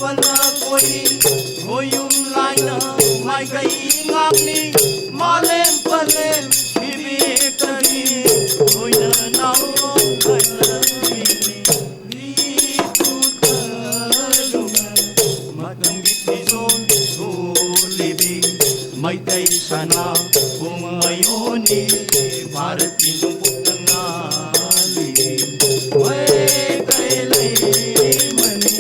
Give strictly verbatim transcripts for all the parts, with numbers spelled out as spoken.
ꯄꯅ ꯀꯣꯏꯔꯤ ꯈꯣꯏꯌꯨꯝ ꯂꯥꯏꯅ ꯃꯥꯏꯀꯩ ꯉꯥꯛꯂꯤ꯫ ꯃꯥꯂꯦꯝ ꯄꯂꯦꯝ ꯏꯕꯦꯛꯇꯒꯤ ꯈꯣꯏꯅ ꯅꯥꯎꯔꯣꯝ ꯂꯥꯏꯅ ꯃꯇꯝꯒꯤ ꯐꯤꯖꯣꯜ ꯁꯣꯜꯂꯤꯕꯤ ꯃꯩꯇꯩ ꯁꯅꯥ ꯄꯨꯝꯃꯌꯣꯟꯅꯤ ꯚꯥꯔꯠꯀꯤ ꯅꯣꯡꯄꯣꯛꯇ ꯉꯥꯜꯂꯤꯕꯤ ꯃꯩꯇꯩ ꯂꯩꯃꯅꯤ꯫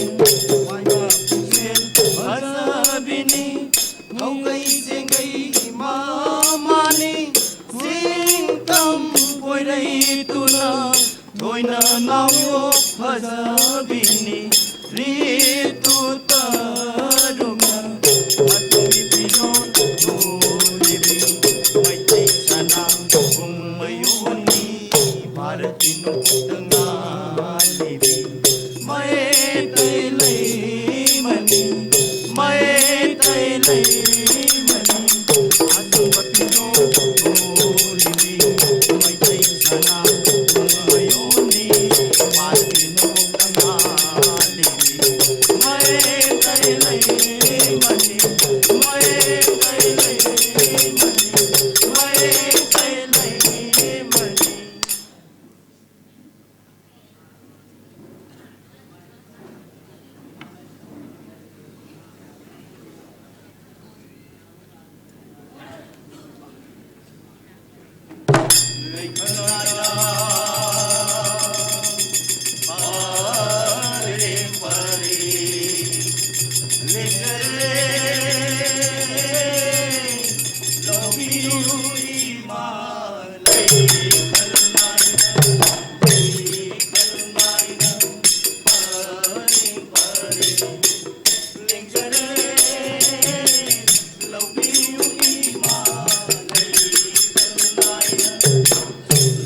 ꯋꯥꯏꯃ ꯄꯨꯛꯆꯦꯜ ꯐꯖꯕꯤꯅꯤ ꯊꯧꯒꯩ ꯆꯦꯡꯒꯩ ꯏꯃꯥ ꯃꯥꯅꯤ ꯆꯤꯡ ꯇꯝ ꯀꯣꯏꯔꯩ ꯇꯨꯅ ꯇꯣꯏꯅ ꯅꯥꯎꯔꯣ ꯐꯖꯕꯤꯅꯤ ꯔꯤꯇꯨ ꯇꯔꯨꯅ ꯃꯇꯨꯡꯒꯤ ꯐꯤꯖꯣꯜ ꯇꯨꯔꯤꯕꯤ ꯃꯩꯇꯩ ꯁꯅꯥ ꯀꯨꯝꯃꯌꯣꯟꯅꯤ ꯚꯥꯔꯠꯀꯤ ꯅꯣꯡꯄꯣꯛꯇ ꯉꯥꯜꯂꯤꯕꯤ ꯃꯩꯇꯩ ꯂꯩꯃꯅꯤ ꯃꯩꯇꯩ ꯂꯩꯃꯅꯤ꯫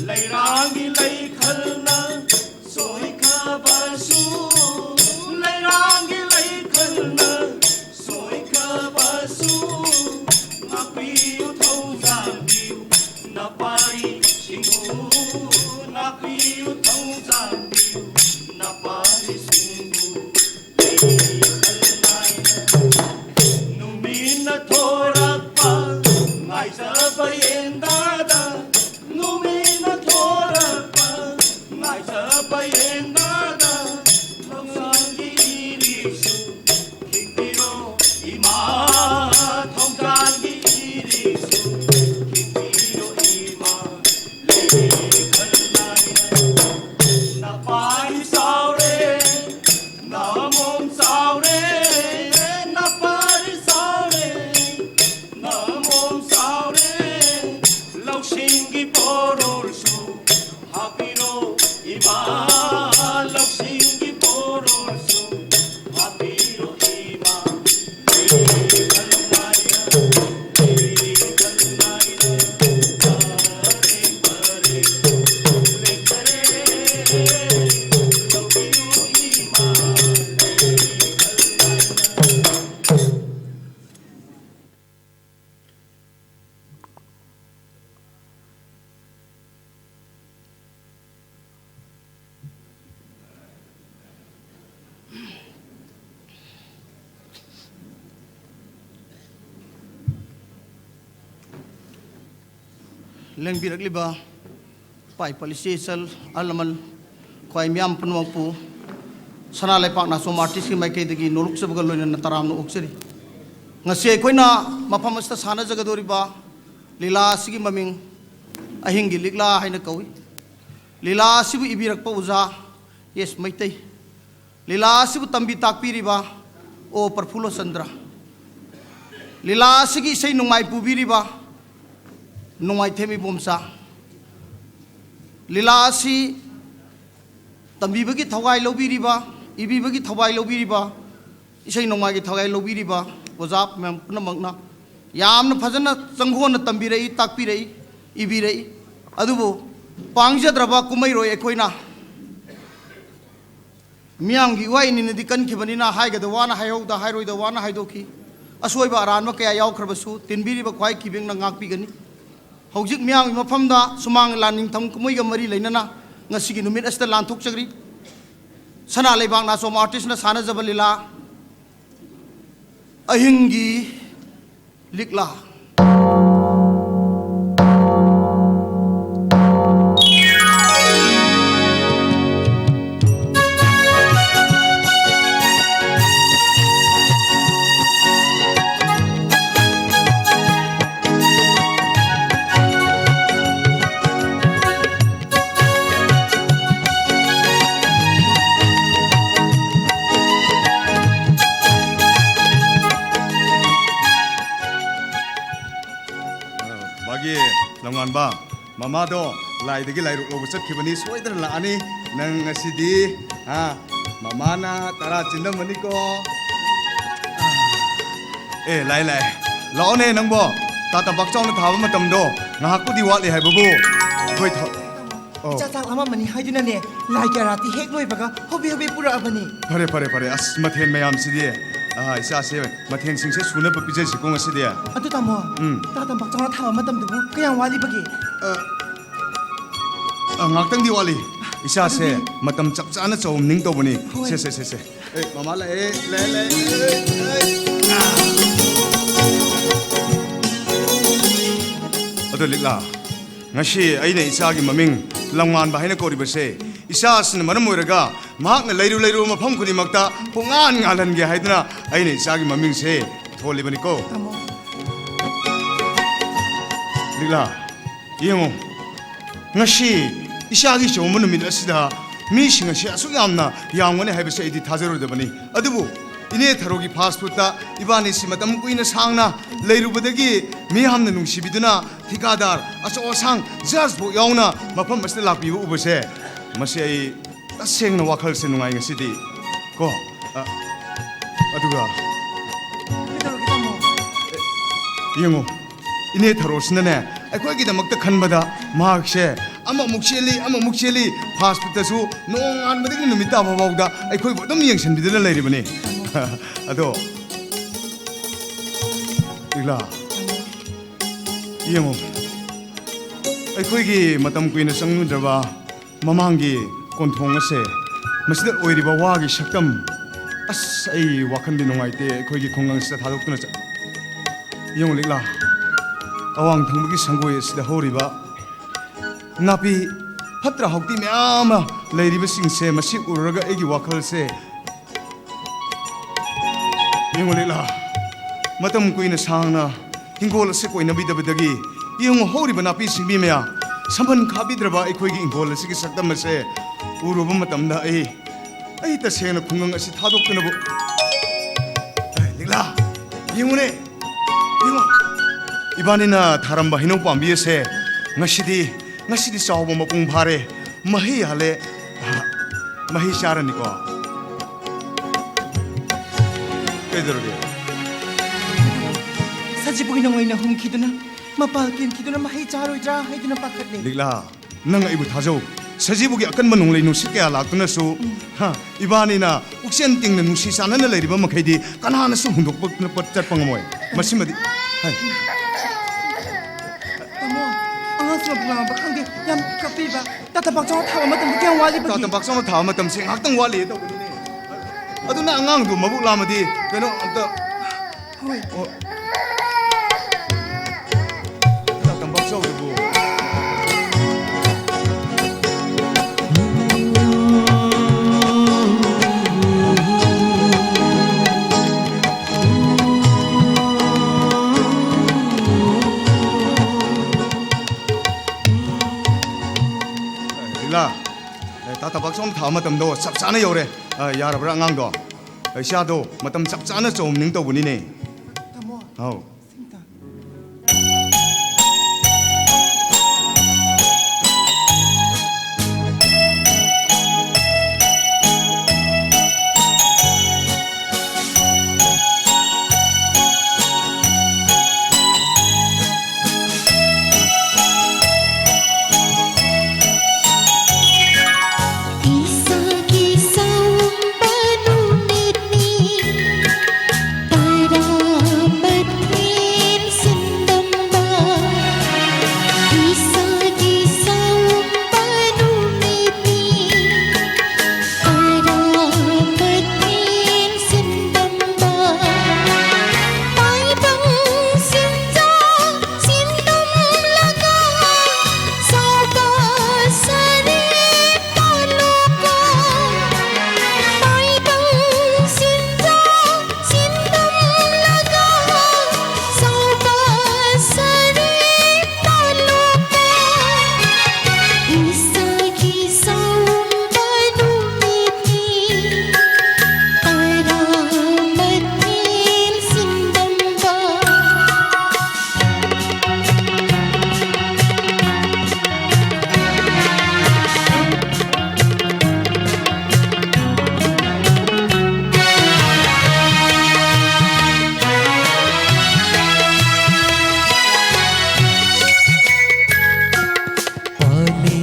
ꯂꯩꯔꯥꯡꯒꯤ ꯂꯩꯈꯜꯅ ꯁꯣꯏꯈ꯭ꯔꯕꯁꯨ, ꯂꯩꯔꯥꯡꯒꯤ ꯂꯩꯈꯜꯅ ꯁꯣꯏꯈ꯭ꯔꯕꯁꯨ, ꯉꯥꯛꯄꯤꯌꯨ ꯊꯧꯖꯥꯟꯕꯤꯌꯨ ꯅꯄꯥꯔꯤꯁꯤꯡꯕꯨ, ꯉꯥꯛꯄꯤꯌꯨ ꯊꯧꯖꯥꯟꯕꯤꯌꯨ ꯅꯄꯥꯔꯤꯁꯤꯡꯕꯨ꯫ ꯅꯄꯥꯔꯤ ꯆꯥꯎꯔꯦ, ꯅꯃꯣꯝ ꯆꯥꯎꯔꯦ, ꯅꯄꯥꯔꯤ ꯆꯥꯎꯔꯦ, ꯅꯃꯣꯝ ꯆꯥꯎꯔꯦ, ꯂꯧꯁꯤꯡꯒꯤ ꯄꯣꯔꯣꯜꯁꯨ ꯍꯥꯞꯄꯤꯔꯣ ꯏꯃꯥ, ꯂꯧꯁꯤꯡꯒꯤ ꯄꯣꯔꯣꯜꯁꯨ ꯍꯥꯞꯄꯤꯔꯣ ꯏꯃꯥ꯫ ꯂꯦꯡꯕꯤꯔꯛꯂꯤꯕ ꯏꯄꯥ ꯏꯄꯥ, ꯏꯆꯦ ꯏꯆꯜ, ꯑꯍꯜ ꯂꯃꯟ, ꯈ꯭ꯋꯥꯏ ꯃꯤꯌꯥꯝ ꯄꯨꯝꯅꯃꯛꯄꯨ ꯁꯅꯥ ꯂꯩꯄꯥꯛ ꯅꯥꯆꯣꯝ ꯑꯥꯔꯇꯤꯁꯀꯤ ꯃꯥꯏꯀꯩꯗꯒꯤ ꯅꯣꯂꯨꯛꯆꯕꯒ ꯂꯣꯏꯅꯅ ꯇꯔꯥꯝꯅ ꯑꯣꯛꯆꯔꯤ꯫ ꯉꯁꯤ ꯑꯩꯈꯣꯏꯅ ꯃꯐꯝ ꯑꯁꯤꯗ ꯁꯥꯟꯅꯖꯒꯗꯧꯔꯤꯕ ꯂꯤꯂꯥ ꯑꯁꯤꯒꯤ ꯃꯃꯤꯡ ꯑꯍꯤꯡꯒꯤ ꯂꯤꯛꯂꯥ ꯍꯥꯏꯅ ꯀꯧꯏ꯫ ꯂꯤꯂꯥ ꯑꯁꯤꯕꯨ ꯏꯕꯤꯔꯛꯄ ꯑꯣꯖꯥ ꯑꯦꯁ ꯃꯩꯇꯩ, ꯂꯤꯂꯥ ꯑꯁꯤꯕꯨ ꯇꯝꯕꯤ ꯇꯥꯛꯄꯤꯔꯤꯕ ꯑꯣ ꯄ꯭ꯔꯐꯨꯜꯂ ꯆꯟꯗ꯭ꯔ, ꯂꯤꯂꯥ ꯑꯁꯤꯒꯤ ꯏꯁꯩ ꯅꯣꯡꯃꯥꯏ ꯄꯨꯕꯤꯔꯤꯕ ꯅꯣꯡꯃꯥꯏꯊꯦꯝ ꯏꯕꯣꯝꯆꯥ, ꯂꯤꯂꯥ ꯑꯁꯤ ꯇꯝꯕꯤꯕꯒꯤ ꯊꯋꯥꯏ ꯂꯧꯕꯤꯔꯤꯕ, ꯏꯕꯤꯕꯒꯤ ꯊꯋꯥꯏ ꯂꯧꯕꯤꯔꯤꯕ, ꯏꯁꯩ ꯅꯣꯡꯃꯥꯏꯒꯤ ꯊꯋꯥꯏ ꯂꯧꯕꯤꯔꯤꯕ ꯑꯣꯖꯥ ꯃꯌꯥꯝ ꯄꯨꯝꯅꯃꯛꯅ ꯌꯥꯝꯅ ꯐꯖꯅ ꯆꯪꯈꯣꯟꯅ ꯇꯝꯕꯤꯔꯛꯏ, ꯇꯥꯛꯄꯤꯔꯛꯏ, ꯏꯕꯤꯔꯛꯏ꯫ ꯑꯗꯨꯕꯨ ꯄꯥꯡꯖꯗ꯭ꯔꯕ ꯀꯨꯝꯍꯩꯔꯣꯏ ꯑꯩꯈꯣꯏꯅ ꯃꯤꯌꯥꯝꯒꯤ ꯏꯋꯥ ꯏꯅꯤꯅꯗꯤ ꯀꯟꯈꯤꯕꯅꯤꯅ ꯍꯥꯏꯒꯗ ꯋꯥꯅ ꯍꯥꯏꯍꯧꯗ, ꯍꯥꯏꯔꯣꯏꯗ ꯋꯥꯅ ꯍꯥꯏꯗꯣꯛꯈꯤ꯫ ꯑꯁꯣꯏꯕ ꯑꯔꯥꯟꯕ ꯀꯌꯥ ꯌꯥꯎꯈ꯭ꯔꯕꯁꯨ ꯇꯤꯟꯕꯤꯔꯤꯕ ꯈ꯭ꯋꯥꯏ ꯀꯤꯕꯦꯡꯅ ꯉꯥꯛꯄꯤꯒꯅꯤ꯫ ꯍꯧꯖꯤꯛ ꯃꯤꯌꯥꯝꯒꯤ ꯃꯐꯝꯗ ꯁꯨꯃꯥꯡ ꯂꯤꯂꯥ ꯅꯤꯡꯊꯝ ꯀꯨꯝꯍꯩꯒ ꯃꯔꯤ ꯂꯩꯅꯅ ꯉꯁꯤꯒꯤ ꯅꯨꯃꯤꯠ ꯑꯁꯤꯗ ꯂꯥꯟꯊꯣꯛꯆꯈ꯭ꯔꯤ꯫ ꯁꯅꯥ ꯂꯩꯕꯥꯛ ꯅꯥꯆꯣꯝ ꯑꯥꯔꯇꯤꯁꯅ ꯁꯥꯟꯅꯖꯕ ꯂꯤꯂꯥ ꯑꯍꯤꯡꯒꯤ ꯂꯤꯛꯂꯥ꯫ ꯇꯣꯉꯥꯟꯕ, ꯃꯃꯥꯗꯣ ꯂꯥꯏꯗꯒꯤ ꯂꯥꯏꯔꯨꯛ ꯂꯧꯕ ꯆꯠꯈꯤꯕꯅꯤ, ꯁꯣꯏꯗꯅ ꯂꯥꯛꯑꯅꯤ꯫ ꯅꯪ ꯉꯁꯤꯗꯤ, ꯍꯥ, ꯃꯃꯥꯅ ꯇꯔꯥ ꯆꯤꯟꯗꯝꯃꯅꯤꯀꯣ꯫ ꯑꯦ, ꯂꯥꯛꯑꯦ, ꯂꯥꯛꯑꯦ꯫ ꯂꯥꯛꯑꯣꯅꯦ ꯅꯪꯕꯣ꯫ ꯇꯥ ꯇꯝꯄꯥꯛ ꯆꯥꯎꯅ ꯊꯥꯕ ꯃꯇꯝꯗꯣ ꯉꯥꯏꯍꯥꯛꯄꯨꯗꯤ ꯋꯥꯠꯂꯤ ꯍꯥꯏꯕꯕꯨ꯫ ꯑꯩꯈꯣꯏ ꯊ-, ꯑꯣ꯫ ꯏꯆꯥ ꯆꯥꯛ ꯂꯥꯝꯃꯝꯃꯅꯤ ꯍꯥꯏꯗꯨꯅꯅꯦ, ꯂꯥꯏ ꯀꯦꯔꯥꯇꯤ ꯍꯦꯛ ꯂꯣꯏꯕꯒ ꯍꯣꯕꯦ ꯍꯣꯕꯦ ꯄꯨꯔꯛꯑꯕꯅꯤ꯫ ꯐꯔꯦ, ꯐꯔꯦ, ꯐꯔꯦ꯫ ꯑꯁ, ꯃꯊꯦꯜ ꯃꯌꯥꯝꯁꯤꯗꯤ꯫ ꯑꯥ, ꯏꯆꯥꯁꯦ ꯃꯊꯦꯜꯁꯤꯡꯁꯦ ꯁꯨꯅꯕ ꯄꯤꯖꯁꯤꯀꯣ ꯉꯁꯤꯗꯤ꯫ ꯑꯗꯨ ꯇꯥꯃꯣ, ꯎꯝ꯫ ꯇꯥ ꯇꯝꯄꯥꯛ ꯆꯥꯎꯅ ꯊꯥꯕ ꯃꯇꯝꯗꯨꯕꯨ ꯀꯌꯥꯝ ꯋꯥꯠꯂꯤꯕꯒꯦ? ꯑ, ꯑ, ꯉꯥꯛꯇꯪꯗꯤ ꯋꯥꯠꯂꯤ꯫ ꯏꯆꯥꯁꯦ ꯑꯗꯨꯗꯤ ꯃꯇꯝ ꯆꯞ ꯆꯥꯅ ꯆꯧꯝꯅꯤꯡ ꯇꯧꯕꯅꯤ꯫ ꯍꯣꯏ꯫ ꯁꯦ, ꯁꯦ, ꯁꯦ, ꯁꯦ꯫ ꯑꯦ, ꯃꯃꯥ ꯂꯥꯛꯑꯦ, ꯂꯥꯛꯑꯦ, ꯂꯥꯛꯑꯦ, ꯂꯥꯛꯑꯦ꯫ ꯑꯗꯣ ꯂꯤꯛꯂꯥ, ꯉꯁꯤ ꯑꯩꯅ ꯏꯆꯥꯒꯤ ꯃꯃꯤꯡ ꯂꯝꯉꯥꯟꯕ ꯍꯥꯏꯅ ꯀꯧꯔꯤꯕꯁꯦ, ꯏꯆꯥ ꯑꯁꯤꯅ ꯃꯔꯝ ꯑꯣꯏꯔꯒ ꯃꯍꯥꯛꯅ ꯂꯩꯔꯨ ꯂꯩꯔꯨꯕ ꯃꯐꯝ ꯈꯨꯗꯤꯡꯃꯛꯇ ꯄꯨꯡꯉꯥꯟ ꯉꯥꯜꯍꯟꯒꯦ ꯍꯥꯏꯗꯨꯅ ꯑꯩꯅ ꯏꯆꯥꯒꯤ ꯃꯃꯤꯡꯁꯦ ꯊꯣꯜꯂꯤꯕꯅꯤꯀꯣ꯫ ꯇꯥꯃꯣ꯫ ꯂꯤꯛꯂꯥ, ꯌꯦꯡꯉꯣ, ꯉꯁꯤ ꯏꯆꯥꯒꯤ ꯆꯥꯎꯝꯕ ꯅꯨꯃꯤꯠ ꯑꯁꯤꯗ ꯃꯤꯁꯤꯡ ꯑꯁꯤ ꯑꯁꯨꯛ ꯌꯥꯝꯅ ꯌꯥꯝꯒꯅꯤ ꯍꯥꯏꯕꯁꯤ ꯑꯩꯗꯤ ꯊꯥꯖꯔꯨꯗꯕꯅꯤ꯫ ꯑꯗꯨꯕꯨ ꯏꯅꯦ ꯊꯔꯣꯒꯤ ꯐꯥꯁ ꯐꯨꯗꯇ ꯏꯕꯥꯅꯤꯁꯤ ꯃꯇꯝ ꯀꯨꯏꯅ ꯁꯥꯡꯅ ꯂꯩꯔꯨꯕꯗꯒꯤ ꯃꯤꯌꯥꯝꯅ ꯅꯨꯡꯁꯤꯕꯤꯗꯨꯅ ꯊꯤꯀꯥꯗꯥꯔ, ꯑꯆꯧ ꯑꯁꯥꯡ, ꯖꯖ ꯐꯥꯎ ꯌꯥꯎꯅ ꯃꯐꯝ ꯑꯁꯤꯗ ꯂꯥꯛꯄꯤꯕ ꯎꯕꯁꯦ, ꯃꯁꯤ ꯑꯩ ꯇꯁꯦꯡꯅ ꯋꯥꯈꯜꯁꯦ ꯅꯨꯡꯉꯥꯏ ꯉꯁꯤꯗꯤ꯫ ꯀꯣ, ꯑ, ꯑꯗꯨꯒ ꯀꯩꯗꯧꯔꯒꯦ, ꯇꯥꯃꯣ? ꯌꯦꯡꯉꯣ, ꯏꯅꯦ ꯊꯔꯣꯁꯤꯅꯅꯦ, ꯑꯩꯈꯣꯏꯒꯤꯗꯃꯛꯇ ꯈꯟꯕꯗ ꯃꯍꯥꯛꯁꯦ ꯑꯃꯃꯨꯛ ꯆꯦꯜꯂꯤ, ꯑꯃꯃꯨꯛ ꯆꯦꯜꯂꯤ, ꯐꯥꯁ ꯐꯨꯗꯇꯁꯨ ꯅꯣꯡꯉꯥꯟꯕꯗꯒꯤ ꯅꯨꯃꯤꯠ ꯇꯥꯕ ꯐꯥꯎꯗ ꯑꯩꯈꯣꯏꯕꯨ ꯑꯗꯨꯝ ꯌꯦꯡꯁꯤꯟꯕꯤꯗꯨꯅ ꯂꯩꯔꯤꯕꯅꯤ꯫ ꯑꯗꯣ, ꯂꯤꯛꯂꯥ, ꯌꯦꯡꯉꯣ, ꯑꯩꯈꯣꯏꯒꯤ ꯃꯇꯝ ꯀꯨꯏꯅ ꯆꯪꯂꯨꯗ꯭ꯔꯕ ꯃꯃꯥꯡꯒꯤ ꯀꯣꯟꯊꯣꯡ ꯑꯁꯦ, ꯃꯁꯤꯗ ꯑꯣꯏꯔꯤꯕ ꯋꯥꯒꯤ ꯁꯛꯇꯝ, ꯑꯁ, ꯑꯩ ꯋꯥꯈꯜꯗꯤ ꯅꯨꯡꯉꯥꯏꯇꯦ, ꯑꯩꯈꯣꯏꯒꯤ ꯈꯨꯡꯒꯪꯁꯤꯗ ꯊꯥꯗꯣꯛꯇꯨꯅ ꯆꯠ-, ꯌꯦꯡꯉꯨ ꯂꯤꯛꯂꯥ, ꯑꯋꯥꯡ ꯊꯪꯕꯒꯤ ꯁꯪꯒꯣꯏ ꯑꯁꯤꯗ ꯍꯧꯔꯤꯕ ꯅꯥꯄꯤ ꯐꯠꯇ꯭ꯔ ꯍꯥꯎꯊꯤ ꯃꯌꯥꯝ ꯑꯃ ꯂꯩꯔꯤꯕꯁꯤꯡꯁꯦ, ꯃꯁꯤ ꯎꯔꯨꯔꯒ ꯑꯩꯒꯤ ꯋꯥꯈꯜꯁꯦ, ꯌꯦꯡꯉꯨ ꯂꯤꯛꯂꯥ, ꯃꯇꯝ ꯀꯨꯏꯅ ꯁꯥꯡꯅ ꯍꯤꯡꯒꯣꯜ ꯑꯁꯤ ꯀꯣꯏꯅꯕꯤꯗꯕꯗꯒꯤ, ꯌꯦꯡꯉꯨ, ꯍꯧꯔꯤꯕ ꯅꯥꯄꯤ ꯁꯤꯡꯕꯤ ꯃꯌꯥꯝ, ꯁꯝꯕꯟ ꯈꯥꯕꯤꯗ꯭ꯔꯕ ꯑꯩꯈꯣꯏꯒꯤ ꯍꯤꯡꯒꯣꯜ ꯑꯁꯤꯒꯤ ꯁꯛꯇꯝ ꯑꯁꯦ ꯎꯔꯨꯕ ꯃꯇꯝꯗ ꯑꯩ, ꯑꯩ ꯇꯁꯦꯡꯅ ꯈꯨꯡꯒꯪ ꯑꯁꯤ ꯊꯥꯗꯣꯛꯇꯨꯅꯕꯨ, ꯑꯦ, ꯂꯤꯛꯂꯥ, ꯌꯦꯡꯉꯨꯅꯦ, ꯌꯦꯡꯉꯣ, ꯏꯕꯥꯅꯤꯅ ꯊꯥꯔꯝꯕ ꯍꯩꯅꯧ ꯄꯥꯝꯕꯤ ꯑꯁꯦ ꯉꯁꯤꯗꯤ, ꯉꯁꯤꯗꯤ ꯆꯥꯎꯕ ꯃꯄꯨꯡ ꯐꯥꯔꯦ꯫ ꯃꯍꯩ ꯌꯥꯜꯂꯦ꯫ ꯃꯍꯩ ꯆꯥꯔꯅꯤꯀꯣ꯫ ꯀꯩꯗꯧꯔꯒꯦ? ꯁꯖꯤꯕꯨꯒꯤ ꯅꯣꯡꯂꯩꯅ ꯍꯨꯝꯈꯤꯗꯨꯅ, ꯃꯄꯥꯜ ꯀꯦꯟꯈꯤꯗꯨꯅ ꯃꯍꯩ ꯆꯥꯔꯣꯏꯗ꯭ꯔꯥ ꯍꯥꯏꯗꯨꯅ ꯄꯥꯈꯠꯂꯦ꯫ ꯂꯤꯛꯂꯥ, ꯅꯪ ꯑꯩꯕꯨ ꯊꯥꯖꯧ꯫ ꯁꯖꯤꯕꯨꯒꯤ ꯑꯀꯟꯕ ꯅꯣꯡꯂꯩ ꯅꯨꯡꯁꯤꯠ ꯀꯌꯥ ꯂꯥꯛꯇꯨꯅꯁꯨ, ꯎꯝ꯫ ꯍꯥ, ꯏꯕꯥꯅꯤꯅ ꯄꯨꯛꯆꯦꯟ ꯇꯤꯡꯅ ꯅꯨꯡꯁꯤ ꯆꯥꯟꯅꯅ ꯂꯩꯔꯤꯕ ꯃꯈꯩꯗꯤ ꯀꯅꯥꯅꯁꯨ ꯍꯨꯟꯗꯣꯛꯄ ꯆꯠꯄ ꯉꯝꯃꯣꯏ꯫ ꯃꯁꯤꯃꯗꯤ, ꯍꯥꯏ꯫ ꯇꯥꯃꯣ, ꯑꯉꯥꯡꯁꯤꯡꯅ ꯄꯨꯡꯉꯥꯡꯕ ꯈꯪꯗꯦ, ꯌꯥꯝ ꯀꯞꯄꯤꯕ꯫ ꯇꯥ ꯇꯝꯄꯥꯛꯆꯥꯎꯅ ꯊꯥꯕ ꯃꯇꯝꯗ ꯀꯌꯥꯝ ꯋꯥꯠꯂꯤꯕꯒꯦ? ꯇꯥ ꯇꯝꯄꯥꯛꯆꯥꯎꯅ ꯊꯥꯕ ꯃꯇꯝꯁꯦ ꯉꯥꯏꯍꯥꯛꯇꯪ ꯋꯥꯠꯂꯤ ꯇꯧꯕꯅꯤꯅꯦ꯫ ꯑꯗꯨꯅ ꯑꯉꯥꯡꯗꯨ ꯃꯕꯨꯛ ꯂꯥꯝꯃꯗꯤ ꯀꯩꯅꯣ ꯑꯝꯇ ꯍꯣꯏ꯫ ꯑꯣ꯫ ꯇꯥ ꯇꯝꯄꯥꯛꯆꯥꯎꯗꯨꯕꯨ꯫ ꯂꯤꯂꯥ, ꯑꯦ, ꯇꯥ ꯇꯝꯄꯥꯛꯆꯥꯎꯅ ꯊꯥꯕ ꯃꯇꯝꯗꯣ ꯆꯞ ꯆꯥꯅ ꯌꯧꯔꯦ꯫ ꯑ, ꯌꯥꯔꯕ꯭ꯔꯥ ꯑꯉꯥꯡꯗꯣ? ꯏꯆꯥꯗꯣ ꯃꯇꯝ ꯆꯞ ꯆꯥꯅ ꯆꯥꯎꯝꯅꯤꯡ ꯇꯧꯕꯅꯤꯅꯦ꯫ ꯇꯥꯃꯣ꯫ ꯍꯥꯎ꯫ ꯁꯤꯝꯇ꯫ ꯏꯁꯥꯒꯤ ꯁꯥꯎꯕ ꯅꯨꯃꯤꯠꯅꯤ, ꯇꯔꯥꯃꯥꯊꯣꯏ꯫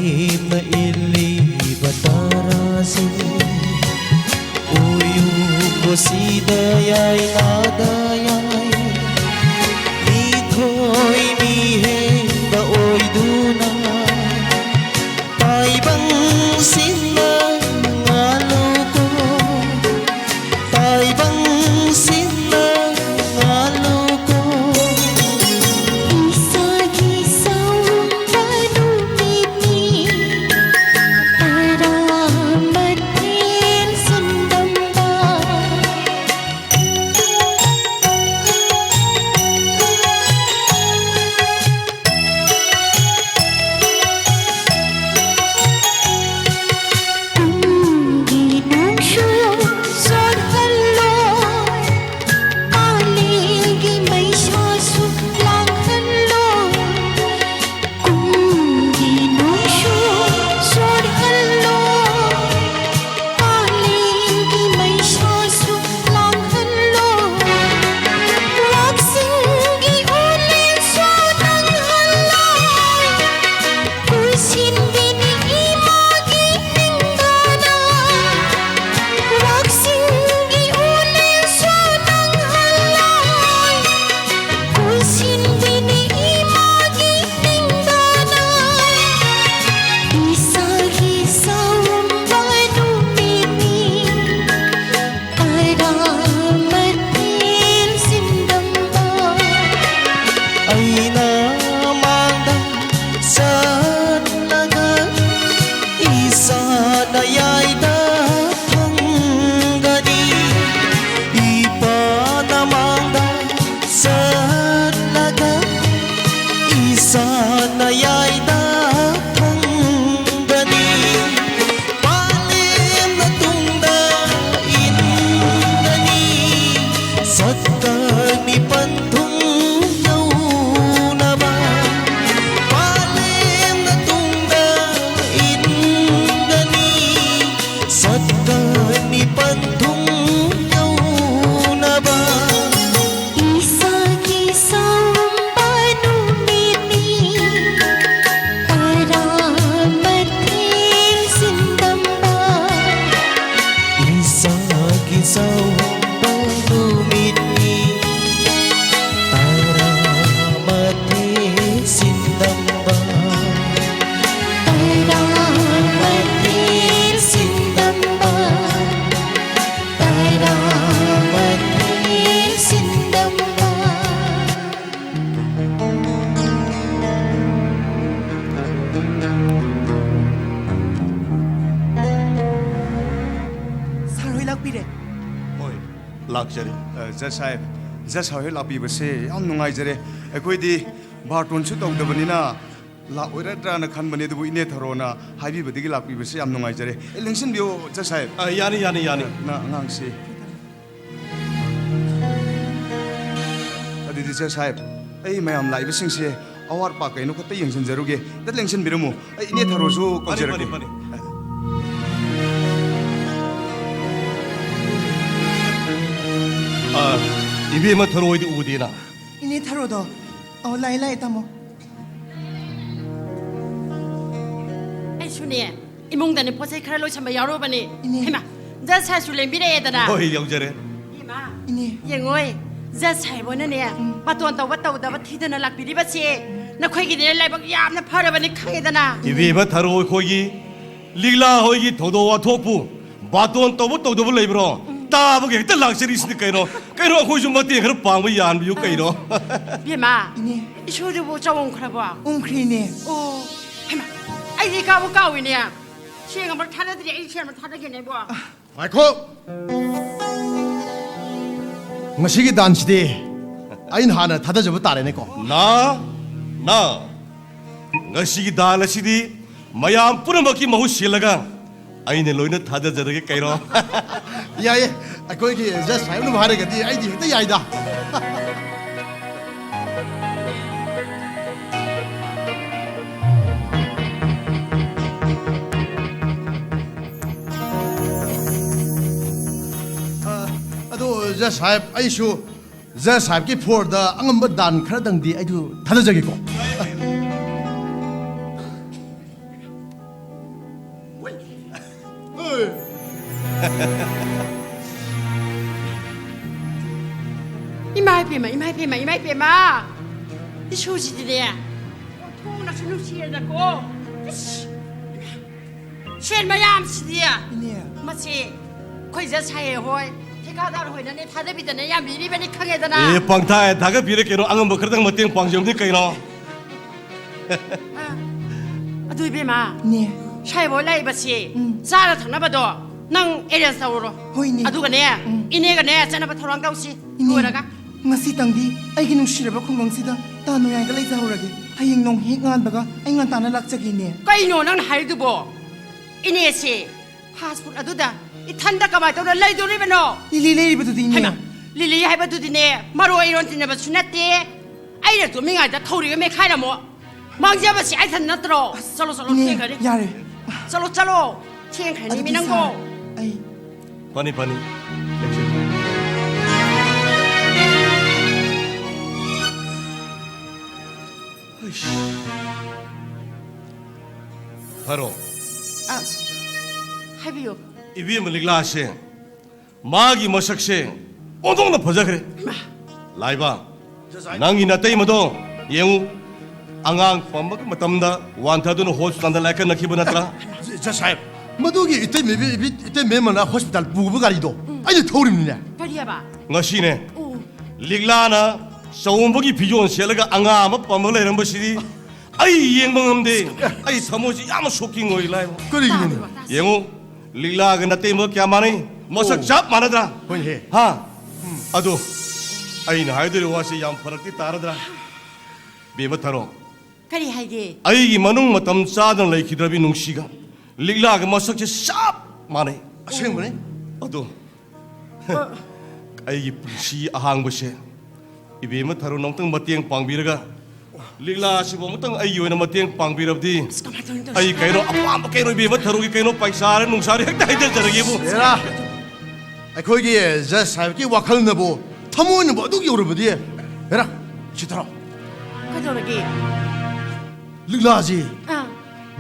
ꯏꯝꯅ ꯏꯜꯂꯤꯕ ꯇꯔꯥꯁꯨ ꯎꯌꯨ ꯀꯣꯁꯤꯗ ꯌꯥꯏ ꯂꯥꯗ ꯌꯥꯏ ꯃꯤꯊꯣꯏ ꯃꯤꯍꯦꯟꯕ ꯑꯣꯏꯗꯨꯅ ꯇꯥꯏꯕꯪꯁꯤꯡꯅ ꯉꯥꯂꯨꯀꯣ ꯇꯥꯏꯕꯪꯁꯤꯡꯅ ꯉꯥꯂꯨꯀꯣ ꯏꯁꯥꯒꯤ ꯁꯥꯎꯕ ꯅꯨꯃꯤꯠꯅꯤ ꯇꯔꯥꯃꯊꯦꯜ ꯁꯤꯟꯗꯝꯕ ꯂꯥꯛꯆꯔꯤ꯫ ꯑ, ꯖꯖ ꯁꯥꯍꯦꯕ, ꯖꯖ ꯁꯥꯍꯦꯕ ꯍꯣꯏ ꯂꯥꯛꯄꯤꯕꯁꯦ ꯌꯥꯝ ꯅꯨꯡꯉꯥꯏꯖꯔꯦ꯫ ꯑꯩꯈꯣꯏꯗꯤ ꯕꯥꯔꯇꯣꯟꯁꯨ ꯇꯧꯗꯕꯅꯤꯅ ꯂꯥꯛꯑꯣꯏꯔꯗ꯭ꯔꯥꯅ ꯈꯟꯕꯅꯦ, ꯑꯗꯨꯕꯨ ꯏꯅꯦ ꯊꯔꯣꯅ ꯍꯥꯏꯕꯤꯕꯗꯒꯤ ꯂꯥꯛꯄꯤꯕꯁꯦ ꯌꯥꯝ ꯅꯨꯡꯉꯥꯏꯖꯔꯦ꯫ ꯑꯦ, ꯂꯦꯡꯁꯤꯟꯕꯤꯌꯣ ꯖꯖ ꯁꯥꯍꯦꯕ꯫ ꯑ, ꯌꯥꯅꯤ, ꯌꯥꯅꯤ, ꯌꯥꯅꯤ꯫ ꯅ-, ꯑꯉꯥꯡꯁꯤ꯫ ꯑꯗꯨꯗꯤ ꯖꯖ ꯁꯥꯍꯦꯕ, ꯑꯩ ꯃꯌꯥꯝ ꯂꯥꯛꯏꯕꯁꯤꯡꯁꯦ ꯑꯋꯥꯠ ꯑꯄꯥ ꯀꯩꯅꯣ ꯈꯛꯇ ꯌꯦꯡꯁꯤꯟꯖꯔꯨꯒꯦ꯫ ꯈꯤꯇ ꯂꯦꯡꯁꯤꯟꯕꯤꯔꯝꯃꯨ꯫ ꯑꯩ ꯏꯅꯦ ꯊꯔꯣꯁꯨ ꯐꯅꯤ, ꯀꯧꯖꯔꯛꯀꯦ꯫ ꯐꯅꯤ, ꯐꯅꯤ꯫ ꯑ, ꯏꯕꯦꯝꯃ ꯊꯔꯣꯏꯗꯤ ꯎꯗꯦꯅ꯫ ꯏꯅꯦ ꯊꯔꯣꯗꯣ꯫ ꯑꯣ, ꯂꯥꯛꯑꯦ, ꯂꯥꯛꯑꯦ, ꯇꯥꯃꯣ꯫ ꯑꯩꯁꯨꯅꯦ, ꯏꯃꯨꯡꯗꯅꯦ ꯄꯣꯠ ꯆꯩ ꯈꯔ ꯂꯣꯏꯁꯟꯕ ꯌꯥꯎꯔꯨꯕꯅꯦ꯫ ꯏꯅꯦ꯫ ꯍꯩꯃꯥ, ꯖꯖ ꯁꯥꯍꯦꯕꯁꯨ ꯂꯦꯡꯕꯤꯔꯛꯑꯦꯗꯅ꯫ ꯍꯣꯏ, ꯌꯧꯖꯔꯦ꯫ ꯏꯃꯥ, ꯏꯅꯦ꯫ ꯌꯦꯡꯉꯣꯏ, ꯖꯖ ꯁꯥꯍꯦꯕ ꯍꯣꯏꯅꯅꯦ, ꯎꯝ꯫ ꯕꯥꯇꯣꯟ ꯇꯧꯕ ꯇꯧꯗꯕ ꯊꯤꯗꯅ ꯂꯥꯛꯄꯤꯔꯤꯕꯁꯦ ꯅꯈꯣꯏꯒꯤꯗꯤꯅꯦ ꯂꯥꯏꯕꯛ ꯌꯥꯝꯅ ꯐꯔꯕꯅꯤ ꯈꯪꯉꯦꯗꯅ꯫ ꯏꯕꯦꯝꯃ ꯊꯔꯣ, ꯑꯩꯈꯣꯏꯒꯤ ꯂꯤꯛꯂꯥ ꯍꯣꯏꯒꯤ ꯊꯧꯗꯣꯛ ꯋꯥꯊꯣꯛꯄꯨ ꯕꯥꯇꯣꯟ ꯇꯧꯕ ꯇꯧꯗꯕ ꯂꯩꯕ꯭ꯔꯣ? ꯎꯝ꯫ ꯇꯥꯕꯒ ꯍꯦꯛꯇ ꯂꯥꯛꯆꯔꯤꯁꯤꯅꯤ ꯀꯩꯅꯣ꯫ ꯀꯩꯅꯣ, ꯑꯩꯈꯣꯏꯁꯨ ꯃꯇꯦꯡ ꯈꯔ ꯄꯥꯡꯕ ꯌꯥꯍꯟꯕꯤꯌꯨ ꯀꯩꯅꯣ꯫ ꯏꯕꯦꯝꯃ, ꯏꯅꯦ꯫ ꯏꯁꯨꯗꯨꯕꯨ ꯆꯥꯛ ꯎꯝꯈ꯭ꯔꯕꯣ? ꯎꯝꯈ꯭ꯔꯦ, ꯏꯅꯦ꯫ ꯑꯣ, ꯍꯩꯃꯥ, ꯑꯩꯗꯤ ꯀꯥꯎꯕꯨ ꯀꯥꯎꯏꯅꯦ꯫ ꯁꯦꯡ ꯑꯃ ꯊꯥꯗꯗ꯭ꯔꯤ, ꯑꯩ ꯁꯦꯡ ꯑꯃ ꯊꯥꯗꯒꯦꯅꯦꯕꯣ꯫ ꯉꯥꯏꯈꯣ꯫ ꯉꯁꯤꯒꯤ ꯗꯥꯟꯁꯤꯗꯤ ꯑꯩꯅ ꯍꯥꯟꯅ ꯊꯥꯗꯖꯕ ꯇꯥꯔꯦꯅꯦꯀꯣ꯫ ꯅꯥ, ꯅꯥ, ꯉꯁꯤꯒꯤ ꯗꯥꯟ ꯑꯁꯤꯗꯤ ꯃꯌꯥꯝ ꯄꯨꯝꯅꯃꯛꯀꯤ ꯃꯍꯨꯠ ꯁꯤꯜꯂꯒ ꯑꯩꯅ ꯂꯣꯏꯅ ꯊꯥꯗꯖꯔꯒꯦ ꯀꯩꯅꯣ꯫ ꯌꯥꯏꯌꯦ, ꯑꯩꯈꯣꯏꯒꯤ ꯖꯖ ꯁꯥꯍꯦꯕꯅꯕꯨ ꯍꯥꯏꯔꯒꯗꯤ ꯑꯩꯗꯤ ꯍꯦꯛꯇ ꯌꯥꯏꯗ꯫ ꯑ, ꯑꯗꯣ ꯖꯖ ꯁꯥꯍꯦꯕ, ꯑꯩꯁꯨ ꯖꯖ ꯁꯥꯍꯦꯕꯀꯤ ꯐ꯭ꯂꯣꯔꯗ ꯑꯉꯝꯕ ꯗꯥꯟ ꯈꯔꯗꯪꯗꯤ ꯑꯩꯁꯨ ꯊꯥꯗꯖꯒꯦꯀꯣ꯫ ꯏꯃꯥ ꯏꯄꯦꯝꯃ, ꯏꯃꯥ ꯏꯄꯦꯝꯃ, ꯏꯃꯥ ꯏꯄꯦꯝꯃ! ꯏꯁꯨꯁꯤꯗꯤꯅꯦ, ꯑꯣꯟꯊꯣꯛꯅꯁꯨ ꯅꯨꯡꯁꯤꯔꯦꯗꯀꯣ꯫ ꯏꯁ! ꯁꯦꯟ ꯃꯌꯥꯝꯁꯤꯗꯤ! ꯏꯅꯦ꯫ ꯃꯁꯤ ꯑꯩꯈꯣꯏ ꯖꯖ ꯁꯥꯍꯦꯕ ꯍꯣꯏ, ꯊꯤꯀꯥꯗꯥꯔ ꯍꯣꯏꯅꯅꯦ ꯊꯥꯗꯕꯤꯗꯅ ꯌꯥꯝꯕꯤꯔꯤꯕꯅꯤ ꯈꯪꯉꯦꯗꯅ꯫ ꯑꯦ, ꯄꯪꯊꯥ ꯊꯥꯒꯠꯄꯤꯔꯦ ꯀꯩꯅꯣ, ꯑꯉꯝꯕ ꯈꯔꯗꯪ ꯃꯇꯦꯡ ꯄꯥꯡꯖꯕꯅꯤ ꯀꯩꯅꯣ꯫ ꯑ, ꯑꯗꯨ ꯏꯕꯦꯝꯃ, ꯏꯅꯦ꯫ ꯁꯥꯍꯦꯕ ꯍꯣꯏ ꯂꯥꯛꯏꯕꯁꯤ ꯎꯝ꯫ ꯆꯥꯅ ꯊꯛꯅꯕꯗꯣ ꯅꯪ ꯑꯦꯔꯦꯟꯖ ꯇꯧꯔꯨꯔꯣ꯫ ꯍꯣꯏꯅꯦ꯫ ꯑꯗꯨꯒꯅꯦ, ꯎꯝ꯫ ꯏꯅꯦꯒꯅꯦ ꯆꯠꯅꯕ ꯊꯧꯔꯥꯡ ꯇꯧꯁꯤ꯫ ꯏꯅꯦ, ꯂꯣꯏꯔꯒ꯫ ꯉꯁꯤꯇꯪꯗꯤ ꯑꯩꯒꯤ ꯅꯨꯡꯁꯤꯔꯕ ꯈꯨꯡꯒꯪꯁꯤꯗ ꯇꯥ ꯅꯣꯌꯥꯏꯗ ꯂꯩꯖꯍꯧꯔꯒꯦ꯫ ꯍꯌꯦꯡ ꯅꯣꯡ ꯍꯦꯛ ꯉꯥꯟꯕꯒ ꯑꯩ ꯉꯟꯇꯥꯅ ꯂꯥꯛꯆꯒꯦꯅꯦ꯫ ꯀꯩꯅꯣ ꯅꯪꯅ ꯍꯥꯏꯔꯤꯗꯨꯕꯣ? ꯏꯅꯦꯁꯦ ꯐꯥꯁ ꯐꯨꯗ ꯑꯗꯨꯗ ꯏꯊꯟꯗ ꯀꯃꯥꯏꯅ ꯇꯧꯔ ꯂꯩꯗꯣꯔꯤꯕꯅꯣ? ꯂꯤꯂꯤ ꯂꯩꯔꯤꯕꯗꯨꯗꯤ, ꯏꯅꯦ꯫ ꯍꯩꯃꯥ, ꯂꯤꯂꯤ ꯍꯥꯏꯕꯗꯨꯗꯤꯅꯦ, ꯃꯔꯣꯏ ꯏꯔꯣꯟ ꯇꯤꯟꯅꯕꯁꯨ ꯅꯠꯇꯦ꯫ ꯑꯩꯅ ꯇꯨꯝꯃꯤꯉꯩꯗ ꯊꯧꯔꯤꯒ ꯃꯦꯈꯥꯏꯔꯝꯃꯣ꯫ ꯃꯥꯡꯖꯕꯁꯤ ꯑꯩ ꯊꯟ ꯅꯠꯇ꯭ꯔꯣ? ꯆꯠꯂꯣ, ꯆꯠꯂꯣ, ꯏꯅꯦ, ꯊꯦꯡꯈ꯭ꯔꯅꯤ꯫ ꯌꯥꯔꯦ꯫ ꯆꯠꯂꯣ, ꯆꯠꯂꯣ꯫ ꯊꯦꯡꯈ꯭ꯔꯅꯤ, ꯑꯗꯨꯗꯤ ꯃꯤ ꯅꯪꯕꯣ꯫ ꯁꯥꯔ, ꯑꯩ ꯐꯅꯤ, ꯐꯅꯤ꯫ ꯐꯔꯣ꯫ ꯑ, ꯍꯥꯏꯕꯤꯌꯨ꯫ ꯏꯕꯦꯝꯃ ꯂꯤꯛꯂꯥꯁꯦ, ꯃꯥꯒꯤ ꯃꯁꯛꯁꯦ ꯑꯣꯟꯊꯣꯛꯅ ꯐꯖꯈ꯭ꯔꯦ꯫ ꯂꯥꯏꯕ, ꯅꯪꯒꯤ ꯅꯇꯩꯃꯗꯣ ꯌꯦꯡꯉꯨ, ꯑꯉꯥꯡ ꯄꯝꯕꯒꯤ ꯃꯇꯝꯗ ꯋꯥꯟꯊꯗꯨꯅ ꯍꯣꯁꯄꯤꯇꯥꯜꯗ ꯂꯥꯏꯀꯠꯅꯈꯤꯕ ꯅꯠꯇ꯭ꯔꯥ? ꯖ ꯁꯥꯍꯦꯕ, ꯃꯗꯨꯒꯤ ꯏꯇꯩꯃ, ꯏꯇꯩꯃ ꯑꯃꯅ ꯍꯣꯁꯄꯤꯇꯥꯜ ꯄꯨꯕ ꯒꯥꯔꯤꯗꯣ ꯑꯩꯅ ꯊꯧꯔꯤꯕꯅꯤꯅꯦ꯫ ꯀꯔꯤꯑꯕ? ꯉꯁꯤꯅꯦ, ꯑꯣ꯫ ꯂꯤꯛꯂꯥꯅ ꯆꯥꯎꯝꯕꯒꯤ ꯐꯤꯖꯣꯜ ꯁꯦꯠꯂꯒ ꯑꯉꯥꯡ ꯑꯃ ꯄꯝꯃꯒ ꯂꯩꯔꯝꯕꯁꯤꯗꯤ ꯑꯩ ꯌꯦꯡꯕ ꯉꯝꯗꯦ꯫ ꯑꯩ ꯊꯃꯣꯏꯁꯤ ꯌꯥꯝꯅ ꯁꯣꯛꯀꯤꯡ ꯑꯣꯏ, ꯂꯥꯏꯕ꯫ ꯀꯔꯤꯒꯤꯅꯣꯅꯦ? ꯌꯦꯡꯉꯨ, ꯂꯤꯛꯂꯥꯒ ꯅꯇꯩꯃꯒ ꯀꯌꯥ ꯃꯥꯟꯅꯩ? ꯃꯁꯛ ꯑꯣ꯫ ꯆꯞ ꯃꯥꯟꯅꯗ꯭ꯔꯥ? ꯍꯣꯏꯅꯦ꯫ ꯍꯥ? ꯑꯗꯣ ꯑꯩꯅ ꯍꯥꯏꯗꯣꯔꯤꯕ ꯋꯥꯁꯤ ꯌꯥꯝ ꯐꯔꯛꯇꯤ ꯇꯥꯔꯗ꯭ꯔꯥ? ꯕꯦꯝꯃ ꯊꯔꯣ, ꯀꯔꯤ ꯍꯥꯏꯒꯦ? ꯑꯩꯒꯤ ꯃꯅꯨꯡ ꯃꯇꯝ ꯆꯥꯗꯅ ꯂꯩꯈꯤꯗ꯭ꯔꯕꯤ ꯅꯨꯡꯁꯤꯒ ꯂꯤꯛꯂꯥꯒ ꯃꯁꯛꯁꯦ ꯆꯞ ꯃꯥꯟꯅꯩ꯫ ꯑꯁꯦꯡꯕꯅꯦ꯫ ꯑꯗꯣ ꯑꯩꯒꯤ ꯄꯨꯟꯁꯤ ꯑꯍꯥꯡꯕꯁꯦ ꯏꯕꯦꯝꯃ ꯊꯔꯣꯅ ꯑꯃꯨꯛꯇꯪ ꯃꯇꯦꯡ ꯄꯥꯡꯕꯤꯔꯒ, ꯂꯤꯛꯂꯥ ꯑꯁꯤꯕꯨ ꯑꯃꯨꯛꯇꯪ ꯑꯩꯒꯤ ꯑꯣꯏꯅ ꯃꯇꯦꯡ ꯄꯥꯡꯕꯤꯔꯕꯗꯤ, ꯑꯁ, ꯀꯃꯥꯏꯅ ꯇꯧꯅꯤ, ꯇꯧꯔꯤꯁꯤ? ꯑꯩ ꯀꯩꯅꯣ ꯑꯄꯥꯝꯕ ꯀꯩꯅꯣ ꯏꯕꯦꯝꯃ ꯊꯔꯣꯒꯤ ꯀꯩꯅꯣ ꯄꯩꯁꯥꯔ ꯅꯨꯡꯁꯥꯔ ꯍꯦꯛꯇ ꯍꯩꯖꯔꯒꯦꯕꯨ꯫ ꯑꯦꯔꯥ, ꯑꯩꯈꯣꯏꯒꯤ ꯖꯁ ꯁꯥꯍꯦꯕꯀꯤ ꯋꯥꯈꯜꯅꯕꯨ, ꯊꯃꯣꯏꯅꯕꯨ ꯑꯗꯨꯛ ꯌꯧꯔꯕꯗꯤ, ꯑꯦꯔꯥ, ꯁꯤ ꯊꯔꯣ꯫ ꯀꯩꯗꯧꯔꯒꯦ? ꯂꯤꯛꯂꯥꯁꯤ ꯑꯥ꯫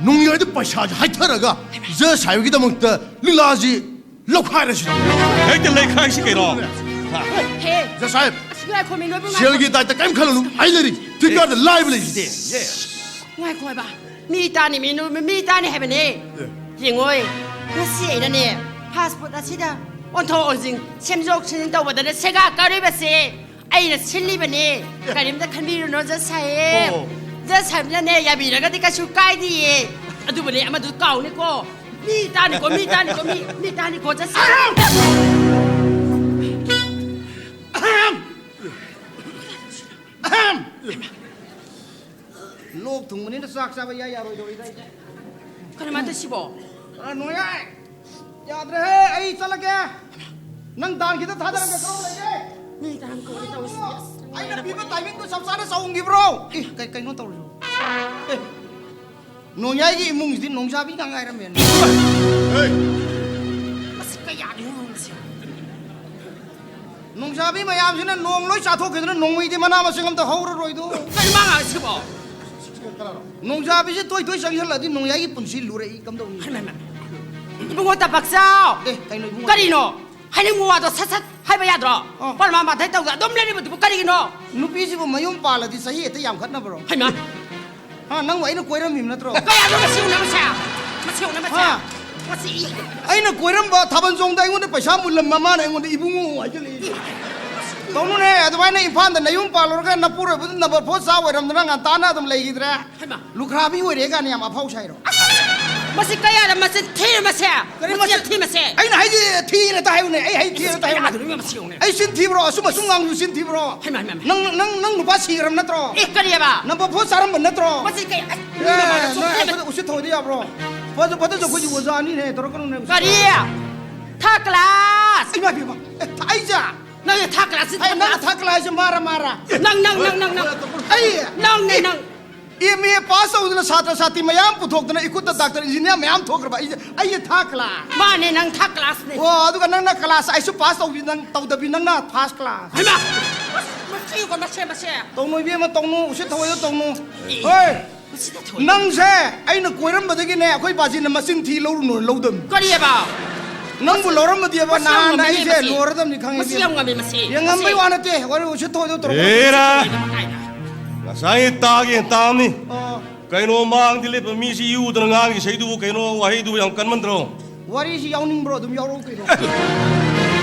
ꯅꯨꯡꯌꯥꯏꯗ ꯄꯩꯁꯥꯁꯤ ꯍꯥꯏꯊꯔꯒ ꯖꯁ ꯁꯥꯍꯦꯕꯀꯤꯗꯃꯛꯇ ꯂꯤꯛꯂꯥꯁꯤ ꯂꯧꯈꯥꯏꯔꯁꯤ꯫ ꯍꯦꯛꯇ ꯂꯩꯈꯥꯏꯁꯤ ꯀꯩꯅꯣ꯫ ꯍꯦ, ꯖꯁ ꯁꯥꯍꯦꯕ, ꯑꯁ, ꯉꯥꯏꯈꯣ, ꯃꯤ ꯂꯣꯏꯕ ꯉꯥꯏꯈꯣ꯫ ꯁꯦꯜꯒꯤ ꯗꯥꯏꯇ ꯀꯔꯤꯝ ꯈꯜꯂꯨꯅꯨ, ꯑꯩ ꯂꯩꯔꯤ꯫ ꯐ꯭ꯂꯤꯞꯀꯥꯔꯠꯇ ꯂꯥꯏꯕ ꯂꯩꯔꯤꯁꯤꯗꯤ꯫ ꯉꯥꯏꯈꯣ ꯍꯥꯏꯕ꯫ ꯃꯤ ꯇꯥꯅꯤ, ꯃꯤ ꯅꯨ-, ꯃꯤ ꯇꯥꯅꯤ ꯍꯥꯏꯕꯅꯦ꯫ ꯌꯦꯡꯉꯣꯏ, ꯉꯁꯤ ꯑꯩꯅꯅꯦ, ꯐꯥꯁ ꯐꯨꯗ ꯑꯁꯤꯗ ꯑꯣꯟꯊꯣꯛ ꯑꯣꯟꯁꯤꯟ, ꯁꯦꯝꯗꯣꯛ ꯁꯦꯝꯖꯤꯟ ꯇꯧꯕꯗꯅꯦ ꯁꯦꯒꯥ ꯀꯥꯔꯤꯕꯁꯦ ꯑꯩꯅ ꯁꯤꯜꯂꯤꯕꯅꯦ꯫ ꯀꯔꯤꯝꯇ ꯈꯟꯕꯤꯔꯨꯅꯨ, ꯖꯁ ꯁꯥꯍꯦꯕ꯫ ꯑꯣ꯫ ꯖꯁ ꯁꯥꯍꯦꯕꯅꯅꯦ ꯌꯥꯕꯤꯔꯒꯗꯤ ꯀꯩꯁꯨ ꯀꯥꯏꯗꯤꯌꯦ꯫ ꯑꯗꯨꯕꯨꯅꯦ, ꯑꯃꯗꯨ ꯀꯥꯎꯅꯤꯀꯣ꯫ ꯃꯤ ꯇꯥꯅꯤꯀꯣ, ꯃꯤ ꯇꯥꯅꯤꯀꯣ, ꯃꯤ, ꯃꯤ ꯇꯥꯅꯤꯀꯣ, ꯆꯠꯁꯤ꯫ ꯂꯣꯛ ꯊꯨꯡꯕꯅꯤꯅ ꯆꯥꯛ ꯆꯥꯕ ꯏꯌꯥ ꯌꯥꯔꯣꯏꯗꯧꯔꯤꯗ ꯑꯩꯁꯦ꯫ ꯀꯔꯤ ꯃꯥꯟꯇ ꯁꯤꯕꯣ? ꯑ, ꯅꯣꯡꯌꯥꯏ! ꯌꯥꯗ꯭ꯔꯦꯍꯦ, ꯑꯩ ꯆꯠꯂꯒꯦ꯫ ꯅꯪ ꯗꯥꯟ ꯈꯤꯇ ꯊꯥꯗꯔꯝꯒꯦ, ꯀꯔꯣꯝ ꯂꯩꯒꯦ? ꯃꯤ ꯇꯥꯅꯤꯀꯣ, ꯑꯩ ꯇꯧꯔꯤꯁꯤ, ꯑꯁ, ꯑꯩꯅ ꯄꯤꯕ ꯇꯥꯏꯃꯤꯡꯗꯣ ꯆꯞ ꯆꯥꯅ ꯆꯍꯨꯝꯒꯤꯕ꯭ꯔꯣ? ꯑꯦ, ꯀꯩ-, ꯀꯩꯅꯣ ꯇꯧꯔꯤꯁꯤꯕꯣ? ꯑꯦ, ꯅꯣꯡꯌꯥꯏꯒꯤ ꯏꯃꯨꯡꯁꯤꯗꯤ ꯅꯣꯡꯖꯥꯕꯤ ꯉꯥꯛ ꯉꯥꯏꯔꯝꯃꯦꯅꯦ꯫ ꯍꯦ! ꯃꯁꯤ ꯀꯌꯥꯗꯤ ꯍꯣꯡꯉꯝꯃꯁꯤ? ꯅꯣꯡꯖꯥꯕꯤ ꯃꯌꯥꯝꯁꯤꯅ ꯅꯣꯡ ꯂꯣꯏ ꯆꯥꯊꯣꯛꯈꯤꯗꯅ ꯅꯣꯡꯃꯩꯗꯤ ꯃꯅꯥ ꯃꯁꯤꯡ ꯑꯝꯇ ꯍꯧꯔꯔꯣꯏꯗꯣ꯫ ꯀꯩ ꯃꯥ ꯉꯥꯡꯉꯤꯁꯤꯕꯣ? ꯅꯣꯡꯖꯥꯕꯤꯁꯦ ꯇꯣꯏ ꯇꯣꯏ ꯆꯪꯁꯤꯜꯂꯗꯤ ꯅꯣꯡꯌꯥꯏꯒꯤ ꯄꯨꯟꯁꯤ ꯂꯨꯔꯛꯏ, ꯀꯝꯗꯧꯅꯤ? ꯍꯩꯃꯥ, ꯍꯩꯃꯥ꯫ ꯏꯕꯨꯡꯉꯣ ꯇꯄꯥꯛꯆꯥꯎ! ꯑꯦ, ꯀꯩꯅꯣ ꯏꯕꯨꯡꯉꯣ? ꯀꯔꯤꯅꯣ? ꯍꯥꯏꯅꯤꯡꯕ ꯋꯥꯗꯣ ꯁꯠ ꯁꯠ ꯍꯥꯏꯕ ꯌꯥꯗ꯭ꯔꯣ? ꯑꯥ꯫ ꯄꯔꯃꯥ ꯃꯥꯊꯩ ꯇꯧꯗ ꯑꯗꯨꯝ ꯂꯩꯔꯤꯕꯗꯨꯕꯨ ꯀꯔꯤꯒꯤꯅꯣ? ꯅꯨꯄꯤꯁꯤꯕꯨ ꯃꯌꯨꯝ ꯄꯥꯜꯂꯗꯤ ꯆꯍꯤ ꯍꯦꯛꯇ ꯌꯥꯝꯈꯠꯅꯕ꯭ꯔꯣ? ꯍꯩꯃꯥ! ꯍꯥ, ꯅꯪꯕꯨ ꯑꯩꯅ ꯀꯣꯏꯔꯝꯃꯤꯕ ꯅꯠꯇ꯭ꯔꯣ? ꯀꯌꯥꯗꯣ ꯃꯁꯤ ꯎꯅꯕꯁꯦ? ꯃꯁꯤ ꯎꯅꯕꯁꯦ? ꯍꯥ? ꯃꯁꯤ ꯏ-, ꯑꯩꯅ ꯀꯣꯏꯔꯝꯕ ꯊꯥꯕꯜ ꯆꯣꯡꯗ ꯑꯩꯉꯣꯟꯗ ꯄꯩꯁꯥ ꯃꯨꯜꯂꯝꯕ ꯃꯥꯅ ꯑꯩꯉꯣꯟꯗ ꯏꯕꯨꯡꯉꯣ ꯍꯥꯏꯖꯜꯂꯛꯏ꯫ ꯇꯧꯅꯨꯅꯦ, ꯑꯗꯨꯃꯥꯏꯅ ꯏꯝꯐꯥꯜꯗ ꯅꯌꯨꯝ ꯄꯥꯜꯂꯨꯔꯒ ꯅꯄꯨꯔꯣꯏꯕꯗꯨ number four ꯆꯥ ꯑꯣꯏꯔꯝꯗꯅ ꯉꯟꯇꯥꯅ ꯑꯗꯨꯝ ꯂꯩꯈꯤꯗ꯭ꯔꯦ꯫ ꯍꯩꯃꯥ! ꯂꯨꯈ꯭ꯔꯥꯕꯤ ꯑꯣꯏꯔꯦ ꯀꯥꯟꯅ ꯌꯥꯝ ꯑꯐꯥꯎ ꯁꯥꯏꯔꯣ? ꯃꯁꯤ ꯀꯌꯥꯗ ꯃꯆꯤꯟ ꯊꯤꯔ ꯃꯁꯦ? ꯀꯔꯤ ꯃꯆꯤꯟ ꯃꯆꯤꯟ? ꯊꯤ ꯃꯁꯦ? ꯑꯩꯅ ꯍꯥꯏꯗꯤ ꯊꯤꯅ ꯇꯥꯏꯌꯨꯅꯦ, ꯑꯩ ꯍꯩ ꯊꯤꯅ ꯇꯥꯏꯌꯨꯅꯦ꯫ ꯌꯥꯗ꯭ꯔꯤꯕ ꯃꯁꯤ ꯌꯦꯡꯉꯨꯅꯦ꯫ ꯑꯩ ꯆꯤꯟ ꯊꯤꯕ꯭ꯔꯣ? ꯑꯁꯨꯝ ꯑꯁꯨꯝ ꯉꯥꯡꯕꯁꯨ ꯆꯤꯟ ꯊꯤꯕ꯭ꯔꯣ? ꯍꯩꯃꯥ, ꯍꯩꯃꯥ, ꯍꯩꯃꯥ꯫ ꯅꯪ, ꯅꯪ, ꯅꯪ ꯅꯨꯄꯥ ꯁꯤꯈ꯭ꯔꯕ ꯅꯠꯇ꯭ꯔꯣ? ꯑꯦ, ꯀꯔꯤꯑꯕ? Number four ꯆꯥꯔꯝꯕ ꯅꯠꯇ꯭ꯔꯣ? ꯃꯁꯤ ꯀꯩ, ꯑꯁ, ꯃꯤ ꯑꯦ, ꯃꯃꯥꯡꯗ ꯅꯪ ꯆꯣꯞꯄꯦ꯫ ꯑꯩꯈꯣꯏꯗ ꯎꯁꯤꯠ ꯊꯑꯣꯏꯗꯤ ꯌꯥꯕ꯭ꯔꯣ? ꯐꯖ-, ꯐꯖꯁꯨ ꯑꯩꯈꯣꯏꯒꯤ ꯑꯣꯖꯥꯅꯤꯅꯦ, ꯇꯧꯔꯛꯀꯅꯨꯅꯦ꯫ ꯀꯔꯤ? Third class! ꯏꯃꯥ ꯏꯕꯦꯝꯃ, ꯑꯦ, ꯊ-, ꯑꯩꯁꯦ? ꯅꯪ third class ꯁꯤ ꯑꯩ third ꯅꯪ class? Third class ꯍꯥꯏꯁꯦ ꯃꯥꯔ ꯃꯥꯔ? ꯅꯪ, ꯅꯪ, ꯅꯪ, ꯅꯪ, ꯅꯪ꯫ ꯑꯩ? ꯅꯪꯅꯦ, ꯅꯪ꯫ M A pass ꯇꯧꯗꯅ ꯁꯥꯇ꯭ꯔ ꯁꯥꯇ꯭ꯔꯤ ꯃꯌꯥꯝ ꯄꯨꯊꯣꯛꯇꯅ ꯏꯈꯨꯠꯇ doctor engineer ꯃꯌꯥꯝ ꯊꯣꯛꯈ꯭ꯔꯕ ꯑꯩꯁꯦ, ꯑꯩꯁꯦ third class꯫ ꯃꯥꯅꯦ, ꯅꯪ third class ꯅꯦ꯫ ꯑꯣ, ꯑꯗꯨꯒ ꯅꯪꯅ class ꯑꯩꯁꯨ pass ꯇꯧꯕꯤ, ꯅꯪ ꯇꯧꯗꯕꯤ, ꯅꯪꯅ first class꯫ ꯍꯩꯃꯥ! ꯃꯁꯤ ꯌꯦꯡꯉꯣ, ꯃꯁꯦ, ꯃꯁꯦ꯫ ꯇꯧꯅꯨ ꯏꯕꯦꯝꯃ, ꯇꯧꯅꯨ, ꯎꯁꯤꯠ ꯊꯑꯣꯏꯗ ꯇꯧꯅꯨ꯫ ꯑꯦ, ꯍꯣꯏ꯫ ꯃꯁꯤꯗ ꯊꯑꯣꯏꯗ꯫ ꯅꯪꯁꯦ ꯑꯩꯅ ꯀꯣꯏꯔꯝꯕꯗꯒꯤꯅꯦ ꯑꯩꯈꯣꯏ ꯕꯥꯖꯤꯅ ꯃꯆꯤꯟ ꯊꯤ ꯂꯧꯔꯨꯅꯣ ꯂꯧꯗꯕꯅꯤ꯫ ꯀꯔꯤꯑꯕ? ꯅꯪꯕꯨ ꯂꯧꯔꯝꯃꯗꯤꯕ ꯃꯁꯤ ꯌꯥꯝ ꯅꯍꯥꯟꯅ ꯉꯝꯃꯦ, ꯑꯩꯁꯦ ꯃꯁꯤ꯫ ꯂꯣꯏꯔꯗꯕꯅꯤ ꯈꯪꯉꯦ ꯃꯁꯤ ꯏꯕꯦꯝꯃ꯫ ꯌꯥꯝ ꯉꯝꯃꯦ, ꯃꯁꯤ꯫ ꯌꯥꯝ ꯉꯝꯕꯩ ꯃꯁꯤ꯫ ꯋꯥ ꯅꯠꯇꯦ, ꯋꯥꯔꯤ ꯎꯁꯤꯠ ꯊꯑꯣꯏꯗ ꯇꯧꯔꯛꯀꯅꯨ꯫ ꯑꯦꯔꯥ! ꯀꯥꯏꯅ꯫ ꯉꯁꯥꯏ ꯇꯥꯒꯦ ꯇꯥꯝꯅꯤ꯫ ꯑꯣ꯫ ꯀꯩꯅꯣ ꯃꯥꯡꯗ ꯂꯦꯞꯄ ꯃꯤꯁꯤ ꯏꯎꯗꯅ ꯉꯥꯡꯉꯤ ꯏꯁꯩꯗꯨꯕꯨ ꯀꯩꯅꯣ ꯋꯥꯍꯩꯗꯨꯕꯨ ꯌꯥꯝ ꯀꯟꯃꯟꯗ꯭ꯔꯣ? ꯋꯥꯔꯤꯁꯤ ꯌꯥꯎꯅꯤꯡꯕ꯭ꯔꯣ? ꯑꯗꯨꯝ ꯌꯥꯎꯔꯛꯎ ꯀꯩꯅꯣ꯫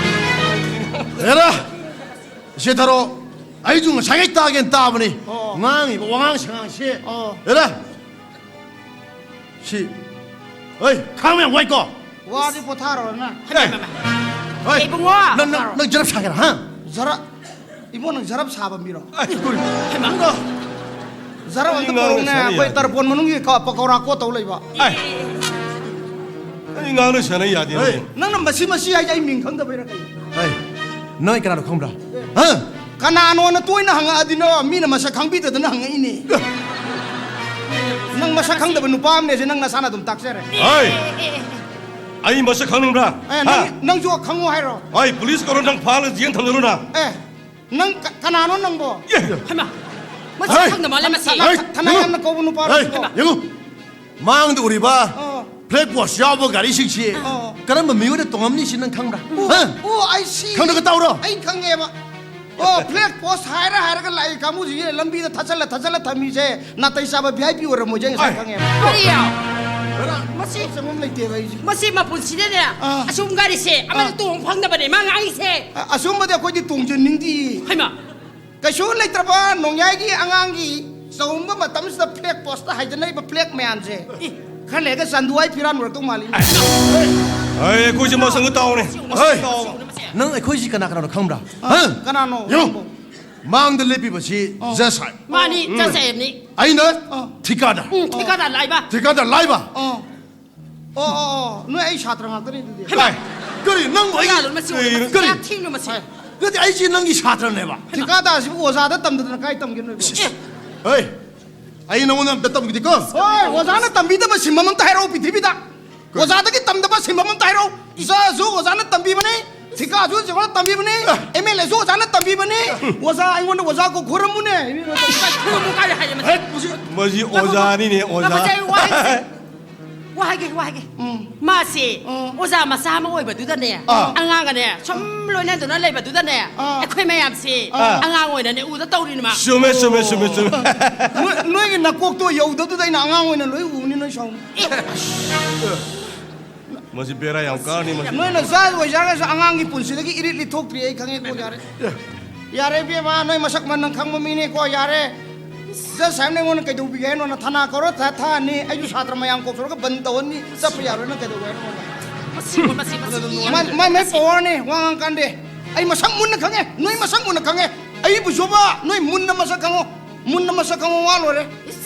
ꯍꯦꯔꯥ! ꯁꯦ ꯊꯥꯔꯣ, ꯑꯩꯁꯨ ꯉꯁꯥꯏꯉꯩ ꯇꯥꯒꯦꯅ ꯇꯥꯕꯅꯤ꯫ ꯑꯣ꯫ ꯉꯥꯡꯉꯤꯕ ꯋꯥꯉꯥꯡ ꯁꯉꯥꯡꯁꯦ꯫ ꯑꯣ꯫ ꯍꯦꯔꯥ! ꯁꯤ ꯍꯣꯏ, ꯈꯥꯡꯕ ꯌꯥꯝ ꯋꯥꯏꯀꯣ꯫ ꯋꯥꯗꯤ ꯄꯣꯊꯥꯔꯣ ꯅꯪ꯫ ꯑꯦ, ꯍꯣꯏ, ꯏꯕꯨꯡꯉꯣ! ꯅꯪ, ꯅꯪ, ꯅꯪ ꯖꯔꯞ ꯁꯥꯒꯦꯔꯥ, ꯍꯥ? ꯖꯔꯞ? ꯏꯕꯨꯡ, ꯅꯪ ꯖꯔꯞ ꯁꯥꯕ ꯃꯤꯔꯣ? ꯑꯦ, ꯀꯔꯤ? ꯅꯪꯗꯣ ꯖꯔꯞ ꯑꯝꯇ ꯄꯨꯔꯛꯎꯅꯦ, ꯑꯩꯈꯣꯏ ꯇꯔꯄꯣꯟ ꯃꯅꯨꯡꯒꯤ ꯀ-, ꯄꯀꯧꯔꯥ ꯀꯣꯠ ꯇꯧ ꯂꯩꯕ꯫ ꯑꯩ ꯉꯥꯡꯅ ꯁꯥꯟꯅ ꯌꯥꯗꯦ꯫ ꯍꯣꯏ꯫ ꯅꯪꯅ ꯃꯁꯤ ꯃꯁꯤ ꯍꯥꯏꯁꯦ ꯑꯩ ꯃꯤꯡ ꯈꯪꯗꯕꯩꯔꯥ ꯀꯩꯅꯣ? ꯍꯣꯏ꯫ ꯅꯣꯏ ꯀꯅꯥꯅꯣ ꯈꯪꯕ꯭ꯔꯥ? ꯍꯥ? ꯀꯅꯥꯅꯣꯅ ꯇꯣꯏꯅ ꯍꯪꯉꯛꯑꯗꯤꯅꯣ, ꯃꯤꯅ ꯃꯁꯛ ꯈꯪꯕꯤꯗꯗꯅ ꯍꯪꯉꯛꯏꯅꯦ꯫ ꯅꯪ ꯃꯁꯛ ꯈꯪꯗꯕ ꯅꯨꯄꯥ ꯑꯃꯅꯦꯁꯦ ꯅꯪ ꯅꯁꯥꯅ ꯑꯗꯨꯝ ꯇꯥꯛꯆꯔꯦ꯫ ꯍꯣꯏ꯫ ꯑꯩ ꯃꯁꯛ ꯈꯪꯅꯤꯡꯕ꯭ꯔꯥ? ꯑꯦ, ꯅꯪ, ꯍꯥ? ꯅꯪꯁꯨ ꯈꯪꯉꯣ ꯍꯥꯏꯔꯣ? ꯍꯣꯏ, ꯄꯨꯂꯤꯁ ꯀꯧꯔꯣ, ꯅꯪ ꯐꯥꯜꯂ ꯖꯦꯜ ꯊꯝꯖꯔꯨ ꯅꯪ꯫ ꯑꯦ, ꯅꯪ ꯀ-, ꯀꯅꯥꯅꯣ ꯅꯪꯕꯣ? ꯑꯦ꯫ ꯍꯩꯃꯥ, ꯃꯁꯛ ꯍꯩ! ꯈꯪꯗ ꯃꯥꯜꯂꯦ ꯃꯁꯤ꯫ ꯊꯅꯥ-, ꯊꯅꯥ ꯌꯥꯝꯅ ꯀꯧꯕ ꯅꯨꯄꯥꯔꯣ ꯍꯩ! ꯁꯤꯕꯣ? ꯌꯦꯡꯉꯨ꯫ ꯃꯥꯡꯗ ꯎꯔꯤꯕ ꯑꯣ꯫ ꯐ꯭ꯂꯦꯛ ꯄꯣꯁ ꯌꯥꯎꯕ ꯒꯥꯔꯤꯁꯤꯡꯁꯤ ꯑꯣ꯫ ꯀꯔꯝꯕ ꯃꯤꯑꯣꯏꯅ ꯇꯣꯡꯉꯝꯅꯤ ꯁꯤ ꯅꯪ ꯈꯪꯕ꯭ꯔꯥ? ꯑꯣ, ꯍꯥ? ꯑꯣ, I see꯫ ꯈꯪꯗ꯭ꯔꯒ ꯇꯧꯔꯣ꯫ ꯑꯩ ꯈꯪꯉꯦꯕ꯫ ꯑꯣ, ꯐ꯭ꯂꯦꯛ ꯄꯣꯁ ꯍꯥꯏꯔ ꯍꯥꯏꯔꯒ ꯂꯥꯛꯏ ꯀꯥꯡꯕꯨꯁꯤꯡꯁꯦ ꯂꯝꯕꯤꯗ ꯊꯥꯆꯜꯂ ꯊꯥꯆꯜꯂ ꯊꯝꯃꯤꯁꯦ ꯅꯥꯇꯩ ꯆꯥꯕ V I P ꯑꯣꯏꯔꯝꯃꯣꯏꯁꯦ ꯑꯩ ꯉꯁꯥꯏ ꯑꯥꯏ꯫ ꯈꯪꯉꯦꯕ꯫ ꯀꯔꯤ? ꯃꯁꯤ ꯆꯪꯐꯝ ꯂꯩꯇꯦꯕ ꯑꯩꯁꯦ꯫ ꯃꯁꯤ ꯃꯄꯨꯟꯁꯤꯗꯅꯦ ꯑꯥ꯫ ꯑꯁꯨꯝ ꯒꯥꯔꯤꯁꯦ ꯑꯃꯗ ꯑꯥ꯫ ꯇꯣꯡ ꯐꯪꯗꯕꯅꯦ ꯃꯥ ꯉꯥꯡꯉꯤꯁꯦ꯫ ꯑ-, ꯑꯁꯨꯝꯕꯗꯤ ꯑꯩꯈꯣꯏꯗꯤ ꯇꯣꯡꯖꯅꯤꯡꯗꯤ꯫ ꯍꯩꯃꯥ꯫ ꯀꯩꯁꯨ ꯂꯩꯇ꯭ꯔꯕ ꯅꯣꯡꯌꯥꯏꯒꯤ ꯑꯉꯥꯡꯒꯤ ꯆꯥꯎꯝꯕ ꯃꯇꯝꯁꯤꯗ ꯐ꯭ꯂꯦꯛ ꯄꯣꯁꯇ ꯍꯥꯏꯗꯅꯔꯤꯕ ꯐ꯭ꯂꯦꯛ ꯃꯌꯥꯝꯁꯦ꯫ ꯏ꯫ ꯈꯔ ꯂꯩꯔꯒ ꯆꯥꯟꯗꯨꯋꯥꯏ ꯐꯤꯔꯥꯟ ꯑꯣꯏꯔꯛꯇꯧ ꯃꯥꯜꯂꯤ꯫ ꯑꯩ, ꯑꯩꯈꯣꯏꯁꯦ ꯃꯁꯪꯒ ꯇꯥꯎꯅꯦ꯫ ꯃꯁꯪꯒ ꯍꯣꯏ꯫ ꯇꯥꯎꯕ꯫ ꯅꯪ ꯑꯩꯈꯣꯏꯁꯤ ꯀꯅꯥ ꯀꯅꯥꯅꯣ ꯈꯪꯕ꯭ꯔꯥ? ꯑ, ꯍꯥ? ꯀꯅꯥꯅꯣ? ꯌꯦꯡꯉꯣ꯫ ꯃꯥꯡꯗ ꯂꯦꯞꯄꯤꯕꯁꯤ ꯑ꯫ ꯖꯁ ꯁꯥꯍꯦꯕ꯫ ꯃꯥꯅꯤ, ꯎꯝ꯫ ꯖꯁ ꯁꯥꯍꯦꯕꯅꯤ꯫ ꯑꯩꯅ ꯑ꯫ ꯊꯤꯀꯥꯗꯥꯔ꯫ ꯎꯝ, ꯊꯤꯀꯥꯗꯥꯔ ꯂꯥꯏꯕ꯫ ꯊꯤꯀꯥꯗꯥꯔ ꯂꯥꯏꯕ꯫ ꯑ꯫ ꯑꯣ, ꯑꯣ, ꯑꯣ, ꯅꯣꯏ ꯑꯩ ꯁꯥꯇ꯭ꯔ ꯉꯥꯛꯇꯅꯤ ꯑꯗꯨꯗꯤ꯫ ꯍꯩꯃꯥ! ꯀꯔꯤ? ꯅꯪꯕꯨ ꯑꯩ ꯀꯌꯥꯅꯣ ꯃꯁꯤ ꯀꯔꯤ? ꯑꯣꯏꯔꯤꯕꯁꯤ? ꯀꯔꯤ? ꯀꯌꯥ ꯊꯦꯡꯅꯣ ꯃꯁꯤ? ꯅꯠꯇꯦ, ꯑꯩꯁꯤ ꯅꯪꯒꯤ ꯁꯥꯇ꯭ꯔꯅꯦꯕ꯫ ꯊꯤꯀꯥꯗꯥꯔꯁꯤꯕꯨ ꯑꯣꯖꯥꯗ ꯇꯝꯗꯗꯅ ꯀꯥꯏ ꯇꯝꯒꯦ ꯅꯣꯏꯕꯣ? ꯑꯦ! ꯍꯣꯏ, ꯑꯩ ꯅꯉꯣꯟꯗ ꯑꯝꯇ ꯇꯝꯈꯤꯗꯦꯀꯣ꯫ ꯍꯣꯏ, ꯑꯣꯖꯥꯅ ꯇꯝꯕꯤꯗꯕ ꯁꯤꯟꯐꯝ ꯑꯝꯇ ꯍꯥꯏꯔꯛꯑꯣ ꯄ꯭ꯔꯤꯊꯤꯕꯤꯗ꯫ ꯀꯔꯤ? ꯑꯣꯖꯥꯗꯒꯤ ꯇꯝꯗꯕ ꯁꯤꯟꯐꯝ ꯑꯝꯇ ꯍꯥꯏꯔꯛꯑꯣ꯫ ꯏꯆꯥꯁꯨ ꯑꯣꯖꯥꯅ ꯇꯝꯕꯤꯕꯅꯤ, ꯊꯤꯀꯥꯁꯨ ꯑꯣꯖꯥꯅ ꯇꯝꯕꯤꯕꯅꯤ, ꯑꯦ꯫ M L Aꯁꯨ ꯑꯣꯖꯥꯅ ꯇꯝꯕꯤꯕꯅꯤ꯫ ꯑꯣꯖꯥ, ꯑꯩꯉꯣꯟꯗ ꯑꯣꯖꯥ ꯀꯧ ꯈꯣꯏꯔꯝꯃꯨꯅꯦ꯫ ꯈꯣꯏꯔꯝꯃꯨ ꯀꯥꯏ ꯍꯥꯏꯌꯦ ꯃꯁꯤ? ꯍꯦꯠ, ꯃꯁꯤ ꯉꯥꯏꯈꯣ, ꯑꯣꯖꯥꯅꯤꯅꯦ, ꯉꯥꯏꯈꯣ, ꯑꯣꯖꯥ꯫ ꯉꯥꯏꯈꯣ, ꯉꯥꯏꯈꯣ, ꯋꯥ ꯍꯥꯏꯒꯦ꯫ ꯋꯥ ꯍꯥꯏꯒꯦ, ꯋꯥ ꯍꯥꯏꯒꯦ꯫ ꯎꯝ꯫ ꯃꯥꯁꯦ ꯎꯝ꯫ ꯑꯣꯖꯥ ꯃꯆꯥ ꯑꯃ ꯑꯣꯏꯕꯗꯨꯗꯅꯦ, ꯑꯥ꯫ ꯑꯉꯥꯡꯒꯅꯦ ꯁꯨꯝ ꯂꯣꯏꯅꯗꯨꯅ ꯂꯩꯕꯗꯨꯗꯅꯦ, ꯑꯥ꯫ ꯑꯩꯈꯣꯏ ꯃꯌꯥꯝꯁꯦ ꯑꯥ꯫ ꯑꯉꯥꯡ ꯑꯣꯏꯅꯅꯦ ꯎꯗ ꯇꯧꯔꯤꯅꯤ ꯃꯥ꯫ ꯆꯨꯝꯃꯦ, ꯆꯨꯝꯃꯦ, ꯆꯨꯝꯃꯦ, ꯆꯨꯝꯃꯦ꯫ ꯅꯣꯏ, ꯅꯣꯏꯒꯤ ꯅꯀꯣꯛꯇꯣ ꯌꯧꯗꯕꯗꯨꯗ ꯑꯩꯅ ꯑꯉꯥꯡ ꯑꯣꯏꯅ ꯂꯣꯏ ꯎꯕꯅꯤ ꯅꯣꯏ ꯁꯥꯎꯅꯨ꯫ ꯑꯦ꯫ ꯃꯁꯤ ꯕꯦꯔꯥ ꯌꯥꯝ ꯀꯥꯔꯅꯤ ꯃꯁꯤ꯫ ꯅꯣꯏꯅ ꯖꯥꯏ ꯑꯣꯏꯖꯔꯒꯁꯨ ꯑꯉꯥꯡꯒꯤ ꯄꯨꯟꯁꯤꯗꯒꯤ ꯏꯔꯤꯠ ꯂꯤꯠꯊꯣꯛꯇ꯭ꯔꯤ ꯑꯩ ꯈꯪꯉꯦꯀꯣ, ꯌꯥꯔꯦ꯫ ꯌꯥꯔꯦ ꯏꯕꯦꯝꯃ, ꯅꯣꯏ ꯃꯁꯛ ꯃꯟꯅ ꯈꯪꯕ ꯃꯤꯅꯦꯀꯣ, ꯌꯥꯔꯦ꯫ ꯖꯁ ꯁꯥꯍꯦꯕꯅ ꯑꯩꯉꯣꯟꯗ ꯀꯩꯗꯧꯕꯤꯒꯦ ꯍꯥꯏꯅꯣ? ꯅꯊꯥꯅꯥ ꯀꯧꯔ ꯊꯥ-, ꯊꯥꯅꯤ, ꯑꯩꯁꯨ ꯁꯥꯇ꯭ꯔ ꯃꯌꯥꯝ ꯀꯧꯊꯣꯔꯒ ꯕꯟ ꯇꯧꯍꯟꯅꯤ, ꯆꯠꯄ ꯌꯥꯔꯣꯏ꯫ ꯅꯪ ꯀꯩꯗꯧꯒꯦ ꯍꯥꯏꯅꯣ ꯑꯩꯉꯣꯟꯗ? ꯃꯁꯤ, ꯃꯁꯤ, ꯃꯁꯤ, ꯃꯁꯤ, ꯃꯥꯏ, ꯃꯥꯏ, ꯃꯥꯏ ꯄꯋꯥꯔꯅꯤ ꯋꯥ ꯉꯥꯡꯀꯥꯟꯗꯦ꯫ ꯑꯩ ꯃꯁꯛ ꯃꯨꯟꯅ ꯈꯪꯉꯦ, ꯅꯣꯏ ꯃꯁꯛ ꯃꯨꯟꯅ ꯈꯪꯉꯦ꯫ ꯑꯩꯕꯨꯁꯨꯕ ꯅꯣꯏ ꯃꯨꯟꯅ ꯃꯁꯛ ꯈꯪꯉꯣ, ꯃꯨꯟꯅ ꯃꯁꯛ ꯈꯪꯉꯣ, ꯋꯥ ꯂꯣꯏꯔꯦ꯫ ꯏꯁ꯫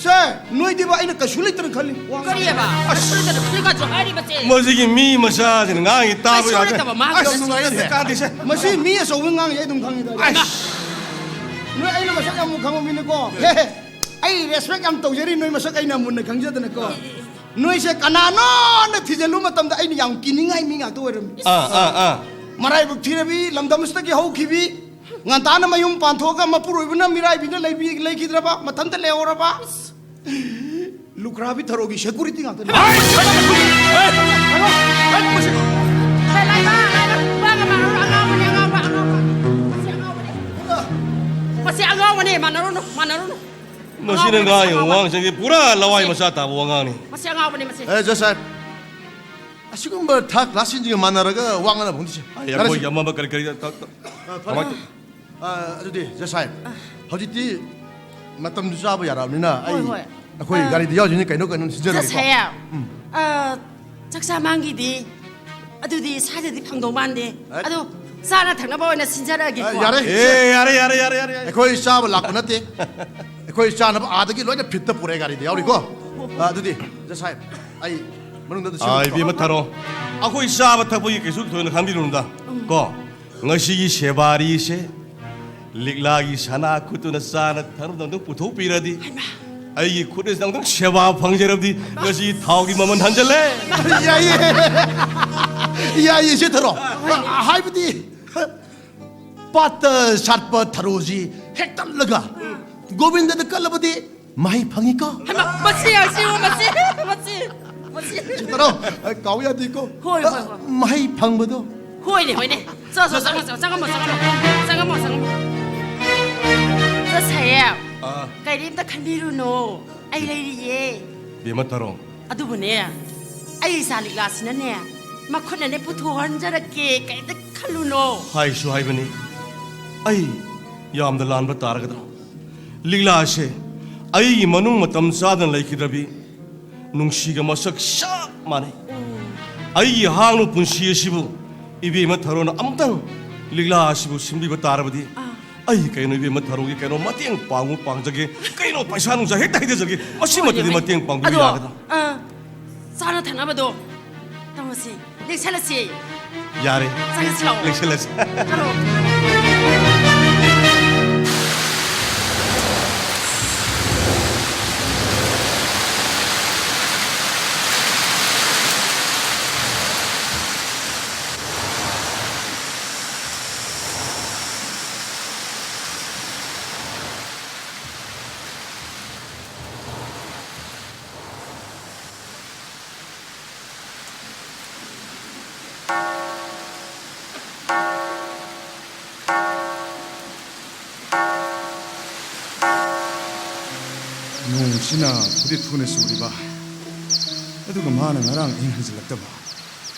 ꯁꯦ, ꯅꯣꯏꯗꯤꯕ ꯑꯩꯅ ꯀꯩꯁꯨ ꯂꯩꯇꯅ ꯈꯜꯂꯤ꯫ ꯋꯥ ꯉꯥꯡ-, ꯀꯔꯤꯑꯕ? ꯑꯁ꯫ ꯀꯔꯤꯒꯅꯣ ꯍꯧꯖꯤꯛꯀꯥꯟꯁꯨ ꯍꯥꯏꯔꯤꯕꯁꯦ? ꯃꯁꯤꯒꯤ ꯃꯤ ꯃꯆꯥꯁꯤꯅ ꯉꯥꯡꯉꯤ ꯇꯥꯕ ꯀꯩꯁꯨ ꯌꯥꯗꯦ꯫ ꯂꯩꯇꯕ ꯃꯥꯒꯤ ꯑꯁ, ꯃꯁꯤ꯫ ꯅꯨꯡꯉꯥꯏꯇꯦ꯫ ꯀꯥꯟꯗꯦꯁꯦ꯫ ꯃꯁꯤ ꯃꯤ ꯑꯆꯧꯕ ꯉꯥꯡꯉꯤ ꯑꯩ ꯑꯗꯨꯝ ꯈꯪꯉꯤꯗ꯫ ꯑꯁ꯫ ꯅꯣꯏ ꯑꯩꯅ ꯃꯁꯛ ꯌꯥꯝ ꯈꯪꯕ ꯃꯤꯅꯤꯀꯣ꯫ ꯍꯦ, ꯍꯦ꯫ ꯑꯩ ꯔꯦꯁꯄꯦꯛ ꯌꯥꯝ ꯇꯧꯖꯔꯤ ꯅꯣꯏ ꯃꯁꯛ ꯑꯩꯅ ꯃꯨꯟꯅ ꯈꯪꯖꯗꯅꯀꯣ꯫ ꯅꯣꯏꯁꯦ ꯀꯅꯥꯅꯣꯅ ꯊꯤꯖꯤꯜꯂꯨ ꯃꯇꯝꯗ ꯑꯩꯅ ꯌꯥꯝ ꯀꯤꯅꯤꯡꯉꯥꯏ ꯃꯤ ꯉꯥꯛꯇ ꯑꯣꯏꯔꯝꯃꯤ꯫ ꯑꯥ, ꯑꯥ, ꯑꯥ꯫ ꯃꯔꯥꯏꯕꯛ ꯊꯤꯔꯕꯤ, ꯂꯝꯗꯝꯁꯤꯗꯒꯤ ꯍꯧꯈꯤꯕꯤ, ꯉꯟꯇꯥꯅ ꯃꯌꯨꯝ ꯄꯥꯟꯊꯣꯛꯑꯒ ꯃꯄꯨꯔꯣꯏꯕꯅ ꯃꯤꯔꯥꯏꯕꯤꯅ ꯂꯩꯕꯤ-, ꯂꯩꯈꯤꯗ꯭ꯔꯕ, ꯃꯊꯟꯇ ꯂꯩꯍꯧꯔꯕ꯫ ꯂꯨꯈ꯭ꯔꯥꯕꯤ ꯊꯔꯣꯒꯤ ꯁꯦꯀꯨꯔꯤꯇꯤ ꯉꯥꯛꯇꯅꯤ꯫ ꯂꯩꯃ, ꯂꯩꯃ, ꯃꯥꯒ ꯃꯥꯟꯅꯔꯨꯅꯨ, ꯑꯉꯥꯎꯕꯅꯦ, ꯑꯉꯥꯎꯕ, ꯑꯉꯥꯎꯕ꯫ ꯃꯁꯤ ꯑꯉꯥꯎꯕꯅꯦ꯫ ꯃꯁꯤ ꯑꯉꯥꯎꯕꯅꯦ, ꯃꯥꯟꯅꯔꯨꯅꯨ, ꯃꯥꯟꯅꯔꯨꯅꯨ꯫ ꯃꯁꯤꯅ ꯑꯉꯥꯎꯕꯅꯦ, ꯃꯁꯤ ꯉꯥꯡꯉꯤꯕ ꯑꯉꯥꯎꯕꯅꯦ꯫ ꯋꯥꯉꯥꯡꯁꯤꯡꯁꯦ ꯄꯨꯔꯥ ꯂꯋꯥꯏ ꯃꯆꯥ ꯇꯥꯕ ꯋꯥꯉꯥꯡꯅꯤ꯫ ꯃꯁꯤ ꯑꯉꯥꯎꯕꯅꯦ, ꯃꯁꯤ꯫ ꯑꯦ, ꯖꯁ ꯁꯥꯍꯦꯕ, ꯑꯁꯤꯒꯨꯝꯕ ꯊꯥꯔꯠ ꯀ꯭ꯂꯥꯁꯁꯤꯡꯁꯤꯒ ꯃꯥꯟꯅꯔꯒ ꯋꯥ ꯉꯥꯡꯅꯕ ꯍꯧꯅꯗꯦꯁꯦ꯫ ꯑꯩ ꯌꯥꯔꯦꯁꯦ꯫ ꯑꯩꯈꯣꯏꯒꯤ ꯑꯃꯝꯕ ꯀꯔꯤ ꯀꯔꯤ ꯇ-, ꯇ-, ꯑ, ꯐꯔꯦ꯫ ꯀꯃꯥꯏ ꯇꯧ-, ꯑ, ꯑꯗꯨꯗꯤ ꯖꯁ ꯁꯥꯍꯦꯕ, ꯍꯧꯖꯤꯛꯇꯤ ꯃꯇꯝꯁꯨ ꯆꯥꯕ ꯌꯥꯔꯛꯑꯕꯅꯤꯅ ꯑꯩ, ꯍꯣꯏ, ꯍꯣꯏ꯫ ꯑꯩꯈꯣꯏ ꯑ, ꯒꯥꯔꯤꯗ ꯌꯥꯎꯁꯤꯅꯤ ꯀꯩꯅꯣ ꯀꯩꯅꯣ ꯁꯤꯟꯖꯔꯒꯦꯀꯣ꯫ ꯖꯁ ꯁꯥꯍꯦꯕ, ꯎꯝ꯫ ꯑ, ꯆꯥꯛꯆꯥ ꯃꯥꯡꯒꯤꯗꯤ ꯑꯗꯨꯗꯤ ꯁ꯭ꯋꯥꯏꯗꯗꯤ ꯐꯪꯗꯧ ꯃꯥꯟꯗꯦ꯫ ꯑꯦ? ꯑꯗꯨ ꯆꯥꯅ ꯊꯛꯅꯕ ꯑꯣꯏꯅ ꯁꯤꯟꯖꯔꯛꯑꯒꯦꯀꯣ꯫ ꯑ, ꯌꯥꯔꯦ꯫ ꯑꯦ, ꯌꯥꯔꯦ, ꯌꯥꯔꯦ, ꯌꯥꯔꯦ, ꯌꯥꯔꯦ, ꯌꯥꯔꯦ꯫ ꯑꯩꯈꯣꯏ ꯆꯥꯕ ꯂꯥꯛꯄ ꯅꯠꯇꯦ꯫ ꯑꯩꯈꯣꯏ ꯆꯥꯅꯕ ꯑꯥꯗꯒꯤ ꯂꯣꯏꯅ ꯐꯤꯠꯇ ꯄꯨꯔꯛꯑꯦ ꯒꯥꯔꯤꯗ ꯌꯥꯎꯔꯤꯀꯣ꯫ ꯑꯣ, ꯑꯣ꯫ ꯑ, ꯑꯗꯨꯗꯤ, ꯖꯁ ꯁꯥꯍꯦꯕ, ꯑꯩ ꯃꯅꯨꯡꯗ ꯑꯝꯇ ꯑꯥ, ꯆꯪꯉꯨꯒꯦꯀꯣ꯫ ꯏꯕꯦꯝꯃ ꯊꯥꯔꯣ, ꯑꯩꯈꯣꯏ ꯆꯥꯕ ꯊꯛꯄꯒꯤ ꯀꯩꯁꯨ ꯊꯣꯏꯅ ꯈꯟꯕꯤꯔꯨꯅꯨꯗ꯫ ꯎꯝ꯫ ꯀꯣ, ꯉꯁꯤꯒꯤ ꯁꯦꯕꯥꯔꯤꯁꯦ ꯂꯤꯛꯂꯥꯒꯤ ꯁꯅꯥ ꯈꯨꯠꯇꯨꯅ ꯆꯥꯅ ꯊꯛꯅꯕꯗ ꯑꯝꯇꯪ ꯄꯨꯊꯣꯛꯄꯤꯔꯗꯤ, ꯍꯩꯃꯥ꯫ ꯑꯩꯒꯤ ꯈꯨꯠꯅ ꯅꯪꯗꯪ ꯁꯦꯕꯥ ꯐꯪꯖꯔꯕꯗꯤ, ꯉꯁꯤ ꯊꯥꯎꯒꯤ ꯃꯃꯜ ꯍꯟꯖꯜꯂꯦ꯫ ꯌꯥꯏꯌꯦ꯫ ꯌꯥꯏꯌꯦ, ꯁꯦ ꯊꯥꯔꯣ꯫ ꯍꯥꯏꯕꯗꯤ, ꯄꯥꯠꯇ ꯁꯥꯠꯄ ꯊꯔꯣꯁꯤ ꯍꯦꯛꯇꯠꯂꯒ ꯒꯣꯕꯤꯟꯗꯗ ꯀꯠꯂꯕꯗꯤ ꯃꯍꯩ ꯐꯪꯉꯤꯀꯣ꯫ ꯍꯩꯃꯥ, ꯃꯁꯤ, ꯃꯁꯤ, ꯃꯁꯤ, ꯃꯁꯤ, ꯃꯁꯤ꯫ ꯁꯦ ꯊꯥꯔꯣ, ꯀꯥꯎ ꯌꯥꯗꯦꯀꯣ꯫ ꯍꯣꯏ, ꯍꯣꯏ, ꯍꯣꯏ꯫ ꯃꯍꯩ ꯐꯪꯕꯗꯣ꯫ ꯍꯣꯏꯅꯦ, ꯍꯣꯏꯅꯦ꯫ ꯆꯣ, ꯆꯣ, ꯆꯪꯉꯣ, ꯆꯪꯉꯣ, ꯆꯪꯉꯝꯃꯣ, ꯆꯪꯉꯝꯃꯣ, ꯆꯪꯉꯝꯃꯣ, ꯆꯪꯉꯝꯃꯣ꯫ ꯆꯣ, ꯁꯥꯍꯦꯕ, ꯑꯥ꯫ ꯀꯔꯤꯝꯇ ꯈꯟꯕꯤꯔꯨꯅꯨ, ꯑꯩ ꯂꯩꯔꯤꯌꯦ꯫ ꯕꯦꯝꯃ ꯊꯥꯔꯣ꯫ ꯑꯗꯨꯕꯨꯅꯦ, ꯑꯩ ꯏꯆꯥ ꯂꯤꯛꯂꯥꯁꯤꯅꯅꯦ, ꯃꯈꯨꯠꯅꯅꯦ ꯄꯨꯊꯣꯛꯍꯟꯖꯔꯛꯀꯦ, ꯀꯔꯤꯝꯇ ꯈꯜꯂꯨꯅꯣ꯫ ꯍꯥꯏꯁꯨ ꯍꯥꯏꯕꯅꯤ, ꯑꯩ ꯌꯥꯝꯅ ꯂꯥꯟꯕ ꯇꯥꯔꯒꯗ꯭ꯔꯥ? ꯂꯤꯛꯂꯥꯁꯦ ꯑꯩꯒꯤ ꯃꯅꯨꯡ ꯃꯇꯝ ꯆꯥꯗꯅ ꯂꯩꯈꯤꯗ꯭ꯔꯕꯤ ꯅꯨꯡꯁꯤꯒ ꯃꯁꯛ ꯆꯞ ꯃꯥꯟꯅꯩ꯫ ꯑꯩꯒꯤ ꯍꯥꯡꯂꯨ ꯄꯨꯟꯁꯤ ꯑꯁꯤꯕꯨ ꯏꯕꯦꯝꯃ ꯊꯔꯣꯅ ꯑꯃꯨꯛꯇꯪ ꯂꯤꯛꯂꯥ ꯑꯁꯤꯕꯨ ꯁꯤꯟꯕꯤꯕ ꯇꯥꯔꯕꯗꯤ, ꯑꯥ꯫ ꯑꯩ ꯀꯩꯅꯣ ꯏꯕꯦꯝꯃ ꯊꯔꯣꯒꯤ ꯀꯩꯅꯣ ꯃꯇꯦꯡ ꯄꯥꯡꯉꯨ ꯄꯥꯡꯖꯒꯦ, ꯀꯩꯅꯣ ꯄꯩꯁꯥ ꯅꯨꯡꯁꯥ ꯍꯦꯛꯇ ꯍꯩꯖꯖꯒꯦ, ꯃꯁꯤꯃꯛꯇꯗꯤ ꯍꯣꯏ, ꯃꯇꯦꯡ ꯄꯥꯡꯕꯤꯕ ꯑꯗꯣ, ꯌꯥꯒꯗ꯭ꯔꯥ? ꯑꯥ, ꯆꯥꯅ ꯊꯛꯅꯕꯗꯣ ꯇꯧꯔꯁꯤ, ꯂꯦꯛꯁꯜꯂꯁꯤ꯫ ꯌꯥꯔꯦ꯫ ꯆꯪꯉꯁꯤ ꯂꯥꯛꯑꯣ꯫ ꯂꯦꯛꯁꯜꯂꯁꯤ꯫ ꯆꯠꯂꯣ꯫ ꯅꯣꯡꯁꯤꯅ ꯐꯨꯗꯤꯠ ꯐꯨꯅ ꯆꯨꯔꯤꯕ, ꯑꯗꯨꯒ ꯃꯥꯅ ꯉꯔꯥꯡ ꯑꯍꯤꯡ ꯍꯟꯖꯤꯜꯂꯛꯇꯕ꯫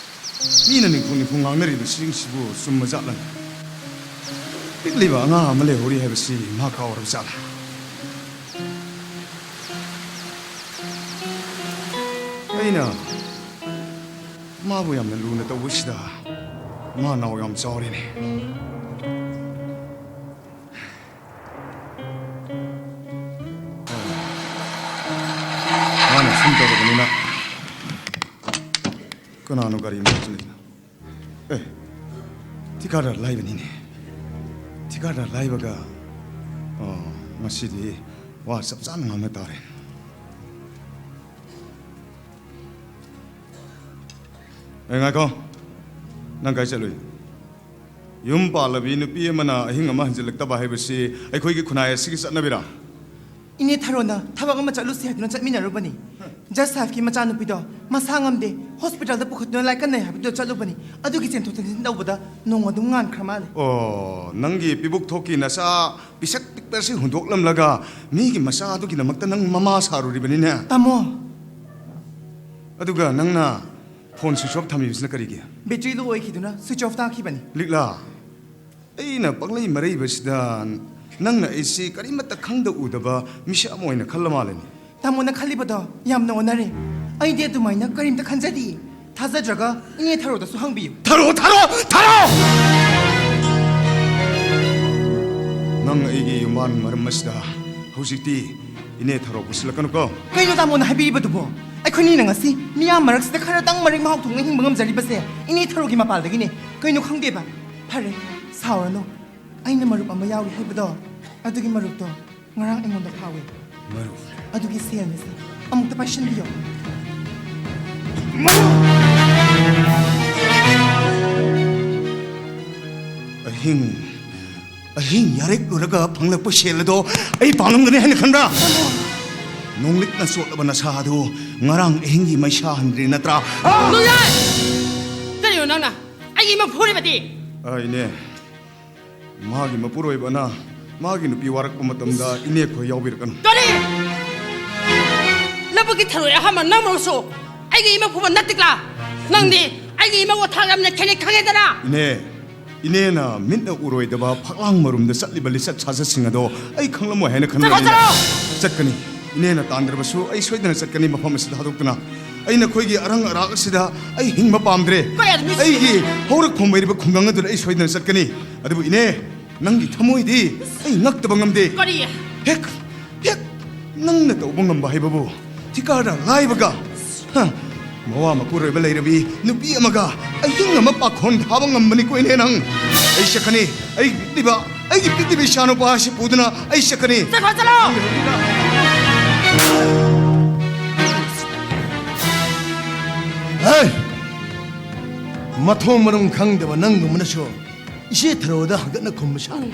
ꯃꯤꯅ ꯅꯤꯡꯈꯣꯡ ꯅꯤꯡꯈꯣꯡ ꯉꯥꯡꯅꯔꯤꯕꯁꯤꯡꯁꯤꯕꯨ ꯆꯨꯝꯕ ꯖꯥꯠꯂꯅꯦ? ꯄꯤꯛꯂꯤꯕ ꯑꯉꯥꯡ ꯑꯃ ꯂꯩꯍꯧꯔꯤ ꯍꯥꯏꯕꯁꯤ ꯃꯥ ꯀꯥꯎꯔꯕ ꯖꯥꯠꯂ? ꯑꯩꯅ ꯃꯥꯕꯨ ꯌꯥꯝꯅ ꯂꯨꯅ ꯇꯧꯕꯁꯤꯗ ꯃꯥ ꯅꯥꯎ ꯌꯥꯝ ꯆꯥꯎꯔꯦꯅꯦ꯫ ꯃꯥꯅ ꯁꯨꯝ ꯇꯧꯔꯕꯅꯤꯅ ꯀꯅꯥꯅꯣ ꯒꯥꯔꯤ ꯃꯆꯥ ꯆꯠꯂꯤꯁꯤꯅ? ꯑꯦ, ꯊꯤꯀꯥꯗꯥꯔ ꯂꯥꯏꯕꯅꯤꯅꯦ꯫ ꯊꯤꯀꯥꯗꯥꯔ ꯂꯥꯏꯕꯒ, ꯑ, ꯉꯁꯤꯗꯤ ꯋꯥ ꯆꯞ ꯆꯥꯅ ꯉꯥꯡꯅ ꯇꯥꯔꯦ꯫ ꯑꯦ, ꯉꯥꯏꯈꯣ꯫ ꯅꯪ ꯀꯥꯏ ꯆꯠꯂꯨꯏ? ꯌꯨꯝ ꯄꯥꯜꯂꯕꯤ ꯅꯨꯄꯤ ꯑꯃꯅ ꯑꯍꯤꯡ ꯑꯃ ꯍꯟꯖꯤꯜꯂꯛꯇꯕ ꯍꯥꯏꯕꯁꯤ ꯑꯩꯈꯣꯏꯒꯤ ꯈꯨꯟꯅꯥꯏ ꯑꯁꯤꯒꯤ ꯆꯠꯅꯕꯤꯔꯥ? ꯏꯅꯦ ꯊꯔꯣꯅ ꯊꯕꯛ ꯑꯃ ꯆꯠꯂꯨꯁꯤ ꯍꯥꯏꯗꯨꯅ ꯆꯠꯃꯤꯟꯅꯔꯨꯕꯅꯤ꯫ ꯖꯁ ꯁꯥꯍꯦꯕꯀꯤ ꯃꯆꯥꯅꯨꯄꯤꯗꯣ ꯃꯁꯥ ꯉꯝꯗꯦ, ꯍꯣꯁꯄꯤꯇꯥꯜꯗ ꯄꯨꯈꯠꯇꯨꯅ ꯂꯥꯏꯀꯠꯅꯩ ꯍꯥꯏꯕꯗꯨꯗ ꯆꯠꯂꯨꯕꯅꯤ꯫ ꯑꯗꯨꯒꯤ ꯆꯦꯟꯊꯣꯛ ꯆꯦꯟꯁꯤꯟ ꯇꯧꯕꯗ ꯅꯣꯡ ꯑꯗꯨꯝ ꯉꯥꯟꯈ꯭ꯔ ꯃꯥꯜꯂꯦ꯫ ꯑꯣ, ꯅꯪꯒꯤ ꯄꯤꯕꯨꯛ ꯊꯣꯛꯀꯤ ꯅꯆꯥ ꯄꯤꯁꯛ ꯄꯤꯛꯄ ꯑꯁꯤ ꯍꯨꯟꯗꯣꯛꯂꯝꯂꯒ ꯃꯤꯒꯤ ꯃꯆꯥ ꯑꯗꯨꯒꯤꯗꯃꯛꯇ ꯅꯪ ꯃꯃꯥ ꯁꯥꯔꯨꯔꯤꯕꯅꯤꯅꯦ? ꯇꯥꯃꯣ! ꯑꯗꯨꯒ ꯅꯪꯅ ꯐꯣꯟ ꯁ꯭ꯋꯤꯆ ꯑꯣꯐ ꯊꯝꯃꯤꯕꯁꯤꯅ ꯀꯔꯤꯒꯤ? Battery low ꯑꯣꯏꯈꯤꯗꯨꯅ switch of ꯇꯥꯈꯤꯕꯅꯤ꯫ ꯂꯤꯛꯂꯥ, ꯑꯩꯅ ꯄꯪꯂꯩ ꯃꯔꯩꯕꯁꯤꯗ ꯅꯪꯅ ꯑꯩꯁꯤ ꯀꯔꯤꯃꯠꯇ ꯈꯪꯗ ꯎꯗꯕ ꯃꯤꯁꯛ ꯑꯃ ꯑꯣꯏꯅ ꯈꯜꯂ ꯃꯥꯜꯂꯦꯅꯦ꯫ ꯇꯥꯃꯣꯅ ꯈꯜꯂꯤꯕꯗꯣ ꯌꯥꯝꯅ ꯑꯣꯟꯅꯔꯦ꯫ ꯑꯩꯗꯤ ꯑꯗꯨꯃꯥꯏꯅ ꯀꯔꯤꯝꯇ ꯈꯟꯖꯗꯤꯌꯦ꯫ ꯊꯥꯖꯗ꯭ꯔꯒ ꯏꯅꯦ ꯊꯔꯣꯗꯁꯨ ꯍꯪꯕꯤꯌꯨ꯫ ꯊꯔꯣ, ꯊꯔꯣ, ꯊꯔꯣ! ꯅꯪ ꯑꯩꯒꯤ ꯌꯨꯝꯕꯥꯟ ꯃꯔꯝ ꯑꯁꯤꯗ ꯍꯧꯖꯤꯛꯇꯤ ꯏꯅꯦ ꯊꯔꯣ ꯄꯨꯁꯤꯜꯂꯛꯀꯅꯨꯀꯣ꯫ ꯀꯩꯅꯣ ꯇꯥꯃꯣꯅ ꯍꯥꯏꯕꯤꯔꯤꯕꯗꯨꯕꯣ? ꯑꯩꯈꯣꯏꯅꯤꯅ ꯉꯁꯤ ꯃꯤꯌꯥꯝ ꯃꯔꯛꯁꯤꯗ ꯈꯔꯗꯪ ꯃꯔꯦꯛ ꯃꯍꯥꯎ ꯊꯣꯛꯅ ꯍꯤꯡꯕ ꯉꯝꯖꯔꯤꯕꯁꯦ ꯏꯅꯦ ꯊꯔꯣꯒꯤ ꯃꯄꯥꯜꯗꯒꯤꯅꯦ꯫ ꯀꯩꯅꯣ ꯈꯪꯗꯦꯕ? ꯐꯔꯦ, ꯁꯥꯎꯔꯅꯨ꯫ ꯑꯩꯅ ꯃꯔꯨꯞ ꯑꯃ ꯌꯥꯎꯔꯤ ꯍꯥꯏꯕꯗꯣ, ꯑꯗꯨꯒꯤ ꯃꯔꯨꯞꯇꯣ ꯉꯔꯥꯡ ꯑꯩꯉꯣꯟꯗ ꯐꯥꯎꯏ꯫ ꯃꯔꯨꯞ? ꯑꯗꯨꯒꯤ ꯁꯦꯜꯅꯤ ꯁꯦ꯫ ꯑꯃꯨꯛꯇ ꯄꯥꯏꯁꯟꯕꯤꯌꯣ꯫ ꯑꯍꯤꯡ, ꯑꯍꯤꯡ ꯌꯥꯔꯦꯛꯂꯨꯔꯒ ꯐꯪꯂꯛꯄ ꯁꯦꯜ ꯑꯗꯣ ꯑꯩ ꯄꯥꯡꯂꯝꯒꯅꯤ ꯍꯥꯏꯅ ꯈꯟꯕ꯭ꯔꯥ? ꯅꯣꯡꯂꯤꯛꯅ ꯆꯣꯠꯂꯕ ꯅꯁꯥ ꯑꯗꯨ ꯉꯔꯥꯡ ꯑꯍꯤꯡꯒꯤ ꯃꯩꯁꯥ ꯍꯟꯗ꯭ꯔꯤ ꯅꯠꯇ꯭ꯔꯥ? ꯅꯣꯡꯌꯥꯏ! ꯀꯔꯤꯅꯣ ꯅꯪꯅ ꯑꯩꯒꯤ ꯏꯃꯧ ꯐꯨꯔꯤꯕꯗꯤ? ꯑ, ꯏꯅꯦ, ꯃꯥꯒꯤ ꯃꯄꯨꯔꯣꯏꯕꯅ ꯃꯥꯒꯤ ꯅꯨꯄꯤ ꯋꯥꯔꯛꯄ ꯃꯇꯝꯗ ꯏꯅꯦ ꯈꯣꯏ ꯌꯥꯎꯕꯤꯔꯛꯀꯅꯨ꯫ ꯀꯔꯤ? ꯂꯧꯕꯨꯛꯀꯤ ꯊꯔꯣꯏ ꯑꯍꯥꯟꯕ ꯅꯪꯃꯛꯁꯨ ꯑꯩꯒꯤ ꯏꯃꯧ ꯐꯨꯕ ꯅꯠꯇꯦꯀ꯭ꯂꯥ? ꯅꯪꯗꯤ ꯑꯩꯒꯤ ꯏꯃꯧ ꯑꯊꯥꯛ ꯌꯥꯝꯅ ꯈꯦꯠꯅꯩ ꯈꯪꯉꯦꯗꯅ? ꯏꯅꯦ, ꯏꯅꯦꯅ ꯃꯤꯠꯅ ꯎꯔꯣꯏꯗꯕ ꯐꯛꯂꯥꯡ ꯃꯔꯨꯝꯗ ꯆꯠꯂꯤꯕ ꯂꯤꯆꯠ ꯁꯥꯖꯠꯁꯤꯡ ꯑꯗꯣ ꯑꯩ ꯈꯪꯂꯝꯃꯣꯏ ꯍꯥꯏꯅ ꯈꯟꯕ ꯆꯠꯈꯣ, ꯏꯅꯦ꯫ ꯆꯠꯂꯣ! ꯆꯠꯀꯅꯤ꯫ ꯏꯅꯦꯅ ꯇꯥꯟꯗ꯭ꯔꯕꯁꯨ ꯑꯩ ꯁꯣꯏꯗꯅ ꯆꯠꯀꯅꯤ ꯃꯐꯝ ꯑꯁꯤꯗ ꯊꯥꯗꯣꯛꯇꯨꯅ꯫ ꯑꯩ ꯅꯈꯣꯏꯒꯤ ꯑꯔꯪ ꯑꯔꯥꯛ ꯑꯁꯤꯗ ꯑꯩ ꯍꯤꯡꯕ ꯄꯥꯝꯗ꯭ꯔꯦ꯫ ꯀꯌꯥꯗ ꯃꯤꯁ- ꯑꯩꯒꯤ ꯍꯧꯔꯛꯐꯝ ꯑꯣꯏꯔꯤꯕ ꯈꯨꯡꯒꯪ ꯑꯗꯨꯗ ꯑꯩ ꯁꯣꯏꯗꯅ ꯆꯠꯀꯅꯤ꯫ ꯑꯗꯨꯕꯨ ꯏꯅꯦ, ꯅꯪꯒꯤ ꯊꯃꯣꯏꯗꯤ ꯑꯩ ꯉꯛꯇꯕ ꯉꯝꯗꯦ꯫ ꯀꯔꯤ? ꯍꯦꯛ, ꯍꯦꯛ ꯅꯪꯅ ꯇꯧꯕ ꯉꯝꯕ ꯍꯥꯏꯕꯕꯨ ꯊꯤꯀꯥꯗ ꯂꯥꯏꯕꯒ, ꯍ, ꯃꯋꯥ ꯃꯄꯨꯔꯣꯏꯕ ꯂꯩꯔꯕꯤ ꯅꯨꯄꯤ ꯑꯃꯒ ꯑꯍꯤꯡ ꯑꯃ ꯄꯥꯈꯣꯟ ꯊꯥꯕ ꯉꯝꯕꯅꯤꯀꯣ ꯏꯅꯦ ꯅꯪ꯫ ꯑꯩ ꯆꯠꯀꯅꯤ꯫ ꯑꯩꯒꯤ ꯄꯤꯛꯂꯤꯕ, ꯑꯩꯒꯤ ꯄꯤꯛꯂꯤꯕ ꯏꯆꯥꯅꯨꯄꯥ ꯑꯁꯤ ꯄꯨꯗꯨꯅ ꯑꯩ ꯆꯠꯀꯅꯤ꯫ ꯆꯠꯈ꯭ꯔꯣ, ꯆꯠꯂꯣ! ꯍꯦ! ꯃꯊꯣꯡ ꯃꯔꯝ ꯈꯪꯗꯕ ꯅꯪꯒꯨꯝꯕꯅꯁꯨ ꯏꯆꯦ ꯊꯔꯣꯗ ꯍꯪꯒꯠꯅ ꯈꯨꯝꯕ ꯁꯥꯔꯤ꯫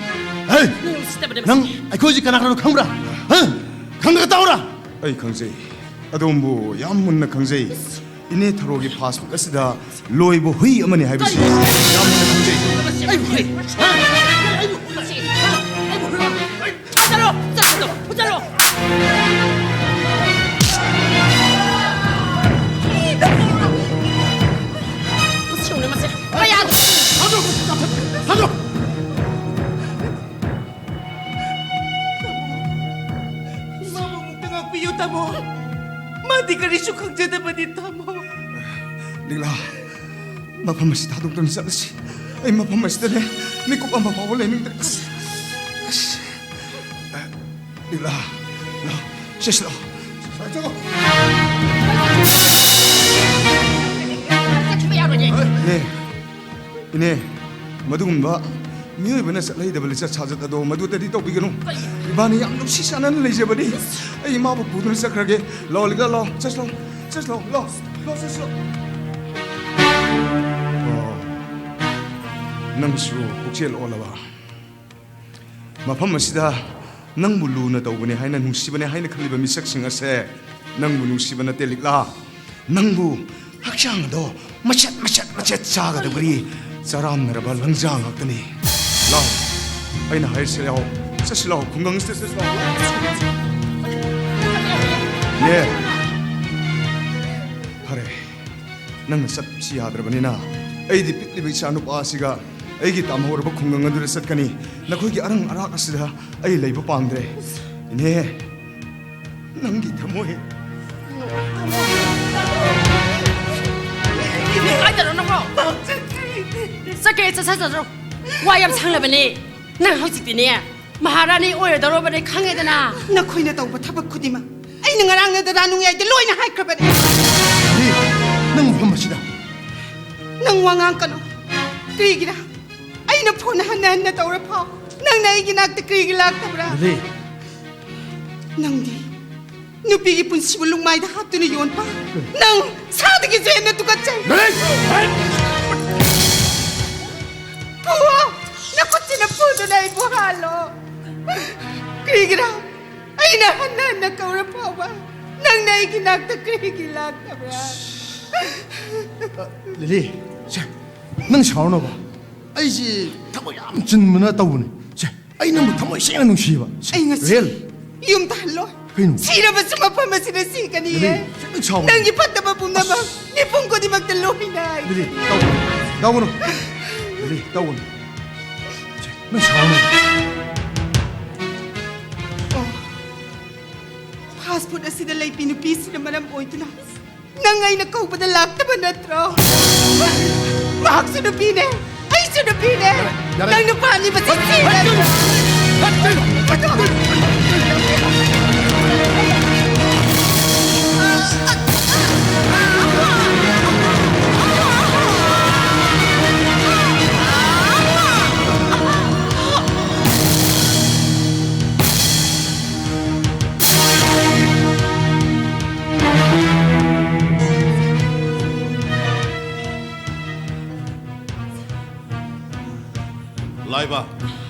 ꯍꯦ! ꯅꯪ ꯎꯁꯤꯠꯇꯕꯅꯦ ꯃꯁꯤ꯫ ꯅꯪ ꯑꯩꯈꯣꯏꯁꯤ ꯀꯅꯥ ꯀꯅꯥꯅꯣ ꯈꯪꯕ꯭ꯔꯥ? ꯍꯦ? ꯈꯪꯗ꯭ꯔꯒ ꯇꯧꯔꯥ? ꯑꯩ ꯈꯪꯖꯩ꯫ ꯑꯗꯣꯝꯕꯨ ꯌꯥꯝ ꯃꯨꯟꯅ ꯈꯪꯖꯩ꯫ ꯏꯅꯦ ꯊꯔꯣꯒꯤ ꯐꯥꯁꯕꯨꯛ ꯑꯁꯤꯗ ꯂꯣꯏꯕ ꯍꯨꯏ ꯑꯃꯅꯤ ꯍꯥꯏꯕꯁꯤ ꯌꯥꯝ ꯃꯨꯟꯅ ꯈꯪꯖꯩ꯫ ꯑꯩꯕꯨ ꯍꯨꯏ? ꯍꯥ? ꯑꯩꯕꯨ ꯍꯨꯏ? ꯑꯩꯕꯨ ꯍꯨꯏ? ꯆꯠꯂꯣ! ꯆꯠꯂꯣ! ꯆꯠꯂꯣ! ꯃꯁꯤ ꯌꯦꯡꯉꯨꯅꯦ, ꯃꯁꯤ ꯀꯌꯥꯗ ꯍꯟꯗꯣꯛ! ꯍꯟꯗꯣꯛ! ꯑꯩ ꯀꯔꯤꯁꯨ ꯈꯪꯖꯗꯕꯅꯤ, ꯇꯥꯃꯣ꯫ ꯂꯤꯛꯂꯥ, ꯃꯐꯝ ꯑꯁꯤ ꯊꯥꯗꯣꯛꯇꯨꯅ ꯆꯠꯂꯁꯤ꯫ ꯑꯩ ꯃꯐꯝ ꯑꯁꯤꯗꯅꯦ ꯃꯤꯀꯨꯞ ꯑꯃ ꯐꯥꯎꯕ ꯂꯩꯅꯤꯡꯗ꯭ꯔꯦ꯫ ꯑꯁ, ꯑꯁ꯫ ꯂꯤꯛꯂꯥ, ꯂꯥꯎ, ꯁꯤꯁ ꯂꯥꯎ꯫ ꯆꯠꯈꯤꯕ ꯌꯥꯔꯣꯏꯌꯦ꯫ ꯏꯅꯦ, ꯏꯅꯦ, ꯃꯗꯨꯒꯨꯝꯕ ꯃꯤꯑꯣꯏꯕꯅ ꯆꯠꯍꯩꯗꯕ ꯂꯤꯆꯠ ꯁꯥꯖꯠ ꯑꯗꯣ ꯃꯗꯨꯗꯗꯤ ꯇꯧꯕꯤꯒꯅꯨ꯫ ꯀꯩ? ꯏꯕꯥꯅꯤ ꯌꯥꯝ ꯅꯨꯡꯁꯤ ꯆꯥꯟꯅꯅ ꯂꯩꯖꯕꯅꯤ꯫ ꯑꯩ ꯏꯃꯥꯕꯨ ꯄꯨꯗꯨꯅ ꯆꯠꯈ꯭ꯔꯒꯦ꯫ ꯂꯥꯎ, ꯂꯤꯛꯂꯥ, ꯂꯥꯎ, ꯆꯠꯁꯤ ꯂꯥꯎ, ꯆꯠꯁꯤ ꯂꯥꯎ, ꯂꯥꯎ, ꯂꯥꯎ, ꯆꯠꯁꯤ ꯂꯥꯎ꯫ ꯑꯣ, ꯅꯪꯁꯨ ꯄꯨꯛꯆꯦꯜ ꯑꯣꯜꯂꯕ? ꯃꯐꯝ ꯑꯁꯤꯗ ꯅꯪꯕꯨ ꯂꯨꯅ ꯇꯧꯕꯅꯦ ꯍꯥꯏꯅ, ꯅꯨꯡꯁꯤꯕꯅꯦ ꯍꯥꯏꯅ ꯈꯜꯂꯤꯕ ꯃꯤꯁꯛꯁꯤꯡ ꯑꯁꯦ ꯅꯪꯕꯨ ꯅꯨꯡꯁꯤꯕ ꯅꯠꯇꯦ, ꯂꯤꯛꯂꯥ꯫ ꯅꯪꯕꯨ ꯍꯛꯆꯥꯡ ꯑꯗꯣ ꯃꯆꯦꯠ, ꯃꯆꯦꯠ, ꯃꯆꯦꯠ ꯆꯥꯒꯗꯕꯒꯤ ꯆꯔꯥꯝꯅꯔꯕ ꯂꯪꯖꯥ ꯉꯥꯛꯇꯅꯤ꯫ ꯂꯥꯎ, ꯑꯩꯅ ꯍꯥꯏꯔꯤꯁꯦ ꯂꯥꯎ, ꯆꯠꯁꯤ ꯂꯥꯎ, ꯈꯨꯡꯒꯪꯁꯤꯗ ꯆꯠꯁꯤ ꯂꯥꯎ꯫ ꯅꯦ, ꯐꯔꯦ, ꯅꯪꯅ ꯆꯠꯁꯤ ꯌꯥꯗ꯭ꯔꯕꯅꯤꯅ ꯑꯩꯗꯤ ꯄꯤꯛꯂꯤꯕ ꯏꯆꯥ ꯅꯨꯄꯥ ꯑꯁꯤꯒ ꯑꯩꯒꯤ ꯇꯥꯝꯍꯧꯔꯕ ꯈꯨꯡꯒꯪ ꯑꯗꯨꯗ ꯆꯠꯀꯅꯤ꯫ ꯅꯈꯣꯏꯒꯤ ꯑꯔꯪ ꯑꯔꯥꯛ ꯑꯁꯤꯗ ꯑꯩ ꯂꯩꯕ ꯄꯥꯝꯗ꯭ꯔꯦ꯫ ꯏꯅꯦ, ꯅꯪꯒꯤ ꯊꯃꯣꯏ꯫ ꯀꯥꯏꯗꯅꯣ ꯅꯪꯕꯣ? ꯆꯠꯀꯦ, ꯆꯠꯁ ꯆꯠꯁꯔꯣ꯫ ꯋꯥ ꯌꯥꯝ ꯁꯪꯂꯕꯅꯦ꯫ ꯅꯪ ꯍꯧꯖꯤꯛꯇꯤꯅꯦ, ꯃꯍꯥꯔꯥꯅꯤ ꯑꯣꯏꯔꯗꯧꯔꯕꯅꯦ, ꯈꯪꯉꯦꯗꯅ꯫ ꯅꯈꯣꯏꯅ ꯇꯧꯕ ꯊꯕꯛ ꯈꯨꯗꯤꯡꯃꯛ ꯑꯩꯅ ꯉꯔꯥꯡꯅ ꯗꯗꯥ ꯅꯨꯡꯌꯥꯏꯗ ꯂꯣꯏꯅ ꯍꯥꯏꯈ꯭ꯔꯕꯅꯦ꯫ ꯂꯤ, ꯅꯪ ꯃꯐꯝ ꯑꯁꯤꯗ꯫ ꯅꯪ ꯋꯥ ꯉꯥꯡꯀꯅꯨ꯫ ꯀꯔꯤꯒꯤꯔ? ꯑꯩꯅ ꯐꯣꯟ ꯍꯟꯅ ꯍꯟꯅ ꯇꯧꯔ ꯐꯥꯎ ꯅꯪꯅ ꯑꯩꯒꯤ ꯅꯥꯛꯇ ꯀꯔꯤꯒꯤ ꯂꯥꯛꯇꯕ꯭ꯔꯥ? ꯂꯤ꯫ ꯅꯪꯗꯤ ꯅꯨꯄꯤꯒꯤ ꯄꯨꯟꯁꯤꯕꯨ ꯂꯨꯡꯃꯥꯏꯗ ꯍꯥꯞꯇꯨꯅ ꯌꯣꯟꯕ, ꯅꯪ ꯁꯥꯗꯒꯤꯁꯨ ꯍꯦꯟꯅ ꯇꯨꯀꯠꯆꯩ꯫ ꯂꯤ! ꯄꯨꯑꯣ, ꯅꯈꯨꯠꯁꯤꯅ ꯄꯨꯗꯨꯅ ꯑꯩꯕꯨ ꯍꯥꯜꯂꯣ꯫ ꯀꯔꯤꯒꯤꯔꯥ? ꯑꯩꯅ ꯍꯟꯅ ꯍꯟꯅ ꯀꯧꯔ ꯐꯥꯎꯕ ꯅꯪꯅ ꯑꯩꯒꯤ ꯅꯥꯛꯇ ꯀꯔꯤꯒꯤ ꯂꯥꯛꯇꯕ꯭ꯔꯥ? ꯂꯤꯂꯤ, ꯁꯦ, ꯅꯪ ꯁꯥꯎꯔꯅꯣꯕ꯫ ꯑꯩꯁꯦ ꯊꯕꯛ ꯌꯥꯝ ꯆꯤꯟꯕꯅ ꯇꯧꯕꯅꯦ꯫ ꯁꯦ, ꯑꯩ ꯅꯪꯕꯨ ꯊꯃꯣꯏ ꯁꯦꯡꯅ ꯅꯨꯡꯁꯤꯕ꯫ ꯁꯦ, ꯑꯩ ꯉꯁꯤ ꯔꯦꯜ꯫ ꯌꯨꯝꯗ ꯍꯜꯂꯣꯏ꯫ ꯀꯩꯅꯣ? ꯁꯤꯔꯕꯁꯨ ꯃꯐꯝ ꯑꯁꯤꯗ ꯁꯤꯒꯅꯤꯌꯦ꯫ ꯂꯤꯂꯤ, ꯈꯤꯇꯪ ꯁꯥꯎ꯫ ꯅꯪꯒꯤ ꯐꯠꯇꯕ ꯄꯨꯝꯅꯃꯛ ꯃꯤꯄꯨꯝ ꯈꯨꯗꯤꯡꯃꯛꯇ ꯂꯣꯏꯅ ꯍꯥꯏ꯫ ꯂꯤꯂꯤ, ꯇꯧꯒꯅꯨ꯫ ꯇꯧꯒꯅꯨ꯫ ꯂꯤꯂꯤ, ꯇꯧꯒꯅꯨ꯫ ꯁꯦ, ꯅꯪ ꯁꯥꯎꯔꯅꯣ꯫ ꯑꯣ꯫ ꯐꯥꯁ ꯐꯨꯗ ꯑꯁꯤꯗ ꯂꯩꯕꯤ ꯅꯨꯄꯤꯁꯤꯅ ꯃꯔꯝ ꯑꯣꯏꯗꯨꯅ ꯅꯪ ꯑꯩꯅ ꯀꯧꯕꯗ ꯂꯥꯛꯇꯕ ꯅꯠꯇ꯭ꯔꯣ? ꯃꯍꯥꯛꯁꯨ ꯅꯨꯄꯤꯅꯦ, ꯑꯩꯁꯨ ꯅꯨꯄꯤꯅꯦ꯫ ꯌꯥꯔꯦ, ꯌꯥꯔꯦ꯫ ꯅꯪ ꯅꯨꯄꯥꯅꯤ ꯃꯁꯤ ꯆꯦꯜꯂꯒ꯫ ꯂꯥꯏꯕ,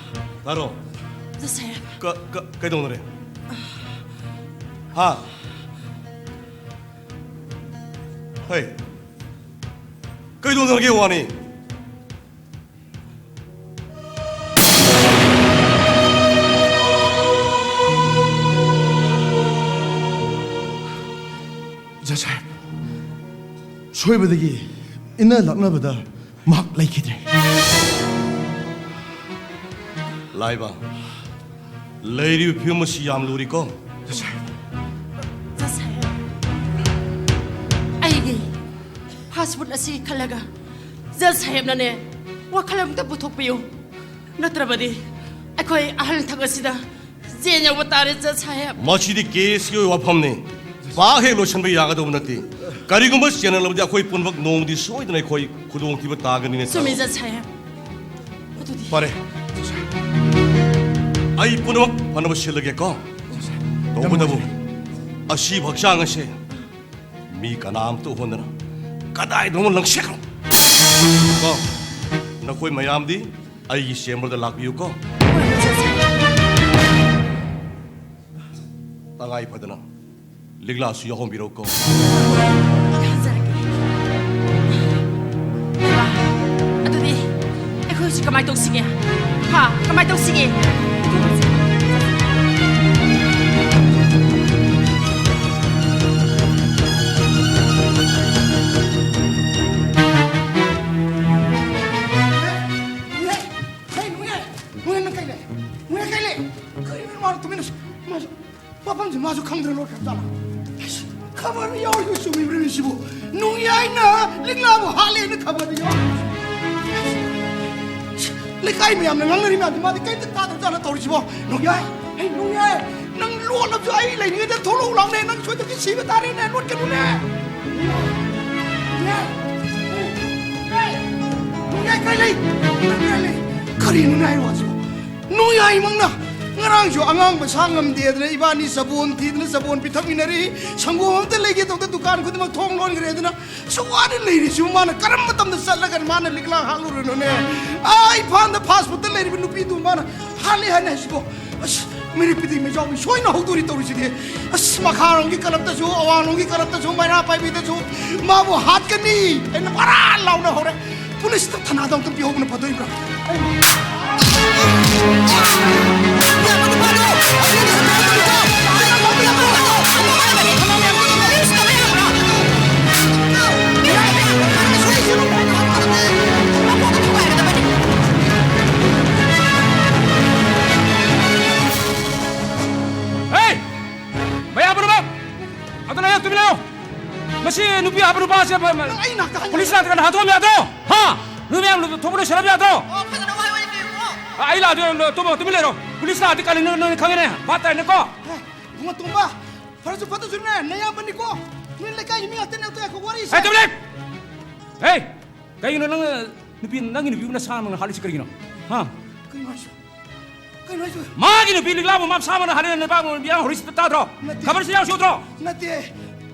ꯇꯥꯔꯣ꯫ ꯖꯁ ꯁꯥꯍꯦꯕ꯫ ꯀ-, ꯀ-, ꯀꯩꯗꯧꯅꯔꯦ? ꯍꯥ? ꯍꯩ, ꯀꯩꯗꯧꯅꯔꯒꯦ ꯋꯥꯅꯤ? ꯖꯁ ꯁꯥꯍꯦꯕ, ꯁꯣꯏꯕꯗꯒꯤ ꯏꯟꯅ ꯂꯥꯛꯅꯕꯗ ꯃꯍꯥꯛ ꯂꯩꯈꯤꯗ꯭ꯔꯦ꯫ ꯂꯥꯏꯕ, ꯂꯩꯔꯤꯕ ꯐꯤꯕꯝ ꯑꯁꯤ ꯌꯥꯝ ꯂꯨꯔꯤꯀꯣ꯫ ꯖꯁ ꯁꯥꯍꯦꯕ꯫ ꯖꯁ ꯁꯥꯍꯦꯕ, ꯑꯩꯒꯤ ꯐꯥꯁ ꯐꯨꯗ ꯑꯁꯤ ꯈꯜꯂꯒ ꯖꯁ ꯁꯥꯍꯦꯕꯅꯅꯦ ꯋꯥꯈꯜ ꯑꯃꯇ ꯄꯨꯊꯣꯛꯄꯤꯌꯨ꯫ ꯅꯠꯇ꯭ꯔꯕꯗꯤ ꯑꯩꯈꯣꯏ ꯑꯍꯜ ꯊꯛ ꯑꯁꯤꯗ ꯖꯦꯜ ꯌꯧꯕ ꯇꯥꯔꯦ, ꯖꯁ ꯁꯥꯍꯦꯕ꯫ ꯃꯁꯤꯗꯤ ꯀꯦꯁꯀꯤ ꯑꯣꯏꯕ ꯋꯥꯐꯝꯅꯤ꯫ ꯄꯥꯛ ꯍꯦꯛ ꯂꯣꯏꯁꯤꯟꯕ ꯌꯥꯒꯗꯧꯕ ꯅꯠꯇꯦ꯫ ꯀꯔꯤꯒꯨꯝꯕ ꯆꯦꯟꯅꯜꯂꯕꯗꯤ ꯑꯩꯈꯣꯏ ꯄꯨꯝꯅꯃꯛ ꯅꯣꯡꯃꯗꯤ ꯁꯣꯏꯗꯅ ꯑꯩꯈꯣꯏ ꯈꯨꯗꯣꯡꯊꯤꯕ ꯇꯥꯒꯅꯤꯅꯦ꯫ ꯆꯨꯝꯃꯤ, ꯖꯁ ꯁꯥꯍꯦꯕ꯫ ꯑꯗꯨꯗꯤ ꯐꯔꯦ꯫ ꯑꯩ ꯄꯨꯝꯅꯃꯛ ꯐꯅꯕ ꯁꯤꯜꯂꯒꯦꯀꯣ꯫ ꯇꯧꯕꯇꯕꯨ ꯑꯁꯤꯕ ꯍꯛꯆꯥꯡ ꯑꯁꯦ ꯃꯤ ꯀꯅꯥꯝꯇ ꯎꯍꯟꯗꯅ ꯀꯗꯥꯏꯗꯅꯣꯃ ꯂꯪꯁꯤꯟꯈ꯭ꯔꯣ꯫ ꯀꯣ, ꯅꯈꯣꯏ ꯃꯌꯥꯝꯗꯤ ꯑꯩꯒꯤ ꯆꯦꯝꯕꯔꯗ ꯂꯥꯛꯄꯤꯌꯨꯀꯣ꯫ ꯇꯉꯥꯏ ꯐꯗꯅ ꯂꯤꯛꯂꯥꯁꯨ ꯌꯥꯎꯍꯟꯕꯤꯔꯛꯎꯀꯣ꯫ ꯂꯥꯛꯆꯔꯒꯦ꯫ ꯏꯃꯥ, ꯑꯗꯨꯗꯤ ꯑꯩꯈꯣꯏ ꯍꯧꯖꯤꯛ ꯀꯃꯥꯏꯅ ꯇꯧꯁꯤꯒꯦ? ꯍꯥ? ꯀꯃꯥꯏꯅ ꯇꯧꯁꯤꯒꯦ? ꯀꯩꯅꯣꯅꯦ? ꯃꯣꯏꯅ ꯀꯩ ꯂꯩ? ꯃꯣꯏꯅ ꯀꯩ ꯂꯩ? ꯀꯩꯅꯣ ꯃꯥꯅ ꯇꯨꯃꯤꯟꯅ ꯁꯨ-, ꯃꯥꯁꯨ ꯋꯥꯐꯝꯁꯦ ꯃꯥ ꯁꯨ ꯈꯪꯗ꯭ꯔ ꯂꯣꯏꯈ꯭ꯔꯕ ꯖꯥꯠꯂꯥ? ꯑꯁ, ꯈꯕꯔꯗ ꯌꯥꯎꯔꯤꯕ ꯆꯨꯝꯃꯤꯕ꯭ꯔꯅꯦ ꯁꯤꯕꯨ? ꯅꯣꯡꯌꯥꯏꯅ ꯂꯤꯛꯂꯥꯕꯨ ꯍꯥꯠꯂꯦꯅ ꯈꯕꯔꯗ ꯌꯥꯎꯔꯤ꯫ ꯂꯩꯀꯥꯏ ꯃꯌꯥꯝꯅ ꯉꯥꯡꯅꯔꯤ ꯃꯌꯥꯝꯗꯤ ꯃꯥꯗꯤ ꯀꯩꯝꯇ ꯇꯥꯗꯕ ꯖꯥꯠꯂ ꯇꯧꯔꯤꯁꯤꯕꯣ? ꯅꯣꯡꯌꯥꯏ, ꯍꯩ, ꯅꯣꯡꯌꯥꯏ, ꯅꯪ ꯂꯣꯠꯂꯕꯁꯨ ꯑꯩ ꯂꯩꯔꯤꯉꯩꯗ ꯊꯣꯛꯂꯛꯎ ꯂꯥꯎꯅꯦ, ꯅꯪ ꯁꯣꯏꯗꯅ ꯁꯤꯕ ꯇꯥꯔꯦꯅꯦ, ꯂꯣꯠꯀꯅꯨꯅꯦ꯫ ꯅꯣꯡꯌꯥꯏ, ꯅꯣꯡꯌꯥꯏ, ꯀꯥꯏ ꯂꯩ? ꯀꯥꯏ ꯂꯩ? ꯀꯔꯤꯅꯣꯅꯦ ꯍꯥꯏ ꯋꯥꯁꯤꯕꯣ? ꯅꯣꯡꯌꯥꯏꯃꯛꯅ ꯉꯔꯥꯡꯁꯨ ꯑꯉꯥꯡ ꯃꯁꯥ ꯉꯝꯗꯦꯗꯅ ꯏꯕꯥꯅꯤ ꯆꯕꯣꯟ ꯊꯤꯗꯅ ꯆꯕꯣꯟ ꯄꯤꯊꯛꯃꯤꯟꯅꯔꯤ꯫ ꯁꯪꯒꯣꯝ ꯑꯝꯇ ꯂꯩꯒꯦ ꯇꯧꯕꯗ ꯗꯨꯀꯥꯟ ꯈꯨꯗꯤꯡꯃꯛ ꯊꯣꯡ ꯂꯣꯟꯈ꯭ꯔꯦꯗꯅ꯫ ꯁꯨꯛ ꯋꯥꯅ ꯂꯩꯔꯤꯁꯤꯕꯨ ꯃꯥꯅ ꯀꯔꯝꯕ ꯃꯇꯝꯗ ꯆꯠꯂꯒ ꯃꯥꯅ ꯂꯤꯛꯂꯥ ꯍꯥꯠꯂꯨꯔꯤꯅꯣꯅꯦ? ꯑꯥ, ꯏꯝꯐꯥꯜꯗ ꯐꯥꯁ ꯐꯨꯗꯇ ꯂꯩꯔꯤꯕ ꯅꯨꯄꯤꯗꯨ ꯃꯥꯅ ꯍꯥꯠꯂꯦ ꯍꯥꯏꯅ ꯍꯥꯏꯁꯤꯕꯣ? ꯑꯁ, ꯃꯤꯔꯤꯛ ꯄꯤꯗꯤꯡ ꯃꯩꯖꯥꯎꯕꯤ ꯁꯣꯏꯅ ꯍꯧꯗꯣꯔꯤ ꯇꯧꯔꯤꯁꯤꯗꯤ꯫ ꯑꯁ, ꯃꯈꯥꯔꯣꯝꯒꯤ ꯀꯂꯞꯇꯁꯨ, ꯑꯋꯥꯡꯂꯣꯝꯒꯤ ꯀꯂꯞꯇꯁꯨ, ꯃꯩꯔꯥ ꯄꯥꯏꯕꯤꯗꯁꯨ ꯃꯥꯕꯨ ꯍꯥꯠꯀꯅꯤ ꯍꯥꯏꯅ ꯕꯔꯥ ꯂꯥꯎꯅ ꯍꯧꯔꯦ꯫ ꯄꯨꯂꯤꯁꯇ ꯊꯅꯥꯗ ꯑꯃꯨꯛꯇꯪ ꯄꯤꯍꯧꯕꯅ ꯐꯗꯣꯏꯕ꯭ꯔꯥ? ꯍꯦ! ꯃꯌꯥꯝ ꯄꯨꯝꯅꯃꯛ! ꯑꯗꯨ ꯂꯩꯌꯣ, ꯇꯨꯃꯤꯟ ꯂꯩꯌꯣ! ꯃꯁꯤ ꯅꯨꯄꯤ ꯍꯥꯠꯄ ꯅꯨꯄꯥꯁꯦ ꯃ-, ꯃ-, ꯅꯪ ꯑꯩ ꯅꯥꯛꯇ ꯍꯟ- ꯄꯨꯂꯤꯁ ꯂꯥꯛꯇ꯭ꯔꯤꯀꯥꯟꯗ ꯍꯥꯠꯇꯣꯛꯑꯝꯕ ꯌꯥꯗ꯭ꯔꯣ? ꯍꯥ? ꯅꯨꯄꯤ ꯃꯌꯥꯝ ꯊꯣꯛꯄ ꯂꯣꯏꯁꯤꯜꯂꯝꯕ ꯌꯥꯗ꯭ꯔꯣ? ꯑꯣ, ꯐꯖꯅ ꯋꯥꯏ ꯋꯥꯏ ꯄꯤꯌꯨꯀꯣ꯫ ꯑ, ꯑꯩ ꯂꯥꯛꯑꯗꯤ, ꯇꯨꯝꯃꯣ, ꯇꯨꯃꯤꯟ ꯂꯩꯔꯣ꯫ ꯄꯨꯂꯤꯁ ꯂꯥꯛꯑꯗꯤ ꯀꯔꯤꯅꯣ ꯅꯣꯏ ꯈꯪꯉꯦꯅꯦ? ꯚꯥꯞ ꯇꯥꯏꯅꯦꯀꯣ? ꯍꯦ, ꯏꯕꯨꯡꯉꯣ ꯇꯣꯝꯕ, ꯐꯔꯁꯨ ꯐꯠꯇ꯭ꯔꯁꯨꯅꯦ, ꯅꯌꯥꯝꯕꯅꯤꯀꯣ꯫ ꯅꯣꯏ ꯂꯩꯀꯥꯏꯒꯤ ꯃꯤ ꯉꯥꯛꯇꯅꯦ, ꯑꯝꯇ ꯉꯥꯏꯈꯣ, ꯋꯥꯔꯤꯁꯦ꯫ ꯍꯦ, ꯇꯨꯃꯤꯟ ꯂꯩ! ꯍꯦ! ꯀꯩꯒꯤꯅꯣ ꯅꯪ ꯅꯨꯄꯤ, ꯅꯪꯒꯤ ꯅꯨꯄꯤꯕꯨ ꯅꯁꯥꯃꯛꯅ ꯍꯥꯠꯂꯤꯁꯤ ꯀꯔꯤꯒꯤꯅꯣ? ꯍꯥ? ꯀꯩꯅꯣ ꯍꯥꯏꯁꯤꯕꯣ? ꯀꯩꯅꯣ ꯍꯥꯏꯁꯤꯕꯣ? ꯃꯥꯒꯤ ꯅꯨꯄꯤ ꯂꯤꯛꯂꯥꯕꯨ ꯃꯁꯥꯃꯛꯅ ꯍꯥꯠꯂꯦꯅ ꯅꯄꯥꯛ ꯃꯤꯌꯥꯝ ꯍꯧꯔꯤꯁꯤꯗ ꯇꯥꯗ꯭ꯔꯣ? ꯅꯠꯇꯦ꯫ ꯈꯕꯔꯁꯤ ꯌꯥꯎꯁꯨꯗ꯭ꯔꯣ? ꯅꯠꯇꯦ꯫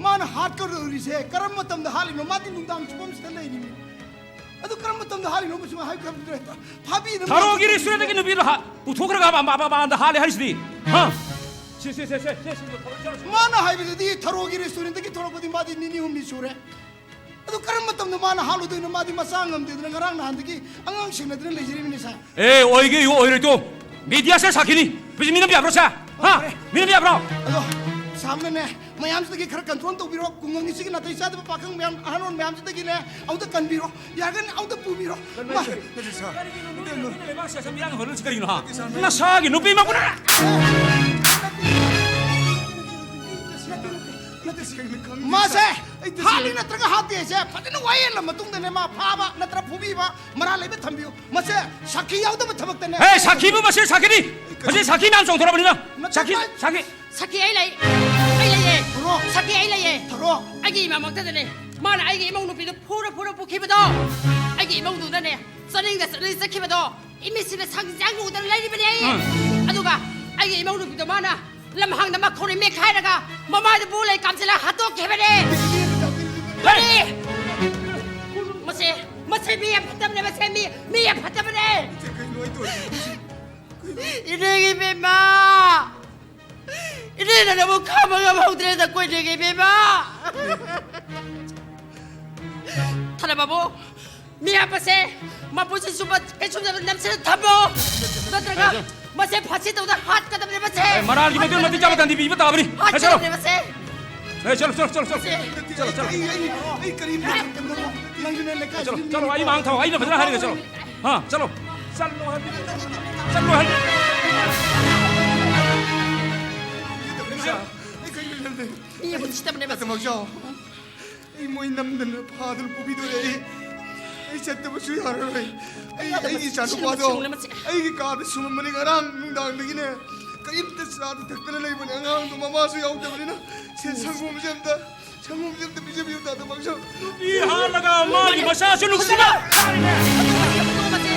ꯃꯥꯅ ꯍꯥꯠꯀꯗꯧꯔꯤꯁꯦ ꯀꯔꯝꯕ ꯃꯇꯝꯗ ꯍꯥꯠꯂꯤꯅꯣ? ꯃꯥꯗꯤ ꯅꯨꯡꯗꯥꯡ ꯆꯨꯞꯄ ꯑꯃꯁꯤꯗ ꯂꯩꯔꯤꯅꯤ꯫ ꯑꯗꯨ ꯀꯔꯝꯕ ꯃꯇꯝꯗ ꯍꯥꯠꯂꯤꯅꯣ? ꯃꯁꯤ ꯍꯥꯏꯕ ꯈꯪꯗ꯭ꯔꯦ꯫ ꯐꯥꯕꯤꯅꯕ ꯊꯔꯣꯒꯤ ꯃꯇꯝꯗ ꯔꯦꯁꯇꯨꯔꯦꯟꯗꯒꯤ ꯅꯨꯄꯤꯗꯣ ꯍꯥ-, ꯄꯨꯊꯣꯛꯈ꯭ꯔꯒ ꯃ-, ꯃ-, ꯃ-, ꯃꯄꯥꯟꯗ ꯍꯥꯠꯂꯦ ꯍꯥꯏꯔꯤꯁꯤꯗꯤ꯫ ꯍꯥ? ꯁꯦ, ꯁꯦ, ꯁꯦ, ꯁꯦ, ꯁꯦ, ꯁꯦ, ꯈꯕꯔꯁꯤ ꯌꯥꯎꯁꯨ- ꯃꯥꯅ ꯍꯥꯏꯕꯗꯗꯤ ꯊꯔꯣꯒꯤ ꯔꯦꯁꯇꯨꯔꯦꯟꯗꯒꯤ ꯊꯣꯛꯂꯛꯄꯗꯤ ꯃꯥꯗꯤ ꯅꯤꯅꯤ ꯍꯨꯝꯅꯤ ꯁꯨꯔꯦ꯫ ꯑꯗꯨ ꯀꯔꯝꯕ ꯃꯇꯝꯗ ꯃꯥꯅ ꯍꯥꯠꯂꯨꯗꯣꯏꯅꯣ? ꯃꯥꯗꯤ ꯃꯆꯥ ꯉꯝꯗꯦꯗꯅ ꯉꯔꯥꯡ ꯅꯍꯥꯟꯗꯒꯤ ꯑꯉꯥꯡ ꯁꯦꯟꯅꯗꯅ ꯂꯩꯖꯔꯤꯕꯅꯤ ꯁꯥꯔ꯫ ꯑꯦ, ꯑꯣꯏꯒꯦ ꯌꯨ ꯑꯣꯏꯔꯣꯏ ꯇꯣ꯫ ꯃꯤꯗꯤꯌꯥꯁꯦ ꯁꯥꯈꯤꯅꯤ꯫ ꯃꯤꯅ ꯌꯥꯕ꯭ꯔꯣ ꯁꯦ? ꯍꯥ? ꯐꯔꯦ꯫ ꯃꯤꯅ ꯌꯥꯕ꯭ꯔꯣ? ꯑꯗꯣ ꯁꯥꯔꯅꯅꯦ, ꯃꯌꯥꯝꯁꯤꯗꯒꯤ ꯈꯔ ꯀꯟꯇ꯭ꯔꯣꯜ ꯇꯧꯕꯤꯔꯣ꯫ ꯈꯨꯡꯒꯪꯒꯤ ꯁꯤꯒꯤ ꯅꯥꯇꯩ ꯆꯥꯗꯕ ꯄꯥꯈꯪ ꯃꯌꯥꯝ, ꯑꯍꯜ ꯑꯣꯟ ꯃꯌꯥꯝꯁꯤꯗꯒꯤꯅꯦ ꯑꯃꯨꯛꯇ ꯀꯟꯕꯤꯔꯣ꯫ ꯌꯥꯔꯒꯅ ꯑꯃꯨꯛꯇ ꯄꯨꯕꯤꯔꯣ꯫ ꯀꯟꯕ ꯃꯥ- ꯍꯥꯏꯁꯦ ꯀꯔꯤꯒꯤꯅꯣ? ꯅꯣꯏꯅ ꯂꯩꯕꯥꯛꯁꯦ ꯑꯁꯨꯛ ꯃꯤꯔꯥꯡ ꯍꯣꯜꯂꯤꯁꯤ ꯀꯔꯤꯒꯤꯅꯣ, ꯍꯥ? ꯅꯁꯥꯒꯤ ꯅꯨꯄꯤ ꯃꯄꯨꯅ ꯃꯥꯁꯦ ꯍꯥꯠꯂꯤ ꯅꯠꯇ꯭ꯔꯒ ꯍꯥꯠꯇꯦ ꯍꯥꯏꯁꯦ ꯐꯖꯅ ꯋꯥꯌꯦꯜꯂ ꯃꯇꯨꯡꯗꯅꯦ ꯃꯥ ꯐꯥꯕ ꯅꯠꯇ꯭ꯔ ꯐꯨꯕꯤꯕ ꯃꯔꯥꯜ ꯂꯩꯕ ꯊꯝꯕꯤꯌꯨ꯫ ꯃꯁꯦ ꯁꯥꯈꯤ ꯌꯥꯎꯗꯕ ꯊꯕꯛꯇꯅꯦ꯫ ꯍꯦ, ꯁꯥꯈꯤꯕꯨ ꯃꯁꯦ ꯁꯥꯈꯤꯅꯤ꯫ ꯃꯁꯦ ꯁꯥꯈꯤ ꯃꯌꯥꯝ ꯆꯣꯡꯊꯣꯔꯛꯄꯅꯤꯅ꯫ ꯅꯠꯇꯦ, ꯁꯥꯈꯤ, ꯃꯥ- ꯁꯥꯈꯤ꯫ ꯁꯥꯈꯤ ꯑꯩ ꯂꯩ꯫ ꯑꯩ ꯂꯩꯌꯦ꯫ ꯊꯣꯔꯛꯑꯣ꯫ ꯁꯥꯈꯤ ꯑꯩ ꯂꯩꯌꯦ꯫ ꯊꯣꯔꯛꯑꯣ꯫ ꯑꯩꯒꯤ ꯏꯃꯥꯃꯛꯇꯗꯅꯦ ꯃꯥꯅ ꯑꯩꯒꯤ ꯏꯃꯧ ꯅꯨꯄꯤꯗꯣ ꯐꯨꯔ ꯐꯨꯔ ꯄꯨꯈꯤꯕꯗꯣ꯫ ꯑꯩꯒꯤ ꯏꯃꯧꯗꯨꯅꯅꯦ ꯆꯠꯅꯤꯡꯗ ꯆꯠꯅꯤꯡ ꯆꯠꯈꯤꯕꯗꯣ꯫ ꯏꯃꯤꯠꯁꯤꯗ ꯁꯪ ꯆꯪ ꯎꯗꯅ ꯂꯩꯔꯤꯕꯅꯦ ꯑꯩ꯫ ꯎꯝ꯫ ꯑꯗꯨꯒ ꯑꯩꯒꯤ ꯏꯃꯧ ꯅꯨꯄꯤꯗꯣ ꯃꯥꯅ ꯂꯝꯍꯥꯡꯗ ꯃꯈꯣꯡꯅ ꯃꯦꯠꯈꯥꯏꯔꯒ ꯃꯃꯥꯏꯗ ꯕꯨ ꯂꯩ ꯀꯥꯞꯁꯤꯜꯂꯒ ꯍꯥꯠꯇꯣꯛꯈꯤꯕꯅꯦ꯫ ꯀꯔꯤ? ꯃꯁꯦ, ꯃꯁꯦ ꯃꯤ ꯌꯥꯝ ꯐꯠꯇꯕꯅꯦ, ꯃꯁꯦ ꯃꯤ, ꯃꯤ ꯌꯥꯝ ꯐꯠꯇꯕꯅꯦ꯫ ꯏꯅꯦꯒꯤ ꯏꯕꯦꯝꯃ! ꯏꯅꯦꯅ ꯅꯕꯨ ꯈꯥꯝꯕ ꯉꯝꯍꯧꯗ꯭ꯔꯦꯗ ꯀꯣꯏꯅꯦꯒꯤ ꯏꯕꯦꯝꯃ! ꯊꯅꯕꯕꯨ, ꯃꯤ ꯍꯥꯠꯄꯁꯦ ꯃꯄꯨꯟꯁꯤ ꯆꯨꯞꯄ ꯀꯩꯁꯨꯝꯗ ꯅꯝꯁꯤꯜꯂ ꯊꯝꯃꯣ꯫ ꯅꯠꯇ꯭ꯔꯒ ꯃꯁꯦ ꯐꯥꯁꯤ ꯇꯧꯗ ꯍꯥꯠꯀꯗꯕꯅꯦ ꯃꯁꯦ꯫ ꯑꯦ, ꯃꯔꯥꯜꯒꯤ ꯃꯇꯨꯡ ꯃꯇꯤꯛ ꯆꯥꯕ ꯇꯟꯗꯤ ꯄꯤꯕ ꯇꯥꯕꯅꯤ꯫ ꯍꯦ, ꯆꯠꯂꯣ꯫ ꯍꯥꯠꯀꯗꯕꯅꯦ ꯃꯁꯦ꯫ ꯍꯦ, ꯆꯠꯂꯣ, ꯆꯠꯂꯣ, ꯆꯠꯂꯣ, ꯆꯠꯂꯣ꯫ ꯃꯁꯦ꯫ ꯆꯠꯂꯣ, ꯆꯠꯂꯣ꯫ ꯑꯩ, ꯑꯩ, ꯑꯩ ꯀꯔꯤꯝ ꯅꯪꯁꯨꯅꯦ ꯂꯩꯀꯥꯏꯁꯤꯗ ꯆꯠꯂꯣ, ꯃꯤ ꯆꯠꯂꯣ, ꯑꯩ ꯃꯥꯡ ꯊꯥꯎ, ꯑꯩꯅ ꯐꯖꯅ ꯍꯥꯏꯔꯒꯦ, ꯆꯠꯂꯣ꯫ ꯍꯥ, ꯆꯠꯂꯣ꯫ ꯆꯠꯂꯣ ꯍꯥꯏꯕ꯫ ꯆꯠꯂꯣ ꯍꯥꯏꯕ꯫ ꯃꯤ ꯎꯁꯤꯠꯇꯕꯅꯦ ꯃꯁꯦ꯫ ꯑꯩ ꯃꯣꯏ ꯅꯝꯗꯅ ꯐꯥꯗꯨꯅ ꯄꯨꯕꯤꯗꯣꯔꯦ꯫ ꯑꯩ, ꯑꯩ ꯆꯠꯇꯕꯁꯨ ꯌꯥꯔꯔꯣꯏ꯫ ꯑꯩ, ꯑꯩꯒꯤ ꯏꯆꯥꯅꯨꯄꯥꯗꯣ ꯑꯩꯒꯤ ꯀꯥꯗ ꯁꯨꯝꯃꯝꯕꯅꯤ ꯉꯔꯥꯡ ꯅꯨꯡꯗꯥꯡꯗꯒꯤꯅꯦ꯫ ꯀꯔꯤꯝꯇ ꯆꯥꯗ ꯊꯛꯇꯅ ꯂꯩꯕꯅꯦ꯫ ꯑꯉꯥꯡꯗꯣ ꯃꯃꯥꯁꯨ ꯌꯥꯎꯗꯕꯅꯤꯅ꯫ ꯁꯦ, ꯁꯪꯒꯣꯝꯁꯦ ꯑꯝꯇ, ꯁꯪꯒꯣꯝꯁꯦ ꯑꯝꯇ ꯄꯤꯖꯕꯤꯌꯨ, ꯇꯥ ꯇꯃꯛꯁꯨ꯫ ꯅꯨꯄꯤ ꯍꯥꯠꯂꯒ ꯃꯥꯒꯤ ꯃꯆꯥꯁꯨ ꯅꯨꯡꯁꯤꯅ꯫ ꯃꯁꯦ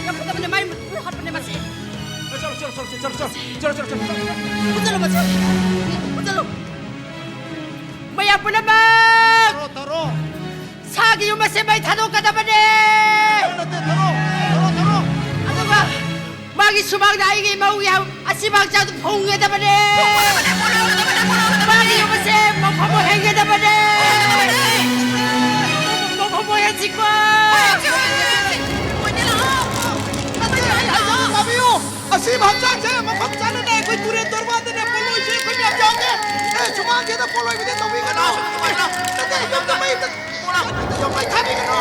ꯌꯥꯝ ꯐꯠꯇꯕꯅꯦ, ꯃꯥꯏ ꯃꯄꯨ ꯍꯥꯠꯄꯅꯦ ꯃꯁꯦ꯫ ꯆꯠꯂꯣ, ꯆꯠꯂꯣ, ꯆꯠꯂꯣ꯫ ꯃꯨꯊꯠꯂꯣ ꯃꯁꯦ꯫ ꯃꯨꯊꯠꯂꯣ꯫ ꯃꯌꯥꯝ ꯄꯨꯝꯅꯃꯛ! ꯇꯧꯔꯣ, ꯇꯧꯔꯣ꯫ ꯁꯥꯒꯤ ꯌꯨꯝ ꯑꯁꯦ ꯃꯩ ꯊꯥꯗꯣꯛꯀꯗꯕꯅꯦ! ꯅꯠꯇꯦ, ꯊꯥꯗꯣꯛ, ꯊꯥꯗꯣꯛ, ꯊꯥꯗꯣꯛ꯫ ꯑꯗꯨꯒ ꯃꯥꯒꯤ ꯁꯨꯃꯥꯡꯗ ꯑꯩꯒꯤ ꯏꯃꯧꯒꯤ ꯑꯁꯤꯕ ꯍꯛꯆꯥꯡꯗꯨ ꯐꯨꯝꯒꯗꯕꯅꯦ! ꯃꯥꯒꯤ ꯌꯨꯝ ꯑꯁꯦ ꯃꯐꯝ ꯑꯣꯏꯍꯟꯒꯗꯕꯅꯦ! ꯃꯐꯝ ꯑꯣꯏꯍꯟꯁꯤꯀꯣ! ꯅꯠꯇꯦ, ꯑꯩ ꯍꯥꯏꯖꯕ ꯇꯥꯕꯤꯌꯨ! ꯑꯁꯤꯕ ꯍꯛꯆꯥꯡꯁꯦ ꯃꯐꯝ ꯆꯥꯅꯅꯦ ꯑꯩꯈꯣꯏ ꯇꯨꯔꯦꯜ ꯇꯣꯔꯕꯥꯟꯗꯅꯦ ꯄꯣꯠꯂꯣꯏꯁꯦ ꯑꯩꯈꯣꯏ ꯃꯌꯥꯝ ꯌꯥꯎꯒꯦ꯫ ꯑꯦ, ꯁꯨꯃꯥꯡꯁꯤꯗ ꯄꯣꯠꯂꯣꯏꯕꯗꯤ ꯇꯧꯕꯤꯒꯅꯨ꯫ ꯅꯠꯇꯦ, ꯌꯨꯝꯗ ꯃꯩ, ꯌꯨꯝꯗ ꯃꯩ ꯊꯥꯕꯤꯒꯅꯨ꯫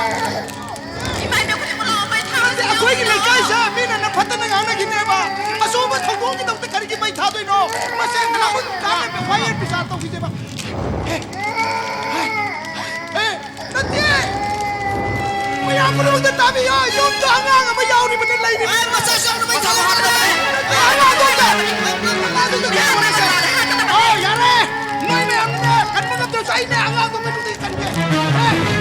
ꯏꯃꯥ ꯏꯕꯦꯝ, ꯈꯨꯗꯤꯡꯃꯛ ꯂꯥꯛꯑꯣ, ꯃꯩ ꯊꯥꯔꯣ꯫ ꯅꯠꯇꯦ, ꯑꯩꯈꯣꯏꯒꯤ ꯂꯩꯀꯥꯏꯁꯦ ꯃꯤꯅ ꯅꯐꯠꯇꯅ ꯉꯥꯡꯅꯈꯤꯅꯦꯕ꯫ ꯑꯆꯧꯕ ꯊꯧꯗꯣꯛꯀꯤꯗꯃꯛꯇ ꯀꯔꯤꯒꯤ ꯃꯩ ꯊꯥꯗꯣꯏꯅꯣ? ꯃꯁꯦ ꯃꯃꯨꯠ ꯇꯥꯅ ꯑꯦꯐ ꯑꯥꯏ ꯑꯥꯔ ꯕꯤꯆꯥꯔ ꯇꯧꯈꯤꯁꯦꯕ꯫ ꯑꯦ, ꯅꯠꯇꯦ! ꯃꯌꯥꯝ ꯄꯨꯝꯅꯃꯛꯇ ꯇꯥꯕꯤꯌꯣ! ꯌꯨꯝꯗ ꯑꯉꯥꯡ ꯑꯃ ꯌꯥꯎꯔꯤꯕꯅ ꯂꯩꯔꯤꯕ꯫ ꯑꯦ, ꯃꯆꯥꯁꯨ ꯌꯥꯎꯅ ꯃꯩ ꯊꯥꯗꯣꯛꯑꯣ! ꯑꯦ, ꯑꯉꯥꯡꯗꯣ ꯑꯝꯇ! ꯑꯉꯥꯡꯗꯣ ꯑꯝꯇ! ꯑꯣ, ꯌꯥꯔꯦ! ꯅꯣꯏ ꯃꯌꯥꯝꯅ ꯀꯟꯕ ꯉꯝꯗ꯭ꯔꯁꯨ ꯑꯩꯅꯦ ꯑꯉꯥꯡꯗꯣ ꯃꯅꯨꯡꯗ ꯆꯪꯒꯦ꯫ ꯑꯦ!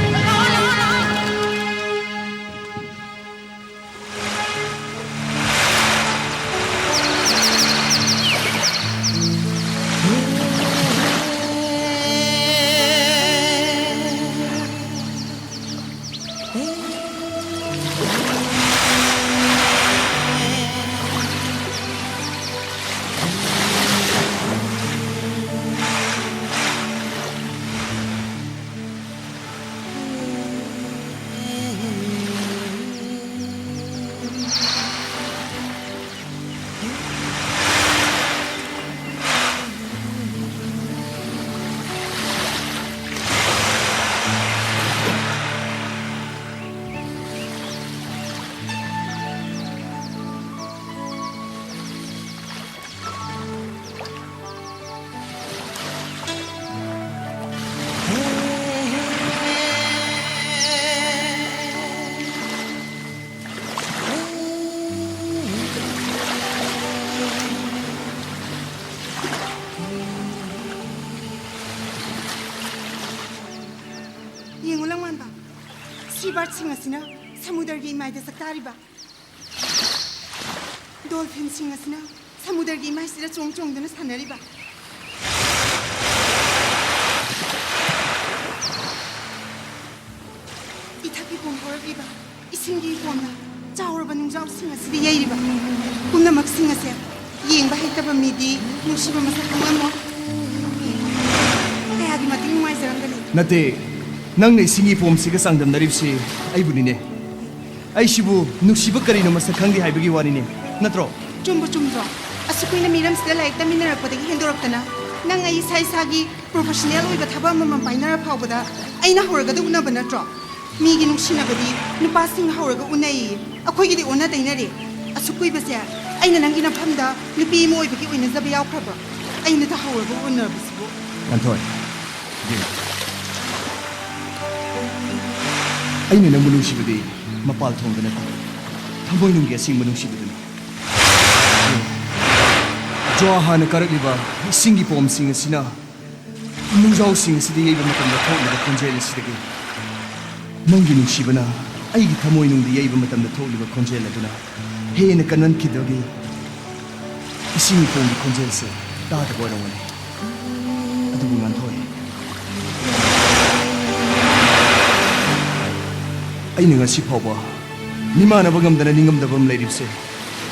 ꯌꯦꯡꯉꯨ ꯂꯪꯃꯥꯟꯕ, ꯁꯤ ꯕꯥꯔꯗꯁꯤꯡ ꯑꯁꯤꯅ ꯁꯃꯨꯗ꯭ꯔꯒꯤ ꯏꯃꯥꯏꯗ ꯆꯥꯛꯇꯥꯔꯤꯕ꯫ ꯗꯣꯜꯐꯤꯟꯁꯤꯡ ꯑꯁꯤꯅ ꯁꯃꯨꯗ꯭ꯔꯒꯤ ꯏꯃꯥꯏꯁꯤꯗ ꯆꯣꯡ ꯆꯣꯡꯗꯨꯅ ꯁꯥꯟꯅꯔꯤꯕ꯫ ꯏꯊꯛꯀꯤ ꯄꯣꯝ ꯍꯧꯔꯛꯂꯤꯕ ꯏꯁꯤꯡꯒꯤ ꯏꯄꯣꯝꯗ ꯆꯥꯎꯔꯕ ꯅꯨꯡꯖꯥꯎꯁꯤꯡ ꯑꯁꯤꯗ ꯌꯩꯔꯤꯕ ꯄꯨꯝꯅꯃꯛꯁꯤꯡ ꯑꯁꯦ ꯌꯦꯡꯕ ꯍꯩꯇꯕ ꯃꯤꯗꯤ ꯅꯨꯡꯁꯤꯕ ꯃꯁꯛ ꯈꯪꯂꯝꯃꯣꯏ꯫ ꯀꯌꯥꯒꯤ ꯃꯇꯤꯛ ꯅꯨꯡꯉꯥꯏꯖꯔꯝꯒꯅꯤ꯫ ꯅꯠꯇꯦ, ꯅꯪꯅ ꯏꯁꯤꯡꯒꯤ ꯄꯣꯝꯁꯤꯒ ꯆꯥꯡꯗꯝꯅꯔꯤꯕꯁꯤ ꯑꯩꯕꯨꯅꯤꯅꯦ꯫ ꯑꯩꯁꯤꯕꯨ ꯅꯨꯡꯁꯤꯕ ꯀꯔꯤꯅꯣ ꯃꯁꯛ ꯈꯪꯗꯦ ꯍꯥꯏꯕꯒꯤ ꯋꯥꯔꯤꯅꯦ, ꯅꯠꯇ꯭ꯔꯣ? ꯆꯨꯝꯕꯨ ꯆꯨꯝꯗ꯭ꯔꯣ? ꯑꯁꯨꯛ ꯀꯨꯏꯅ ꯃꯤꯔꯝꯁꯤꯗ ꯂꯥꯏꯔꯤꯛ ꯇꯝꯃꯤꯟꯅꯔꯛꯄꯗꯒꯤ ꯍꯦꯟꯗꯣꯔꯛꯇꯅ ꯅꯪ ꯑꯩ ꯏꯁꯥ ꯏꯁꯥꯒꯤ ꯄ꯭ꯔꯣꯐꯦꯁꯅꯦꯜ ꯑꯣꯏꯕ ꯊꯕꯛ ꯑꯃꯃꯝ ꯄꯥꯏꯅꯔ ꯐꯥꯎꯕꯗ ꯑꯩꯅ ꯍꯧꯔꯒꯗ ꯎꯅꯕ ꯅꯠꯇ꯭ꯔꯣ? ꯃꯤꯒꯤ ꯅꯨꯡꯁꯤꯅꯕꯗꯤ ꯅꯨꯄꯥꯁꯤꯡ ꯍꯧꯔꯒ ꯎꯅꯩꯌꯦ, ꯑꯩꯈꯣꯏꯒꯤꯗꯤ ꯑꯣꯟꯅ ꯇꯩꯅꯔꯦ꯫ ꯑꯁꯨꯛ ꯀꯨꯏꯕꯁꯦ ꯑꯩꯅ ꯅꯪꯒꯤ ꯅꯐꯝꯗ ꯅꯨꯄꯤ ꯑꯃ ꯑꯣꯏꯕꯒꯤ ꯑꯣꯏꯅꯖꯕ ꯌꯥꯎꯈ꯭ꯔꯕ꯭ꯔꯣ? ꯑꯩꯅ ꯇꯥꯍꯧꯔꯒ ꯎꯅꯕꯁꯤꯕꯨ꯫ ꯉꯥꯟꯊꯣꯏ, ꯑꯩꯅ ꯅꯪꯕꯨ ꯅꯨꯡꯁꯤꯕꯗꯤ ꯃꯄꯥꯜ ꯊꯣꯡꯗ ꯅꯠꯇꯦ, ꯊꯃꯣꯏꯅꯨꯡꯒꯤ ꯑꯁꯦꯡꯕ ꯅꯨꯡꯁꯤꯕꯗꯨꯅꯤ꯫ ꯖ꯭ꯋꯥ ꯍꯥꯟꯅ ꯀꯥꯔꯛꯂꯤꯕ ꯏꯁꯤꯡꯒꯤ ꯄꯣꯝꯁꯤꯡ ꯑꯁꯤꯅ ꯅꯨꯡꯖꯥꯎꯁꯤꯡ ꯑꯁꯤꯗ ꯌꯩꯕ ꯃꯇꯝꯗ ꯊꯣꯛꯂꯤꯕ ꯈꯣꯟꯖꯦꯜ ꯑꯁꯤꯗꯒꯤ, ꯅꯪꯒꯤ ꯅꯨꯡꯁꯤꯕꯅ ꯑꯩꯒꯤ ꯊꯃꯣꯏꯅꯨꯡꯗ ꯌꯩꯕ ꯃꯇꯝꯗ ꯊꯣꯛꯂꯤꯕ ꯈꯣꯟꯖꯦꯜ ꯑꯗꯨꯅ ꯍꯦꯟꯅ ꯀꯟꯃꯟꯈꯤꯗꯕꯒꯤ ꯏꯁꯤꯡ ꯏꯄꯣꯝꯒꯤ ꯈꯣꯟꯖꯦꯜꯁꯦ ꯇꯥꯗꯕ ꯑꯣꯏꯔꯝꯒꯅꯤ꯫ ꯑꯗꯨꯕꯨ ꯉꯥꯟꯊꯣꯏ, ꯑꯩꯅ ꯉꯁꯤ ꯐꯥꯎꯕ ꯃꯤꯃꯥꯟꯅꯕ ꯉꯝꯗꯅ ꯅꯤꯡꯉꯝꯗꯕ ꯑꯃ ꯂꯩꯔꯤꯕꯁꯦ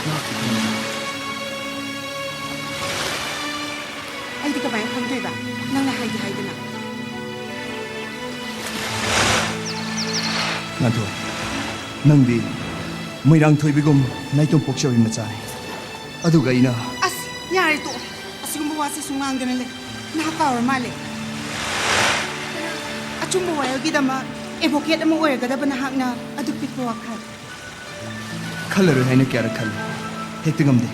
ꯉꯥꯛꯇꯤ ꯈꯪꯉꯤ꯫ ꯑꯩꯗꯤ ꯀꯃꯥꯏꯅ ꯈꯪꯗꯣꯏꯕ? ꯅꯪꯅ ꯍꯥꯏꯗꯤ ꯍꯥꯏꯗꯅ꯫ ꯉꯥꯟꯊꯣꯏ, ꯅꯪꯗꯤ ꯃꯣꯏꯔꯥꯡꯊꯣꯏꯕꯤꯒꯨꯝ ꯅꯥꯏꯇꯣꯝ ꯄꯣꯛꯆꯕꯤ ꯃꯆꯥꯅꯤ꯫ ꯑꯗꯨꯒ ꯑꯩꯅ ꯑꯁ, ꯌꯥꯔꯦ, ꯇꯣꯛꯑꯣ꯫ ꯑꯁꯤꯒꯨꯝꯕ ꯋꯥꯁꯦ ꯁꯨꯝ ꯉꯥꯡꯗꯅ ꯂꯩ꯫ ꯅꯍꯥꯛ ꯀꯥꯎꯔ ꯃꯥꯜꯂꯦ꯫ ꯑꯆꯨꯝꯕ ꯋꯥꯌꯦꯜꯒꯤꯗꯃꯛ ꯑꯦꯗꯚꯣꯀꯦꯠ ꯑꯃ ꯑꯣꯏꯔꯒꯗꯕ ꯅꯍꯥꯛꯅ ꯑꯗꯨꯛ ꯄꯤꯛꯄ ꯋꯥꯈꯜ꯫ ꯈꯜꯂꯔꯣꯏ ꯍꯥꯏꯅ ꯀꯌꯥꯔꯛ ꯈꯜꯂꯤ, ꯍꯦꯛꯇ ꯉꯝꯗꯦ꯫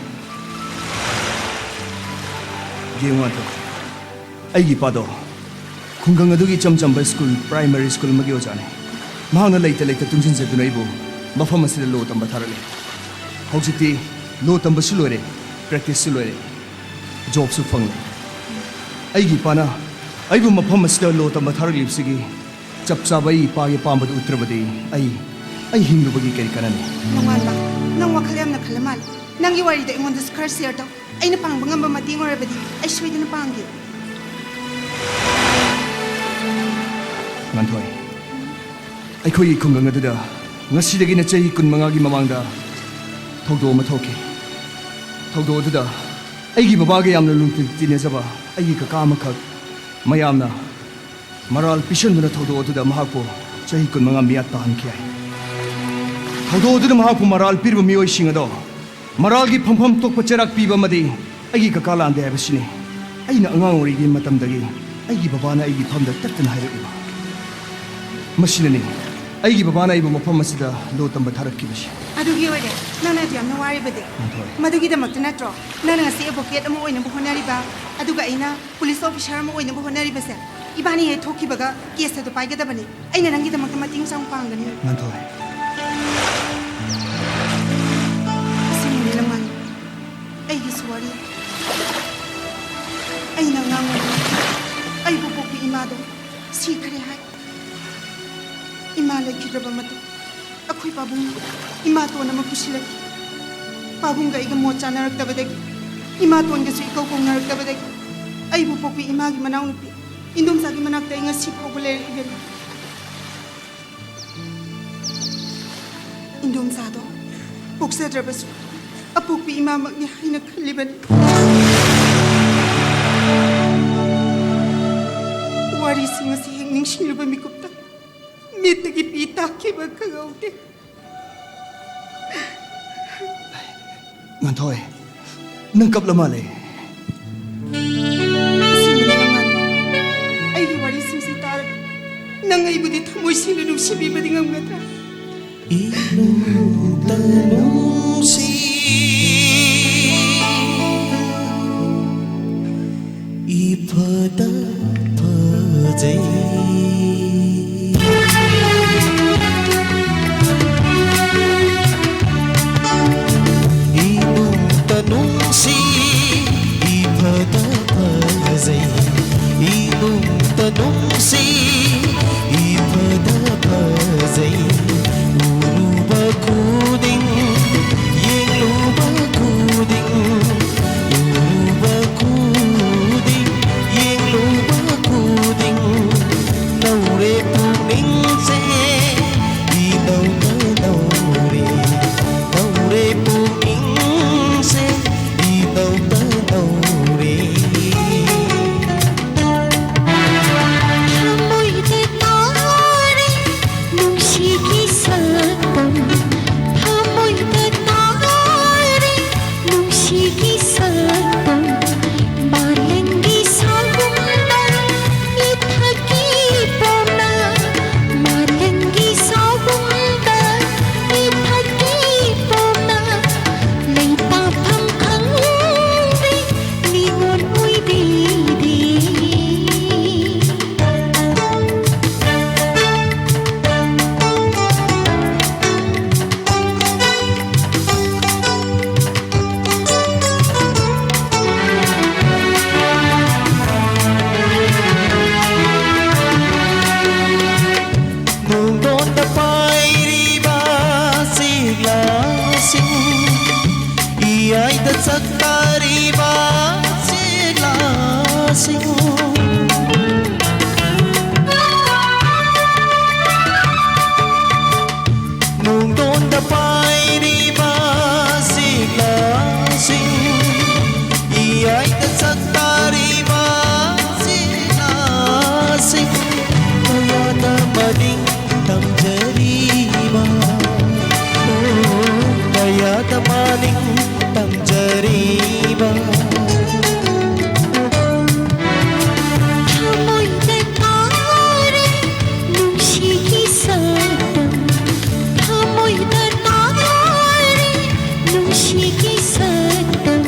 ꯌꯦꯡꯉꯨ ꯉꯥꯟꯊꯣꯏ, ꯑꯩꯒꯤ ꯏꯄꯥꯗꯣ ꯈꯨꯡꯒꯪ ꯑꯗꯨꯒꯤ ꯏꯆꯝ ꯆꯝꯕ ꯁ꯭ꯀꯨꯜ, ꯄ꯭ꯔꯥꯏꯃꯔꯤ ꯁ꯭ꯀꯨꯜ ꯑꯃꯒꯤ ꯑꯣꯖꯥꯅꯤ꯫ ꯃꯍꯥꯛꯅ ꯂꯩꯇ ꯂꯩꯇ ꯇꯨꯡꯁꯤꯟꯖꯗꯨꯅ ꯑꯩꯕꯨ ꯃꯐꯝ ꯑꯁꯤꯗ ꯂꯣ ꯇꯝꯕ ꯊꯥꯔꯛꯂꯦ꯫ ꯍꯧꯖꯤꯛꯇꯤ ꯂꯣ ꯇꯝꯕꯁꯨ ꯂꯣꯏꯔꯦ, ꯄ꯭ꯔꯦꯛꯇꯤꯁꯁꯨ ꯂꯣꯏꯔꯦ, ꯖꯣꯕꯁꯨ ꯐꯪꯂꯦ꯫ ꯑꯩꯒꯤ ꯏꯄꯥꯅ ꯑꯩꯕꯨ ꯃꯐꯝ ꯑꯁꯤꯗ ꯂꯣ ꯇꯝꯕ ꯊꯥꯔꯛꯂꯤꯕꯁꯤꯒꯤ ꯆꯞ ꯆꯥꯕ ꯑꯩ ꯏꯄꯥꯒꯤ ꯑꯄꯥꯝꯕꯗꯨ ꯎꯠꯇ꯭ꯔꯕꯗꯤ ꯑꯩ, ꯑꯩ ꯍꯤꯡꯂꯨꯕꯒꯤ ꯀꯔꯤ ꯀꯥꯟꯅꯅꯤ? ꯅꯣꯡꯉꯥꯟꯕ, ꯅꯪ ꯋꯥꯈꯜ ꯌꯥꯝꯅ ꯈꯜꯂ ꯃꯥꯜꯂꯦ꯫ ꯅꯪꯒꯤ ꯋꯥꯔꯤꯗꯣ ꯑꯩꯉꯣꯟꯗꯁꯨ ꯈꯔ ꯁꯤꯌꯔ ꯇꯧ꯫ ꯑꯩꯅ ꯄꯥꯡꯕ ꯉꯝꯕ ꯃꯇꯦꯡ ꯑꯣꯏꯔꯕꯗꯤ ꯑꯩ ꯁꯣꯏꯗꯅ ꯄꯥꯡꯒꯦ꯫ ꯉꯥꯟꯊꯣꯏ, ꯑꯩꯈꯣꯏꯒꯤ ꯈꯨꯡꯒꯪ ꯑꯗꯨꯗ ꯉꯁꯤꯗꯒꯤꯅ ꯆꯍꯤ ꯀꯨꯟꯃꯉꯥꯒꯤ ꯃꯃꯥꯡꯗ ꯊꯧꯗꯣꯛ ꯑꯃ ꯊꯣꯛꯈꯤ꯫ ꯊꯧꯗꯣꯛ ꯑꯗꯨꯗ ꯑꯩꯒꯤ ꯕꯕꯥꯒ ꯌꯥꯝꯅ ꯂꯨꯅ ꯇꯤꯟꯅꯖꯕ ꯑꯩꯒꯤ ꯀꯀꯥ ꯑꯃꯈꯛ ꯃꯌꯥꯝꯅ ꯃꯔꯥꯜ ꯄꯤꯁꯟꯗꯨꯅ ꯊꯧꯗꯣꯛ ꯑꯗꯨꯗ ꯃꯍꯥꯛꯄꯨ ꯆꯍꯤ ꯀꯨꯟꯃꯉꯥ ꯃꯤꯌꯥꯠ ꯇꯥꯍꯟꯈꯤ ꯍꯥꯏ꯫ ꯊꯧꯗꯣꯛ ꯑꯗꯨꯗ ꯃꯍꯥꯛꯄꯨ ꯃꯔꯥꯜ ꯄꯤꯔꯤꯕ ꯃꯤꯑꯣꯏꯁꯤꯡ ꯑꯗꯣ ꯃꯔꯥꯜꯒꯤ ꯐꯝꯐꯝ ꯊꯣꯛꯄ ꯆꯩꯔꯥꯛ ꯄꯤꯕ ꯑꯃꯗꯤ ꯑꯩꯒꯤ ꯀꯀꯥ ꯂꯥꯟꯗꯦ ꯍꯥꯏꯕꯁꯤꯅꯤ꯫ ꯑꯩꯅ ꯑꯉꯥꯡ ꯑꯣꯏꯔꯤꯉꯩ ꯃꯇꯝꯗꯒꯤ ꯑꯩꯒꯤ ꯕꯕꯥꯅ ꯑꯩꯒꯤ ꯐꯝꯗ ꯇꯠꯇꯅ ꯍꯥꯏꯔꯛꯂꯤꯕ꯫ ꯃꯁꯤꯅꯅꯤ ꯑꯩꯒꯤ ꯕꯕꯥꯅ ꯑꯩꯕꯨ ꯃꯐꯝ ꯑꯁꯤꯗ ꯂꯣ ꯇꯝꯕ ꯊꯥꯔꯛꯈꯤꯕꯁꯤ꯫ ꯑꯗꯨꯒꯤ ꯑꯣꯏꯔꯦ ꯅꯪꯅ ꯑꯗꯨ ꯌꯥꯝꯅ ꯋꯥꯔꯤꯕꯗꯤ꯫ ꯉꯥꯟꯊꯣꯏ꯫ ꯃꯗꯨꯒꯤꯗꯃꯛꯇ ꯅꯠꯇ꯭ꯔꯣ ꯅꯪꯅ ꯉꯁꯤ ꯑꯦꯗꯚꯣꯀꯦꯠ ꯑꯃ ꯑꯣꯏꯅꯕ ꯍꯣꯠꯅꯔꯤꯕ, ꯑꯗꯨꯒ ꯑꯩꯅ ꯄꯨꯂꯤꯁ ꯑꯣꯐꯤꯁꯥꯔ ꯑꯃ ꯑꯣꯏꯅꯕ ꯍꯣꯠꯅꯔꯤꯕꯁꯦ? ꯏꯕꯥꯅꯤ ꯍꯦꯛ ꯊꯣꯛꯈꯤꯕꯒ ꯀꯦꯁ ꯑꯗꯨ ꯄꯥꯏꯒꯗꯕꯅꯤ꯫ ꯑꯩꯅ ꯅꯪꯒꯤꯗꯃꯛꯇ ꯃꯇꯦꯡ ꯆꯥꯎꯅ ꯄꯥꯡꯒꯅꯤ꯫ ꯉꯥꯟꯊꯣꯏ꯫ ꯑꯁꯦꯡꯕꯅꯤ ꯂꯝꯉꯥꯟ, ꯑꯩꯒꯤꯁꯨ ꯋꯥꯔꯤ꯫ ꯑꯩꯅ ꯑꯉꯥꯡ ꯑꯣꯏꯔꯤꯉꯩ ꯑꯩꯕꯨ ꯄꯣꯛꯄꯤ ꯏꯃꯥꯗꯣ ꯁꯤꯈ꯭ꯔꯦ ꯍꯥꯏ꯫ ꯏꯃꯥ ꯂꯩꯈꯤꯗ꯭ꯔꯕ ꯃꯇꯨꯡ ꯑꯩꯈꯣꯏ ꯄꯥꯕꯨꯡꯅ ꯏꯃꯥꯇꯣꯟ ꯑꯃ ꯄꯨꯁꯤꯜꯂꯛꯈꯤ꯫ ꯄꯥꯕꯨꯡꯒ ꯑꯩꯒ ꯃꯣꯠ ꯆꯥꯅꯔꯛꯇꯕꯗꯒꯤ, ꯏꯃꯥꯇꯣꯟꯒꯁꯨ ꯏꯀꯧ ꯀꯧꯅꯔꯛꯇꯕꯗꯒꯤ ꯑꯩꯕꯨ ꯄꯣꯛꯄꯤ ꯏꯃꯥꯒꯤ ꯃꯅꯥꯎꯅꯨꯄꯤ ꯏꯟꯗꯣꯝꯆꯥꯒꯤ ꯃꯅꯥꯛꯇ ꯑꯩ ꯉꯁꯤ ꯐꯥꯎꯕ ꯂꯩꯔꯛꯏꯕꯅꯤ꯫ ꯏꯟꯗꯣꯝꯆꯥꯗꯣ ꯄꯣꯛꯆꯗ꯭ꯔꯕꯁꯨ ꯑꯄꯣꯛꯄꯤ ꯏꯃꯥꯃꯛꯅꯤ ꯍꯥꯏꯅ ꯈꯜꯂꯤꯕꯅꯤ꯫ ꯋꯥꯔꯤꯁꯤꯡ ꯑꯁꯤ ꯍꯦꯛ ꯅꯤꯡꯁꯤꯡꯂꯨꯕ ꯃꯤꯀꯨꯞꯇ ꯃꯤꯠꯇꯒꯤ ꯄꯤ ꯇꯥꯈꯤꯕ ꯈꯪꯍꯧꯗꯦ꯫ ꯉꯥꯟꯊꯣꯏ, ꯅꯪ ꯀꯞꯂ ꯃꯥꯜꯂꯦ꯫ ꯑꯁꯦꯡꯕꯅꯤ ꯂꯝꯉꯥꯟ, ꯑꯩꯒꯤ ꯋꯥꯔꯤꯁꯤꯡꯁꯤ ꯇꯥꯔꯒ ꯅꯪ ꯑꯩꯕꯨꯗꯤ ꯊꯃꯣꯏ ꯁꯦꯡꯅ ꯅꯨꯡꯁꯤꯕꯤꯕꯗꯤ ꯉꯝꯒꯗ꯭ꯔꯥ? ꯏꯃꯨꯡꯇ ꯅꯨꯡꯁꯤ ꯏꯐꯗ ꯐꯖꯩ꯫ ꯏꯃꯨꯡꯇ ꯅꯨꯡꯁꯤ ꯏꯐꯗ ꯐꯖꯩ꯫ ꯏꯃꯨꯡꯇ ꯅꯨꯡꯁꯤ ꯏꯐꯗ ꯐꯖꯩ꯫ ꯎꯔꯨꯕ ꯈꯨꯗꯤꯡ ꯌꯦꯡ ꯄꯥꯏꯔꯤꯕ ꯆꯦꯛꯂꯥꯁꯤꯡ, ꯏꯌꯥꯏꯗ ꯆꯥꯛꯇꯥꯔꯤꯕ ꯆꯦꯛꯂꯥꯁꯤꯡ, ꯅꯣꯡꯗꯣꯟꯗ ꯄꯥꯏꯔꯤꯕ ꯆꯦꯛꯂꯥꯁꯤꯡ, ꯏꯌꯥꯏꯗ ꯆꯥꯛꯇꯥꯔꯤꯕ ꯆꯦꯛꯂꯥꯁꯤꯡ, ꯀꯌꯥꯗ ꯃꯅꯤꯡ ꯇꯝꯖꯔꯤꯕ, ꯑꯣ, ꯀꯌꯥꯗ ꯃꯅꯤꯡ ꯇꯝꯖꯔꯤꯕ꯫ ꯊꯃꯣꯏꯗ ꯇꯥꯔꯦ ꯅꯨꯡꯁꯤꯒꯤ ꯁꯛꯇꯝ, ꯊꯃꯣꯏꯗ ꯇꯥꯔꯦ ꯅꯨꯡꯁꯤꯒꯤ ꯁꯛꯇꯝ꯫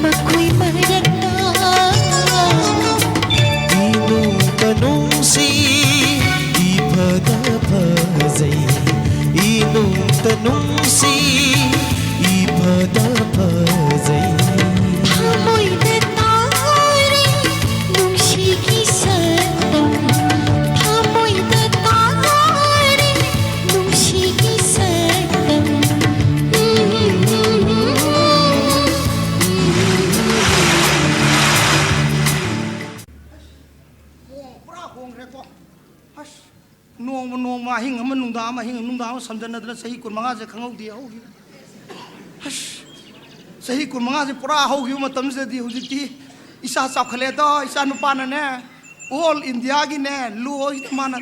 ꯃꯈꯣꯏ ꯃꯔꯛꯇ ꯏꯅꯨꯡꯇ ꯅꯨꯡꯁꯤ, ꯏꯐꯗ ꯐꯖꯩ, ꯏꯅꯨꯡꯇ ꯅꯨꯡꯁꯤ, ꯏꯐꯗ ꯐꯖꯩ꯫ ꯊꯃꯣꯏꯗ ꯇꯥꯔꯦ ꯅꯨꯡꯁꯤꯒꯤ ꯁꯛꯇꯝ, ꯊꯃꯣꯏꯗ ꯇꯥꯔꯦ ꯅꯨꯡꯁꯤꯒꯤ ꯁꯛꯇꯝ꯫ ꯄꯨꯔꯥ ꯍꯣꯡꯈ꯭ꯔꯦꯀꯣ꯫ ꯑꯁ, ꯅꯣꯡꯃ ꯅꯣꯡꯃ, ꯑꯍꯤꯡ ꯑꯃ ꯅꯨꯡꯗꯥꯡ ꯑꯃ, ꯑꯍꯤꯡ ꯑꯃ ꯅꯨꯡꯗꯥꯡ ꯑꯃ ꯁꯝꯖꯟꯅꯗꯅ ꯆꯍꯤ ꯀꯨꯟꯃꯉꯥꯁꯦ ꯈꯪꯍꯧꯗꯦ ꯍꯧꯈꯤꯕ꯫ ꯑꯁ, ꯆꯍꯤ ꯀꯨꯟꯃꯉꯥꯁꯦ ꯄꯨꯔꯥ ꯍꯧꯈꯤꯕ ꯃꯇꯝꯁꯤꯗꯗꯤ ꯍꯧꯖꯤꯛꯇꯤ ꯏꯆꯥ ꯆꯥꯎꯈꯠꯂꯦꯗꯣ, ꯏꯆꯥ ꯅꯨꯄꯥꯅꯅꯦ, ꯑꯣꯜ ꯏꯟꯗꯤꯌꯥꯒꯤꯅꯦ ꯂꯣꯁꯤꯗ ꯃꯥꯅ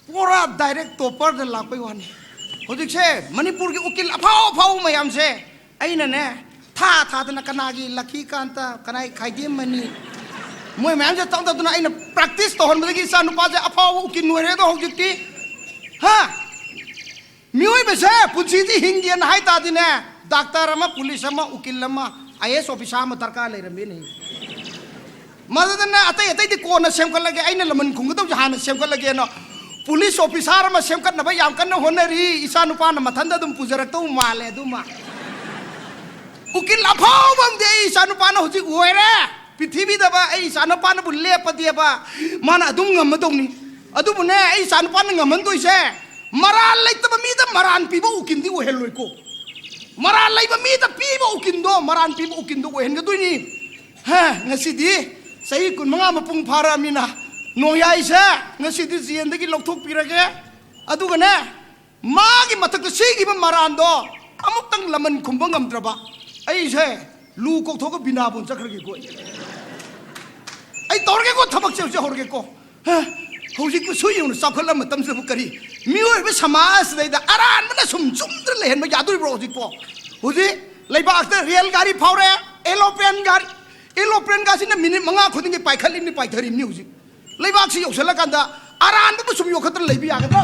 ꯄꯨꯔꯥ ꯗꯥꯏꯔꯦꯛ ꯇꯣꯞꯄꯔꯗ ꯂꯥꯛꯄꯩ ꯋꯥꯅꯤ꯫ ꯍꯧꯖꯤꯛꯁꯦ ꯃꯅꯤꯄꯨꯔꯒꯤ ꯎꯀꯤꯜ ꯑꯐꯥꯎ ꯑꯐꯥꯎꯕ ꯃꯌꯥꯝꯁꯦ ꯑꯩꯅꯅꯦ, ꯊꯥ ꯊꯥꯗꯅ ꯀꯅꯥꯒꯤ ꯂꯛꯈꯤ ꯀꯥꯟꯇ, ꯀꯅꯥꯒꯤ ꯈꯥꯏꯗꯦꯝ ꯃꯅꯤ, ꯃꯣꯏ ꯃꯌꯥꯝꯁꯦ ꯇꯧ ꯇꯧꯗꯅ ꯑꯩꯅ practice ꯇꯧꯍꯟꯕꯗꯒꯤ ꯏꯆꯥ ꯅꯨꯄꯥꯁꯦ ꯑꯐꯥꯎꯕ ꯎꯀꯤꯜ ꯑꯣꯏꯔꯦ꯫ ꯑꯗꯣ ꯍꯧꯖꯤꯛꯇꯤ, ꯍꯥ, ꯃꯤꯑꯣꯏꯕꯁꯦ ꯄꯨꯟꯁꯤꯁꯤ ꯍꯤꯡꯒꯦꯅ ꯍꯥꯏ ꯇꯥꯔꯗꯤꯅꯦ, ꯗꯥꯛꯇꯔ ꯑꯃ, ꯄꯨꯂꯤꯁ ꯑꯃ, ꯎꯀꯤꯜ ꯑꯃ, IAS officer ꯑꯃ ꯗꯔꯀꯥꯔ ꯂꯩꯔꯝꯃꯦꯅꯦ꯫ ꯃꯗꯨꯗꯅ ꯑꯇꯩ ꯑꯇꯩꯗꯤ ꯀꯣꯟꯅ ꯁꯦꯝꯒꯠꯂꯒꯦ, ꯑꯩꯅ ꯂꯃꯟ ꯈꯨꯝꯒꯗꯧꯁꯦ ꯍꯥꯟꯅ ꯁꯦꯝꯒꯠꯂꯒꯦꯅ police officer ꯑꯃ ꯁꯦꯝꯒꯠꯅꯕ ꯌꯥꯝ ꯀꯟꯅ ꯍꯣꯠꯅꯔꯤ꯫ ꯏꯆꯥ ꯅꯨꯄꯥꯅ ꯃꯊꯟꯇ ꯑꯗꯨꯝ ꯄꯨꯖꯔꯛꯇꯧ ꯃꯥꯜꯂꯦ꯫ ꯑꯗꯨꯃ ꯎꯀꯤꯜ ꯑꯐꯥꯎꯕ ꯑꯃꯗꯤ ꯑꯩ ꯏꯆꯥ ꯅꯨꯄꯥꯅ ꯍꯧꯖꯤꯛ ꯑꯣꯏꯔꯦ꯫ ꯄ꯭ꯔꯤꯊꯤꯕꯤꯗꯕ ꯑꯩ ꯏꯆꯥ ꯅꯨꯄꯥꯅꯕꯨ ꯂꯦꯞꯄꯗꯤꯕ ꯃꯥꯅ ꯑꯗꯨꯝ ꯉꯝꯃꯗꯧꯅꯤ꯫ ꯑꯗꯨꯕꯨꯅꯦ, ꯑꯩ ꯏꯆꯥ ꯅꯨꯄꯥꯅ ꯉꯝꯍꯟꯗꯣꯏꯁꯦ ꯃꯔꯥꯜ ꯂꯩꯇꯕ ꯃꯤꯗ ꯃꯔꯥꯜ ꯄꯤꯕ ꯎꯀꯤꯜꯗꯤ ꯑꯣꯏꯍꯜꯂꯣꯏꯀꯣ꯫ ꯃꯔꯥꯜ ꯂꯩꯕ ꯃꯤꯗ ꯄꯤꯕ ꯎꯀꯤꯜꯗꯣ, ꯃꯔꯥꯜ ꯄꯤꯕ ꯎꯀꯤꯜꯗꯣ ꯑꯣꯏꯍꯟꯒꯗꯣꯏꯅꯤ꯫ ꯍꯦ, ꯉꯁꯤꯗꯤ ꯆꯍꯤ ꯀꯨꯟꯃꯉꯥ ꯃꯄꯨꯡ ꯐꯥꯔꯛꯑꯃꯤꯅ ꯅꯣꯡꯌꯥꯏꯁꯦ ꯉꯁꯤꯗꯤ ꯖꯦꯜꯗꯒꯤ ꯂꯧꯊꯣꯛꯄꯤꯔꯒꯦ꯫ ꯑꯗꯨꯒꯅꯦ, ꯃꯥꯒꯤ ꯃꯊꯛꯇ ꯁꯤꯈꯤꯕ ꯃꯔꯥꯟꯗꯣ ꯑꯃꯨꯛꯇꯪ ꯂꯃꯟ ꯈꯨꯝꯕ ꯉꯝꯗ꯭ꯔꯕ ꯑꯩꯁꯦ ꯂꯨ ꯀꯣꯛꯊꯣꯛꯑꯒ ꯕꯤꯅꯥꯕꯣꯟ ꯆꯠꯈ꯭ꯔꯒꯦꯀꯣ ꯑꯩ꯫ ꯑꯩ ꯇꯧꯔꯒꯦꯀꯣ, ꯊꯕꯛꯁꯦ ꯍꯧꯖꯤꯛ ꯍꯧꯔꯒꯦꯀꯣ꯫ ꯍ, ꯍꯧꯖꯤꯛꯄꯨ ꯁꯨ ꯌꯦꯡꯉꯨꯅ ꯆꯥꯎꯈꯠꯂ ꯃꯇꯝꯁꯤꯗꯕꯨ ꯀꯔꯤ ꯃꯤꯑꯣꯏꯕ ꯁꯃꯥꯖꯁꯤꯗꯩꯗ ꯑꯔꯥꯟꯕꯅ ꯁꯨꯝ ꯆꯨꯝꯗꯅ ꯂꯩꯍꯟꯕ ꯌꯥꯗꯣꯔꯤꯕ꯭ꯔꯣ ꯍꯧꯖꯤꯛꯄꯣ? ꯍꯧꯖꯤꯛ ꯂꯩꯕꯥꯛꯇ ꯔꯦꯜ ꯒꯥꯔꯤ ꯐꯥꯎꯔꯦ, ꯑꯦꯂꯣꯄ꯭ꯂꯦꯟ ꯒꯥꯔꯤ, ꯑꯦꯂꯣꯄ꯭ꯂꯦꯟ ꯒꯥꯔꯤꯁꯤꯅ ꯃꯤꯅꯤꯠ ꯃꯉꯥ ꯈꯨꯗꯤꯡꯒꯤ ꯄꯥꯏꯈꯠꯂꯤꯕꯅꯤ, ꯄꯥꯏꯊꯔꯤꯕꯅꯤ꯫ ꯍꯧꯖꯤꯛ ꯂꯩꯕꯥꯛꯁꯤ ꯌꯧꯁꯤꯜꯂꯀꯥꯟꯗ ꯑꯔꯥꯟꯕꯕꯨ ꯁꯨꯝ ꯌꯣꯛꯈꯠꯇꯅ ꯂꯩꯕ ꯌꯥꯒꯗ꯭ꯔꯣ?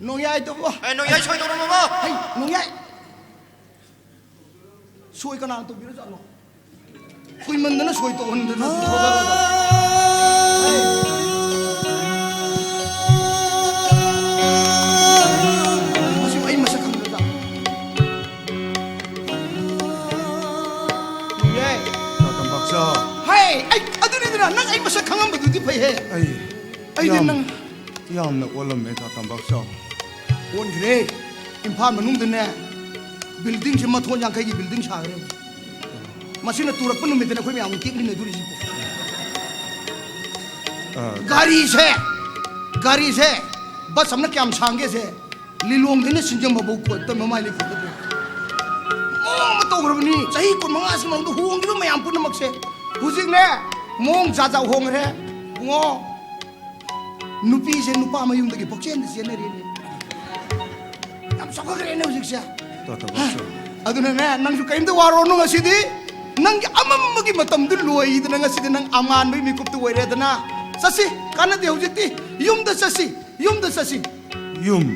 ꯅꯣꯡꯌꯥꯏꯗꯨꯕꯨ꯫ ꯑꯦ, ꯅꯣꯡꯌꯥꯏ ꯁꯣꯏꯗꯧꯔꯝꯃꯕꯣ? ꯍꯩ, ꯅꯣꯡꯌꯥꯏ꯫ ꯁꯣꯏ ꯀꯅꯥꯅ ꯇꯧꯕꯤꯔꯖꯥꯠꯅꯣ? ꯀꯨꯏꯃꯟꯗꯅ ꯁꯣꯏ ꯇꯧꯍꯟꯗꯅ ꯊꯣꯛꯂꯛꯑꯒ꯫ ꯍꯩ꯫ ꯃꯁꯤꯕꯨ ꯑꯩ ꯃꯁꯛ ꯈꯪꯗ꯭ꯔꯖꯥꯠꯂꯣ? ꯅꯣꯡꯌꯥꯏ꯫ ꯇꯥ ꯇꯝꯄꯥꯛꯆꯥꯎ꯫ ꯍꯩ, ꯑꯩ, ꯑꯗꯨꯅꯤꯗꯅ, ꯅꯪ ꯑꯩ ꯃꯁꯛ ꯈꯪꯉꯝꯕꯗꯨꯗꯤ ꯐꯩꯍꯦ꯫ ꯑꯩ ꯑꯩꯗꯤ ꯌꯥꯝ, ꯅꯪ ꯌꯥꯝꯅ ꯑꯣꯜꯂꯝꯃꯦ, ꯇꯥ ꯇꯝꯄꯥꯛꯆꯥꯎ꯫ ꯑꯣꯟꯈ꯭ꯔꯦ꯫ ꯏꯝꯐꯥꯜ ꯃꯅꯨꯡꯗꯅꯦ, buildingꯁꯦ ꯃꯊꯣꯟ ꯌꯥꯡꯈꯩꯒꯤ building ꯁꯥꯈ꯭ꯔꯦ꯫ ꯃꯁꯤꯅ ꯇꯨꯔꯛꯄ ꯅꯨꯃꯤꯠꯇꯅ ꯑꯩꯈꯣꯏ ꯃꯌꯥꯝ ꯇꯦꯛꯃꯤꯟꯅꯗꯣꯔꯤꯁꯤꯀꯣ꯫ ꯑ, ꯒꯥꯔꯤꯁꯦ, ꯒꯥꯔꯤꯁꯦ, bus ꯑꯃꯅ ꯀꯌꯥꯝ ꯁꯥꯡꯒꯦꯁꯦ, ꯂꯤꯂꯣꯡꯗꯩꯅ ꯁꯤꯡꯖꯃꯩꯐꯥꯎ ꯀꯣꯠꯇ ꯃꯃꯥꯏ ꯂꯩꯈꯤꯗꯕ ꯃꯑꯣꯡ ꯑꯃ ꯇꯧꯈ꯭ꯔꯕꯅꯤ꯫ ꯆꯍꯤ ꯀꯨꯟꯃꯉꯥꯁꯤ ꯃꯅꯨꯡꯗ ꯍꯣꯡꯈꯤꯕ ꯃꯌꯥꯝ ꯄꯨꯝꯅꯃꯛꯁꯦ ꯍꯧꯖꯤꯛꯅꯦ ꯃꯑꯣꯡ ꯖꯥꯠ ꯖꯥꯠ ꯍꯣꯡꯈ꯭ꯔꯦ꯫ ꯏꯕꯨꯡꯉꯣ, ꯅꯨꯄꯤꯁꯦ ꯅꯨꯄꯥ ꯃꯌꯨꯝꯗꯒꯤ ꯄꯪꯆꯦꯟꯗ ꯆꯦꯟꯅꯔꯦꯅꯦ꯫ ꯌꯥꯝ ꯆꯥꯎꯈꯠꯈ꯭ꯔꯦꯅꯦ ꯍꯧꯖꯤꯛꯁꯦ꯫ ꯇꯥ ꯇꯝꯄꯥꯛꯆꯥꯎ꯫ ꯑꯗꯨꯅꯅꯦ, ꯅꯪꯁꯨ ꯀꯔꯤꯝꯇ ꯋꯥꯔꯨꯔꯅꯨ ꯉꯁꯤꯗꯤ꯫ ꯅꯪꯒꯤ ꯑꯃꯝꯕꯒꯤ ꯃꯇꯝꯗꯨ ꯂꯣꯏꯗꯅ ꯉꯁꯤꯗꯤ ꯅꯪ ꯑꯉꯥꯟꯕꯒꯤ ꯃꯤꯀꯨꯞꯇ ꯑꯣꯏꯔꯦꯗꯅ꯫ ꯆꯠꯁꯤ, ꯀꯥꯟꯅꯗꯦ ꯍꯧꯖꯤꯛꯇꯤ꯫ ꯌꯨꯝꯗ ꯆꯠꯁꯤ, ꯌꯨꯝꯗ ꯆꯠꯁꯤ꯫ ꯌꯨꯝ?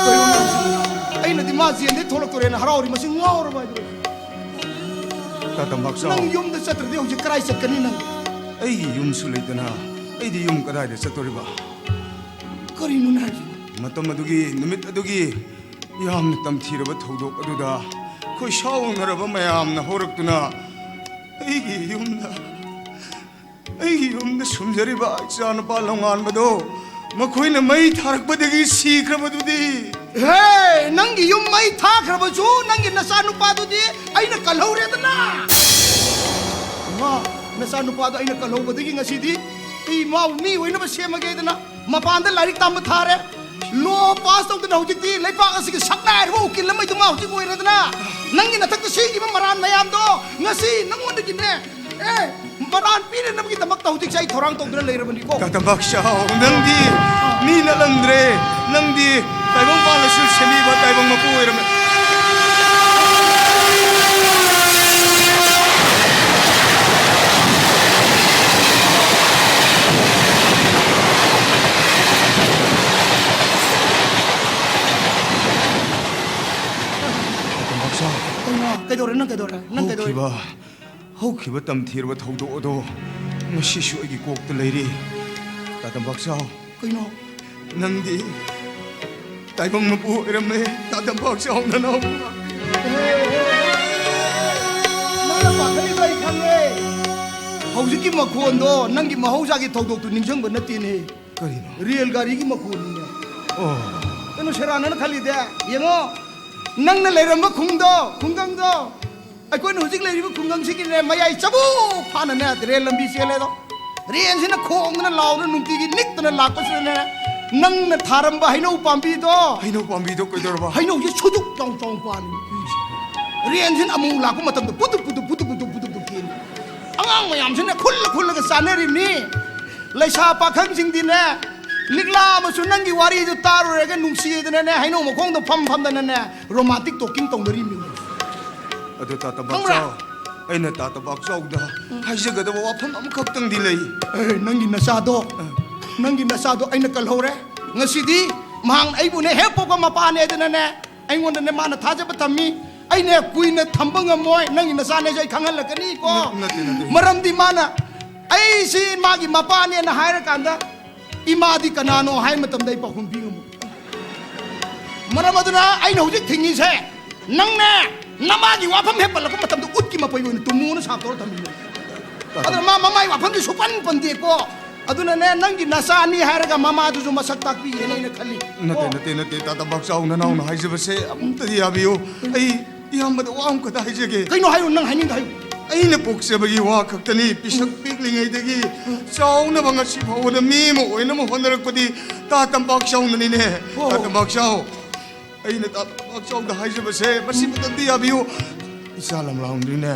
ꯀꯩꯅꯣ ꯅꯪꯁꯤꯕꯨ? ꯑꯩꯅꯗꯤ ꯃꯥ ꯖꯦꯜꯗꯩ ꯊꯣꯛꯂꯛꯇꯣꯔꯦꯅ ꯍꯔꯥꯎꯔꯤ, ꯃꯁꯤ ꯉꯥꯎꯔꯕ ꯍꯥꯏꯗꯨꯔꯣ? ꯇꯥ ꯇꯝꯕꯥꯛꯆꯥꯎ꯫ ꯅꯪ ꯌꯨꯝꯗ ꯆꯠꯇ꯭ꯔꯗꯤ ꯍꯧꯖꯤꯛ ꯀꯗꯥꯏ ꯆꯠꯀꯅꯤ ꯅꯪ? ꯑꯩꯒꯤ ꯌꯨꯝꯁꯨ ꯂꯩꯇꯅ ꯑꯩꯗꯤ ꯌꯨꯝ ꯀꯗꯥꯏꯗ ꯆꯠꯇꯣꯔꯤꯕ? ꯀꯔꯤꯅꯣꯅꯦ ꯍꯥꯏꯁꯤꯕꯨ? ꯃꯇꯝ ꯑꯗꯨꯒꯤ, ꯅꯨꯃꯤꯠ ꯑꯗꯨꯒꯤ ꯌꯥꯝꯅ ꯇꯝꯊꯤꯔꯕ ꯊꯧꯗꯣꯛ ꯑꯗꯨꯗ ꯈꯣꯏ ꯁꯥꯎꯅꯔꯕ ꯃꯌꯥꯝꯅ ꯍꯧꯔꯛꯇꯨꯅ ꯑꯩꯒꯤ ꯌꯨꯝꯗ, ꯑꯩꯒꯤ ꯌꯨꯝꯗ ꯁꯨꯝꯖꯔꯤꯕ ꯏꯆꯥꯅꯨꯄꯥ ꯂꯣꯡꯉꯥꯟꯕꯗꯣ ꯃꯈꯣꯏꯅ ꯃꯩ ꯊꯥꯔꯛꯄꯗꯒꯤ ꯁꯤꯈ꯭ꯔꯕꯗꯨꯗꯤ꯫ ꯍꯦ, ꯅꯪꯒꯤ ꯌꯨꯝ ꯃꯩ ꯊꯥꯈ꯭ꯔꯕꯁꯨ ꯅꯪꯒꯤ ꯅꯆꯥꯅꯨꯄꯥꯗꯨꯗꯤ ꯑꯩꯅ ꯀꯜꯍꯧꯔꯦꯗꯅ꯫ ꯏꯃꯥ, ꯅꯆꯥꯅꯨꯄꯥꯗꯣ ꯑꯩꯅ ꯀꯜꯍꯧꯕꯗꯒꯤ ꯉꯁꯤꯗꯤ ꯑꯩ ꯃꯥꯕꯨ ꯃꯤ ꯑꯣꯏꯅꯕ ꯁꯦꯝꯃꯒꯦꯗꯅ ꯃꯄꯥꯟꯗ ꯂꯥꯏꯔꯤꯛ ꯇꯝꯕ ꯊꯥꯔꯦ꯫ ꯂꯣ ꯄꯥꯁ ꯇꯧꯗꯅ ꯍꯧꯖꯤꯛꯇꯤ ꯂꯩꯕꯥꯛ ꯑꯁꯤꯒꯤ ꯁꯛꯅꯥꯏꯔꯕ ꯎꯀꯤꯜ ꯑꯃ ꯏꯗꯨꯃ ꯍꯧꯖꯤꯛ ꯑꯣꯏꯔꯦꯗꯅ꯫ ꯅꯪꯒꯤ ꯅꯊꯛꯇ ꯁꯤꯈꯤꯕ ꯃꯔꯥꯟ ꯃꯌꯥꯝꯗꯣ ꯉꯁꯤ ꯅꯪꯉꯣꯟꯗꯒꯤꯅꯦ, ꯑꯦ, ꯃꯔꯥꯟ ꯄꯤꯅꯅꯕꯒꯤꯗꯃꯛꯇ ꯍꯧꯖꯤꯛꯁꯦ ꯑꯩ ꯊꯧꯔꯥꯡ ꯇꯧꯗꯨꯅ ꯂꯩꯔꯕꯅꯤꯀꯣ꯫ ꯇꯥ ꯇꯝꯕꯥꯛꯆꯥꯎ, ꯅꯪꯗꯤ ꯃꯤ ꯅꯠꯂꯝꯗ꯭ꯔꯦ꯫ ꯅꯪꯗꯤ ꯇꯥꯏꯕꯪ ꯄꯥꯜꯂꯁꯨ ꯁꯦꯝꯕꯤꯕ ꯇꯥꯏꯕꯪ ꯃꯄꯨ ꯑꯣꯏꯔꯝꯃꯦ꯫ ꯇꯥ ꯇꯝꯕꯥꯛꯆꯥꯎ꯫ ꯀꯩꯅꯣ? ꯀꯩꯗꯧꯔꯦ? ꯅꯪ ꯀꯩꯗꯧꯔꯦ? ꯅꯪ ꯀꯩꯗꯧꯔꯦ? ꯍꯧꯈꯤꯕ, ꯍꯧꯈꯤꯕ ꯇꯝꯊꯤꯔꯕ ꯊꯧꯗꯣꯛ ꯑꯗꯣ ꯉꯁꯤꯁꯨ ꯑꯩꯒꯤ ꯀꯣꯛꯇ ꯂꯩꯔꯤ꯫ ꯇꯥ ꯇꯝꯕꯥꯛꯆꯥꯎ꯫ ꯀꯩꯅꯣ? ꯅꯪꯗꯤ ꯇꯥꯏꯕꯪ ꯃꯄꯨ ꯑꯣꯏꯔꯝꯃꯦ, ꯇꯥ ꯇꯝꯕꯥꯛꯆꯥꯎ ꯅꯅꯥꯎ꯫ ꯅꯪꯅ ꯄꯥꯈꯠꯂꯤꯗꯣ ꯑꯩ ꯈꯪꯉꯦ꯫ ꯍꯧꯖꯤꯛꯀꯤ ꯃꯈꯣꯟꯗꯣ ꯅꯪꯒꯤ ꯃꯍꯧꯁꯥꯒꯤ ꯊꯧꯗꯣꯛꯇꯨ ꯅꯤꯡꯁꯤꯡꯕ ꯅꯠꯇꯦꯅꯦ꯫ ꯀꯔꯤꯅꯣ? ꯔꯦꯜ ꯒꯥꯔꯤꯒꯤ ꯃꯈꯣꯟꯅꯤꯅꯦ꯫ ꯑꯣ꯫ ꯀꯩꯅꯣ ꯁꯦꯔꯥꯟꯅꯅ ꯈꯜꯂꯤꯗꯦ? ꯌꯦꯡꯉꯣ, ꯅꯪꯅ ꯂꯩꯔꯝꯕ ꯈꯨꯡꯗꯣ, ꯈꯨꯡꯒꯪꯗꯣ, ꯑꯩꯈꯣꯏꯅ ꯍꯧꯖꯤꯛ ꯂꯩꯔꯤꯕ ꯈꯨꯡꯒꯪꯁꯤꯒꯤꯅꯦ, ꯃꯌꯥꯏ ꯆꯕꯨꯛ ꯐꯥꯅꯅꯦ ꯔꯦꯜ ꯂꯝꯕꯤ ꯆꯦꯜꯂꯦꯗꯣ꯫ ꯔꯦꯜꯁꯤꯅ ꯈꯣꯡꯗꯅ ꯂꯥꯎꯗꯅ ꯅꯨꯡꯇꯤꯒꯤ ꯅꯤꯛꯇꯅ ꯂꯥꯛꯄꯁꯤꯗꯅꯦ, ꯅꯪꯅ ꯊꯥꯔꯝꯕ ꯍꯩꯅꯧ ꯄꯥꯝꯕꯤꯗꯣ, ꯍꯩꯅꯧ ꯄꯥꯝꯕꯤꯗꯣ ꯀꯩꯗꯧꯔꯕ? ꯍꯩꯅꯧꯁꯦ ꯁꯨꯗꯨꯛ ꯆꯥꯎ ꯆꯥꯎ ꯄꯥꯜꯂꯤ꯫ ꯔꯦꯜꯁꯤꯅ ꯑꯃꯨꯛ ꯂꯥꯛꯄ ꯃꯇꯝꯗ ꯄꯨꯗꯨꯛ ꯄꯨꯗꯨꯛ ꯄꯨꯗꯨꯛ ꯄꯨꯗꯨꯛ ꯄꯨꯗꯨꯛ ꯄꯨꯗꯨꯛ ꯀꯦꯜꯂꯤ꯫ ꯑꯉꯥꯡ ꯃꯌꯥꯝꯁꯤꯅ ꯈꯨꯜꯂ ꯈꯨꯜꯂꯒ ꯆꯥꯅꯔꯤꯕꯅꯤ꯫ ꯂꯩꯁꯥ ꯄꯥꯈꯪꯁꯤꯡꯗꯤꯅꯦ, ꯂꯤꯛꯂꯥ ꯑꯃꯁꯨ ꯅꯪꯒꯤ ꯋꯥꯔꯤꯗꯨ ꯇꯥꯔꯨꯔꯒ ꯅꯨꯡꯁꯤꯗꯅꯅꯦ, ꯍꯩꯅꯧ ꯃꯈꯣꯡꯗ ꯐꯝ ꯐꯝꯗꯅꯅꯦ, romantic talking ꯇꯧꯅꯔꯤꯃꯤ꯫ ꯑꯗꯨ ꯇꯥ ꯈꯪꯕ꯭ꯔꯥ? ꯇꯝꯕꯥꯛꯆꯥꯎ, ꯑꯩꯅ ꯇꯥ ꯇꯝꯕꯥꯛꯆꯥꯎꯗ ꯍꯥꯏꯖꯒꯗꯕ ꯋꯥꯐꯝ ꯑꯃꯈꯛꯇꯪꯗꯤ ꯂꯩ꯫ ꯑꯦ, ꯅꯪꯒꯤ ꯅꯆꯥꯗꯣ, ꯑ꯫ ꯅꯪꯒꯤ ꯅꯆꯥꯗꯣ ꯑꯩꯅ ꯀꯜꯍꯧꯔꯦ꯫ ꯉꯁꯤꯗꯤ ꯃꯍꯥꯛ ꯑꯩꯕꯨꯅꯦ ꯍꯦꯛ ꯄꯣꯛꯄ ꯃꯄꯥꯅꯦꯗꯅꯅꯦ, ꯑꯩꯉꯣꯟꯗꯅꯦ ꯃꯥꯅ ꯊꯥꯖꯕ ꯊꯝꯃꯤ꯫ ꯑꯩꯅꯦ ꯀꯨꯏꯅ ꯊꯝꯕ ꯉꯝꯃꯣꯏ, ꯅꯪꯒꯤ ꯅꯆꯥꯅꯦꯁꯦ ꯑꯩ ꯈꯪꯍꯜꯂꯛꯀꯅꯤꯀꯣ꯫ ꯅ-, ꯅꯠꯇꯦ, ꯅꯠꯇꯦ꯫ ꯃꯔꯝꯗꯤ ꯃꯥꯅ ꯑꯩꯁꯤ ꯃꯥꯒꯤ ꯃꯄꯥꯅꯦꯅ ꯍꯥꯏꯔꯀꯥꯟꯗ, ꯏꯃꯥꯗꯤ ꯀꯅꯥꯅꯣ ꯍꯥꯏ ꯃꯇꯝꯗ ꯑꯩ ꯄꯥꯎꯈꯨꯝ ꯄꯤ ꯉꯝꯃꯣꯏ꯫ ꯃꯔꯝ ꯑꯗꯨꯅ ꯑꯩꯅ ꯍꯧꯖꯤꯛ ꯊꯤꯡꯉꯤꯁꯦ, ꯅꯪꯅꯦ ꯅꯃꯥꯒꯤ ꯋꯥꯐꯝ ꯍꯦꯛ ꯄꯜꯂꯛꯄ ꯃꯇꯝꯗ ꯎꯠꯀꯤ ꯃꯄꯩ ꯑꯣꯏꯅ ꯇꯨꯝꯃꯣꯅ ꯁꯥꯞ ꯇꯧꯔ ꯊꯝꯃꯤꯅꯦ꯫ ꯑꯗꯨꯅ ꯃꯥ ꯃꯃꯥꯏ ꯋꯥꯐꯝꯗꯤ ꯁꯨꯄꯟ ꯄꯟꯗꯦꯀꯣ꯫ ꯑꯗꯨꯅꯅꯦ, ꯅꯪꯒꯤ ꯅꯆꯥꯅꯤ ꯍꯥꯏꯔꯒ ꯃꯃꯥꯗꯨꯁꯨ ꯃꯁꯛ ꯇꯥꯛꯄꯤꯒꯦꯅ ꯑꯩꯅ ꯈꯜꯂꯤ꯫ ꯅꯠꯇꯦ, ꯀꯣ? ꯅꯠꯇꯦ, ꯅꯠꯇꯦ, ꯇꯥ ꯇꯝꯕꯥꯛꯆꯥꯎ, ꯅꯅꯥꯎꯅ ꯍꯥꯏꯖꯕꯁꯦ ꯑꯃꯨꯛꯇꯗꯤ ꯌꯥꯕꯤꯌꯨ꯫ ꯑꯩ ꯏꯌꯥꯝꯕꯗ ꯋꯥ ꯑꯃꯈꯛꯇ ꯍꯥꯏꯖꯒꯦ꯫ ꯀꯩꯅꯣ ꯍꯥꯏꯌꯨ, ꯅꯪ ꯍꯥꯏꯅꯤꯡꯗ ꯍꯥꯏꯌꯨ꯫ ꯑꯩꯅ ꯄꯣꯛꯆꯕꯒꯤ ꯋꯥ ꯈꯛꯇꯅꯤ, ꯄꯤꯁꯛ ꯄꯤꯛꯂꯤꯉꯩꯗꯒꯤ ꯆꯥꯎꯅꯕ ꯉꯁꯤ ꯐꯥꯎꯕꯗ ꯃꯤ ꯑꯃ ꯑꯣꯏꯅꯕ ꯍꯣꯠꯅꯔꯛꯄꯗꯤ ꯇꯥ ꯇꯝꯕꯥꯛꯆꯥꯎꯅꯅꯤꯅꯦ꯫ ꯑꯣ꯫ ꯇꯥ ꯇꯝꯕꯥꯛꯆꯥꯎ, ꯑꯩꯅ ꯇꯥ ꯇꯝꯕꯥꯛꯆꯥꯎꯗ ꯍꯥꯏꯖꯕꯁꯦ ꯃꯁꯤꯃꯇꯪꯗꯤ ꯌꯥꯕꯤꯌꯨ꯫ ꯏꯆꯥ ꯂꯝꯂꯥꯡꯗꯨꯅꯦ,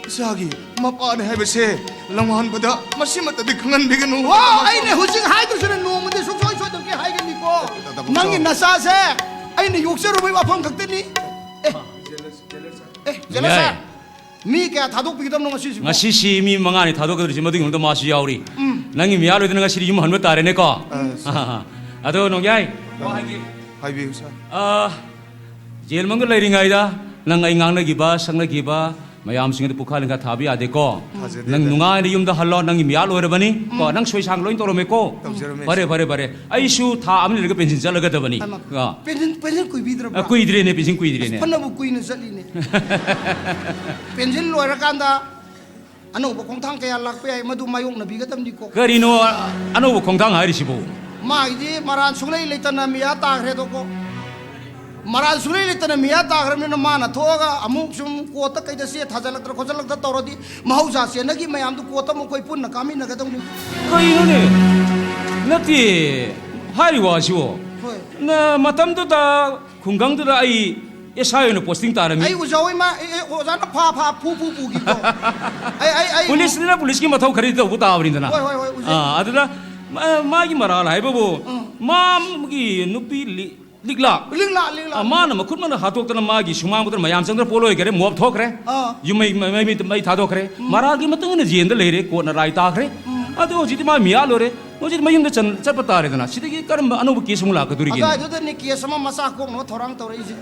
ꯏꯆꯥꯒꯤ ꯃꯄꯥꯅꯦ ꯍꯥꯏꯕꯁꯦ ꯂꯝꯉꯥꯟꯕꯗ ꯃꯁꯤꯃꯇꯗꯤ ꯈꯪꯍꯟꯕꯤꯒꯅꯨ꯫ ꯋꯥ, ꯑꯩꯅ ꯍꯧꯖꯤꯛ ꯍꯥꯏꯗꯣꯏꯁꯤꯅ ꯅꯣꯡꯃꯗꯤ ꯁꯨꯡꯁꯣꯏ ꯁꯣꯏꯗꯅꯀꯤ ꯍꯥꯏꯒꯅꯤꯀꯣ꯫ ꯇꯥ ꯇꯝꯕꯥꯛꯆꯥꯎ꯫ ꯅꯪꯒꯤ ꯅꯆꯥꯁꯦ ꯑꯩꯅ ꯌꯣꯛꯆꯔꯨꯕꯒꯤ ꯋꯥꯐꯝ ꯈꯛꯇꯅꯤ꯫ ꯑꯦ, ꯑꯦ, jealous ꯌꯥꯏ꯫ ꯁꯥꯔ꯫ ꯃꯤ ꯀꯌꯥ ꯊꯥꯗꯣꯛꯄꯤꯒꯗꯕꯅꯣ ꯉꯁꯤꯁꯤꯕꯣ? ꯉꯁꯤꯁꯤ ꯃꯤ ꯃꯉꯥꯅꯤ ꯊꯥꯗꯣꯛꯀꯗꯧꯔꯤꯁꯤ, ꯃꯗꯨꯒꯤ ꯃꯅꯨꯡꯗ ꯃꯥꯁꯨ ꯌꯥꯎꯔꯤ꯫ ꯎꯝ꯫ ꯅꯪꯒꯤ ꯃꯤꯌꯥꯂꯣꯏꯗꯅ ꯉꯁꯤꯗꯤ ꯌꯨꯝ ꯍꯟꯕ ꯇꯥꯔꯦꯅꯦꯀꯣ꯫ ꯑ, ꯁꯥꯔ꯫ ꯑꯗꯣ ꯅꯣꯡꯌꯥꯏ, ꯋꯥ ꯍꯥꯏꯒꯦ꯫ ꯍꯥꯏꯕꯤꯌꯨ, ꯁꯥꯔ꯫ ꯑ, ꯖꯦꯜ ꯃꯅꯨꯡꯗ ꯂꯩꯔꯤꯉꯩꯗ ꯅꯪ ꯑꯩ ꯉꯥꯡꯅꯈꯤꯕ, ꯁꯛꯅꯈꯤꯕ ꯃꯌꯥꯝꯁꯤꯡ ꯑꯗꯨ ꯄꯨꯈꯥ ꯂꯤꯡꯈꯥ ꯊꯥꯕ ꯌꯥꯗꯦꯀꯣ꯫ ꯊꯥꯖꯗꯦꯗ꯫ ꯅꯪ ꯅꯨꯡꯉꯥꯏꯅ ꯌꯨꯝꯗ ꯍꯜꯂꯣ, ꯅꯪꯒꯤ ꯃꯤꯌꯥꯜ ꯑꯣꯏꯔꯕꯅꯤ ꯀꯣ꯫ ꯎꯝ꯫ ꯅꯪ ꯁꯣꯏꯁꯥꯡ ꯂꯣꯏ ꯇꯧꯔꯝꯃꯦꯀꯣ꯫ ꯇꯧꯖꯔꯝꯃꯦ, ꯐꯔꯦ, ꯁꯥꯔ꯫ ꯐꯔꯦ, ꯐꯔꯦ꯫ ꯑꯩꯁꯨ ꯊꯥ ꯑꯃ ꯂꯩꯔꯒ ꯄꯦꯟꯁꯤꯟ ꯆꯠꯂꯒꯗꯕꯅꯤ꯫ ꯍꯩꯃꯥ, ꯑ꯫ ꯄꯦꯟꯁꯤꯟ, ꯄꯦꯟꯁꯤꯟ ꯀꯨꯏꯕꯤꯗ꯭ꯔꯕ꯭ꯔꯥ? ꯑ, ꯀꯨꯏꯗ꯭ꯔꯦꯅꯦ, ꯄꯦꯟꯁꯤꯟ ꯀꯨꯏꯗ꯭ꯔꯦꯅꯦ꯫ ꯑꯁ, ꯐꯅꯕꯨ ꯀꯨꯏꯅ ꯆꯠꯂꯤꯅꯦ꯫ ꯄꯦꯟꯁꯤꯟ ꯂꯣꯏꯔꯀꯥꯟꯗ ꯑꯅꯧꯕ ꯈꯣꯡꯊꯥꯡ ꯀꯌꯥ ꯂꯥꯛꯄ ꯌꯥꯏ, ꯃꯗꯨ ꯃꯥꯌꯣꯛꯅꯕꯤꯒꯗꯕꯅꯤꯀꯣ꯫ ꯀꯔꯤꯅꯣ ꯑꯅꯧꯕ ꯈꯣꯡꯊꯥꯡ ꯍꯥꯏꯔꯤꯁꯤꯕꯨ? ꯃꯥꯒꯤꯗꯤ ꯃꯔꯥꯟ ꯁꯨꯡꯂꯩ ꯂꯩꯇꯅ ꯃꯤꯌꯥ ꯇꯥꯈ꯭ꯔꯦꯗꯣꯀꯣ꯫ ꯃꯔꯥꯟ ꯁꯨꯡꯂꯩ ꯂꯩꯇꯅ ꯃꯤꯌꯥ ꯇꯥꯈ꯭ꯔꯕꯅꯤꯅ ꯃꯥꯅ ꯊꯣꯛꯑꯒ ꯑꯃꯨꯛ ꯁꯨꯝ ꯀꯣꯔꯠꯇ ꯀꯩꯗ ꯆꯦ ꯊꯥꯖꯤꯜꯂꯛꯇꯅ ꯈꯣꯠꯆꯜꯂꯛꯇꯅ ꯇꯧꯔꯗꯤ ꯃꯍꯧꯁꯥ ꯆꯦꯟꯅꯈꯤ ꯃꯌꯥꯝꯗꯨ ꯀꯣꯔꯠꯇ ꯑꯃꯨꯛ ꯑꯩꯈꯣꯏ ꯄꯨꯟꯅ ꯀꯥꯃꯤꯟꯅꯒꯗꯧꯅꯤ꯫ ꯀꯩꯅꯣꯅꯦ? ꯅꯠꯇꯦ, ꯍꯥꯏꯔꯤꯕ ꯋꯥꯁꯤꯕꯣ? ꯍꯣꯏ꯫ ꯅ-, ꯃꯇꯝꯗꯨꯗ ꯈꯨꯡꯒꯪꯗꯨꯗ ꯑꯩ ꯑꯦꯁ ꯑꯥꯏ ꯑꯣꯏꯅ ꯄꯣꯁꯇꯤꯡ ꯇꯥꯔꯝꯃꯤ꯫ ꯑꯩ ꯑꯣꯖꯥ ꯍꯣꯏ ꯃꯥ-, ꯑꯦ, ꯑꯦ, ꯑꯣꯖꯥꯅ ꯐꯥ ꯐꯥ ꯐꯨ ꯐꯨ ꯄꯨꯈꯤꯀꯣ꯫ ꯑꯩ, ꯑꯩ, ꯑꯩ ꯄꯨꯂꯤꯁꯅꯤꯅ ꯄꯨꯂꯤꯁꯀꯤ ꯃꯊꯧ ꯈꯔꯗꯤ ꯇꯧꯕ ꯇꯥꯕꯅꯤꯗꯅ꯫ ꯍꯣꯏ, ꯍꯣꯏ, ꯍꯣꯏ, ꯑꯣꯖꯥ꯫ ꯑꯥ, ꯑꯗꯨꯅ ꯃꯥꯒꯤ ꯃꯔꯥꯜ ꯍꯥꯏꯕꯕꯨ, ꯃꯥꯒꯤ ꯅꯨꯄꯤ ꯂꯤ-, ꯂꯤꯛꯂꯥ꯫ ꯂꯤꯛꯂꯥ, ꯂꯤꯛꯂꯥ꯫ ꯑ, ꯃꯥꯅ ꯃꯈꯨꯠ ꯃꯅ ꯍꯥꯠꯇꯣꯛꯇꯅ ꯃꯥꯒꯤ ꯁꯨꯃꯥꯡ ꯃꯇꯝꯗ ꯃꯌꯥꯝ ꯆꯪꯗꯅ ꯄꯣꯠ ꯂꯣꯏꯈꯔꯦ, ꯃꯣꯞ ꯊꯣꯛꯈ꯭ꯔꯦ꯫ ꯑꯥ꯫ ꯌꯨꯝ ꯃꯩ, ꯃꯩ, ꯃꯩ, ꯃꯩ ꯊꯥꯗꯣꯛꯈ꯭ꯔꯦ꯫ ꯎꯝ꯫ ꯃꯔꯥꯜꯒꯤ ꯃꯇꯨꯡ ꯏꯟꯅ ꯖꯦꯜꯗ ꯂꯩꯔꯦ, ꯀꯣꯔꯠꯅ ꯔꯥꯏ ꯇꯥꯈ꯭ꯔꯦ꯫ ꯎꯝ꯫ ꯑꯗꯣ ꯍꯧꯖꯤꯛꯇꯤ ꯃꯥ ꯃꯤꯌꯥ ꯂꯣꯏꯔꯦ꯫ ꯍꯧꯖꯤꯛ ꯃꯌꯨꯝꯗ ꯆꯟ-, ꯆꯠꯄ ꯇꯥꯔꯦꯗꯅ꯫ ꯁꯤꯗꯒꯤ ꯀꯔꯝꯕ ꯑꯅꯧꯕ ꯀꯦꯁ ꯑꯃꯨꯛ ꯂꯥꯛꯀꯗꯣꯔꯤꯒꯦ? ꯑꯗꯨꯋꯥꯏꯗꯨꯗꯅꯦ ꯀꯦꯁ ꯑꯃ ꯃꯆꯥ ꯀꯣꯛꯅꯕ ꯊꯧꯔꯥꯡ ꯇꯧꯔꯛꯏꯁꯦ꯫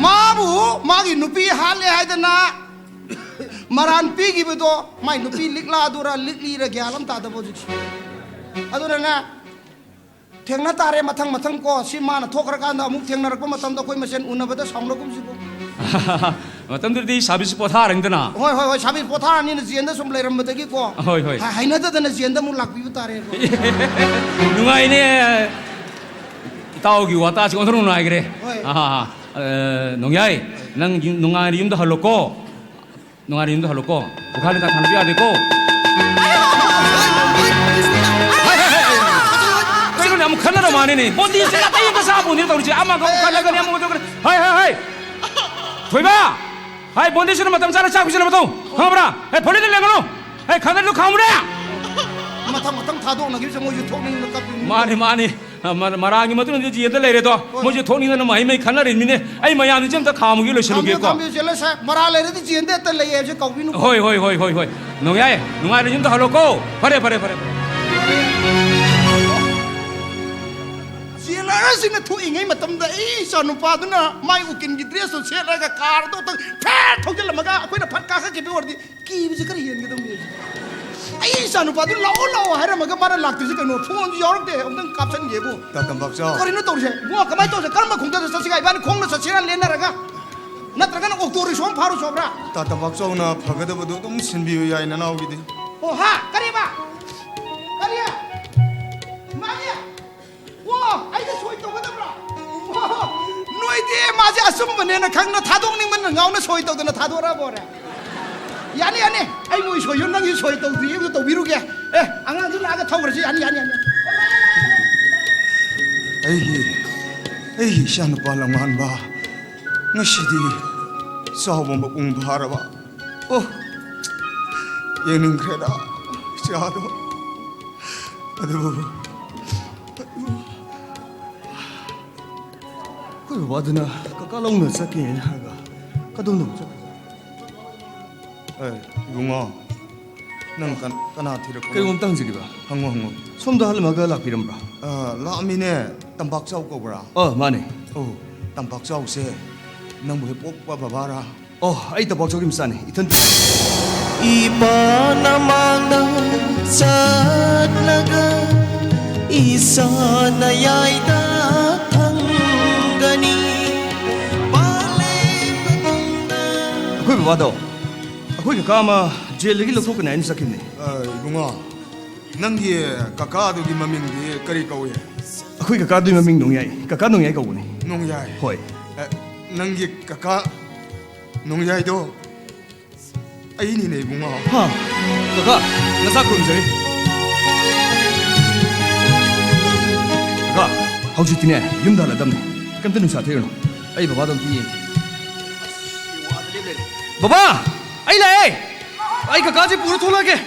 ꯃꯥꯕꯨ ꯃꯥꯒꯤ ꯅꯨꯄꯤ ꯍꯥꯠꯂꯦ ꯍꯥꯏꯗꯅ ꯃꯔꯥꯟ ꯄꯤꯈꯤꯕꯗꯣ, ꯃꯥꯏ ꯅꯨꯄꯤ ꯂꯤꯛꯂꯥꯗꯨꯔ ꯂꯤꯛꯂꯤꯔ ꯒ꯭ꯌꯥꯟ ꯑꯃ ꯇꯥꯗꯕ ꯍꯧꯖꯤꯛꯁꯦ꯫ ꯑꯗꯨꯅꯅꯦ, ꯊꯦꯡꯅ ꯇꯥꯔꯦ ꯃꯊꯪ ꯃꯊꯪ ꯀꯣ꯫ ꯁꯤ ꯃꯥꯅ ꯊꯣꯛꯈ꯭ꯔꯀꯥꯟꯗ ꯑꯃꯨꯛ ꯊꯦꯡꯅꯔꯛꯄ ꯃꯇꯝꯗ ꯑꯩꯈꯣꯏ ꯃꯁꯦꯟ ꯎꯅꯕꯗ ꯁꯥꯎꯅꯒꯨꯝꯁꯤꯀꯣ꯫ ꯃꯇꯝꯗꯨꯗꯤ ꯁꯥꯕꯤꯁ ꯄꯣꯊꯥꯔꯅꯤꯗꯅ꯫ ꯍꯣꯏ, ꯍꯣꯏ, ꯍꯣꯏ, ꯁꯥꯕꯤꯁ ꯄꯣꯊꯥꯔꯅꯤꯅ ꯖꯦꯟꯗ ꯁꯨꯝ ꯂꯩꯔꯝꯕꯗꯒꯤꯀꯣ꯫ ꯍꯣꯏ, ꯍꯣꯏ꯫ ꯍ-, ꯍꯩꯅꯗꯗꯅ ꯖꯦꯟꯗ ꯑꯃꯨꯛ ꯂꯥꯛꯄꯤꯕ ꯇꯥꯔꯦ꯫ ꯅꯨꯡꯉꯥꯏꯅꯦ꯫ ꯏꯇꯥꯎꯒꯤ ꯋꯥꯇꯥꯁꯤ ꯑꯣꯟꯊꯣꯛꯅ ꯅꯨꯡꯉꯥꯏꯈ꯭ꯔꯦ꯫ ꯍꯣꯏ꯫ ꯑꯥ, ꯑꯥ, ꯑꯥ, ꯅꯣꯡꯌꯥꯏ, ꯅꯪ ꯌꯨꯝ-, ꯅꯨꯡꯉꯥꯏꯅ ꯌꯨꯝꯗ ꯍꯜꯂꯣꯀꯣ꯫ ꯅꯨꯡꯉꯥꯏꯅ ꯌꯨꯝꯗ ꯍꯜꯂꯨꯀꯣ꯫ ꯄꯨꯈꯥ ꯂꯤꯈꯥ ꯊꯥꯅꯕ ꯌꯥꯗꯦꯀꯣ꯫ ꯍꯥꯏ, ꯍꯥꯏ, ꯍꯥꯏ, ꯍꯥꯏ꯫ ꯀꯩꯅꯣꯅꯦ, ꯑꯃꯨꯛ ꯈꯟꯅꯔ ꯃꯥꯅꯤꯅꯦ꯫ ꯕꯣꯟꯗꯤꯁꯦ ꯑꯇꯩ ꯑꯝꯇ ꯆꯥ ꯄꯣꯟꯗꯦ ꯇꯧꯔꯤꯁꯦ꯫ ꯑꯃꯒ ꯑꯃꯨꯛ ꯈꯜꯂꯒꯅꯤ, ꯑꯃꯨꯛ ꯇꯧꯒꯅꯤ꯫ ꯍꯥꯏ, ꯍꯥꯏ, ꯍꯥꯏ꯫ ꯊꯣꯏꯕ! ꯍꯥꯏ, ꯕꯣꯟꯗꯤꯁꯤꯅ ꯃꯇꯝ ꯆꯥꯅ ꯆꯥꯛ ꯄꯤꯖꯅꯕ ꯇꯧ꯫ ꯈꯪꯉꯕ꯭ꯔꯥ? ꯍꯦ, ꯐꯣꯔꯦꯟꯗ ꯂꯦꯡꯒꯅꯨ꯫ ꯍꯦ, ꯈꯟꯅꯔꯤꯗꯨ ꯈꯪꯕ꯭ꯔꯥ? ꯃꯊꯪ ꯃꯊꯪ ꯊꯥꯗꯣꯛꯅꯈꯤꯕꯁꯦ ꯃꯣꯏꯁꯨ ꯊꯣꯛꯅꯤꯡꯅ ꯀꯞꯄꯤꯅꯤ꯫ ꯃꯥꯅꯤ, ꯃꯥꯅꯤ꯫ ꯑ, ꯃ-, ꯃꯔꯥꯡꯒꯤ ꯃꯇꯨꯡ ꯏꯟꯅ ꯖꯦꯜꯗ ꯂꯩꯔꯦꯗꯣ꯫ ꯍꯣꯏ꯫ ꯃꯣꯏꯁꯦ ꯊꯣꯛꯅꯤꯡꯗꯅ ꯃꯍꯩ ꯃꯍꯩ ꯈꯟꯅꯔꯤꯕꯅꯤꯅꯦ꯫ ꯑꯩ ꯃꯌꯥꯝꯁꯦ ꯑꯝꯇ ꯈꯥꯝꯃꯨꯒꯦ, ꯂꯣꯏꯁꯤꯜꯂꯨꯒꯦꯀꯣ꯫ ꯈꯥꯝꯕꯤꯌꯨ, ꯈꯥꯝꯕꯤꯌꯨ, ꯖꯦꯜꯗ ꯁꯥꯍꯦꯕ꯫ ꯃꯔꯥꯜ ꯂꯩꯔꯗꯤ ꯖꯦꯜꯗ ꯍꯦꯛꯇ ꯂꯩ ꯍꯥꯏꯕꯁꯦ ꯀꯧꯕꯤꯅꯨꯀꯣ꯫ ꯍꯣꯏ, ꯍꯣꯏ, ꯍꯣꯏ, ꯍꯣꯏ, ꯍꯣꯏ꯫ ꯅꯣꯡꯌꯥꯏ, ꯅꯨꯡꯉꯥꯏꯅ ꯌꯨꯝꯗ ꯍꯜꯂꯣꯀꯣ꯫ ꯐꯔꯦ, ꯐꯔꯦ, ꯐꯔꯦ, ꯐꯔꯦ꯫ ꯖꯦꯂꯔꯁꯤꯡꯅ ꯊꯣꯛꯏꯉꯩ ꯃꯇꯝꯗ ꯑꯩ ꯏꯆꯥ ꯅꯨꯄꯥꯗꯨꯅ ꯃꯥꯏ ꯎꯀꯤꯜꯒꯤ ꯗ꯭ꯔꯦꯁꯇꯨ ꯁꯦꯠꯂꯒ ꯀꯥꯔꯗꯣ ꯐꯦꯠ ꯊꯧꯖꯤꯜꯂꯝꯃꯒ ꯑꯩꯈꯣꯏꯅ ꯐꯠ ꯀꯥꯈꯠꯈꯤꯕ ꯑꯣꯏꯔꯗꯤ ꯀꯤꯕꯁꯦ ꯈꯔ ꯍꯦꯟꯒꯗꯧꯅꯦ꯫ ꯑꯩ ꯏꯆꯥ ꯅꯨꯄꯥꯗꯨ ꯂꯥꯛꯑꯣ ꯂꯥꯛꯑꯣ ꯍꯥꯏꯔꯝꯃꯒ ꯃꯥꯅ ꯂꯥꯛꯇ꯭ꯔꯤꯁꯦ ꯀꯩꯅꯣ? ꯐꯣꯟꯁꯨ ꯌꯥꯎꯔꯛꯇꯦ, ꯑꯝꯇꯪ ꯀꯥꯞꯁꯟꯒꯦꯕꯨ꯫ ꯇꯥ ꯇꯝꯕꯥꯛꯆꯧ꯫ ꯀꯔꯤꯅꯣ ꯇꯧꯔꯤꯁꯦ? ꯏꯕꯨꯡꯉꯣ, ꯀꯃꯥꯏꯅ ꯇꯧꯁꯦ? ꯀꯔꯝꯕ ꯈꯣꯡꯆꯠꯇ ꯆꯠꯁꯤꯒꯦ? ꯏꯕꯥꯅꯤ ꯈꯣꯡꯅ ꯆꯠꯁꯤꯔꯥ, ꯂꯦꯟꯅꯔꯒ? ꯅꯠꯇ꯭ꯔꯒꯅ ꯑꯣꯛꯇꯣ ꯔꯤꯛꯁꯣ ꯑꯃ ꯐꯥꯔꯨ ꯆꯣꯕ꯭ꯔꯥ? ꯇꯥ ꯇꯝꯕꯥꯛꯆꯧꯅ ꯐꯒꯗꯕꯗꯨ ꯑꯗꯨꯝ ꯁꯤꯟꯕꯤꯌꯨ ꯌꯥꯏ, ꯅꯅꯥꯎꯒꯤꯗꯤ꯫ ꯑꯣ, ꯍꯥ? ꯀꯔꯤꯕ? ꯀꯔꯤ? ꯃꯥꯅꯤ? ꯑꯣ, ꯑꯩꯅ ꯁꯣꯏ ꯇꯧꯒꯗꯕ꯭ꯔꯥ? ꯑꯣ, ꯅꯣꯏꯗꯤ ꯃꯥꯁꯦ ꯑꯆꯨꯝꯕꯅꯦꯅ ꯈꯪꯅ ꯊꯥꯗꯣꯛꯅꯤꯡꯕꯅ ꯉꯥꯎꯅ ꯁꯣꯏ ꯇꯧꯗꯅ ꯊꯥꯗꯣꯔꯛꯑꯕꯣꯔꯦ? ꯌꯥꯅꯤ, ꯌꯥꯅꯤ꯫ ꯑꯩ ꯃꯣꯏ ꯁꯣꯏꯁꯨ ꯅꯪꯒꯤ ꯁꯣꯏ ꯇꯧꯗ꯭ꯔꯤ ꯑꯃꯁꯨ ꯇꯧꯕꯤꯔꯨꯒꯦ꯫ ꯑꯦ, ꯑꯉꯥꯡꯁꯨ ꯂꯥꯛꯑꯒ ꯊꯧꯈ꯭ꯔꯁꯤ꯫ ꯌꯥꯅꯤ, ꯌꯥꯅꯤ, ꯌꯥꯅꯤ꯫ ꯑꯩꯒꯤ, ꯑꯩꯒꯤ ꯏꯆꯥꯅꯨꯄꯥ ꯂꯝꯉꯥꯟꯕ ꯉꯁꯤꯗꯤ ꯆꯥꯎꯕ ꯃꯄꯨꯡ ꯐꯥꯔꯕ꯫ ꯑꯣ, ꯌꯦꯡꯅꯤꯡꯈ꯭ꯔꯦꯗ ꯏꯆꯥꯗꯣ꯫ ꯑꯗꯨꯕꯨ ꯑꯩꯈꯣꯏ ꯕꯕꯥꯗꯨꯅ ꯀꯀꯥ ꯂꯧꯅ ꯆꯠꯀꯦꯅ ꯍꯥꯏꯔꯒ ꯀꯗꯣꯝꯗ ꯑꯃꯨꯛ ꯆꯠꯈ꯭ꯔꯦ? ꯑꯦ, ꯏꯕꯨꯡꯉꯣ, ꯅꯪ ꯀꯟ-, ꯀꯅꯥ ꯊꯤꯔꯛꯄꯅꯣ? ꯀꯩꯒꯨꯝꯕ ꯑꯝꯇ ꯍꯪꯖꯒꯦꯕ꯫ ꯍꯪꯉꯣ, ꯍꯪꯉꯣ꯫ ꯁꯣꯝꯗ ꯑꯍꯜ ꯑꯃꯒ ꯂꯥꯛꯄꯤꯔꯝꯕ꯭ꯔꯥ? ꯑ, ꯂꯥꯛꯑꯝꯃꯤꯅꯦ꯫ ꯇꯝꯄꯥꯛ ꯆꯥꯎ ꯀꯧꯕ꯭ꯔꯥ? ꯑ, ꯃꯥꯅꯦ꯫ ꯑꯧ, ꯇꯝꯄꯥꯛ ꯆꯥꯎꯁꯦ ꯅꯪꯕꯨ ꯍꯦꯛ ꯄꯣꯛꯄ ꯕꯕꯥꯔꯥ? ꯑꯣ, ꯑꯩ ꯇꯝꯄꯥꯛ ꯆꯥꯎꯒꯤ ꯃꯆꯥꯅꯦ, ꯏꯊꯟ꯫ ꯏꯄꯥꯅ ꯃꯥꯡꯗ ꯆꯠꯂꯒ ꯏꯁꯥꯅ ꯌꯥꯏꯗ ꯊꯪꯒꯅꯤ꯫ ꯄꯥꯂꯦꯝ ꯃꯇꯝꯗ ꯑꯩꯈꯣꯏ ꯕꯕꯥꯗꯣ ꯑꯩꯈꯣꯏ ꯀꯀꯥ ꯑꯃ ꯖꯦꯜꯗꯒꯤ ꯂꯧꯊꯣꯛꯀꯅꯤ ꯍꯥꯏꯅ ꯆꯠꯈꯤꯕꯅꯦ꯫ ꯑ, ꯏꯕꯨꯡꯉꯣ, ꯅꯪꯒꯤ ꯀꯀꯥꯗꯨꯒꯤ ꯃꯃꯤꯡꯗꯤ ꯀꯔꯤ ꯀꯧꯏ? ꯑꯩꯈꯣꯏ ꯀꯀꯥꯗꯨꯒꯤ ꯃꯃꯤꯡ ꯅꯣꯡꯌꯥꯏ, ꯀꯀꯥ ꯅꯣꯡꯌꯥꯏ ꯀꯧꯕꯅꯦ꯫ ꯅꯣꯡꯌꯥꯏ? ꯍꯣꯏ꯫ ꯑ, ꯅꯪꯒꯤ ꯀꯀꯥ ꯅꯣꯡꯌꯥꯏꯗꯣ ꯑꯩꯅꯤꯅꯦ, ꯏꯕꯨꯡꯉꯣ꯫ ꯍꯥ? ꯀꯀꯥ, ꯅꯁꯥ ꯈꯨꯔꯨꯝꯖꯔꯤ꯫ ꯀꯀꯥ, ꯍꯧꯖꯤꯛꯇꯤꯅꯦ ꯌꯨꯝꯗ ꯍꯜꯂꯗꯝꯅꯦ꯫ ꯀꯩꯝꯇ ꯅꯨꯡꯁꯥ ꯊꯤꯔꯨꯅꯨ꯫ ꯑꯩ ꯕꯕꯥꯗꯣ ꯑꯝꯇ ꯌꯦꯡꯒꯦ꯫ ꯕꯕꯥ! ꯑꯩ ꯂꯥꯛꯑꯦ! ꯑꯩ ꯀꯀꯥꯁꯦ ꯄꯨꯔ ꯊꯣꯛꯂꯛꯑꯒꯦ꯫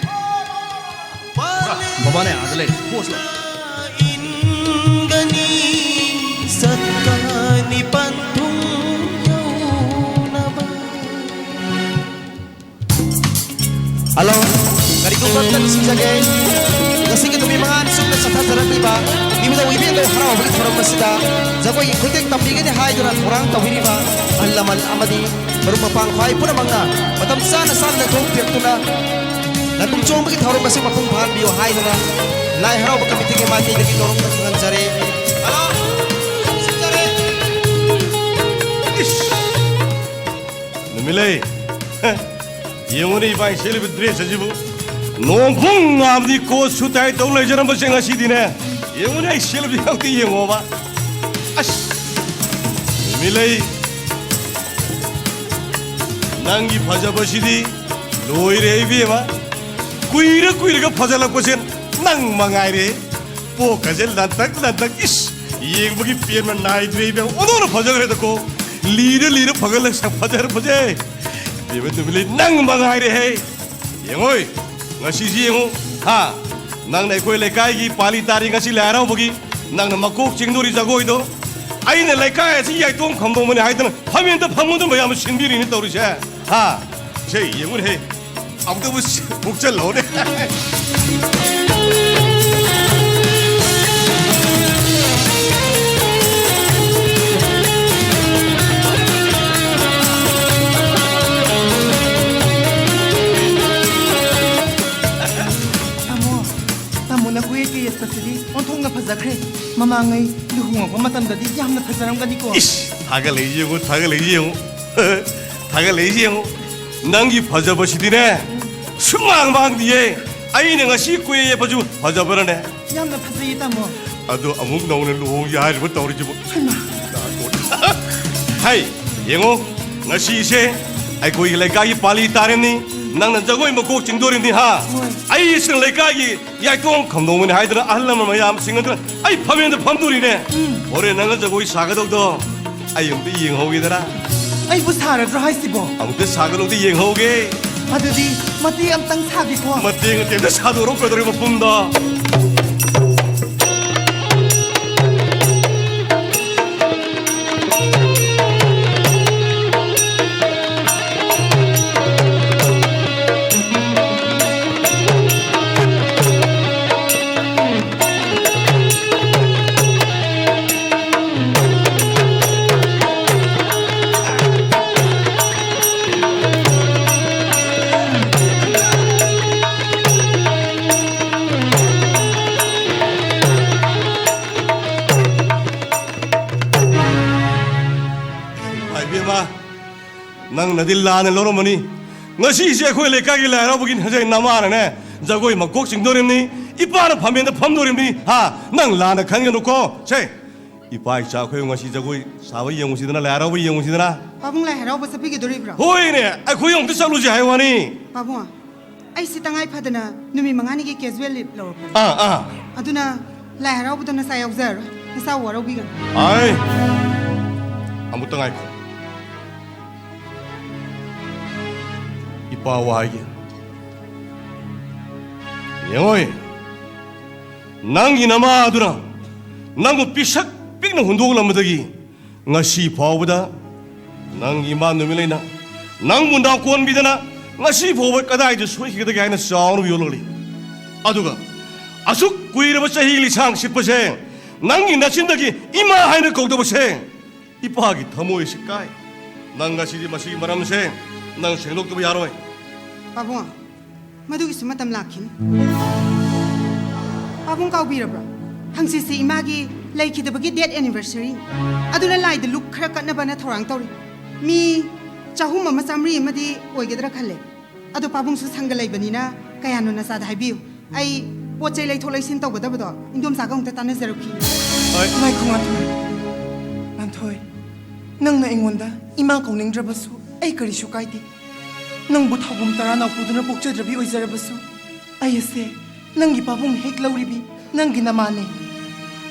ꯕꯕꯥꯅꯦ ꯑꯥꯗ ꯂꯩꯔꯦ꯫ ꯊꯣꯛꯑꯁꯤ ꯂꯥꯛꯑꯣ꯫ ꯏꯟꯒꯅꯤ ꯁꯠꯀꯅꯤ ꯄꯟꯊꯨꯡ ꯌꯧꯅꯕ꯫ ꯍꯜꯂꯣ, ꯀꯔꯤꯒꯨꯝꯕ ꯑꯝꯇ ꯅꯤꯡꯁꯤꯡꯖꯒꯦ꯫ ꯉꯁꯤꯒꯤ ꯅꯨꯃꯤꯠ ꯃꯉꯥꯅꯤ ꯆꯨꯞꯅ ꯆꯠꯊꯖꯔꯛꯂꯤꯕ ꯏꯕꯨꯙꯧ ꯏꯕꯦꯟꯗꯧ ꯍꯔꯥꯎꯕꯒꯤ ꯊꯧꯔꯝ ꯑꯁꯤꯗ ꯖꯒꯣꯏꯒꯤ ꯈꯨꯠꯊꯦꯛ ꯇꯝꯕꯤꯒꯅꯤ ꯍꯥꯏꯗꯨꯅ ꯊꯧꯔꯥꯡ ꯇꯧꯕꯤꯔꯤꯕ ꯑꯍꯜ ꯂꯃꯟ ꯑꯃꯗꯤ ꯃꯔꯨꯞ ꯃꯄꯥꯡ ꯈ꯭ꯋꯥꯏ ꯄꯨꯝꯅꯃꯛꯅ ꯃꯇꯝ ꯆꯥꯅ ꯆꯥꯅ ꯂꯦꯡꯊꯣꯛꯄꯤꯔꯛꯇꯨꯅ ꯂꯥꯏꯕꯨꯡ ꯆꯣꯡꯕꯒꯤ ꯊꯧꯔꯝ ꯑꯁꯤ ꯃꯄꯨꯡ ꯐꯥꯍꯟꯕꯤꯌꯨ ꯍꯥꯏꯗꯨꯅ ꯂꯥꯏ ꯍꯔꯥꯎꯕ ꯀꯃꯤꯇꯤꯒꯤ ꯃꯥꯏꯀꯩꯗꯒꯤ ꯅꯣꯂꯨꯛꯅ ꯈꯪꯍꯟꯖꯔꯤ꯫ ꯍꯜꯂꯣ! ꯁꯤꯟꯖꯔꯦ! ꯏꯁ! ꯅꯨꯃꯤꯠꯂꯩ! ꯌꯦꯡꯉꯨꯅꯦ ꯏꯕꯥꯏ ꯁꯦꯠꯂꯤꯕ ꯗ꯭ꯔꯦꯁ ꯑꯁꯤꯕꯨ꯫ ꯅꯣꯡ ꯈꯣꯡ ꯉꯥꯕꯗꯤ ꯀꯣꯠ ꯁꯨꯠ ꯍꯥꯏ ꯇꯧ ꯂꯩꯖꯔꯝꯕꯁꯦ ꯉꯁꯤꯗꯤꯅꯦ꯫ ꯌꯦꯡꯉꯨꯅꯦ ꯑꯩ ꯁꯦꯠꯂꯤꯕꯁꯤ ꯑꯝꯇ ꯌꯦꯡꯉꯣꯕ꯫ ꯑꯁ! ꯅꯨꯃꯤꯠꯂꯩ! ꯅꯪꯒꯤ ꯐꯖꯕꯁꯤꯗꯤ ꯂꯣꯏꯔꯦ ꯏꯕꯦꯝꯃ꯫ ꯀꯨꯏꯔ ꯀꯨꯏꯔꯒ ꯐꯖꯜꯂꯛꯄꯁꯦ ꯅꯪ ꯃꯉꯥꯏꯔꯦ꯫ ꯄꯣꯛꯀꯁꯦ ꯂꯟꯇꯛ ꯂꯟꯇꯛ ꯏꯁ! ꯌꯦꯡꯕꯒꯤ ꯄꯦꯟꯕ ꯅꯥꯏꯗ꯭ꯔꯦ ꯏꯕꯦꯝꯃ꯫ ꯑꯣꯟꯊꯣꯛꯅ ꯐꯖꯈ꯭ꯔꯦꯗꯀꯣ꯫ ꯂꯤꯔ ꯂꯤꯔ ꯐꯒꯠꯂꯛ-, ꯐꯖꯔꯛꯄꯁꯦ꯫ ꯏꯕꯦꯝꯃ ꯅꯨꯃꯤꯠꯂꯩ ꯅꯪ ꯃꯉꯥꯏꯔꯦꯍꯦ꯫ ꯌꯦꯡꯉꯣꯏ, ꯉꯁꯤꯁꯤ ꯌꯦꯡꯉꯨ꯫ ꯍꯥ? ꯅꯪꯅ ꯑꯩꯈꯣꯏ ꯂꯩꯀꯥꯏꯒꯤ ꯄꯥꯂꯤ ꯇꯥꯔꯤ ꯉꯁꯤ ꯂꯥꯏ ꯍꯔꯥꯎꯕꯒꯤ, ꯅꯪꯅ ꯃꯀꯣꯛ ꯆꯤꯡꯗꯣꯔꯤ ꯖꯒꯣꯏꯗꯣ꯫ ꯑꯩꯅ ꯂꯩꯀꯥꯏ ꯑꯁꯤ ꯌꯥꯏꯇꯣꯡ ꯈꯝꯗꯣꯡꯕꯅꯤ ꯍꯥꯏꯗꯅ ꯐꯝꯃꯦꯟꯇ ꯐꯝꯃꯨꯗ ꯃꯌꯥꯝ ꯁꯤꯟꯕꯤꯔꯤꯅꯤ ꯇꯧꯔꯤꯁꯦ꯫ ꯍꯥ? ꯁꯦ, ꯌꯦꯡꯉꯨꯅꯦꯍꯦ꯫ ꯑꯃꯨꯛꯇꯕꯨ ꯁꯤ-, ꯃꯨꯛꯆꯜꯍꯧꯅꯦ꯫ ꯇꯥꯃꯣ, ꯇꯥꯃꯣꯅ ꯀꯣꯏꯌꯦꯠ ꯀꯣꯏꯌꯦꯠꯄꯁꯤꯗꯤ ꯑꯣꯟꯊꯣꯛꯅ ꯐꯖꯈ꯭ꯔꯦ꯫ ꯃꯃꯥꯡꯉꯩ ꯂꯨꯍꯣꯡꯉꯛꯄ ꯃꯇꯝꯗꯗꯤ ꯌꯥꯝꯅ ꯐꯖꯔꯝꯒꯅꯤꯀꯣ꯫ ꯏꯁ, ꯊꯥꯒꯠꯂꯛꯏꯁꯦ ꯌꯦꯡꯉꯨ, ꯊꯥꯒꯠꯂꯛꯏꯁꯦ ꯌꯦꯡꯉꯨ꯫ ꯊꯥꯒꯠꯂꯛꯏꯁꯦ ꯌꯦꯡꯉꯨ꯫ ꯅꯪꯒꯤ ꯐꯖꯕꯁꯤꯗꯤꯅꯦ, ꯁꯨꯝꯃꯥꯡ ꯃꯥꯡꯗꯤꯌꯦ꯫ ꯑꯩꯅ ꯉꯁꯤ ꯀꯣꯏꯌꯦꯠꯄꯁꯨ ꯐꯖꯕ꯭ꯔꯅꯦ? ꯌꯥꯝꯅ ꯐꯖꯩꯌꯦ, ꯇꯥꯃꯣ꯫ ꯑꯗꯣ ꯑꯃꯨꯛ ꯅꯧꯅ ꯂꯨꯍꯣꯡꯁꯦ ꯍꯥꯏꯔꯤꯕ ꯇꯧꯔꯤꯁꯤꯕꯨ? ꯍꯩꯃꯥ! ꯍꯩ, ꯌꯦꯡꯉꯣ, ꯉꯁꯤꯁꯦ ꯑꯩꯈꯣꯏꯒꯤ ꯂꯩꯀꯥꯏꯒꯤ ꯄꯥꯂꯤ ꯇꯥꯔꯤꯕꯅꯤ꯫ ꯅꯪꯅ ꯖꯒꯣꯏ ꯃꯀꯣꯛ ꯆꯤꯡꯗꯣꯔꯤꯕꯅꯤ, ꯍꯥ? ꯍꯣꯏ꯫ ꯑꯩꯁꯤꯅ ꯂꯩꯀꯥꯏꯒꯤ ꯌꯥꯏꯇꯣꯡ ꯈꯝꯗꯣꯡꯕꯅꯤ ꯍꯥꯏꯗꯅ ꯑꯍꯜ ꯂꯃꯟ ꯃꯌꯥꯝꯁꯤꯡ ꯑꯗꯨꯅ ꯑꯩ ꯐꯝꯃꯦꯟꯗ ꯐꯝꯗꯣꯔꯤꯅꯦ꯫ ꯎꯝ꯫ ꯍꯣꯔꯦꯟ ꯅꯪꯅ ꯖꯒꯣꯏ ꯁꯥꯒꯗꯧꯗꯣ ꯑꯩ ꯑꯃꯨꯛꯇ ꯌꯦꯡꯍꯧꯒꯦꯗꯅ꯫ ꯑꯩꯕꯨ ꯁꯥꯔꯗ꯭ꯔꯣ ꯍꯥꯏꯁꯤꯕꯣ? ꯑꯃꯨꯛꯇ ꯁꯥꯒꯠꯂꯧꯗ ꯌꯦꯡꯍꯧꯒꯦ꯫ ꯑꯗꯨꯗꯤ ꯃꯇꯦꯛ ꯑꯝꯇꯪ ꯁꯥꯒꯦꯀꯣ꯫ ꯃꯇꯦꯛ ꯃꯇꯦꯛꯇ ꯁꯥꯗꯣꯔꯛꯀꯗꯧꯔꯤꯕ ꯄꯨꯡꯗꯣ꯫ ꯏꯃꯥ ꯏꯕꯦꯝꯃ, ꯅꯪꯅꯗꯤ ꯂꯥꯟꯅ ꯂꯧꯔꯝꯃꯅꯤ꯫ ꯉꯁꯤꯁꯦ ꯑꯩꯈꯣꯏ ꯂꯩꯀꯥꯏꯒꯤ ꯂꯥꯏ ꯍꯔꯥꯎꯕꯒꯤ ꯍꯧꯖꯤꯛ ꯅꯃꯥꯅꯅꯦ ꯖꯒꯣꯏ ꯃꯀꯣꯛ ꯆꯤꯡꯗꯣꯔꯤꯕꯅꯤ, ꯏꯄꯥꯅ ꯐꯝꯃꯦꯟꯗ ꯐꯝꯗꯣꯔꯤꯕꯅꯤ꯫ ꯍꯥ, ꯅꯪ ꯂꯥꯟꯅ ꯈꯟꯒꯅꯨꯀꯣ꯫ ꯁꯦ, ꯏꯄꯥ ꯏꯆꯥ ꯑꯩꯈꯣꯏ ꯉꯁꯤ ꯖꯒꯣꯏ ꯁꯥꯕ ꯌꯦꯡꯉꯨꯁꯤꯗꯅ, ꯂꯥꯏ ꯍꯔꯥꯎꯕ ꯌꯦꯡꯉꯨꯁꯤꯗꯅ꯫ ꯄꯥꯕꯨꯡ ꯂꯥꯏ ꯍꯔꯥꯎꯕ ꯆꯠꯄꯤꯒꯗꯣꯔꯤꯕ꯭ꯔꯣ? ꯍꯣꯏꯅꯦ, ꯑꯩꯈꯣꯏ ꯑꯃꯨꯛꯇ ꯆꯠꯂꯨꯁꯦ ꯍꯥꯏ ꯋꯥꯅꯤ꯫ ꯄꯥꯕꯨꯡ, ꯑꯩꯁꯤ ꯇꯉꯥꯏ ꯐꯗꯅ ꯅꯨꯃꯤꯠ ꯃꯉꯥꯅꯤꯒꯤ casual leave ꯂꯧꯔꯛꯄꯅꯤ꯫ ꯑꯥ, ꯑꯥ꯫ ꯑꯗꯨꯅ ꯂꯥꯏ ꯍꯔꯥꯎꯕꯗ ꯅꯆꯥ ꯌꯥꯎꯖꯔꯔꯣꯏ꯫ ꯅꯆꯥ ꯋꯥꯔꯧꯕꯤꯒꯅꯨ꯫ ꯑꯥꯏ, ꯑꯃꯨꯛꯇ ꯉꯥꯏꯈꯣ꯫ ꯏꯄꯥ ꯋꯥ ꯍꯥꯏꯒꯦ꯫ ꯌꯦꯡꯉꯣꯏ, ꯅꯪꯒꯤ ꯅꯃꯥ ꯑꯗꯨꯅ ꯅꯪꯕꯨ ꯄꯤꯁꯛ ꯄꯤꯛꯅ ꯍꯨꯟꯗꯣꯛꯂꯝꯕꯗꯒꯤ ꯉꯁꯤ ꯐꯥꯎꯕꯗ ꯅꯪꯒꯤ ꯏꯃꯥ ꯅꯨꯃꯤꯠꯂꯩꯅ ꯅꯪꯕꯨ ꯅꯥꯀꯣꯟꯕꯤꯗꯅ ꯉꯁꯤ ꯐꯥꯎꯕ ꯀꯗꯥꯏꯗ ꯁꯣꯏꯈꯤꯒꯗꯒꯦ ꯍꯥꯏꯅ ꯆꯥꯎꯅ ꯌꯣꯜꯂꯛꯂꯤ꯫ ꯑꯗꯨꯒ ꯑꯁꯨꯛ ꯀꯨꯏꯔꯕ ꯆꯍꯤ ꯂꯤꯁꯥꯡ ꯁꯤꯠꯄꯁꯦ, ꯅꯪꯒꯤ ꯅꯆꯤꯟꯗꯒꯤ ꯏꯃꯥ ꯍꯥꯏꯅ ꯀꯧꯗꯕꯁꯦ ꯏꯄꯥꯒꯤ ꯊꯃꯣꯏꯁꯤ ꯀꯥꯏ꯫ ꯅꯪ ꯉꯁꯤꯗꯤ ꯃꯁꯤꯒꯤ ꯃꯔꯝꯁꯦ ꯅꯪ ꯁꯦꯡꯗꯣꯛꯇꯕ ꯌꯥꯔꯣꯏ꯫ ꯄꯥꯕꯨꯡ, ꯃꯗꯨꯒꯤꯁꯨ ꯃꯇꯝ ꯂꯥꯛꯈꯤꯅꯤ꯫ ꯄꯥꯕꯨꯡ ꯀꯥꯎꯕꯤꯔꯕ꯭ꯔꯥ? ꯍꯪꯆꯤꯠꯁꯦ ꯏꯃꯥꯒꯤ ꯂꯩꯈꯤꯗꯕꯒꯤ death anniversary꯫ ꯑꯗꯨꯅ ꯂꯥꯏꯗ ꯂꯨꯛ ꯈꯔ ꯀꯠꯅꯕꯅ ꯊꯧꯔꯥꯡ ꯇꯧꯔꯤ꯫ ꯃꯤ ꯆꯍꯨꯝ ꯑꯃ ꯆꯥꯃꯔꯤ ꯑꯃꯗꯤ ꯑꯣꯏꯒꯗ꯭ꯔꯥ ꯈꯜꯂꯦ꯫ ꯑꯗꯣ ꯄꯥꯕꯨꯡꯁꯨ ꯁꯪꯒ ꯂꯩꯕꯅꯤꯅ ꯀꯌꯥꯅꯣ ꯅꯆꯥꯗ ꯍꯥꯏꯕꯤꯌꯨ꯫ ꯑꯩ ꯄꯣꯠ ꯆꯩ ꯂꯩꯊꯣꯛ ꯂꯩꯁꯤꯟ ꯇꯧꯒꯗꯕꯗꯣ ꯏꯟꯗꯣꯝꯆꯥꯒ ꯑꯃꯨꯛꯇ ꯇꯥꯟꯅꯖꯔꯨꯈꯤꯒꯦ꯫ ꯍꯣꯏ꯫ ꯉꯥꯏꯈꯣ, ꯉꯥꯟꯊꯣꯏ꯫ ꯉꯥꯟꯊꯣꯏ, ꯅꯪꯅ ꯑꯩꯉꯣꯟꯗ ꯏꯃꯥ ꯀꯧꯅꯤꯡꯗ꯭ꯔꯕꯁꯨ ꯑꯩ ꯀꯔꯤꯁꯨ ꯀꯥꯏꯗꯦ꯫ ꯅꯪꯕꯨ ꯊꯧꯕꯨꯝ ꯇꯔꯥ ꯅꯥꯎꯄꯨꯗꯨꯅ ꯄꯣꯛꯆꯗ꯭ꯔꯕꯤ ꯑꯣꯏꯖꯔꯕꯁꯨ, ꯑꯩ ꯑꯁꯦ ꯅꯪꯒꯤ ꯄꯥꯕꯨꯡ ꯍꯦꯛ ꯂꯧꯔꯤꯕꯤ ꯅꯪꯒꯤ ꯅꯃꯥꯅꯦ꯫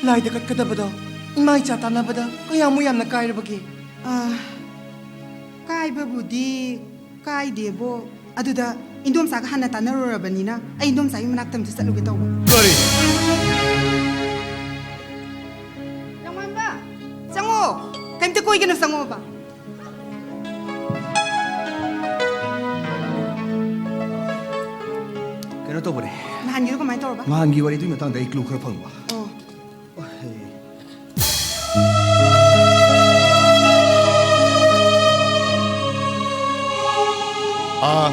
ꯂꯥꯏꯗ ꯀꯠꯀꯗꯕꯗꯣ ꯏꯃꯥ ꯏꯆꯥ ꯇꯥꯟꯅꯕꯗ ꯀꯌꯥꯃꯨꯛ ꯌꯥꯝꯅ ꯀꯥꯏꯔꯕꯒꯦ? ꯑꯥ, ꯀꯥꯏꯕꯕꯨꯗꯤ ꯀꯥꯏꯗꯦꯕꯣ꯫ ꯑꯗꯨꯗ ꯏꯟꯗꯣꯝꯆꯥꯒ ꯍꯥꯟꯅ ꯇꯥꯟꯅꯔꯨꯔꯕꯅꯤꯅ ꯑꯩ ꯏꯟꯗꯣꯝꯆꯥꯒꯤ ꯃꯅꯥꯛꯇ ꯑꯝꯇ ꯆꯠꯂꯨꯒꯦ ꯇꯧꯕ꯫ ꯀꯔꯤ? ꯂꯝꯉꯥꯟꯕ, ꯆꯪꯉꯣ꯫ ꯀꯩꯝꯇ ꯀꯣꯏꯒꯅꯨ, ꯆꯪꯉꯣꯕ꯫ ꯀꯩꯅꯣ ꯇꯧꯕꯅꯦ꯫ ꯅꯍꯥꯟꯒꯤꯗꯣ ꯀꯃꯥꯏꯅ ꯇꯧꯔꯕ? ꯅꯍꯥꯟꯒꯤ ꯋꯥꯔꯤꯗꯨꯒꯤ ꯃꯇꯥꯡꯗ ꯑꯩ clue ꯈꯔ ꯐꯪꯕ꯫ ꯑꯣ꯫ ꯑꯥ,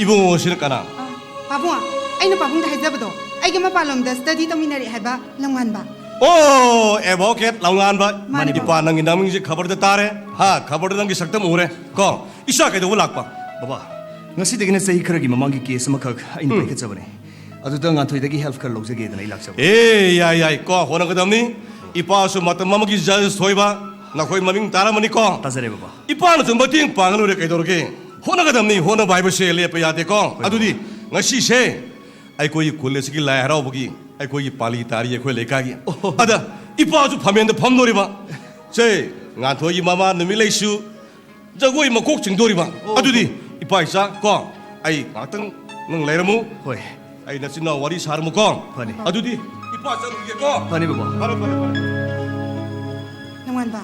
ꯏꯕꯨꯡꯉꯣꯁꯤꯅ ꯀꯅꯥ? ꯑꯥ, ꯄꯥꯕꯨꯡ, ꯑꯩꯅ ꯄꯥꯕꯨꯡꯗ ꯍꯥꯏꯖꯕꯗꯣ, ꯑꯩꯒ ꯃꯄꯥꯟꯂꯣꯝꯗ study ꯇꯧꯃꯤꯟꯅꯔꯛꯑꯦ ꯍꯥꯏꯕ ꯂꯝꯉꯥꯟꯕ꯫ ꯑꯣ, advocate ꯂꯝꯉꯥꯟꯕ꯫ ꯃꯥꯅꯦ, ꯏꯄꯥ, ꯄꯥꯕꯨꯡ꯫ ꯅꯪꯒꯤ ꯅꯃꯤꯡꯁꯦ ꯈꯕꯔꯗ ꯇꯥꯔꯦ, ꯍꯥ, ꯈꯕꯔꯗ ꯅꯪꯒꯤ ꯁꯛꯇꯝ ꯎꯔꯦ, ꯀꯣ? ꯏꯆꯥ ꯀꯩꯗꯧꯕ ꯂꯥꯛꯄ? ꯕꯕꯥ, ꯉꯁꯤꯗꯒꯤꯅ ꯆꯍꯤ ꯈꯔꯒꯤ ꯃꯃꯥꯡꯒꯤ case ꯑꯃꯈꯛ ꯑꯩꯅ ꯎꯝ꯫ ꯄꯥꯏꯈꯠꯆꯕꯅꯦ꯫ ꯑꯗꯨꯗ ꯉꯥꯟꯊꯣꯏꯗꯒꯤ help ꯈꯔ ꯂꯧꯖꯒꯦꯗꯅ ꯑꯩ ꯂꯥꯛꯆꯕꯅꯦ꯫ ꯑꯦ, ꯌꯥꯏ, ꯌꯥꯏ, ꯀꯣ, ꯍꯣꯠꯅꯒꯗꯕꯅꯤ꯫ ꯏꯄꯥꯁꯨ ꯃꯇꯝ ꯑꯃꯒꯤ judge ꯊꯣꯏꯕ, ꯅꯈꯣꯏ ꯃꯃꯤꯡ ꯇꯥꯔꯝꯃꯅꯤꯀꯣ? ꯇꯥꯖꯔꯦ, ꯕꯕꯥ꯫ ꯏꯄꯥꯅꯁꯨ ꯃꯇꯦꯡ ꯄꯥꯡꯉ ꯂꯣꯏꯔꯦ, ꯀꯩꯗꯧꯔꯒꯦ? ꯍꯣꯠꯅꯒꯗꯕꯅꯤ, ꯍꯣꯠꯅꯕ ꯍꯥꯏꯕꯁꯦ ꯂꯦꯞꯄ ꯌꯥꯗꯦꯀꯣ? ꯍꯣꯏ, ꯑꯗꯨꯗꯤ ꯕꯕꯥ꯫ ꯉꯁꯤꯁꯦ ꯑꯩꯈꯣꯏꯒꯤ ꯈꯨꯜ ꯑꯁꯤꯒꯤ ꯂꯥꯏ ꯍꯔꯥꯎꯕꯒꯤ ꯑꯩꯈꯣꯏꯒꯤ ꯄꯥꯂꯤ ꯇꯥꯔꯤ, ꯑꯩꯈꯣꯏ ꯂꯩꯀꯥꯏꯒꯤ꯫ ꯑꯣ꯫ ꯑꯗ ꯏꯄꯥꯁꯨ ꯐꯝꯃꯦꯟꯗ ꯐꯝꯗꯣꯔꯤꯕ꯫ ꯁꯦ, ꯉꯥꯟꯊꯣꯏꯒꯤ ꯃꯃꯥ ꯅꯨꯃꯤꯠꯂꯩꯁꯨ ꯖꯒꯣꯏ ꯃꯀꯣꯛ ꯆꯤꯡꯗꯣꯔꯤꯕ꯫ ꯑꯣ꯫ ꯑꯗꯨꯗꯤ ꯏꯄꯥ ꯏꯆꯥ ꯀꯣ, ꯑꯩ ꯉꯥꯛꯇꯪ ꯅꯪ ꯂꯩꯔꯝꯃꯨ꯫ ꯍꯣꯏ꯫ ꯑꯩ ꯅꯆꯤꯟ ꯅꯅꯥꯎ ꯋꯥꯔꯤ ꯁꯥꯔꯝꯃꯨꯀꯣ꯫ ꯐꯅꯤ꯫ ꯑꯗꯨꯗꯤ ꯏꯄꯥ ꯆꯠꯂꯨꯒꯦꯀꯣ꯫ ꯐꯅꯤ ꯕꯕꯥ꯫ ꯐꯔꯦ, ꯐꯔꯦ, ꯐꯔꯦ꯫ ꯅꯣꯡꯉꯥꯟꯕ,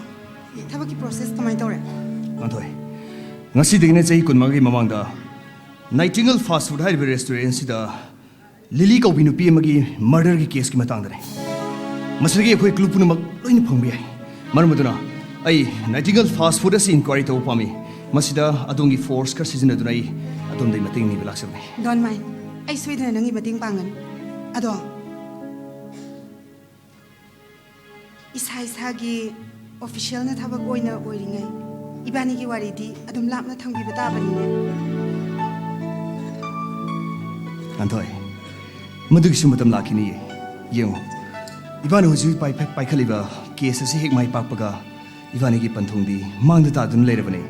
ꯊꯕꯛꯀꯤ process ꯀꯃꯥꯏꯅ ꯇꯧꯔꯦ? ꯉꯥꯟꯊꯣꯏ, ꯉꯁꯤꯗꯒꯤꯅ ꯆꯍꯤ ꯀꯨꯟꯃꯉꯥꯒꯤ ꯃꯃꯥꯡꯗ Nightingale Fast Food ꯍꯥꯏꯔꯤꯕ restaurant ꯁꯤꯗ ꯂꯤꯂꯤ ꯀꯧꯕꯤ ꯅꯨꯄꯤ ꯑꯃꯒꯤ murder ꯒꯤ case ꯀꯤ ꯃꯇꯥꯡꯗꯅꯦ꯫ ꯃꯁꯤꯗꯒꯤ ꯑꯩꯈꯣꯏ clue ꯄꯨꯝꯅꯃꯛ ꯂꯣꯏꯅ ꯐꯪꯕ ꯌꯥꯏ꯫ ꯃꯔꯝ ꯑꯗꯨꯅ ꯑꯩ Nightingale Fast Food ꯑꯁꯤ inquiry ꯇꯧꯕ ꯄꯥꯝꯃꯤ꯫ ꯃꯁꯤꯗ ꯑꯗꯣꯝꯒꯤ force ꯈꯔ ꯁꯤꯖꯤꯟꯅꯗꯨꯅ ꯑꯩ ꯑꯗꯣꯝꯗꯒꯤ ꯃꯇꯦꯡ ꯅꯤꯕ ꯂꯥꯛꯆꯕꯅꯤ꯫ Don't mind, ꯑꯩ ꯁꯣꯏꯗꯅ ꯅꯪꯒꯤ ꯃꯇꯦꯡ ꯄꯥꯡꯒꯅꯤ꯫ ꯑꯗꯣ ꯏꯁꯥ ꯏꯁꯥꯒꯤ official ꯅ ꯊꯕꯛ ꯑꯣꯏꯅ ꯑꯣꯏꯔꯤꯉꯩ ꯏꯕꯥꯅꯤꯒꯤ ꯋꯥꯔꯤꯗꯤ ꯑꯗꯨꯝ ꯂꯥꯞꯅ ꯊꯝꯕꯤꯕ ꯇꯥꯕꯅꯤꯅꯦ꯫ ꯉꯥꯟꯊꯣꯏ, ꯃꯗꯨꯒꯤꯁꯨ ꯃꯇꯝ ꯂꯥꯛꯈꯤꯅꯤꯌꯦ꯫ ꯌꯦꯡꯉꯨ, ꯏꯕꯥꯅꯤ ꯍꯧꯖꯤꯛ ꯄꯥꯏꯈꯠ-, ꯄꯥꯏꯈꯠꯂꯤꯕ case ꯑꯁꯤ ꯍꯦꯛ ꯃꯥꯏ ꯄꯥꯛꯄꯒ ꯏꯕꯥꯅꯤꯒꯤ ꯄꯟꯊꯨꯡꯗꯤ ꯃꯥꯡꯗ ꯇꯥꯗꯨꯅ ꯂꯩꯔꯕꯅꯤ꯫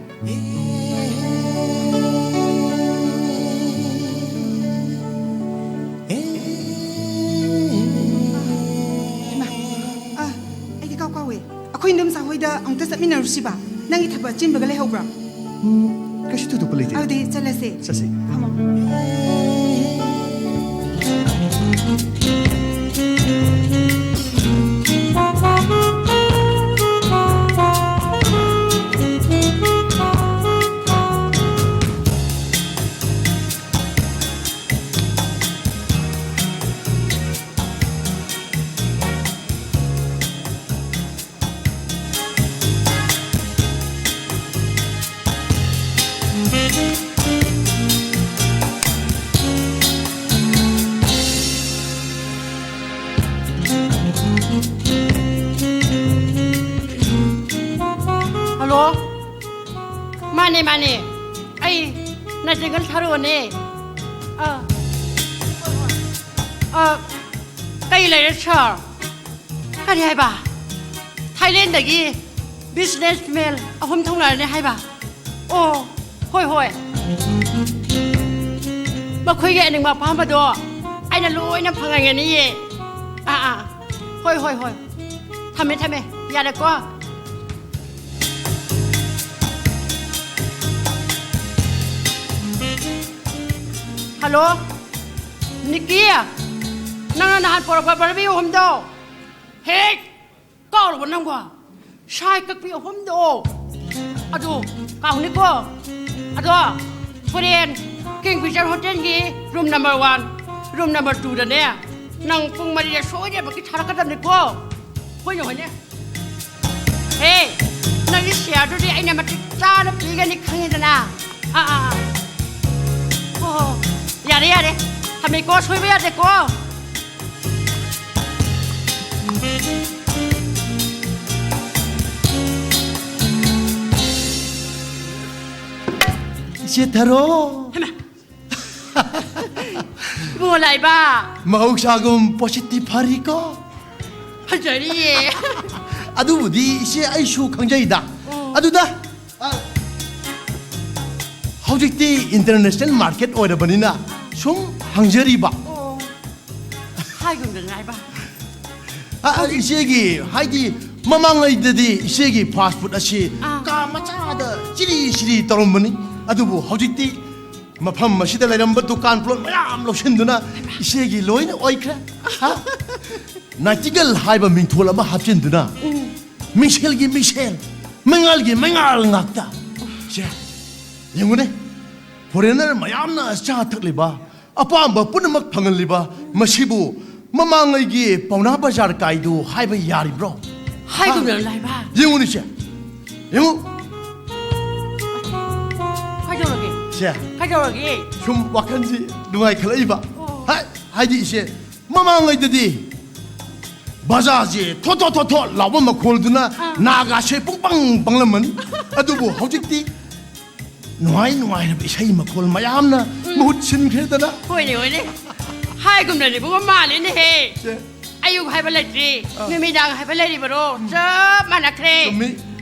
ꯍꯩꯃꯥ, ꯑꯥ, ꯑꯩꯗꯤ ꯀꯥꯎ ꯀꯥꯎꯋꯦ꯫ ꯑꯩꯈꯣꯏ ꯏꯟꯗꯣꯝꯆꯥ ꯍꯣꯏꯗ ꯑꯃꯨꯛꯇ ꯆꯠꯃꯤꯟꯅꯔꯨꯁꯤꯕ? ꯅꯪꯒꯤ ꯊꯕꯛ ꯑꯆꯤꯟꯕꯒ ꯂꯩꯍꯧꯕ꯭ꯔꯥ? ꯎꯝ, ꯀꯩꯁꯨ ꯊꯣꯏꯗꯣꯛꯄ ꯂꯩꯇꯦ꯫ ꯑꯗꯨꯗꯤ ꯆꯠꯂꯁꯦ꯫ ꯆꯠꯁꯤ꯫ ꯐꯝꯃꯣ꯫ ꯍꯜꯂꯣ꯫ ꯃꯥꯅꯦ, ꯃꯥꯅꯦ꯫ ꯑꯩ ꯅꯥꯏꯇꯤꯡꯒꯦꯜ ꯊꯥꯔꯣꯅꯦ꯫ ꯑꯥ꯫ ꯑꯥ, ꯀꯩ ꯂꯩꯔꯦ, ꯁꯥꯔ? ꯀꯔꯤ ꯍꯥꯏꯕ? ꯊꯥꯏꯂꯦꯟꯗꯒꯤ businessman ꯑꯍꯨꯝ ꯊꯨꯡꯂꯔꯅꯤ ꯍꯥꯏꯕ? ꯑꯣ, ꯍꯣꯏ, ꯍꯣꯏ꯫ ꯃꯈꯣꯏꯒꯤ ꯑꯅꯤꯡꯕ ꯑꯄꯥꯝꯕꯗꯣ ꯑꯩꯅ ꯂꯣꯏꯅ ꯐꯪꯍꯟꯒꯅꯤꯌꯦ꯫ ꯑꯥ, ꯑꯥ꯫ ꯍꯣꯏ, ꯍꯣꯏ, ꯍꯣꯏ꯫ ꯊꯝꯃꯦ, ꯊꯝꯃꯦ꯫ ꯌꯥꯔꯦꯀꯣ? ꯍꯜꯂꯣ? ꯅꯤꯀꯤ, ꯅꯪꯅ ꯅꯍꯥꯟ ꯄꯣꯔꯛꯄ ꯕꯔꯕꯤ ꯑꯍꯨꯝꯗꯣ ꯍꯦꯛ ꯀꯥꯎꯔꯕ ꯅꯪꯕꯣ? ꯁꯥꯏ ꯀꯛꯄꯤ ꯑꯍꯨꯝꯗꯣ ꯑꯗꯨ ꯀꯥꯎꯅꯤꯀꯣ꯫ ꯑꯗꯣ ꯍꯣꯔꯦꯟ ꯀꯤꯡ ꯐꯤꯁꯔ ꯍꯣꯇꯦꯜꯒꯤ room number one, room number ꯇꯨꯗꯅꯦ ꯅꯪ ꯄꯨꯡ ꯃꯔꯤꯗ ꯁꯣꯏꯗꯅꯃꯛꯀꯤ ꯊꯥꯔꯛꯀꯗꯕꯅꯤꯀꯣ꯫ ꯍꯣꯏꯅꯦ, ꯍꯣꯏꯅꯦ꯫ ꯍꯦ, ꯅꯪꯒꯤ ꯁꯤꯌꯥꯔꯗꯨꯗꯤ ꯑꯩꯅ ꯃꯇꯤꯛ ꯆꯥꯅ ꯄꯤꯒꯅꯤ ꯈꯪꯉꯤꯗꯅ꯫ ꯑꯥ, ꯑꯥ, ꯑꯥ꯫ ꯍꯣ, ꯍꯣ, ꯍꯣ꯫ ꯌꯥꯔꯦ, ꯌꯥꯔꯦ꯫ ꯊꯝꯃꯦꯀꯣ, ꯁꯣꯏꯕ ꯌꯥꯗꯦꯀꯣ꯫ ꯏꯆꯦ ꯊꯔꯣ꯫ ꯍꯩꯃꯥ꯫ ꯏꯕꯨꯡꯉꯣ ꯂꯥꯏꯕ꯫ ꯃꯍꯧꯁꯥꯒꯨꯝ ꯄꯣꯠꯁꯤꯠꯇꯤ ꯐꯔꯤꯀꯣ? ꯐꯖꯔꯤꯌꯦ꯫ ꯑꯗꯨꯕꯨꯗꯤ ꯏꯆꯦ ꯑꯩꯁꯨ ꯈꯪꯖꯩꯗ꯫ ꯑꯣ꯫ ꯑꯗꯨꯗ, ꯑ, ꯍꯧꯖꯤꯛꯇꯤ international market ꯑꯣꯏꯔꯕꯅꯤꯅ ꯁꯨꯝ ꯍꯪꯖꯔꯤꯕ꯫ ꯑꯣ꯫ ꯍꯥꯏꯒꯨꯝꯗꯅ ꯂꯥꯏꯕ꯫ ꯑ, ꯑ, ꯏꯆꯦꯒꯤ, ꯍꯥꯏꯗꯤ, ꯃꯃꯥꯡꯉꯩꯗꯗꯤ ꯏꯆꯦꯒꯤ fast food ꯑꯁꯤ ꯑꯥ꯫ ꯀꯥ ꯃꯆꯥꯗ ꯆꯤꯔꯤ ꯆꯤꯔꯤ ꯇꯧꯔꯝꯕꯅꯤ꯫ ꯑꯗꯨꯕꯨ ꯍꯧꯖꯤꯛꯇꯤ ꯃꯐꯝ ꯑꯁꯤꯗ ꯂꯩꯔꯝꯕ ꯗꯨꯀꯥꯟ ꯄ꯭ꯂꯣꯠ ꯃꯌꯥꯝ ꯂꯧꯁꯤꯟꯗꯨꯅ ꯏꯆꯦꯒꯤ ꯂꯣꯏꯅ ꯑꯣꯏꯈ꯭ꯔꯦ꯫ ꯍꯥ? ꯅꯥꯏꯇꯤꯒꯜ ꯍꯥꯏꯕ ꯃꯤꯡꯊꯣꯜ ꯑꯃ ꯍꯥꯞꯆꯤꯟꯗꯨꯅ ꯎꯝ꯫ ꯃꯤꯡꯁꯦꯜꯒꯤ ꯃꯤꯡꯁꯦꯜ, ꯃꯩꯉꯥꯜꯒꯤ ꯃꯩꯉꯥꯜ ꯉꯥꯛꯇ꯫ ꯁꯦ, ꯌꯦꯡꯉꯨꯅꯦ, ꯐꯣꯔꯦꯅꯔ ꯃꯌꯥꯝꯅ ꯆꯥ ꯊꯛꯂꯤꯕ, ꯑꯄꯥꯝꯕ ꯄꯨꯝꯅꯃꯛ ꯐꯪꯍꯜꯂꯤꯕ ꯃꯁꯤꯕꯨ ꯃꯃꯥꯡꯉꯩꯒꯤ ꯄꯥꯎꯅꯥ ꯕꯖꯥꯔ ꯀꯥꯏꯗꯨ ꯍꯥꯏꯕ ꯌꯥꯔꯤꯕ꯭ꯔꯣ? ꯍꯥꯏꯒꯨꯝꯗꯅ ꯍꯥ? ꯂꯥꯏꯕ꯫ ꯌꯦꯡꯉꯨꯅꯦ ꯁꯦ, ꯌꯦꯡꯉꯨ꯫ ꯀꯩꯗꯧꯔꯒꯦ? ꯁꯦ꯫ ꯀꯩꯗꯧꯔꯒꯦ? ꯁꯨꯝ ꯋꯥꯈꯜꯁꯤ ꯅꯨꯡꯉꯥꯏꯈꯠꯂꯛꯏꯕ꯫ ꯑꯣ꯫ ꯍꯥꯏ, ꯍꯥꯏꯗꯤ ꯏꯆꯦ, ꯃꯃꯥꯡꯉꯩꯗꯗꯤ ꯕꯖꯥꯔꯁꯦ ꯊꯣꯠ ꯊꯣꯠ ꯊꯣꯠ ꯊꯣꯠ ꯂꯥꯎꯕ ꯃꯈꯣꯜꯗꯨꯅ ꯑꯥ꯫ ꯅꯥꯒꯥꯁꯦ ꯄꯨꯡꯄꯪ ꯄꯪꯂꯝꯃꯅꯤ꯫ ꯑꯗꯨꯕꯨ ꯍꯧꯖꯤꯛꯇꯤ ꯅꯨꯡꯉꯥꯏ ꯅꯨꯡꯉꯥꯏꯔꯕ ꯏꯁꯩ ꯃꯈꯣꯜ ꯃꯌꯥꯝꯅ ꯎꯝ꯫ ꯃꯍꯨꯠ ꯁꯤꯟꯈ꯭ꯔꯦꯗꯅ꯫ ꯍꯣꯏꯅꯦ, ꯍꯣꯏꯅꯦ꯫ ꯍꯥꯏꯒꯨꯝꯅꯅꯦ ꯏꯕꯨꯡꯉꯣ, ꯃꯥꯜꯂꯦꯅꯦꯍꯦ꯫ ꯆꯦ꯫ ꯑꯌꯨꯛ ꯍꯥꯏꯕ ꯂꯩꯇ꯭ꯔꯤ, ꯑꯥ꯫ ꯅꯨꯃꯤꯗꯥꯡ ꯍꯥꯏꯕ ꯂꯩꯔꯤꯕꯔꯣ? ꯎꯝ꯫ ꯆꯞ ꯃꯥꯟꯅꯈ꯭ꯔꯦ꯫ ꯆꯨꯝꯃꯤ꯫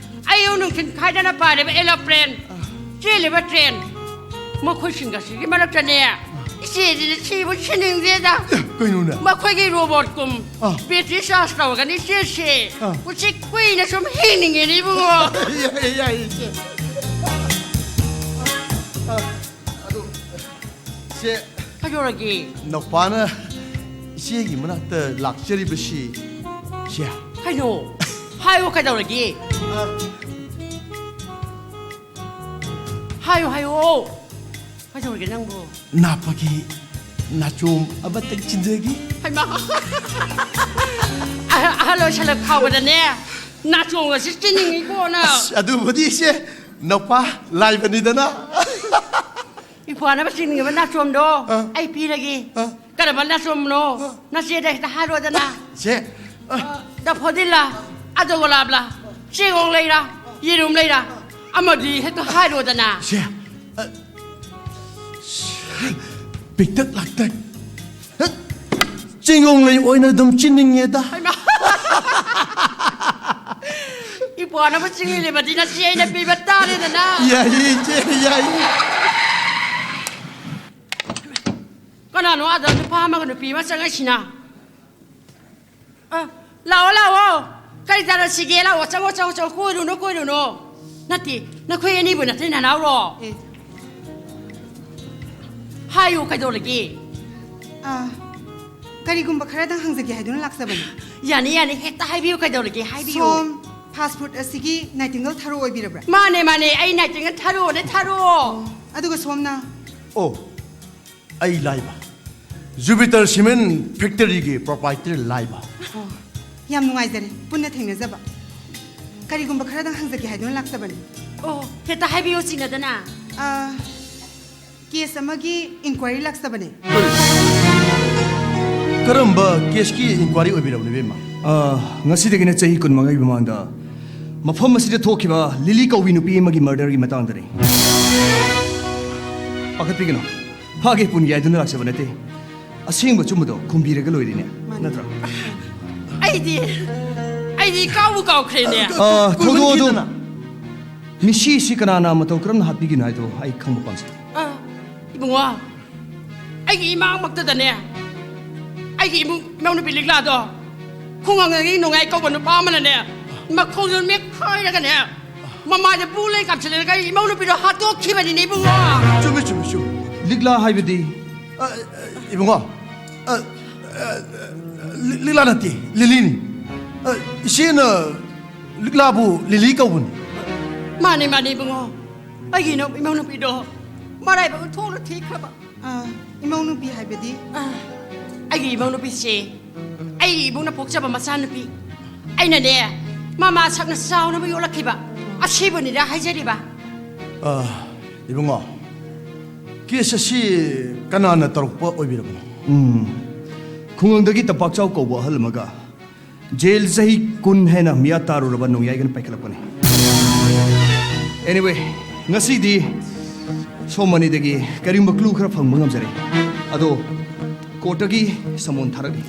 ꯑꯌꯨꯛ ꯅꯨꯡꯊꯤꯜ ꯈꯥꯏꯗꯅ ꯄꯥꯔꯤꯕ ꯑꯦꯂꯣꯄ꯭ꯔꯦꯟ, ꯑꯥ꯫ ꯆꯦꯜꯂꯤꯕ ꯇ꯭ꯔꯦꯟ, ꯃꯈꯣꯏꯁꯤꯡ ꯑꯁꯤꯒꯤ ꯃꯔꯛꯇꯅꯦ, ꯏꯆꯦꯁꯤꯅ ꯁꯤꯕꯨ ꯁꯤꯅꯤꯡꯗꯦꯗ꯫ ꯑꯦ, ꯀꯩꯅꯣꯅꯦ? ꯃꯈꯣꯏꯒꯤ ꯔꯣꯕꯣꯠꯀꯨꯝ ꯑꯥ꯫ Battery charge ꯇꯧꯔꯒꯅꯤ ꯏꯆꯦꯁꯦ꯫ ꯑꯥ꯫ ꯎꯆꯤꯛ ꯀꯨꯏꯅ ꯁꯨꯝ ꯍꯤꯡꯅꯤꯡꯉꯦꯅꯦ ꯏꯕꯨꯡꯉꯣ꯫ ꯌꯥꯏꯌꯦ, ꯌꯥꯏꯌꯦ, ꯏꯆꯦ꯫ ꯑꯥ, ꯑꯗꯨ, ꯏꯆꯦ, ꯀꯩꯗꯧꯔꯒꯦ? ꯅꯧꯄꯥꯅ ꯏꯆꯦꯒꯤ ꯃꯅꯥꯛꯇ ꯂꯥꯛꯆꯔꯤꯕꯁꯤ, ꯁꯦ꯫ ꯀꯩꯅꯣ? ꯍꯥꯏꯌꯣ, ꯀꯩꯗꯧꯔꯒꯦ? ꯑ, ꯍꯥꯏꯌꯣ, ꯍꯥꯏꯌꯣ꯫ ꯀꯩꯗꯧꯔꯒꯦ ꯅꯪꯕꯨ? ꯅꯥꯞꯄꯒꯤ ꯅꯥꯆꯣꯝ ꯑꯃꯇꯪ ꯆꯤꯟꯖꯒꯦ꯫ ꯍꯩꯃꯥ! ꯑꯍ-, ꯑꯍꯜ ꯑꯣꯏꯁꯜꯂꯛ ꯐꯥꯎꯕꯗꯅꯦ, ꯅꯥꯆꯣꯝꯒꯁꯤ ꯆꯤꯟꯅꯤꯡꯉꯤꯀꯣ ꯅꯪ꯫ ꯑꯁ, ꯑꯗꯨꯕꯨꯗꯤ ꯏꯆꯦ, ꯅꯧꯄꯥ ꯂꯥꯏꯕꯅꯤꯗꯅ꯫ ꯏꯄ꯭ꯋꯥꯅꯕ ꯆꯤꯡꯉꯤꯕ ꯅꯥꯆꯣꯝꯗꯣ ꯑ꯫ ꯑꯩ ꯄꯤꯔꯒꯦ꯫ ꯑ꯫ ꯀꯔꯝꯕ ꯅꯥꯆꯣꯝꯅꯣ? ꯑ꯫ ꯅꯆꯦꯗ ꯍꯦꯛꯇ ꯍꯥꯏꯔꯣꯗꯅ꯫ ꯆꯦ꯫ ꯑ꯫ ꯑ, ꯗꯐꯣꯗꯤꯜꯂ, ꯑꯗꯣꯒꯣꯂꯥꯞꯂ, ꯆꯦꯡꯒꯣꯡ ꯂꯩꯔ, ꯌꯦꯔꯨꯝ ꯂꯩꯔ, ꯑꯃꯗꯤ ꯍꯦꯛꯇ ꯍꯥꯏꯔꯣꯗꯅ꯫ ꯆꯦ꯫ ꯑ, ꯄꯤꯛꯇꯛ ꯂꯥꯛꯇꯛ꯫ ꯆꯤꯡꯒꯣꯡ ꯂꯩ ꯑꯣꯏꯅ ꯑꯗꯨꯝ ꯆꯤꯟꯅꯤꯡꯉꯦꯗ꯫ ꯍꯩꯃꯥ! ꯏꯄ꯭ꯋꯥꯅꯕ ꯆꯤꯡꯂꯤꯕꯗꯤ ꯅꯆꯦ ꯑꯩꯅ ꯄꯤꯕ ꯇꯥꯔꯦꯗꯅ꯫ ꯌꯥꯏꯌꯦ, ꯏꯆꯦ, ꯌꯥꯏꯌꯦ꯫ ꯀꯅꯥꯅꯣ ꯑꯥꯗ ꯅꯨꯄꯥ ꯑꯃꯒ ꯅꯨꯄꯤ ꯑꯃ ꯆꯪꯉꯛꯏꯁꯤꯅ? ꯑ, ꯂꯥꯛꯑꯣ, ꯂꯥꯛꯑꯣ꯫ ꯀꯔꯤ ꯆꯥꯔꯁꯤꯒꯦ? ꯂꯥꯛꯑꯣ, ꯆꯪꯉꯣ, ꯆꯪꯉꯣ, ꯆꯪꯉꯣ꯫ ꯀꯣꯏꯔꯨꯅꯨ, ꯀꯣꯏꯔꯨꯅꯨ꯫ ꯅꯠꯇꯦ, ꯅꯈꯣꯏ ꯑꯅꯤꯕꯨ ꯅꯠꯇꯦ ꯅꯅꯥꯎꯔꯣ? ꯑꯦ꯫ ꯍꯥꯏꯌꯨ, ꯀꯩꯗꯧꯔꯒꯦ? ꯑ, ꯀꯔꯤꯒꯨꯝꯕ ꯈꯔꯗꯪ ꯍꯪꯖꯒꯦ ꯍꯥꯏꯗꯨꯅ ꯂꯥꯛꯆꯕꯅꯤ꯫ ꯌꯥꯅꯤ, ꯌꯥꯅꯤ, ꯍꯦꯛꯇ ꯍꯥꯏꯕꯤꯌꯨ, ꯀꯩꯗꯧꯔꯒꯦ? ꯍꯥꯏꯕꯤꯌꯨ꯫ ꯁꯣꯝ ꯐꯥꯁ ꯐꯨꯗ ꯑꯁꯤꯒꯤ ꯅꯥꯏꯇꯤꯡꯒꯜ ꯊꯥꯔꯣ ꯑꯣꯏꯕꯤꯔꯕ꯭ꯔꯥ? ꯃꯥꯅꯦ, ꯃꯥꯅꯦ, ꯑꯩ ꯅꯥꯏꯇꯤꯡꯒꯜ ꯊꯥꯔꯣꯅꯦ, ꯊꯥꯔꯣ꯫ ꯑꯣ, ꯑꯗꯨꯒ ꯁꯣꯝꯅ? ꯑꯣ, ꯑꯩ ꯂꯥꯏꯕ꯫ ꯖꯨꯄꯤꯇꯔ ꯁꯤꯃꯦꯟ ꯐꯦꯛꯇꯔꯤꯒꯤ ꯄ꯭ꯔꯣꯄꯥꯏꯇꯔ ꯂꯥꯏꯕ꯫ ꯑꯣ, ꯌꯥꯝ ꯅꯨꯡꯉꯥꯏꯖꯔꯦ ꯄꯨꯟꯅ ꯊꯦꯡꯅꯖꯕ꯫ ꯀꯔꯤꯒꯨꯝꯕ ꯈꯔꯗꯪ ꯍꯪꯖꯒꯦ ꯍꯥꯏꯗꯨꯅ ꯂꯥꯛꯆꯕꯅꯤ꯫ ꯑꯣ, ꯍꯦꯛꯇ ꯍꯥꯏꯕꯤꯌꯨ ꯆꯤꯡꯅꯗꯅ꯫ ꯑ, ꯀꯦꯁ ꯑꯃꯒꯤ ꯏꯟꯀ꯭ꯋꯥꯏꯔꯤ ꯂꯥꯛꯆꯕꯅꯦ꯫ ꯀꯔꯤ? ꯀꯔꯝꯕ ꯀꯦꯁꯀꯤ ꯏꯟꯀ꯭ꯋꯥꯏꯔꯤ ꯑꯣꯏꯕꯤꯔꯕꯅꯣ, ꯏꯕꯦꯝꯃ? ꯑ, ꯉꯁꯤꯗꯒꯤꯅ ꯆꯍꯤ ꯀꯨꯟꯃꯉꯥꯒꯤ ꯃꯃꯥꯡꯗ ꯃꯐꯝ ꯑꯁꯤꯗ ꯊꯣꯛꯈꯤꯕ ꯂꯤꯂꯤ ꯀꯧꯕꯤ ꯅꯨꯄꯤ ꯑꯃꯒꯤ ꯃꯔꯗꯔꯒꯤ ꯃꯇꯥꯡꯗꯅꯤ꯫ ꯄꯥꯈꯠꯄꯤꯒꯅꯨ꯫ ꯐꯥꯒꯦ ꯄꯨꯟꯒꯦ ꯍꯥꯏꯗꯨꯅ ꯂꯥꯛꯆꯕ ꯅꯠꯇꯦ꯫ ꯑꯁꯦꯡꯕ ꯑꯆꯨꯝꯕꯗꯣ ꯈꯨꯝꯕꯤꯔꯒ ꯂꯣꯏꯔꯦꯅꯦ꯫ ꯃꯥꯅꯤ꯫ ꯅꯠꯇ꯭ꯔꯥ? ꯑꯩꯗꯤ, ꯑꯩꯗꯤ ꯀꯥꯎꯕꯨ ꯀꯥꯎꯈ꯭ꯔꯦꯅꯦ꯫ ꯑ, ꯊꯧꯗꯣꯛ ꯑꯗꯨ ꯀꯨꯏꯃꯟꯈꯤꯗꯅ꯫ ꯃꯤꯁꯤ ꯑꯁꯤ ꯀꯅꯥꯅ ꯃꯇꯧ ꯀꯔꯝꯅ ꯍꯥꯠꯄꯤꯒꯤꯅꯣ ꯍꯥꯏꯗꯣ ꯑꯩ ꯈꯪꯕ ꯄꯥꯝꯖꯩ꯫ ꯑ, ꯏꯕꯨꯡꯉꯣ, ꯑꯩꯒꯤ ꯏꯃꯥꯡꯃꯛꯇꯗꯅꯦ, ꯑꯩꯒꯤ ꯏꯃꯨꯡ ꯃꯅꯥꯎꯅꯨꯄꯤ ꯂꯤꯛꯂꯥꯗꯣ ꯈꯨꯡꯒꯪꯗꯒꯤ ꯅꯨꯡꯉꯥꯏ ꯀꯧꯕ ꯅꯨꯄꯥ ꯑꯃꯅꯅꯦ, ꯃꯈꯣꯡꯗꯣ ꯃꯦꯠꯈꯥꯏꯔꯒꯅꯦ, ꯃꯃꯥꯏꯗ ꯕꯨ ꯂꯩ ꯀꯥꯞꯁꯤꯜꯂꯒ ꯑꯩ ꯏꯃꯧ ꯅꯨꯄꯤꯗꯣ ꯍꯥꯠꯇꯣꯛꯈꯤꯕꯅꯤꯅꯦ ꯏꯕꯨꯡꯉꯣ꯫ ꯆꯨꯝꯃꯤ, ꯆꯨꯝꯃꯤ, ꯆꯨꯝꯃꯤ꯫ ꯂꯤꯛꯂꯥ ꯍꯥꯏꯕꯗꯤ ꯑ, ꯑ, ꯏꯕꯨꯡꯉꯣ, ꯑ, ꯑ, ꯂꯤ-, ꯂꯤꯛꯂꯥ ꯅꯠꯇꯦ, ꯂꯤꯂꯤꯅꯤ꯫ ꯑ, ꯏꯆꯦꯅ ꯂꯤꯛꯂꯥꯕꯨ ꯂꯤꯂꯤ ꯀꯧꯕꯅꯤ꯫ ꯃꯥꯅꯤ, ꯃꯥꯅꯤ, ꯏꯕꯨꯡꯉꯣ꯫ ꯑꯩꯒꯤ ꯏꯅꯥꯎ-, ꯏꯃꯧ ꯅꯨꯄꯤꯗꯣ ꯃꯔꯥꯏꯕꯛ ꯊꯣꯛꯅ ꯊꯤꯈ꯭ꯔꯕ꯫ ꯑ, ꯏꯃꯧ ꯅꯨꯄꯤ ꯍꯥꯏꯕꯗꯤ? ꯑ, ꯑꯩꯒꯤ ꯏꯃꯧ ꯅꯨꯄꯤꯁꯦ ꯑꯩꯒꯤ ꯏꯕꯨꯡꯅ ꯄꯣꯛꯆꯕ ꯃꯆꯥꯅꯨꯄꯤ꯫ ꯑꯩꯅꯅꯦ, ꯃꯃꯥ ꯁꯛꯅ ꯆꯥꯎꯅꯕ ꯌꯣꯛꯂꯛꯈꯤꯕ꯫ ꯑꯁꯤꯕꯨꯅꯤꯗ ꯍꯥꯏꯖꯔꯤꯕ꯫ ꯑ, ꯏꯕꯨꯡꯉꯣ, ꯀꯦꯁ ꯑꯁꯤ ꯀꯅꯥꯅ ꯇꯧꯔꯛꯄ ꯑꯣꯏꯕꯤꯔꯕꯅꯣ? ꯎꯝ, ꯈꯨꯡꯒꯪꯗꯒꯤ ꯇꯝꯄꯥꯛꯆꯥꯎ ꯀꯧꯕ ꯑꯍꯜ ꯑꯃꯒ ꯖꯦꯜ ꯆꯍꯤ ꯀꯨꯟ ꯍꯦꯟꯅ ꯃꯤꯌꯥ ꯇꯥꯔꯨꯔꯕ ꯅꯣꯡꯌꯥꯏꯒꯅ ꯄꯥꯏꯈꯠꯂꯛꯄꯅꯤ꯫ Anyway, ꯉꯁꯤꯗꯤ ꯁꯣꯝ ꯑꯅꯤꯗꯒꯤ ꯀꯔꯤꯒꯨꯝꯕ clue ꯈꯔ ꯐꯪꯕ ꯉꯝꯖꯔꯦ꯫ ꯑꯗꯣ ꯀꯣꯔꯠꯇꯒꯤ ꯁꯃꯣꯟ ꯊꯥꯔꯛꯂꯤ꯫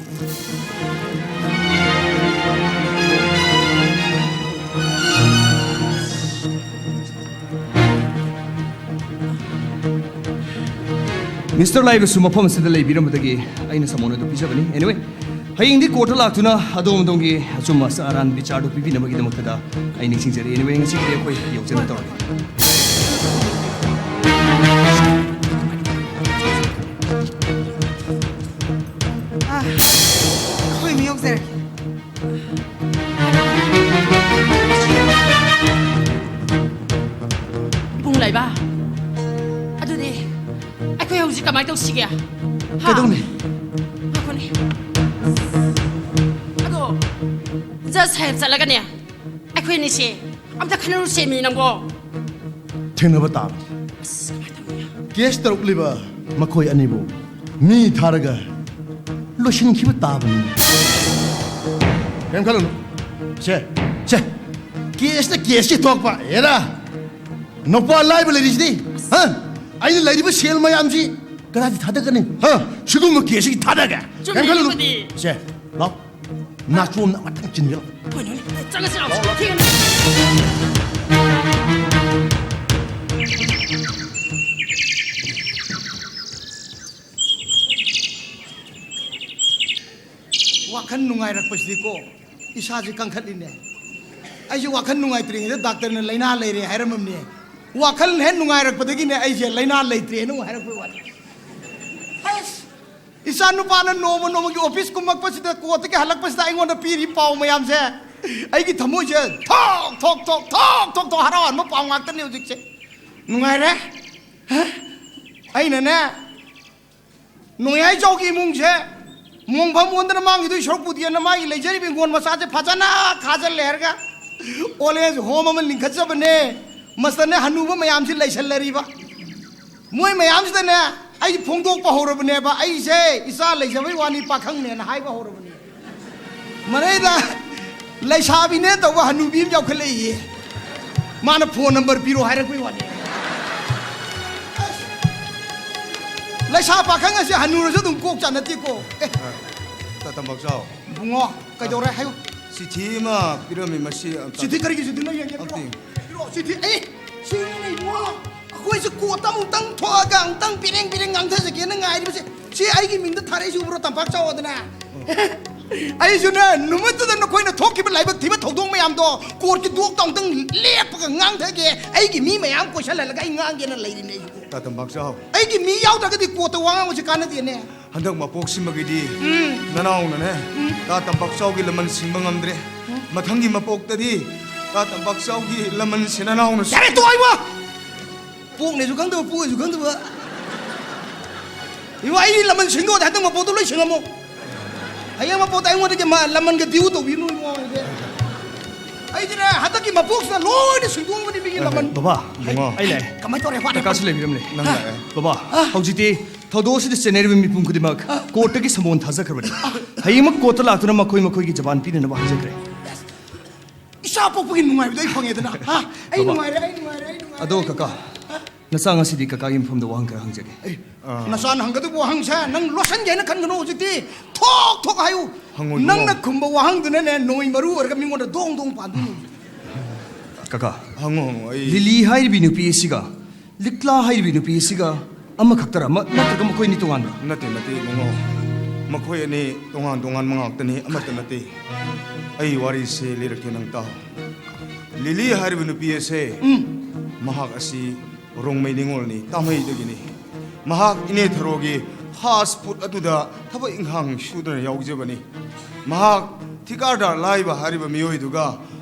ꯃꯤꯁꯇꯔ ꯂꯥꯏꯕꯁꯨ ꯃꯐꯝ ꯑꯁꯤꯗ ꯂꯩꯕꯤꯔꯝꯕꯗꯒꯤ ꯑꯩꯅ ꯁꯃꯣꯟ ꯑꯗꯨ ꯄꯤꯖꯕꯅꯤ꯫ Anyway, ꯍꯌꯦꯡꯗꯤ ꯀꯣꯔꯠꯇ ꯂꯥꯛꯇꯨꯅ ꯑꯗꯣꯝ ꯑꯗꯣꯝꯒꯤ ꯑꯆꯨꯝ ꯑꯆꯥ ꯑꯔꯥꯟ ꯕꯤꯆꯥꯔꯗꯨ ꯄꯤꯕꯤꯅꯕꯒꯤꯗꯃꯛꯇꯗ ꯑꯩ ꯅꯤꯡꯁꯤꯡꯖꯔꯤ꯫ Anyway, ꯉꯁꯤꯒꯤꯗꯤ ꯑꯩꯈꯣꯏ ꯌꯧꯖꯅ ꯇꯧꯔꯒꯦ꯫ ꯑꯥ, ꯑꯩꯈꯣꯏ ꯃꯤ ꯌꯧꯖꯔꯒꯦ꯫ ꯏꯕꯨꯡ ꯂꯥꯏꯕ, ꯑꯗꯨꯗꯤ ꯑꯩꯈꯣꯏ ꯍꯧꯖꯤꯛ ꯀꯃꯥꯏꯅ ꯇꯧꯁꯤꯒꯦ? ꯍꯥ? ꯀꯩꯗꯧꯅꯤ? ꯉꯥꯏꯈꯣꯅꯦ꯫ ꯑꯗꯣ ꯖꯁ ꯁꯥꯍꯦꯕ ꯆꯠꯂꯒꯅꯦ, ꯑꯩꯈꯣꯏ ꯑꯅꯤꯁꯦ ꯑꯝꯇ ꯈꯟꯅꯔꯨꯁꯦꯃꯤ ꯅꯪꯕꯣ꯫ ꯊꯦꯡꯅꯕ ꯇꯥꯕꯅꯤ꯫ ꯑꯁ, ꯀꯃꯥꯏꯅ ꯇꯧꯅꯤ? ꯀꯦꯁ ꯇꯧꯔꯛꯂꯤꯕ ꯃꯈꯣꯏ ꯑꯅꯤꯕꯨ ꯃꯤ ꯊꯥꯔꯒ ꯂꯣꯏꯁꯤꯟꯈꯤꯕ ꯇꯥꯕꯅꯤ꯫ ꯀꯩꯝ ꯈꯜꯂꯨꯅꯨ꯫ ꯁꯦ, ꯁꯦ, ꯀꯦꯁꯅ ꯀꯦꯁꯀꯤ ꯊꯣꯛꯄ꯫ ꯍꯦꯔꯥ, ꯅꯨꯄꯥ ꯂꯥꯏꯕ ꯂꯩꯔꯤꯁꯤꯗꯤ, ꯍꯥ? ꯑꯩꯅ ꯂꯩꯔꯤꯕ ꯁꯦꯜ ꯃꯌꯥꯝꯁꯤ ꯀꯗꯥꯏꯗ ꯊꯥꯗꯒꯅꯤ? ꯍꯥ? ꯁꯤꯒꯨꯝꯕ ꯀꯦꯁꯁꯤꯒꯤ ꯊꯥꯗꯒꯦ? ꯆꯨꯝꯃꯤ, ꯀꯩꯝ ꯈꯜꯂꯨꯅꯨ꯫ ꯑꯗꯨꯕꯨꯗꯤ꯫ ꯁꯦ, ꯂꯥꯎ꯫ ꯅꯥꯆꯣꯝꯅ ꯑꯃꯇꯪ ꯆꯤꯟꯕꯤꯔꯣ꯫ ꯀꯩꯅꯣꯅꯦ? ꯆꯪꯉꯁꯤ ꯂꯥꯎ꯫ ꯊꯦꯡꯉꯅꯤ꯫ ꯋꯥꯈꯜ ꯅꯨꯡꯉꯥꯏꯔꯛꯄꯁꯤꯗꯤꯀꯣ, ꯏꯁꯥꯁꯦ ꯀꯟꯈꯠꯂꯤꯅꯦ꯫ ꯑꯩꯁꯦ ꯋꯥꯈꯜ ꯅꯨꯡꯉꯥꯏꯇ꯭ꯔꯤꯉꯩꯗ ꯗꯥꯛꯇꯔꯅ ꯂꯥꯏꯅꯥ ꯂꯩꯔꯦ ꯍꯥꯏꯔꯝꯃꯕꯅꯦ꯫ ꯋꯥꯈꯜ ꯍꯦꯛ ꯅꯨꯡꯉꯥꯏꯔꯛꯄꯗꯒꯤꯅꯦ, ꯑꯩꯁꯦ ꯂꯥꯏꯅꯥ ꯂꯩꯇ꯭ꯔꯦꯅ ꯑꯃꯨꯛ ꯍꯥꯏꯔꯛꯄꯩ ꯋꯥꯅꯤ꯫ ꯏꯆꯥ ꯅꯨꯄꯥꯅ ꯅꯣꯡꯃ ꯅꯣꯡꯃꯒꯤ ꯑꯣꯐꯤꯁ ꯀꯨꯝꯃꯛꯄꯁꯤꯗ, ꯀꯣꯔꯠꯇꯒꯤ ꯍꯜꯂꯛꯄꯁꯤꯗ ꯑꯩꯉꯣꯟꯗ ꯄꯤꯔꯤ ꯄꯥꯎ ꯃꯌꯥꯝꯁꯦ, ꯑꯩꯒꯤ ꯊꯃꯣꯏꯁꯦ ꯊꯣꯛ ꯊꯣꯛ ꯊꯣꯛ ꯊꯣꯛ ꯊꯣꯛ ꯊꯣꯛ ꯍꯔꯥꯎꯍꯟꯕ ꯄꯥꯎ ꯉꯥꯛꯇꯅꯤ ꯍꯧꯖꯤꯛꯁꯦ꯫ ꯅꯨꯡꯉꯥꯏꯔꯦ꯫ ꯍ? ꯑꯩꯅꯅꯦ, ꯅꯣꯡꯌꯥꯏꯖꯥꯎꯒꯤ ꯏꯃꯨꯡꯁꯦ ꯃꯣꯡꯐꯝ ꯑꯣꯟꯗꯅ ꯃꯥꯡꯈꯤꯗꯣꯏ ꯁꯔꯨꯛꯄꯨꯗꯤꯅ ꯃꯥꯒꯤ ꯂꯩꯖꯔꯤꯕ ꯍꯤꯡꯒꯣꯜ ꯃꯆꯥꯁꯦ ꯐꯖꯅ ꯈꯥꯖꯤꯜꯂꯦ ꯍꯥꯏꯔꯒ ꯑꯣꯜ ꯑꯦꯖ ꯍꯣꯝ ꯑꯃ ꯂꯤꯡꯈꯠꯆꯕꯅꯦ꯫ ꯃꯁꯤꯗꯅꯦ ꯍꯅꯨꯕ ꯃꯌꯥꯝꯁꯤ ꯂꯩꯁꯜꯂꯔꯤꯕ꯫ ꯃꯣꯏ ꯃꯌꯥꯝꯁꯤꯗꯅꯦ ꯑꯩ ꯐꯣꯡꯗꯣꯛꯄ ꯍꯧꯔꯕꯅꯦꯕ, ꯑꯩꯁꯦ ꯏꯆꯥ ꯂꯩꯖꯕꯩ ꯋꯥꯅꯤ, ꯄꯥꯈꯪꯅꯦꯅ ꯍꯥꯏꯕ ꯍꯧꯔꯕꯅꯦ꯫ ꯃꯔꯩꯗ ꯂꯩꯁꯥꯕꯤꯅꯦ ꯇꯧꯕ ꯍꯅꯨꯕꯤ ꯑꯃ ꯌꯥꯎꯈꯠꯂꯛꯏꯌꯦ꯫ ꯃꯥꯅ ꯐꯣꯟ ꯅꯝꯕꯔ ꯄꯤꯔꯣ ꯍꯥꯏꯔꯛꯄꯩ ꯋꯥꯅꯤ꯫ ꯑꯁ, ꯂꯩꯁꯥ ꯄꯥꯈꯪ ꯑꯁꯦ ꯍꯅꯨꯔꯁꯨ ꯑꯗꯨꯝ ꯀꯣꯛ ꯆꯥꯅꯠꯇꯦꯀꯣ꯫ ꯑꯦ, ꯇꯥ ꯇꯝꯕꯥꯛꯆꯥꯎ꯫ ꯏꯕꯨꯡꯉꯣ, ꯀꯩꯗꯧꯔꯦ ꯍꯥꯏꯌꯨ꯫ ꯆꯤꯊꯤ ꯑꯃ ꯄꯤꯔꯝꯃꯤ, ꯃꯁꯤ ꯑꯝꯇ ꯆꯤꯊꯤ ꯀꯔꯤꯒꯤ ꯆꯤꯊꯤꯅꯣ? ꯌꯦꯡꯒꯦ, ꯄꯤꯔꯛꯑꯣ꯫ ꯑꯝꯇ ꯌꯦꯡꯒꯦ꯫ ꯄꯤꯔꯛꯑꯣ, ꯆꯤꯊꯤ꯫ ꯑꯦ, ꯁꯤꯅꯤ ꯏꯕꯨꯡꯉꯣ꯫ ꯑꯩꯈꯣꯏꯁꯦ ꯀꯣꯔꯠꯇ ꯑꯃꯨꯛꯇꯪ ꯊꯣꯛꯑꯒ ꯑꯃꯨꯛꯇꯪ ꯄꯤꯔꯦꯡ ꯄꯤꯔꯦꯡ ꯉꯥꯡꯊꯖꯒꯦꯅ ꯉꯥꯏꯔꯤꯕꯁꯦ꯫ ꯁꯤ ꯑꯩꯒꯤ ꯃꯤꯡꯗ ꯊꯥꯔꯛꯏꯁꯤ ꯎꯕ꯭ꯔꯣ, ꯇꯝꯄꯥꯛ ꯆꯥꯎ? ꯑꯗꯨꯅ ꯑꯩꯁꯨꯅꯦ, ꯅꯨꯃꯤꯠꯇꯨꯗ ꯅꯈꯣꯏꯅ ꯊꯣꯛꯈꯤꯕ ꯂꯥꯏꯕꯛ ꯊꯤꯕ ꯊꯧꯗꯣꯛ ꯃꯌꯥꯝꯗꯣ ꯀꯣꯔꯠꯀꯤ ꯗꯣꯛꯇ ꯑꯃꯨꯛꯇꯪ ꯂꯦꯞꯄꯒ ꯉꯥꯡꯊꯒꯦ꯫ ꯑꯩꯒꯤ ꯃꯤ ꯃꯌꯥꯝ ꯀꯣꯏꯁꯜꯍꯜꯂꯒ ꯑꯩ ꯉꯥꯡꯒꯦꯅ ꯂꯩꯔꯤꯅꯦ ꯑꯩꯁꯨ꯫ ꯇꯥ ꯇꯝꯄꯥꯛꯆꯥꯎ꯫ ꯑꯩꯒꯤ ꯃꯤ ꯌꯥꯎꯗ꯭ꯔꯒꯗꯤ ꯀꯣꯔꯠꯇ ꯋꯥ ꯉꯥꯡꯕꯁꯦ ꯀꯥꯟꯅꯗꯦꯅꯦ꯫ ꯍꯟꯗꯛ ꯃꯄꯣꯛꯁꯤꯃꯒꯤꯗꯤ ꯎꯝ꯫ ꯅꯅꯥꯎꯅꯅꯦ, ꯎꯝ꯫ ꯇꯥ ꯇꯝꯄꯥꯛꯆꯥꯎꯒꯤ ꯂꯃꯟ ꯁꯤꯟꯕ ꯉꯝꯗ꯭ꯔꯦ꯫ ꯎꯝ꯫ ꯃꯊꯪꯒꯤ ꯃꯄꯣꯛꯇꯗꯤ ꯇꯥ ꯇꯝꯄꯥꯛꯆꯥꯎꯒꯤ ꯂꯃꯟꯁꯦ ꯅꯅꯥꯎꯅ ꯁꯤꯟ- ꯌꯥꯔꯦ, ꯇꯣꯛꯑꯣ ꯏꯕꯣ! ꯄꯣꯛꯅꯦꯁꯨ ꯈꯪꯗꯕ, ꯄꯣꯛꯑꯦꯁꯨ ꯈꯪꯗꯕ꯫ ꯏꯕꯣ, ꯑꯩꯗꯤ ꯂꯃꯟ ꯁꯤꯟꯗꯣꯛꯑꯗꯤ ꯍꯟꯗꯛ ꯃꯄꯣꯛꯇ ꯂꯣꯏ ꯁꯤꯡꯉꯝꯃꯣ꯫ ꯍꯌꯦꯡ ꯃꯄꯣꯛꯇ ꯑꯩꯉꯣꯟꯗꯒꯤ ꯃꯥ ꯂꯃꯟꯒ ꯗ꯭ꯌꯨ ꯇꯧꯕꯤꯅꯨ ꯏꯕꯣ, ꯑꯩꯗꯤ꯫ ꯑꯩꯗꯤꯅꯦ, ꯍꯟꯗꯛꯀꯤ ꯃꯄꯣꯛꯁꯤꯗ ꯂꯣꯏꯅ ꯁꯤꯡꯗꯣꯛꯑꯝꯒꯅꯤ ꯃꯤꯒꯤ ꯂꯃꯟ꯫ ꯕꯕꯥ, ꯏꯕꯨꯡꯉꯣ꯫ ꯑꯩ ꯂꯥꯛꯑꯦ꯫ ꯀꯃꯥꯏꯅ ꯇꯧꯔꯦ? ꯀꯀꯥꯁꯨ ꯂꯩꯕꯤꯔꯝꯂꯦ꯫ ꯅꯪ ꯂꯥꯛꯑꯦ꯫ ꯕꯕꯥ, ꯑ? ꯍꯧꯖꯤꯛꯇꯤ ꯊꯧꯗꯣꯛ ꯑꯁꯤꯗ ꯆꯦꯟꯅꯔꯤꯕ ꯃꯤꯄꯨꯝ ꯈꯨꯗꯤꯡꯃꯛ ꯑ? ꯀꯣꯔꯠꯇꯒꯤ ꯁꯃꯣꯟ ꯊꯥꯖꯈ꯭ꯔꯕꯅꯤ꯫ ꯍꯌꯦꯡꯃꯛ ꯀꯣꯔꯠꯇ ꯂꯥꯛꯇꯨꯅ ꯃꯈꯣꯏ ꯃꯈꯣꯏꯒꯤ ꯖꯕꯥꯟ ꯄꯤꯅꯅꯕ ꯍꯥꯏꯖꯈ꯭ꯔꯦ꯫ ꯏꯆꯥ ꯄꯣꯛꯄꯒꯤ ꯅꯨꯡꯉꯥꯏꯕꯗꯣ ꯑꯩ ꯐꯪꯉꯦꯗꯅ꯫ ꯍꯥ? ꯑꯩ ꯕꯕꯥ꯫ ꯅꯨꯡꯉꯥꯏꯔꯦ, ꯑꯩ ꯅꯨꯡꯉꯥꯏꯔꯦ, ꯑꯩ ꯅꯨꯡꯉꯥꯏꯔꯦ, ꯑꯗꯣ ꯑꯩ ꯀꯀꯥ, ꯅꯨꯡꯉꯥꯏꯔꯦ꯫ ꯍꯥ? ꯅꯆꯥ ꯉꯁꯤꯗꯤ ꯀꯀꯥꯒꯤ ꯃꯐꯝꯗ ꯋꯥꯍꯪ ꯈꯔ ꯍꯪꯖꯒꯦ꯫ ꯑꯦ, ꯑꯥ꯫ ꯅꯆꯥꯅ ꯍꯪꯒꯗꯕ ꯋꯥꯍꯪꯁꯦ ꯅꯪ ꯂꯣꯠꯁꯟꯒꯦ ꯍꯥꯏꯅ ꯈꯟꯒꯅꯨ ꯍꯧꯖꯤꯛꯇꯤ꯫ ꯊꯣꯛ ꯊꯣꯛ ꯍꯥꯏꯌꯨ꯫ ꯍꯪꯉꯣ, ꯏꯕꯨꯡꯉꯣ꯫ ꯅꯪꯅ ꯈꯨꯝꯕ ꯋꯥꯍꯪꯗꯨꯅꯅꯦ ꯅꯣꯡꯃꯩ ꯃꯔꯨ ꯑꯣꯏꯔꯒ ꯃꯤꯉꯣꯟꯗ ꯗꯣꯡ ꯗꯣꯡ ꯄꯥꯟꯗꯣꯏꯅꯤ꯫ ꯀꯀꯥ, ꯍꯪꯉꯣ, ꯍꯪꯉꯣ, ꯑꯩ ꯂꯤꯂꯤ ꯍꯥꯏꯔꯤꯕꯤ ꯅꯨꯄꯤ ꯑꯁꯤꯒ ꯂꯤꯛꯂꯥ ꯍꯥꯏꯔꯤꯕꯤ ꯅꯨꯄꯤ ꯑꯁꯤꯒ ꯑꯃꯈꯛꯇꯔ? ꯑꯃ ꯅꯠꯇ꯭ꯔꯒ ꯃꯈꯣꯏ ꯑꯅꯤ ꯇꯣꯉꯥꯟꯕ꯭ꯔꯥ? ꯅꯠꯇꯦ, ꯅꯠꯇꯦ, ꯏꯕꯨꯡꯉꯣ꯫ ꯃꯈꯣꯏ ꯑꯅꯤ ꯇꯣꯉꯥꯟ ꯇꯣꯉꯥꯟꯕ ꯉꯥꯛꯇꯅꯤ, ꯑꯃꯠꯇ ꯅꯠꯇꯦ꯫ ꯑꯩ ꯋꯥꯔꯤꯁꯦ ꯂꯤꯔꯛꯀꯦ, ꯅꯪ ꯇꯥꯎ꯫ ꯂꯤꯂꯤ ꯍꯥꯏꯔꯤꯕ ꯅꯨꯄꯤ ꯑꯁꯦ, ꯎꯝ꯫ ꯃꯍꯥꯛ ꯑꯁꯤ ꯔꯣꯡꯃꯩ ꯅꯤꯉꯣꯜꯅꯤ, ꯇꯥꯃꯩꯗꯒꯤꯅꯤ꯫ ꯃꯍꯥꯛ ꯏꯅꯦ ꯊꯔꯣꯒꯤ ꯐꯥꯁ ꯐꯨꯗ ꯑꯗꯨꯗ ꯊꯕꯛ ꯏꯪꯈꯥꯡ ꯁꯨꯗꯨꯅ ꯌꯥꯎꯖꯕꯅꯤ꯫ ꯃꯍꯥꯛ ꯊꯤꯀꯥꯗꯥꯔ ꯂꯥꯏꯕ ꯍꯥꯏꯔꯤꯕ ꯃꯤꯑꯣꯏꯗꯨꯒ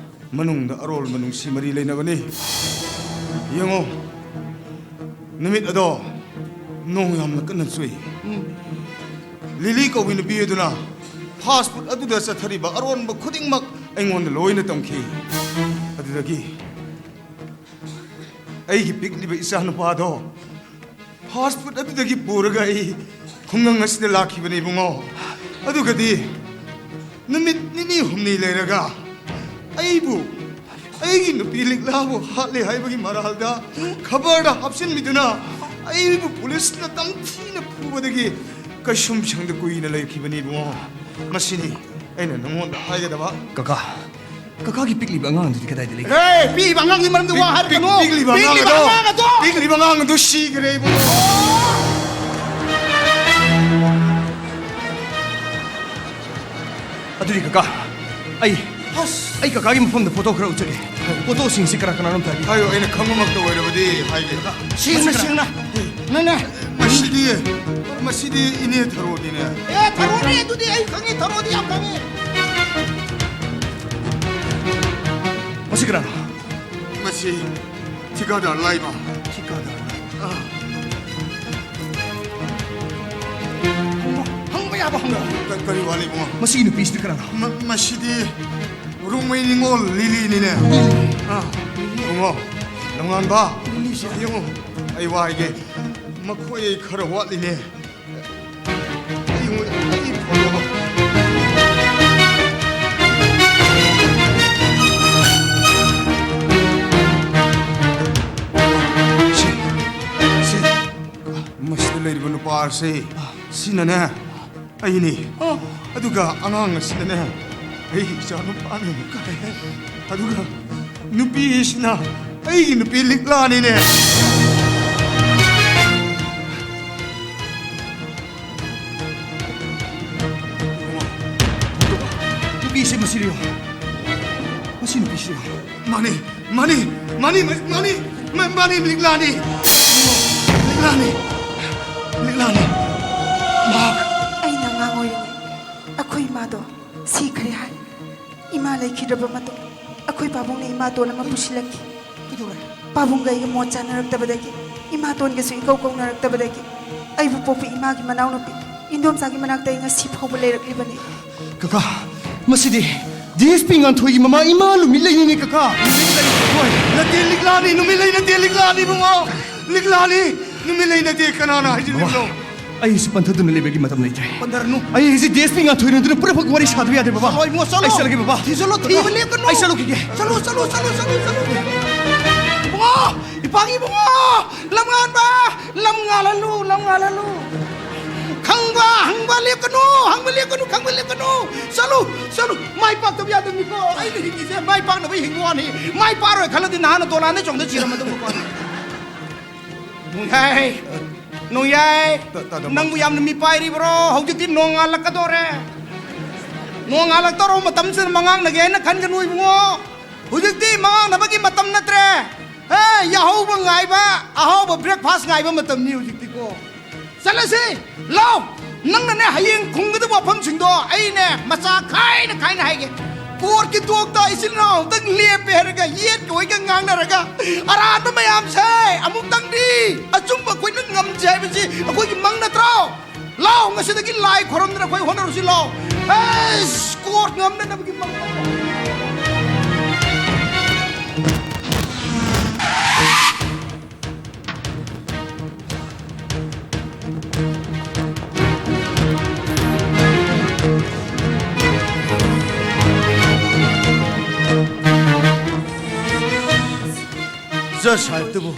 ꯃꯅꯨꯡꯗ ꯑꯔꯣꯟꯕ ꯅꯨꯡꯁꯤ ꯃꯔꯤ ꯂꯩꯅꯕꯅꯤ꯫ ꯌꯦꯡꯉꯣ, ꯅꯨꯃꯤꯠ ꯑꯗꯣ ꯅꯣꯡ ꯌꯥꯝꯅ ꯀꯟꯅ ꯆꯨꯏ꯫ ꯎꯝ꯫ ꯂꯤꯂꯤ ꯀꯧꯕꯤ ꯅꯨꯄꯤ ꯑꯗꯨꯅ ꯐꯥꯁ ꯐꯨꯗ ꯑꯗꯨꯗ ꯆꯠꯊꯔꯤꯕ ꯑꯔꯣꯟꯕ ꯈꯨꯗꯤꯡꯃꯛ ꯑꯩꯉꯣꯟꯗ ꯂꯣꯏꯅ ꯇꯝꯈꯤ꯫ ꯑꯗꯨꯗꯒꯤ ꯑꯩꯒꯤ ꯄꯤꯛꯂꯤꯕ ꯏꯆꯥꯅꯨꯄꯥꯗꯣ ꯐꯥꯁ ꯐꯨꯗ ꯑꯗꯨꯗꯒꯤ ꯄꯨꯔꯒ ꯑꯩ ꯈꯨꯡꯒꯪ ꯑꯁꯤꯗ ꯂꯥꯛꯈꯤꯕꯅꯤ, ꯏꯕꯨꯡꯉꯣ꯫ ꯑꯗꯨꯒꯗꯤ ꯅꯨꯃꯤꯠ ꯅꯤꯅꯤ ꯍꯨꯝꯅꯤ ꯂꯩꯔꯒ ꯑꯩꯕꯨ, ꯑꯩꯒꯤ ꯅꯨꯄꯤ ꯂꯤꯛꯂꯥꯕꯨ ꯍꯥꯠꯂꯦ ꯍꯥꯏꯕꯒꯤ ꯃꯔꯥꯜꯗ ꯈꯕꯔꯗ ꯍꯥꯞꯆꯤꯟꯕꯤꯗꯨꯅ ꯑꯩꯕꯨ ꯄꯨꯂꯤꯁꯅ ꯇꯝꯊꯤꯅ ꯐꯨꯕꯗꯒꯤ ꯀꯩꯁꯨꯝꯁꯪꯗ ꯀꯨꯏꯅ ꯂꯩꯈꯤꯕꯅꯤ, ꯏꯕꯨꯡꯉꯣ꯫ ꯃꯁꯤꯅꯤ ꯑꯩꯅ ꯅꯉꯣꯟꯗ ꯍꯥꯏꯒꯗꯕ꯫ ꯀꯀꯥ, ꯀꯀꯥꯒꯤ ꯄꯤꯛꯂꯤꯕ ꯑꯉꯥꯡꯗꯨꯗꯤ ꯀꯗꯥꯏꯗ ꯂꯩꯒꯦ? ꯑꯦ, ꯄꯤꯛꯂꯤꯕ ꯑꯉꯥꯡꯒꯤ ꯃꯔꯝꯗ ꯋꯥ ꯍꯥꯏꯔꯛꯀꯅꯨ꯫ ꯄꯤꯛꯂꯤꯕ ꯑꯉꯥꯡ ꯄꯤꯛꯂꯤꯕ ꯑꯗꯣ, ꯑꯉꯥꯡ ꯑꯗꯣ, ꯄꯤꯛꯂꯤꯕ ꯑꯉꯥꯡ ꯑꯗꯣ ꯁꯤꯈ꯭ꯔꯦ, ꯏꯕꯨꯡꯉꯣ꯫ ꯑꯗꯨꯗꯤ ꯀꯀꯥ, ꯑꯩ, ꯑꯁ꯫ ꯑꯩ ꯀꯀꯥꯒꯤ ꯃꯐꯝꯗ ꯐꯣꯇꯣ ꯈꯔ ꯎꯠꯆꯒꯦ꯫ ꯐꯣꯇꯣꯁꯤꯡꯁꯤ ꯀꯅꯥ ꯀꯅꯥꯅꯣ ꯑꯝꯇ ꯍꯥꯏꯕꯤꯌꯨ꯫ ꯍꯥꯏꯌꯣ, ꯑꯩꯅ ꯈꯪꯕꯃꯛꯇ ꯑꯣꯏꯔꯕꯗꯤ ꯍꯥꯏꯒꯦ꯫ ꯁꯦꯡꯅ, ꯁꯦꯡꯅ꯫ ꯅꯪꯅ꯫ ꯃꯁꯤꯗꯤ, ꯃꯁꯤꯗꯤ ꯏꯅꯦ ꯊꯔꯣꯗꯤꯅꯦ꯫ ꯑꯦ, ꯊꯔꯣꯅꯦ, ꯑꯗꯨꯗꯤ ꯑꯩ ꯈꯪꯉꯤ, ꯊꯔꯣꯗꯤ ꯌꯥꯝ ꯈꯪꯉꯤ꯫ ꯃꯁꯤ ꯀꯅꯥꯅꯣ? ꯃꯁꯤ ꯊꯤꯀꯥꯗꯥꯔ ꯂꯥꯏꯕ꯫ ꯊꯤꯀꯥꯗꯥꯔ ꯂꯥꯏꯕ꯫ ꯑꯥ꯫ ꯍꯪꯕ, ꯍꯪꯕ ꯌꯥꯕ ꯍꯪꯉꯣ꯫ ꯀ-, ꯀꯔꯤ ꯋꯥꯠꯂꯤ, ꯏꯕꯨꯡꯉꯣ? ꯃꯁꯤꯒꯤ ꯅꯨꯄꯤꯁꯤꯗꯤ ꯀꯅꯥꯅꯣ? ꯃ-, ꯃꯁꯤꯗꯤ ꯔꯣꯡꯃꯩ ꯅꯤꯉꯣꯜ ꯂꯤꯂꯤꯅꯤꯅꯦ꯫ ꯑꯥ, ꯏꯕꯨꯡꯉꯣ, ꯂꯝꯉꯥꯟꯕ, ꯂꯤꯂꯤꯁꯦ꯫ ꯌꯦꯡꯉꯣ, ꯑꯩ ꯋꯥ ꯍꯥꯏꯒꯦ꯫ ꯃꯈꯣꯏ ꯈꯔ ꯋꯥꯠꯂꯤꯅꯦ꯫ ꯑꯩ, ꯑꯩ ꯐꯣꯇꯣ꯫ ꯁꯤ, ꯁꯤ, ꯃꯁꯤꯗ ꯂꯩꯔꯤꯕ ꯅꯨꯄꯥ ꯑꯁꯤ, ꯁꯤꯅꯅꯦ, ꯑꯩꯅꯤ꯫ ꯑꯣ꯫ ꯑꯗꯨꯒ ꯑꯉꯥꯡ ꯑꯁꯤꯅꯅꯦ, ꯑꯩꯒꯤ ꯏꯆꯥ ꯅꯨꯄꯥꯅꯤ꯫ ꯑꯗꯨꯒ ꯅꯨꯄꯤ ꯑꯁꯤꯅ ꯑꯩꯒꯤ ꯅꯨꯄꯤ ꯂꯤꯛꯂꯥꯅꯤꯅꯦ꯫ ꯅꯨꯄꯤꯁꯦ ꯃꯁꯤꯔꯣ? ꯃꯁꯤ ꯅꯨꯄꯤꯁꯤꯔꯣ? ꯃꯥꯅꯤ, ꯃꯥꯅꯤ, ꯃꯥꯅꯤ, ꯃꯥꯅꯤ, ꯃꯥ-, ꯃꯥꯅꯤ, ꯂꯤꯛꯂꯥꯅꯤ꯫ ꯂꯤꯛꯂꯥꯅꯤ꯫ ꯂꯤꯛꯂꯥꯅꯤ꯫ ꯑꯩꯅ ꯑꯉꯥꯡ ꯑꯣꯏꯔꯤꯉꯩ ꯑꯩꯈꯣꯏ ꯏꯃꯥꯗꯣ ꯁꯤꯈ꯭ꯔꯦ ꯍꯥꯏ꯫ ꯏꯃꯥ ꯂꯩꯈꯤꯗ꯭ꯔꯕ ꯃꯇꯨꯡ ꯑꯩꯈꯣꯏ ꯄꯥꯕꯨꯡꯅ ꯏꯃꯥꯇꯣꯟ ꯑꯃ ꯄꯨꯁꯤꯜꯂꯛꯈꯤ꯫ ꯀꯩꯗꯧꯔꯦ? ꯄꯥꯕꯨꯡꯒ ꯑꯩꯒ ꯃꯣꯠ ꯆꯥꯅꯔꯛꯇꯕꯗꯒꯤ, ꯏꯃꯥꯇꯣꯟꯒꯁꯨ ꯏꯀꯧ ꯀꯧꯅꯔꯛꯇꯕꯗꯒꯤ ꯑꯩꯕꯨ ꯄꯣꯛꯄ ꯏꯃꯥꯒꯤ ꯃꯅꯥꯎꯅꯨꯄꯤ ꯏꯟꯗꯣꯝꯆꯥꯒꯤ ꯃꯅꯥꯛꯇ ꯑꯩ ꯉꯁꯤ ꯐꯥꯎꯕ ꯂꯩꯔꯛꯂꯤꯕꯅꯤ꯫ ꯀꯀꯥ, ꯃꯁꯤꯗꯤ ꯗꯤ ꯑꯦꯁ ꯄꯤ ꯉꯥꯟꯊꯣꯏꯒꯤ ꯃꯃꯥ ꯏꯃꯥ ꯅꯨꯃꯤꯠ ꯂꯩꯅꯤꯅꯦ, ꯀꯀꯥ꯫ ꯅꯨꯃꯤꯠ ꯂꯩ ꯅꯠꯇꯦ, ꯂꯤꯛꯂꯥꯅꯤ, ꯅꯨꯃꯤꯠ ꯂꯩ ꯅꯠꯇꯦ, ꯂꯤꯛꯂꯥꯅꯤ, ꯏꯕꯨꯡꯉꯣ꯫ ꯂꯤꯛꯂꯥꯅꯤ, ꯅꯨꯃꯤꯠ ꯂꯩ ꯅꯠꯇꯦ, ꯀꯅꯥꯅ ꯍꯥꯏꯖꯤꯜꯂꯤꯕꯅꯣ? ꯕꯕꯥ, ꯑꯩꯁꯨ ꯄꯟꯊꯗꯨꯅ ꯂꯩꯕꯒꯤ ꯃꯇꯝ ꯂꯩꯇ꯭ꯔꯦ꯫ ꯄꯟꯊꯔꯅꯨ꯫ ꯑꯩ ꯍꯧꯖꯤꯛ ꯗꯤ ꯑꯦꯁ ꯄꯤ ꯉꯥꯟꯊꯣꯏꯅ ꯑꯗꯨꯅ ꯄꯨꯔꯥ ꯐꯛ ꯋꯥꯔꯤ ꯁꯥꯗꯕ ꯌꯥꯗꯦ, ꯕꯕꯥ꯫ ꯆꯠꯂꯣ, ꯏꯕꯨꯡꯉꯣ, ꯆꯠꯂꯣ꯫ ꯑꯩ ꯆꯠꯂꯒꯦ, ꯕꯕꯥ꯫ ꯊꯤꯖꯤꯜꯂꯣ, ꯊꯤꯕ ꯂꯦꯞꯀꯅꯨ꯫ ꯑꯩ ꯆꯠꯂꯨꯈꯤꯒꯦ꯫ ꯆꯠꯂꯣ, ꯆꯠꯂꯣ, ꯆꯠꯂꯣ, ꯆꯠꯂꯣ, ꯆꯠꯂꯣ꯫ ꯏꯕꯨꯡꯉꯣ, ꯏꯄꯥꯒꯤ ꯏꯕꯨꯡꯉꯣ, ꯂꯝꯉꯥꯟꯕ, ꯂꯝ ꯉꯥꯜꯍꯜꯂꯨ, ꯂꯝ ꯉꯥꯜꯍꯜꯂꯨ꯫ ꯈꯪꯕ, ꯍꯪꯕ ꯂꯦꯞꯀꯅꯨ, ꯍꯪꯕ ꯂꯦꯞꯀꯅꯨ, ꯈꯪꯕ ꯂꯦꯞꯀꯅꯨ꯫ ꯆꯠꯂꯨ, ꯆꯠꯂꯨ꯫ ꯃꯥꯏ ꯄꯥꯛꯇꯕ ꯌꯥꯗꯕꯅꯤꯀꯣ꯫ ꯑꯩꯅ ꯍꯤꯡꯉꯤꯁꯦ ꯃꯥꯏ ꯄꯥꯛꯅꯕ ꯍꯤꯡꯕ ꯋꯥꯅꯤ꯫ ꯃꯥꯏ ꯄꯥꯛꯔꯣꯏ ꯈꯜꯂꯗꯤ ꯅꯍꯥꯟꯅ ꯗꯣꯂꯥꯟꯗ ꯆꯣꯡꯗ ꯁꯤꯔꯝꯃꯗꯧꯕꯀꯣ꯫ ꯅꯣꯡꯌꯥꯏ, ꯅꯣꯡꯌꯥꯏ, ꯇ-, ꯇ-, ꯇ-, ꯅꯪꯕꯨ ꯌꯥꯝꯅ ꯃꯤꯄꯥꯏꯔꯤꯕ꯭ꯔꯣ? ꯍꯧꯖꯤꯛꯇꯤ ꯅꯣꯡ ꯉꯥꯜꯂꯛꯀꯗꯧꯔꯦ꯫ ꯅꯣꯡ ꯉꯥꯜꯂꯛꯇꯧꯔꯕ ꯃꯇꯝꯁꯤꯗ ꯃꯉꯥꯡꯅꯒꯦ ꯍꯥꯏꯅ ꯈꯟꯒꯅꯨ ꯏꯕꯨꯡꯉꯣ꯫ ꯍꯧꯖꯤꯛꯇꯤ ꯃꯉꯥꯡꯅꯕꯒꯤ ꯃꯇꯝ ꯅꯠꯇ꯭ꯔꯦ꯫ ꯍꯦ, ꯌꯥꯍꯧꯕ ꯉꯥꯏꯕ, ꯑꯍꯥꯎꯕ breakfast ꯉꯥꯏꯕ ꯃꯇꯝꯅꯤ ꯍꯧꯖꯤꯛꯇꯤꯀꯣ꯫ ꯆꯠꯂꯁꯤ, ꯂꯥꯎ꯫ ꯅꯪꯅꯅꯦ ꯍꯌꯦꯡ ꯈꯨꯝꯒꯗꯕ ꯋꯥꯐꯝꯁꯤꯡꯗꯣ ꯑꯩꯅꯦ ꯃꯆꯥ ꯈꯥꯏꯅ ꯈꯥꯏꯅ ꯍꯥꯏꯒꯦ꯫ Courtꯀꯤ ꯊꯣꯛꯇ ꯏꯆꯤꯜ ꯏꯅꯥꯎ ꯑꯃꯨꯛꯇꯪ ꯂꯦꯞꯄꯦ ꯍꯥꯏꯔꯒ ꯌꯦꯠꯀ ꯑꯣꯏꯒ ꯉꯥꯡꯅꯔꯒ ꯑꯔꯥꯟꯕ ꯃꯌꯥꯝꯁꯦ ꯑꯃꯨꯛꯇꯪꯗꯤ ꯑꯆꯨꯝꯕ ꯑꯩꯈꯣꯏꯅ ꯉꯝꯁꯦ ꯍꯥꯏꯕꯁꯤ ꯑꯩꯈꯣꯏꯒꯤ ꯃꯪ ꯅꯠꯇ꯭ꯔꯣ? ꯂꯥꯎ, ꯉꯁꯤꯗꯒꯤ ꯂꯥꯏ ꯈꯣꯏꯔꯝꯗꯅ ꯑꯩꯈꯣꯏ ꯍꯣꯠꯅꯔꯨꯁꯤ ꯂꯥꯎ꯫ ꯑꯩꯁ, court ꯉꯝꯅꯅꯕꯒꯤ ꯃꯪ꯫ ꯖꯁ ꯁꯥꯍꯦꯕꯇꯨꯕꯨ꯫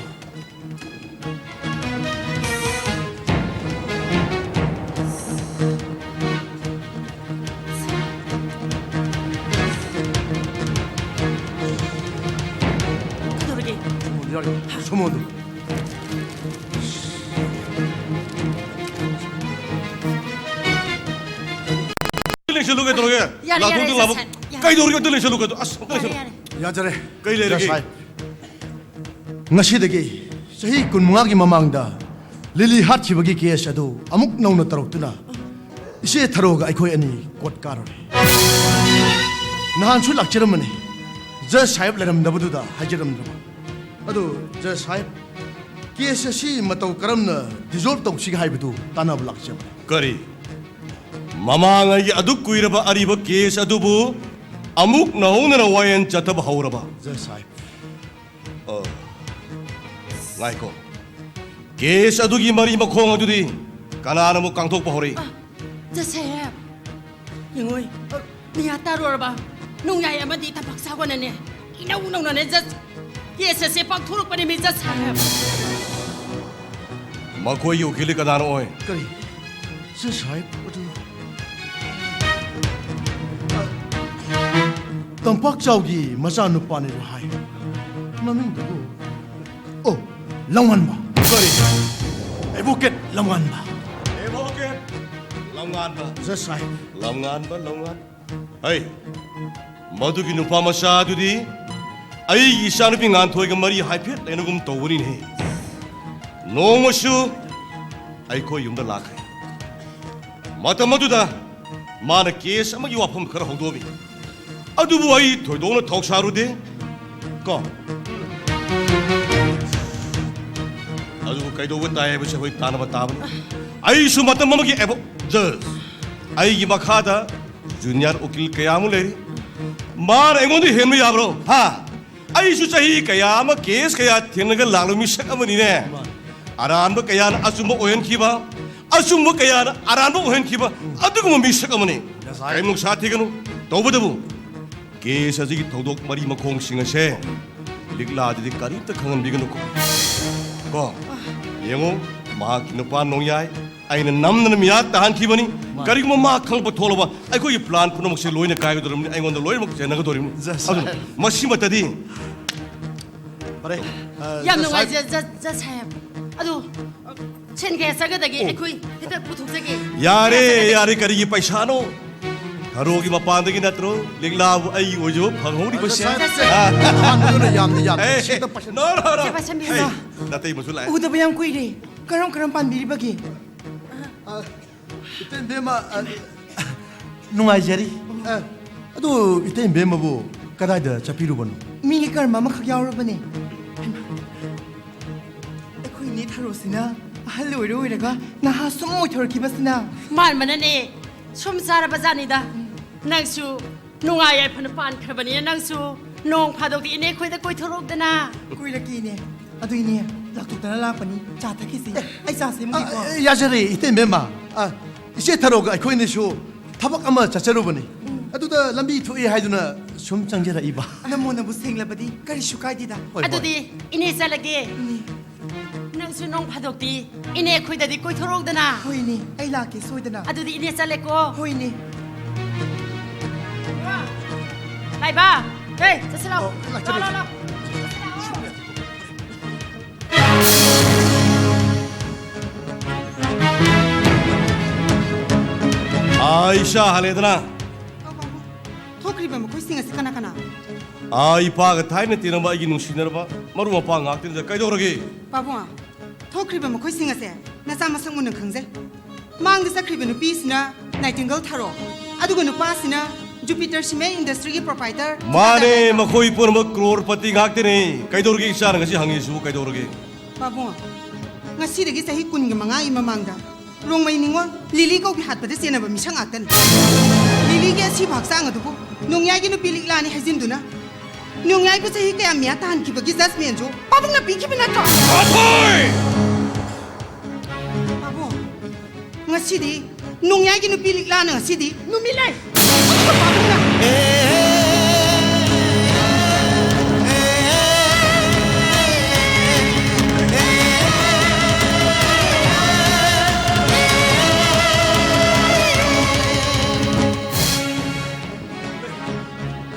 ꯀꯩꯗꯧꯔꯒꯦ? ꯁꯣꯃꯣꯟꯗꯨ ꯌꯥꯎꯔꯤ, ꯁꯣꯃꯣꯟꯗꯨ꯫ ꯂꯦꯡꯁꯜꯂꯨ ꯀꯩꯗꯧꯔꯒꯦ? ꯌꯥꯔꯦ, ꯌꯥꯔꯦ, ꯂꯥꯛꯊꯣꯛꯇ ꯂꯥꯛꯄ-, ꯁꯦ, ꯁꯦ, ꯌꯥꯔꯦ꯫ ꯀꯩꯗꯧꯔꯒꯦ? ꯑꯝꯇ ꯂꯦꯡꯁꯜꯂꯨ ꯀꯩꯗꯧ-, ꯑꯁ, ꯑꯝꯇ ꯌꯥꯔꯦ, ꯂꯦꯡꯁꯜꯂꯨ꯫ ꯌꯥꯔꯦ꯫ ꯌꯥꯖꯔꯦ꯫ ꯀꯩ ꯂꯩꯔꯒꯦ? ꯉꯁꯥꯏ ꯉꯁꯤꯗꯒꯤ ꯆꯍꯤ ꯀꯨꯟꯃꯉꯥꯒꯤ ꯃꯃꯥꯡꯗ ꯂꯤꯂꯤ ꯍꯥꯠꯈꯤꯕꯒꯤ ꯀꯦꯁ ꯑꯗꯨ ꯑꯃꯨꯛ ꯅꯧꯅ ꯇꯧꯔꯛꯇꯨꯅ ꯏꯆꯦ ꯊꯔꯣꯒ ꯑꯩꯈꯣꯏ ꯑꯅꯤ ꯀꯣꯔꯠ ꯀꯥꯔꯨꯔꯦ꯫ ꯅꯍꯥꯟꯁꯨ ꯂꯥꯛꯆꯔꯝꯕꯅꯤ, ꯖꯖ ꯁꯥꯍꯦꯕ ꯂꯩꯔꯝꯗꯕꯗꯨꯗ ꯍꯥꯏꯖꯔꯝꯗ꯭ꯔꯕ꯫ ꯑꯗꯨ ꯖꯖ ꯁꯥꯍꯦꯕ, ꯀꯦꯁ ꯑꯁꯤ ꯃꯇꯧ ꯀꯔꯝꯅ ꯗꯤꯖꯣꯜꯕ ꯇꯧꯁꯤꯒꯦ ꯍꯥꯏꯕꯗꯨ ꯇꯥꯟꯅꯕ ꯂꯥꯛꯆꯕꯅꯤ꯫ ꯀꯔꯤ? ꯃꯃꯥꯡ ꯑꯩꯒꯤ ꯑꯗꯨꯛ ꯀꯨꯏꯔꯕ ꯑꯔꯤꯕ ꯀꯦꯁ ꯑꯗꯨꯕꯨ ꯑꯃꯨꯛ ꯅꯧꯍꯧꯅꯅ ꯋꯥꯌꯦꯜ ꯆꯠꯊꯕ ꯍꯧꯔꯕ? ꯖꯖ ꯁꯥꯍꯦꯕ꯫ ꯑ, ꯉꯥꯏꯈꯣ꯫ ꯀꯦꯁ ꯑꯗꯨꯒꯤ ꯃꯔꯤ ꯃꯈꯣꯡ ꯑꯗꯨꯗꯤ ꯀꯅꯥꯅ ꯑꯃꯨꯛ ꯀꯥꯡꯊꯣꯛꯄ ꯍꯧꯔꯛꯏ? ꯑ, ꯖꯖ ꯁꯥꯍꯦꯕ, ꯌꯦꯡꯉꯣꯏ, ꯑ, ꯃꯤꯌꯥ ꯇꯥꯔꯨꯔꯕ ꯅꯣꯡꯌꯥꯏ ꯑꯃꯗꯤ ꯇꯝꯄꯥꯛ ꯆꯥꯎꯕꯅꯅꯦ ꯏꯅꯧ ꯅꯧꯅꯅꯦ ꯖꯖ ꯀꯦꯁ ꯑꯁꯦ ꯄꯥꯡꯊꯣꯔꯛꯄꯅꯦ, ꯃꯤ ꯖꯖ ꯁꯥꯍꯦꯕ꯫ ꯃꯈꯣꯏꯒꯤ ꯎꯀꯤꯜꯗꯤ ꯀꯅꯥꯅ ꯑꯣꯏ? ꯀꯔꯤ? ꯖꯖ ꯁꯥꯍꯦꯕ ꯑꯗꯨ ꯇꯝꯄꯥꯛ ꯆꯥꯎꯒꯤ ꯃꯆꯥꯅꯨꯄꯥꯅꯦꯅ ꯍꯥꯏ꯫ ꯃꯃꯤꯡꯗꯨꯕꯨ? ꯑꯣ, ꯂꯝꯉꯥꯟꯕ꯫ ꯀꯔꯤ? ꯑꯦꯗꯚꯣꯀꯦꯠ ꯂꯝꯉꯥꯟꯕ꯫ ꯑꯦꯗꯚꯣꯀꯦꯠ ꯂꯝꯉꯥꯟꯕ꯫ ꯖꯖ ꯁꯥꯍꯦꯕ꯫ ꯂꯝꯉꯥꯟꯕ, ꯂꯝꯉꯥꯟꯕ꯫ ꯍꯩ, ꯃꯗꯨꯒꯤ ꯅꯨꯄꯥ ꯃꯆꯥ ꯑꯗꯨꯗꯤ ꯑꯩꯒꯤ ꯏꯆꯥꯅꯨꯄꯤ ꯉꯥꯟꯊꯣꯏꯒ ꯃꯔꯤ ꯍꯥꯏꯐꯦꯠ ꯂꯩꯅꯒꯨꯝ ꯇꯧꯕꯅꯤꯅꯦ꯫ ꯅꯣꯡꯃꯁꯨ ꯑꯩꯈꯣꯏ ꯌꯨꯝꯗ ꯂꯥꯛꯈ꯭ꯔꯦ꯫ ꯃꯇꯝ ꯑꯗꯨꯗ ꯃꯥꯅ ꯀꯦꯁ ꯑꯃꯒꯤ ꯋꯥꯐꯝ ꯈꯔ ꯍꯧꯗꯣꯛꯑꯝꯃꯤ꯫ ꯑꯗꯨꯕꯨ ꯑꯩ ꯊꯣꯏꯗꯣꯛꯅ ꯊꯧꯁꯥꯔꯨꯗꯦ꯫ ꯀꯣ? ꯑꯗꯨꯕꯨ ꯀꯩꯗꯧꯕ ꯇꯥꯏ ꯍꯥꯏꯕꯁꯤ ꯑꯩꯈꯣꯏ ꯇꯥꯟꯅꯕ ꯇꯥꯕꯅꯤ꯫ ꯑꯩꯁꯨ ꯃꯇꯝ ꯑꯃꯒꯤ ꯑꯦꯕꯣ-, ꯖꯖ, ꯑꯩꯒꯤ ꯃꯈꯥꯗ ꯖꯨꯅꯤꯌꯔ ꯎꯀꯤꯜ ꯀꯌꯥ ꯑꯃ ꯂꯩꯔꯤ꯫ ꯃꯥꯅ ꯑꯩꯉꯣꯟꯗ ꯍꯦꯟꯕ ꯌꯥꯕ꯭ꯔꯣ? ꯍꯥ? ꯑꯩꯁꯨ ꯆꯍꯤ ꯀꯌꯥ ꯑꯃ ꯀꯦꯁ ꯀꯌꯥ ꯊꯦꯡꯅꯒ ꯂꯥꯛꯂꯕ ꯃꯤꯁꯛ ꯑꯃꯅꯤꯅꯦ꯫ ꯑꯔꯥꯟꯕ ꯀꯌꯥꯅ ꯑꯆꯨꯝꯕ ꯑꯣꯏꯍꯟꯈꯤꯕ, ꯑꯆꯨꯝꯕ ꯀꯌꯥꯅ ꯑꯔꯥꯟꯕ ꯑꯣꯏꯍꯟꯈꯤꯕ, ꯑꯗꯨꯒꯨꯝꯕ ꯃꯤꯁꯛ ꯑꯃꯅꯤ꯫ ꯀꯔꯤꯝ ꯅꯨꯡꯁꯥ ꯊꯤꯒꯅꯨ꯫ ꯇꯧꯕꯇꯕꯨ ꯀꯦꯁ ꯑꯁꯤꯒꯤ ꯊꯧꯗꯣꯛ ꯃꯔꯤ ꯃꯈꯣꯡꯁꯤꯡ ꯑꯁꯦ ꯂꯤꯛꯂꯥꯗꯗꯤ ꯀꯔꯤꯝꯇ ꯈꯪꯍꯟꯕꯤꯒꯅꯨꯀꯣ꯫ ꯀꯣ? ꯌꯦꯡꯉꯨ, ꯃꯍꯥꯛꯀꯤ ꯅꯨꯄꯥ ꯅꯣꯡꯌꯥꯏ ꯑꯩꯅ ꯅꯝꯗꯅ ꯃꯤꯌꯥ ꯇꯥꯍꯟꯈꯤꯕꯅꯤ꯫ ꯃꯥꯅꯤ꯫ ꯀꯔꯤꯒꯨꯝꯕ ꯃꯥ ꯈꯪꯕ ꯊꯣꯛꯂꯕ, ꯑꯩꯈꯣꯏꯒꯤ ꯄ꯭ꯂꯥꯟ ꯄꯨꯝꯅꯃꯛꯁꯦ ꯂꯣꯏꯅ ꯀꯥꯏꯒꯗꯧꯔꯤꯕꯅꯤ, ꯑꯩꯉꯣꯟꯗ ꯂꯣꯏꯅꯃꯛ ꯆꯦꯟꯅꯒꯗꯧꯔꯤꯕꯅꯤ꯫ ꯖꯁ꯫ ꯑꯗꯨꯅ ꯃꯁꯤꯃꯇꯗꯤ ꯐꯔꯦ꯫ ꯑ, ꯌꯥꯝ ꯖꯁ ꯅꯨꯡꯉꯥꯏꯖ-, ꯁꯥꯍꯦꯕ꯫ ꯖ-, ꯖꯁ ꯁꯥꯍꯦꯕ꯫ ꯑꯗꯨ, ꯑ, ꯁꯦꯟ ꯀꯌꯥ ꯆꯪꯒꯗꯒꯦ? ꯑꯣ꯫ ꯑꯩꯈꯣꯏ ꯍꯦꯛꯇ ꯄꯨꯊꯣꯛꯆꯒꯦ꯫ ꯌꯥꯔꯦ, ꯀꯌꯥ ꯆꯪꯒꯗꯒꯦ? ꯌꯥꯔꯦ, ꯀꯔꯤꯒꯤ ꯄꯩꯁꯥꯅꯣ? ꯊꯔꯣꯒꯤ ꯃꯄꯥꯟꯗꯒꯤ ꯅꯠꯇ꯭ꯔꯣ ꯂꯤꯛꯂꯥꯕꯨ ꯑꯩꯒꯤ ꯑꯣꯏꯖꯕ ꯐꯪꯍꯧꯔꯤꯕꯁꯦ? ꯖꯁ ꯁꯥꯍꯦꯕ, ꯑ? ꯑꯍꯥꯟꯕꯗꯨꯅ ꯌꯥꯝꯗꯤ ꯌꯥꯝꯗꯦ꯫ ꯑꯦ, ꯁꯤꯗ ꯄꯩꯁꯥ no, no, no. ꯁꯦ, ꯄꯩꯁꯥ ꯍꯩ, ꯄꯤꯔꯣ꯫ ꯅꯇꯩ ꯃꯁꯨ ꯂꯥꯛꯑꯦ꯫ ꯎꯗꯕ ꯌꯥꯝ ꯀꯨꯏꯔꯦ꯫ ꯀꯔꯝ ꯀꯔꯝ ꯄꯥꯟꯕꯤꯔꯤꯕꯒꯦ? ꯏꯇꯩ ꯏꯕꯦꯝꯃ, ꯑ, ꯅꯨꯡꯉꯥꯏꯖꯔꯤ꯫ ꯑ, ꯑꯗꯨ ꯏꯇꯩ ꯏꯕꯦꯝꯃꯕꯨ ꯀꯗꯥꯏꯗ ꯆꯠꯄꯤꯔꯨꯕꯅꯣ? ꯃꯤꯒꯤ ꯀꯔꯃ ꯑꯃꯈꯛ ꯌꯥꯎꯔꯨꯕꯅꯦ꯫ ꯍꯩꯃꯥ, ꯑꯩꯈꯣꯏ ꯏꯅꯦ ꯊꯔꯣꯁꯤꯅ ꯑꯍꯜ ꯑꯣꯏꯔ ꯑꯣꯏꯔꯒ ꯅꯍꯥ ꯁꯨꯝ ꯑꯣꯏꯊꯣꯔꯛꯈꯤꯕꯁꯤꯅ꯫ ꯃꯥꯟꯕꯅꯅꯦ, ꯁꯨꯝ ꯆꯥꯔꯕ ꯖꯥꯠꯅꯤꯗ꯫ ꯅꯪꯁꯨ ꯅꯨꯡꯉꯥꯏ ꯌꯥꯏꯐꯅ ꯄꯥꯟꯈ꯭ꯔꯕꯅꯤꯅ ꯅꯪꯁꯨ ꯅꯣꯡ ꯐꯥꯗꯣꯛꯇꯤ ꯏꯅꯦ ꯈꯣꯏꯗ ꯀꯣꯏꯊꯣꯔꯛꯎꯗꯅ꯫ ꯀꯣꯏꯔꯛꯀꯦ ꯏꯅꯦ꯫ ꯑꯗꯨ ꯏꯅꯦ, ꯂꯥꯛꯊꯣꯛꯇꯅ ꯂꯥꯛꯄꯅꯤ, ꯆꯥ ꯊꯛꯈꯤꯁꯤ꯫ ꯑꯩ ꯆꯥ ꯁꯦꯝꯒꯦꯀꯣ꯫ ꯑ, ꯌꯥꯖꯔꯦ, ꯏꯇꯩ ꯏꯕꯦꯝꯃ꯫ ꯑ, ꯏꯆꯦ ꯊꯔꯣꯒ ꯑꯩꯈꯣꯏ ꯑꯅꯤꯁꯨ ꯊꯕꯛ ꯑꯃ ꯆꯠꯆꯔꯨꯕꯅꯤ꯫ ꯑꯗꯨꯗ ꯂꯝꯕꯤ ꯊꯣꯛꯑꯦ ꯍꯥꯏꯗꯨꯅ ꯁꯨꯝ ꯆꯪꯖꯔꯛꯏꯕ꯫ ꯅꯃꯣꯅꯕꯨ ꯁꯦꯡꯂꯕꯗꯤ ꯀꯔꯤꯁꯨ ꯀꯥꯏꯗꯦꯗ꯫ ꯍꯣꯏ, ꯍꯣꯏ꯫ ꯑꯗꯨꯗꯤ ꯏꯅꯦ ꯆꯠꯂꯒꯦ꯫ ꯏꯅꯦ꯫ ꯅꯪꯁꯨ ꯅꯣꯡ ꯐꯥꯗꯣꯛꯇꯤ ꯏꯅꯦ ꯑꯩꯈꯣꯏꯗꯗꯤ ꯀꯣꯏꯊꯣꯔꯛꯎꯗꯅ꯫ ꯍꯣꯏꯅꯦ, ꯑꯩ ꯂꯥꯛꯀꯦ ꯁꯣꯏꯗꯅ꯫ ꯑꯗꯨꯗꯤ ꯏꯅꯦ ꯆꯠꯂꯦꯀꯣ꯫ ꯍꯣꯏꯅꯦ꯫ ꯂꯥꯏꯕ, ꯍꯦ, ꯆꯠꯁꯤ ꯂꯥꯛꯑꯣ꯫ ꯑꯣ, ꯂꯥꯛꯆꯔꯦ꯫ ꯂꯥꯛꯑꯣ, ꯂꯥꯛꯑꯣ, ꯂꯥꯛꯑꯣ꯫ ꯑꯥ, ꯏꯁꯥ ꯍꯜꯂꯦꯗꯅ꯫ ꯊꯣꯛꯈ꯭ꯔꯤꯕ ꯃꯈꯣꯏꯁꯤꯡ ꯑꯁꯤ ꯀꯅꯥ ꯀꯅꯥ? ꯑꯥ, ꯏꯄꯥꯒ ꯊꯥꯏꯅ ꯇꯤꯟꯅꯕ ꯑꯩꯒꯤ ꯅꯨꯡꯁꯤꯅꯔꯕ ꯃꯔꯨꯞ ꯃꯄꯥꯡ ꯉꯥꯛꯇꯅꯤꯗ꯫ ꯀꯩꯗꯧꯔꯒꯦ? ꯄꯥꯕꯨꯡ, ꯊꯣꯛꯈ꯭ꯔꯤꯕ ꯃꯈꯣꯏꯁꯤꯡ ꯑꯁꯦ ꯅꯆꯥ ꯃꯁꯛ ꯃꯨꯟꯅ ꯈꯪꯖꯩ꯫ ꯃꯥꯡꯗ ꯆꯠꯈ꯭ꯔꯤꯕ ꯅꯨꯄꯤꯁꯤꯅ ꯅꯥꯏꯇꯤꯡꯒꯜ ꯊꯥꯔꯣ, ꯑꯗꯨꯒ ꯅꯨꯄꯥꯁꯤꯅ ꯖꯨꯄꯤꯇꯔ ꯁꯤꯃꯦꯟ ꯏꯟꯗꯁꯇ꯭ꯔꯤꯒꯤ ꯄ꯭ꯔꯣꯄꯥꯏꯇꯔ ꯃꯥꯅꯦ, ꯃꯈꯣꯏ ꯄꯨꯝꯅꯃꯛ ꯀ꯭ꯔꯣꯔꯄꯇꯤ ꯉꯥꯛꯇꯅꯦ꯫ ꯀꯩꯗꯧꯔꯒꯦ ꯏꯆꯥꯅ ꯉꯁꯤ ꯍꯪꯉꯤꯁꯤꯕꯨ ꯀꯩꯗꯧꯔꯒꯦ? ꯄꯥꯕꯨꯡ, ꯉꯁꯤꯗꯒꯤ ꯆꯍꯤ ꯀꯨꯟꯒ ꯃꯉꯥꯒꯤ ꯃꯃꯥꯡꯗ ꯔꯣꯡꯃꯩ ꯅꯤꯉꯣꯜ ꯂꯤꯂꯤ ꯀꯧꯕꯤ ꯍꯥꯠꯄꯗ ꯆꯦꯟꯅꯕ ꯃꯤꯁꯛ ꯉꯥꯛꯇꯅꯤ꯫ ꯂꯤꯂꯤꯒꯤ ꯑꯁꯤꯕ ꯍꯛꯆꯥꯡ ꯑꯗꯨꯕꯨ ꯅꯣꯡꯌꯥꯏꯒꯤ ꯅꯨꯄꯤ ꯂꯤꯛꯂꯥꯅꯤ ꯍꯥꯏꯖꯤꯟꯗꯨꯅ ꯅꯣꯡꯌꯥꯏꯕꯨ ꯆꯍꯤ ꯀꯌꯥ ꯃꯌꯥ ꯇꯥꯍꯟꯈꯤꯕꯒꯤ ꯖꯁꯃꯦꯟꯁꯨ ꯄꯥꯕꯨꯡꯅ ꯄꯤꯈꯤꯕ ꯅꯠꯇ꯭ꯔꯣ? ꯄꯥꯕꯨꯡ, ꯉꯁꯤꯗꯤ ꯅꯣꯡꯌꯥꯏꯒꯤ ꯅꯨꯄꯤ ꯂꯤꯛꯂꯥꯅ ꯉꯁꯤꯗꯤ ꯅꯨꯃꯤꯠ ꯂꯩ꯫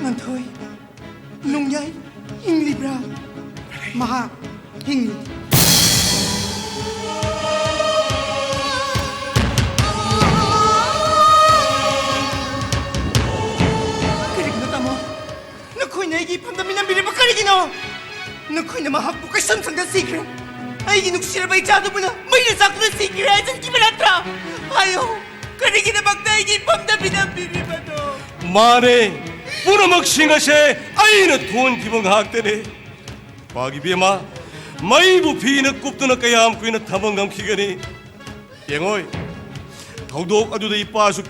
ꯉꯟꯊꯣꯏ꯫ ꯅꯣꯡꯌꯥꯏ ꯍꯤꯡꯂꯤꯕ꯭ꯔꯥ? ꯃꯍꯥꯛ ꯍꯤꯡꯂꯤ꯫ ꯀꯔꯤꯒꯤꯅꯣ, ꯇꯥꯃꯣ? ꯅꯈꯣꯏꯅ ꯑꯩꯒꯤ ꯏꯐꯝꯗ ꯃꯤꯅꯝꯕꯤꯔꯤꯕ ꯀꯔꯤꯒꯤꯅꯣ? ꯅꯈꯣꯏꯅ ꯃꯍꯥꯛꯄꯨ ꯀꯩꯁꯨꯝ ꯁꯪꯗ ꯁꯤꯈ꯭ꯔꯦ꯫ ꯑꯩꯒꯤ ꯅꯨꯡꯁꯤꯔꯕ ꯏꯆꯥꯗꯨꯕꯨꯅ ꯃꯩꯅ ꯆꯥꯛꯇꯨꯅ ꯁꯤꯈꯤꯔꯦ ꯍꯥꯏꯖꯟꯈꯤꯕ ꯅꯠꯇ꯭ꯔꯥ? ꯍꯥꯏꯌꯣ, ꯀꯔꯤꯒꯤꯗꯃꯛꯇ ꯑꯩꯒꯤ ꯏꯐꯝꯗ ꯃꯤꯅꯝꯕꯤꯔꯤꯕꯅꯣ? ꯃꯥꯅꯦ, ꯄꯨꯝꯅꯃꯛꯁꯤꯡ ꯑꯁꯦ ꯑꯩꯅ ꯊꯣꯟꯈꯤꯕ ꯉꯥꯛꯇꯅꯦ꯫ ꯄꯥꯒꯤ ꯕꯦꯝꯃ, ꯃꯩꯕꯨ ꯐꯤꯅ ꯀꯨꯞꯇꯨꯅ ꯀꯌꯥꯝ ꯀꯨꯏꯅ ꯊꯝꯕ ꯉꯝꯈꯤꯒꯅꯤ? ꯌꯦꯡꯉꯣꯏ, ꯊꯧꯗꯣꯛ ꯑꯗꯨꯗ ꯏꯄꯥꯁꯨ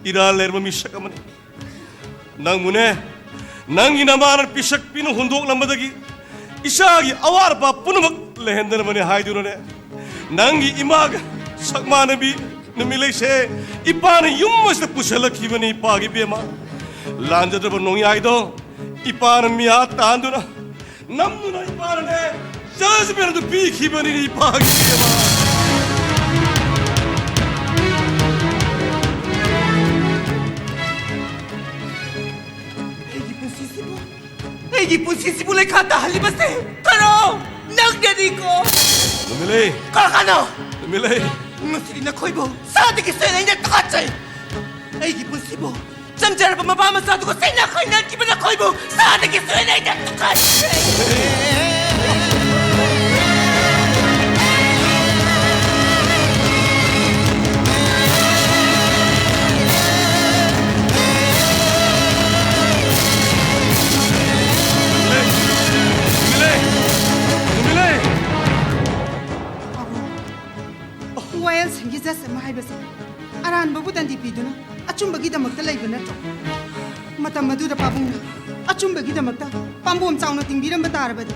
ꯏꯔꯥꯜ ꯂꯩꯔꯕ ꯃꯤꯁꯛ ꯑꯃꯅꯤ꯫ ꯅꯪꯕꯨꯅꯦ, ꯅꯪꯒꯤ ꯅꯃꯥꯅ ꯄꯤꯁꯛ ꯄꯤꯅ ꯍꯨꯟꯗꯣꯛꯂꯝꯕꯗꯒꯤ ꯏꯆꯥꯒꯤ ꯑꯋꯥꯠ ꯑꯄꯥ ꯄꯨꯝꯅꯃꯛ ꯂꯩꯍꯟꯗꯅꯕꯅꯦ ꯍꯥꯏꯗꯨꯅꯅꯦ, ꯅꯪꯒꯤ ꯏꯃꯥꯒ ꯁꯛ ꯃꯥꯟꯅꯕꯤ ꯅꯨꯃꯤꯠꯂꯩꯁꯦ ꯏꯄꯥꯅ ꯌꯨꯝ ꯑꯁꯤꯗ ꯄꯨꯁꯜꯂꯛꯈꯤꯕꯅꯤ꯫ ꯏꯄꯥꯒꯤ ꯕꯦꯝꯃ, ꯂꯥꯟꯖꯗ꯭ꯔꯕ ꯅꯣꯡꯌꯥꯏꯗꯣ ꯏꯄꯥꯅ ꯃꯤꯌꯥ ꯇꯥꯟꯗꯨꯅ ꯅꯝꯗꯨꯅ ꯏꯄꯥꯅꯅꯦ ꯖꯖꯃꯦꯟ ꯑꯗꯨ ꯄꯤꯈꯤꯕꯅꯤꯅꯦ ꯏꯄꯥꯒꯤ ꯕꯦꯝꯃ꯫ ꯑꯩꯒꯤ ꯄꯨꯟꯁꯤꯁꯤꯕꯨ, ꯑꯩꯒꯤ ꯄꯨꯟꯁꯤꯁꯤꯕꯨ ꯂꯩꯈꯥ ꯇꯥꯍꯜꯂꯤꯕꯁꯦ ꯀꯅꯥ? ꯅꯪꯅꯅꯤꯀꯣ꯫ ꯅꯨꯃꯤꯠꯂꯩ꯫ ꯀꯅꯥ ꯀꯅꯥ? ꯅꯨꯃꯤꯠꯂꯩ꯫ ꯉꯁꯤꯗꯤ ꯅꯈꯣꯏꯕꯨ ꯁꯥꯗꯒꯤ ꯁꯣꯏꯅ ꯑꯩꯅ ꯇꯨꯀꯠꯆꯩ꯫ ꯑꯩꯒꯤ ꯄꯨꯟꯁꯤꯕꯨ ꯆꯝꯖꯔꯕ ꯃꯄꯥ ꯃꯆꯥꯗꯨꯒ ꯆꯩꯅ ꯈꯥꯏꯅꯈꯤꯕ ꯅꯈꯣꯏꯕꯨ ꯁꯥꯗꯒꯤ ꯁꯣꯏꯅ ꯑꯩꯅ ꯇꯨꯀꯠꯆꯩ꯫ ꯅꯨꯃꯤꯠꯂꯩ! ꯅꯨꯃꯤꯠꯂꯩ! ꯋꯥꯌꯦꯜꯁꯪꯒꯤ ꯖꯖ ꯑꯃ ꯍꯥꯏꯕꯁꯦ ꯑꯔꯥꯟꯕꯕꯨ ꯗꯟꯗꯤ ꯄꯤꯗꯨꯅ ꯑꯆꯨꯝꯕꯒꯤꯗꯃꯛꯇ ꯂꯩꯕ ꯅꯠꯇ꯭ꯔꯣ? ꯃꯇꯝ ꯑꯗꯨꯗ ꯄꯥꯕꯨꯡꯅ ꯑꯆꯨꯝꯕꯒꯤꯗꯃꯛꯇ ꯄꯥꯝꯕꯣꯝ ꯆꯥꯎꯅ ꯇꯤꯡꯕꯤꯔꯝꯕ ꯇꯥꯔꯕꯗꯤ,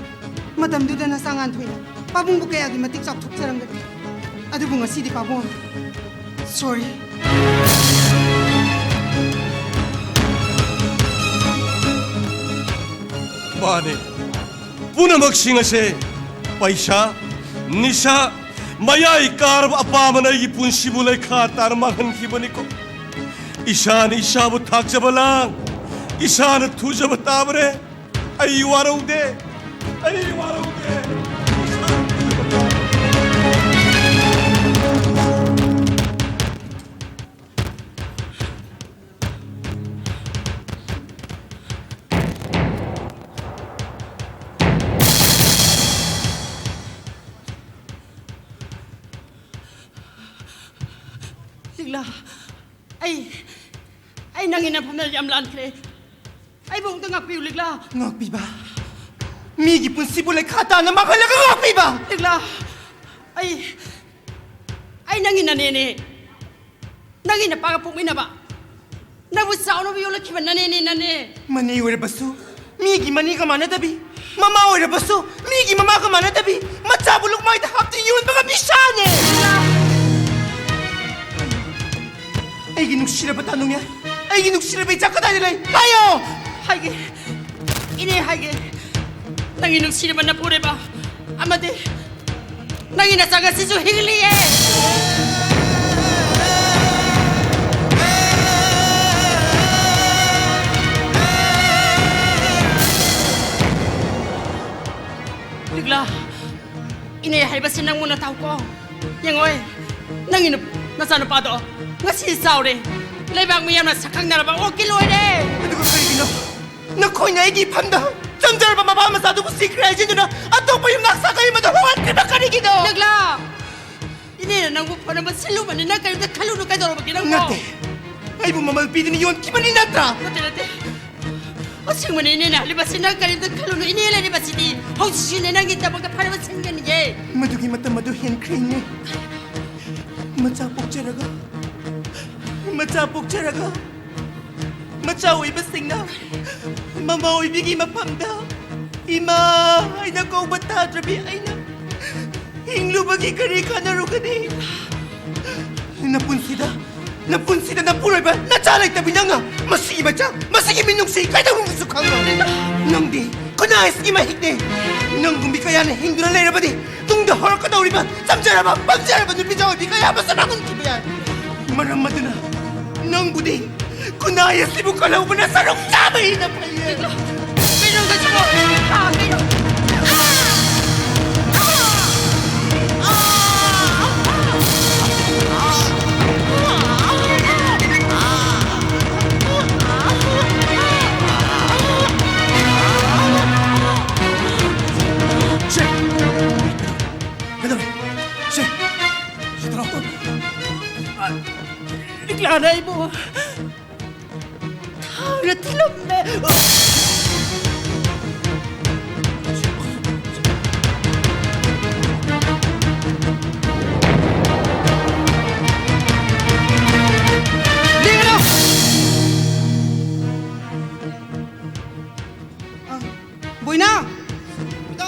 ꯃꯇꯝꯗꯨꯗ ꯅꯆꯥ ꯉꯥꯟꯊꯣꯏꯅ ꯄꯥꯕꯨꯡꯕꯨ ꯀꯌꯥꯒꯤ ꯃꯇꯤꯛ ꯆꯥꯎꯊꯣꯛꯆꯔꯝꯒꯅꯤ꯫ ꯑꯗꯨꯕꯨ ꯉꯁꯤꯗꯤ ꯄꯥꯕꯨꯡ, ꯁꯣꯔꯤ꯫ ꯃꯥꯅꯦ, ꯄꯨꯝꯅꯃꯛꯁꯤꯡ ꯑꯁꯦ ꯄꯩꯁꯥ, ꯅꯤꯁꯥ, ꯃꯌꯥꯏ ꯀꯥꯔꯕ ꯑꯄꯥꯝꯕꯅ ꯑꯩꯒꯤ ꯄꯨꯟꯁꯤꯕꯨ ꯂꯩꯈꯥ ꯇꯥꯅ ꯃꯥꯡꯍꯟꯈꯤꯕꯅꯤꯀꯣ꯫ ꯏꯁꯥꯅ ꯏꯁꯥꯕꯨ ꯊꯥꯛꯆꯕ ꯂꯥꯡ, ꯏꯁꯥꯅ ꯊꯨꯖꯕ ꯇꯥꯕꯅꯦ꯫ ꯑꯩ ꯋꯥꯔꯧꯗꯦ, ꯑꯩ ꯋꯥꯔꯧꯗꯦ꯫ ꯂꯤꯛꯂꯥ, ꯑꯩ, ꯑꯩ ꯅꯪꯒꯤ ꯅꯐꯝꯗ ꯌꯥꯝ ꯂꯥꯟꯈ꯭ꯔꯦ꯫ ꯑꯩꯕꯨ ꯑꯃꯨꯛꯇ ꯉꯥꯛꯄꯤꯌꯨ, ꯂꯤꯛꯂꯥ꯫ ꯉꯥꯛꯄꯤꯕ? ꯃꯤꯒꯤ ꯄꯨꯟꯁꯤꯕꯨ ꯂꯩꯈꯥ ꯇꯥꯅ ꯃꯥꯡꯍꯜꯂꯒ ꯉꯥꯛꯄꯤꯕ? ꯂꯤꯛꯂꯥ, ꯑꯩ, ꯑꯩ ꯅꯪꯒꯤ ꯅꯅꯦꯅꯦ꯫ ꯅꯪꯒꯤ ꯅꯄꯥꯒ ꯄꯣꯛꯃꯤꯟꯅꯕ, ꯅꯪꯕꯨ ꯆꯥꯎꯅꯕ ꯌꯣꯛꯂꯛꯈꯤꯕ ꯅꯅꯦꯅꯦ, ꯅꯅꯦ꯫ ꯃꯅꯦ ꯑꯣꯏꯔꯕꯁꯨ ꯃꯤꯒꯤ ꯃꯅꯦꯒ ꯃꯥꯟꯅꯗꯕꯤ, ꯃꯃꯥ ꯑꯣꯏꯔꯕꯁꯨ ꯃꯤꯒꯤ ꯃꯃꯥꯒ ꯃꯥꯟꯅꯗꯕꯤ, ꯃꯆꯥꯕꯨ ꯂꯨꯛꯃꯥꯏꯗ ꯍꯥꯞꯇꯨꯅ ꯌꯣꯟꯕ ꯉꯝꯕꯤ ꯁꯥꯅꯦ꯫ ꯑꯩꯒꯤ ꯅꯨꯡꯁꯤꯔꯕ ꯇꯥꯅꯨꯡꯉꯦ, ꯑꯩꯒꯤ ꯅꯨꯡꯁꯤꯔꯕ ꯏꯆꯥ ꯀꯗꯥꯏꯗ ꯂꯩ? ꯍꯥꯏꯌꯣ! ꯍꯥꯏꯒꯦ, ꯏꯅꯦ ꯍꯥꯏꯒꯦ, ꯅꯪꯒꯤ ꯅꯨꯡꯁꯤꯔꯕ ꯅꯄꯨꯔꯣꯏꯕ ꯑꯃꯗꯤ ꯅꯪꯒꯤ ꯅꯆꯥ ꯉꯁꯤꯁꯨ ꯍꯤꯡꯂꯤꯌꯦ꯫ ꯂꯤꯛꯂꯥ, ꯏꯅꯦ ꯍꯥꯏꯕꯁꯤ ꯅꯪ ꯃꯨꯟꯅ ꯇꯥꯎꯀꯣ꯫ ꯌꯦꯡꯉꯣꯏ, ꯅꯪꯒꯤ ꯅꯨ-, ꯅꯆꯥꯅꯨꯄꯥꯗꯣ ꯉꯁꯤ ꯆꯥꯎꯔꯦ꯫ ꯂꯩꯕꯥꯛ ꯃꯤꯌꯥꯝꯅ ꯁꯛꯈꯪꯅꯔꯕ ꯎꯀꯤꯜ ꯑꯣꯏꯔꯦ꯫ ꯑꯗꯨꯒ ꯀꯔꯤꯒꯤꯅꯣ ꯅꯈꯣꯏꯅ ꯑꯩꯒꯤ ꯏꯐꯝꯗ ꯆꯝꯖꯔꯕ ꯃꯄꯥ ꯃꯆꯥꯗꯨꯕꯨ ꯁꯤꯈ꯭ꯔꯦ ꯍꯥꯏꯖꯤꯟꯗꯨꯅ ꯑꯇꯣꯞꯄ ꯌꯨꯝꯅꯥꯛ ꯁꯥꯒꯩ ꯑꯃꯗ ꯍꯣꯡꯍꯟꯈ꯭ꯔꯤꯕ ꯀꯔꯤꯒꯤꯅꯣ? ꯂꯤꯛꯂꯥ, ꯏꯅꯦꯅ ꯅꯪꯕꯨ ꯐꯅꯕ ꯁꯤꯜꯂꯨꯕꯅꯤ, ꯅꯪ ꯀꯔꯤꯝꯇ ꯈꯜꯂꯨꯅꯨ꯫ ꯀꯩꯗꯧꯔꯕꯒꯦ ꯅꯪꯕꯣ? ꯅꯠꯇꯦ, ꯑꯩꯕꯨ ꯃꯃꯜ ꯄꯤꯗꯨꯅ ꯌꯣꯟꯈꯤꯕꯅꯤ ꯅꯠꯇ꯭ꯔꯥ? ꯅꯠꯇꯦ, ꯅꯠꯇꯦ꯫ ꯑꯁꯦꯡꯕꯅꯤ, ꯏꯅꯦꯅ ꯍꯥꯏꯔꯤꯕꯁꯤ ꯅꯪ ꯀꯔꯤꯝꯇ ꯈꯜꯂꯨꯅꯨ꯫ ꯏꯅꯦ ꯂꯩꯔꯤꯕꯁꯤꯗꯤ ꯍꯧꯖꯤꯛꯁꯨ ꯏꯅꯦ ꯅꯪꯒꯤꯗꯃꯛꯇ ꯐꯅꯕ ꯁꯤꯟꯒꯅꯤꯌꯦ꯫ ꯃꯗꯨꯒꯤ ꯃꯇꯝ ꯑꯗꯨ ꯍꯦꯟꯈ꯭ꯔꯦ ꯏꯅꯦ꯫ ꯃꯆꯥ ꯄꯣꯛꯆꯔꯒ, ꯃꯆꯥ ꯄꯣꯛꯆꯔꯒ, ꯃꯆꯥ ꯑꯣꯏꯕꯁꯤꯡꯅ ꯃꯃꯥ ꯑꯣꯏꯕꯤꯒꯤ ꯃꯐꯝꯗ ꯏꯃꯥ ꯍꯥꯏꯅ ꯀꯧꯕ ꯇꯥꯗ꯭ꯔꯕꯤ ꯑꯩꯅ ꯍꯤꯡꯂꯨꯕꯒꯤ ꯀꯔꯤ ꯀꯥꯟꯅꯔꯨꯒꯅꯤ? ꯅꯄꯨꯟꯁꯤꯗ, ꯅꯄꯨꯟꯁꯤꯗ ꯅꯄꯨꯔꯣꯏꯕ ꯅꯆꯥ ꯂꯩꯇꯕꯤ ꯅꯪꯅ ꯃꯁꯤꯒꯤ ꯃꯆꯥ, ꯃꯁꯤꯒꯤ ꯃꯤꯅꯨꯡꯁꯤ ꯀꯩꯗꯧꯅꯨꯡꯗꯁꯨ ꯈꯪꯉꯣꯏ꯫ ꯅꯪꯗꯤ ꯈꯨꯟꯅꯥꯏ ꯑꯁꯤꯒꯤ ꯃꯍꯤꯛꯅꯦ꯫ ꯅꯪꯒꯨꯝꯕꯤ ꯀꯌꯥꯅ ꯍꯤꯡꯗꯨꯅ ꯂꯩꯔꯕꯗꯤ ꯇꯨꯡꯗ ꯍꯧꯔꯛꯀꯗꯧꯔꯤꯕ ꯆꯝꯖꯔꯕ, ꯄꯪꯖꯔꯕ ꯅꯨꯄꯤꯖꯥ ꯑꯣꯏꯕꯤ ꯀꯌꯥ ꯑꯃꯁꯨ ꯃꯥꯡꯍꯟꯈꯤꯕ ꯌꯥꯏ꯫ ꯃꯔꯝ ꯑꯗꯨꯅ ꯅꯪꯕꯨꯗꯤ ꯈꯨꯟꯅꯥꯏ ꯑꯁꯤꯕꯨ ꯀꯜꯍꯧꯕꯅ ꯁꯔꯨꯛ ꯆꯥꯕ ꯍꯦꯟꯅ ꯐꯩꯌꯦ꯫ ꯀꯩꯅꯣ ꯍꯥꯏꯁꯤꯕꯣ? ꯑꯥ, ꯀꯩꯅꯣ? ꯁꯦ! ꯀꯩꯗꯧꯔꯦ? ꯁꯦ! ꯁꯤ ꯊꯥꯔꯛꯑꯣ꯫ ꯑꯔꯩꯕ ꯊꯥꯔ ꯊꯤꯜꯂꯝꯃꯦ꯫ ꯂꯦꯡꯒꯅꯨ! ꯑ, ꯕꯣꯏꯅꯥ!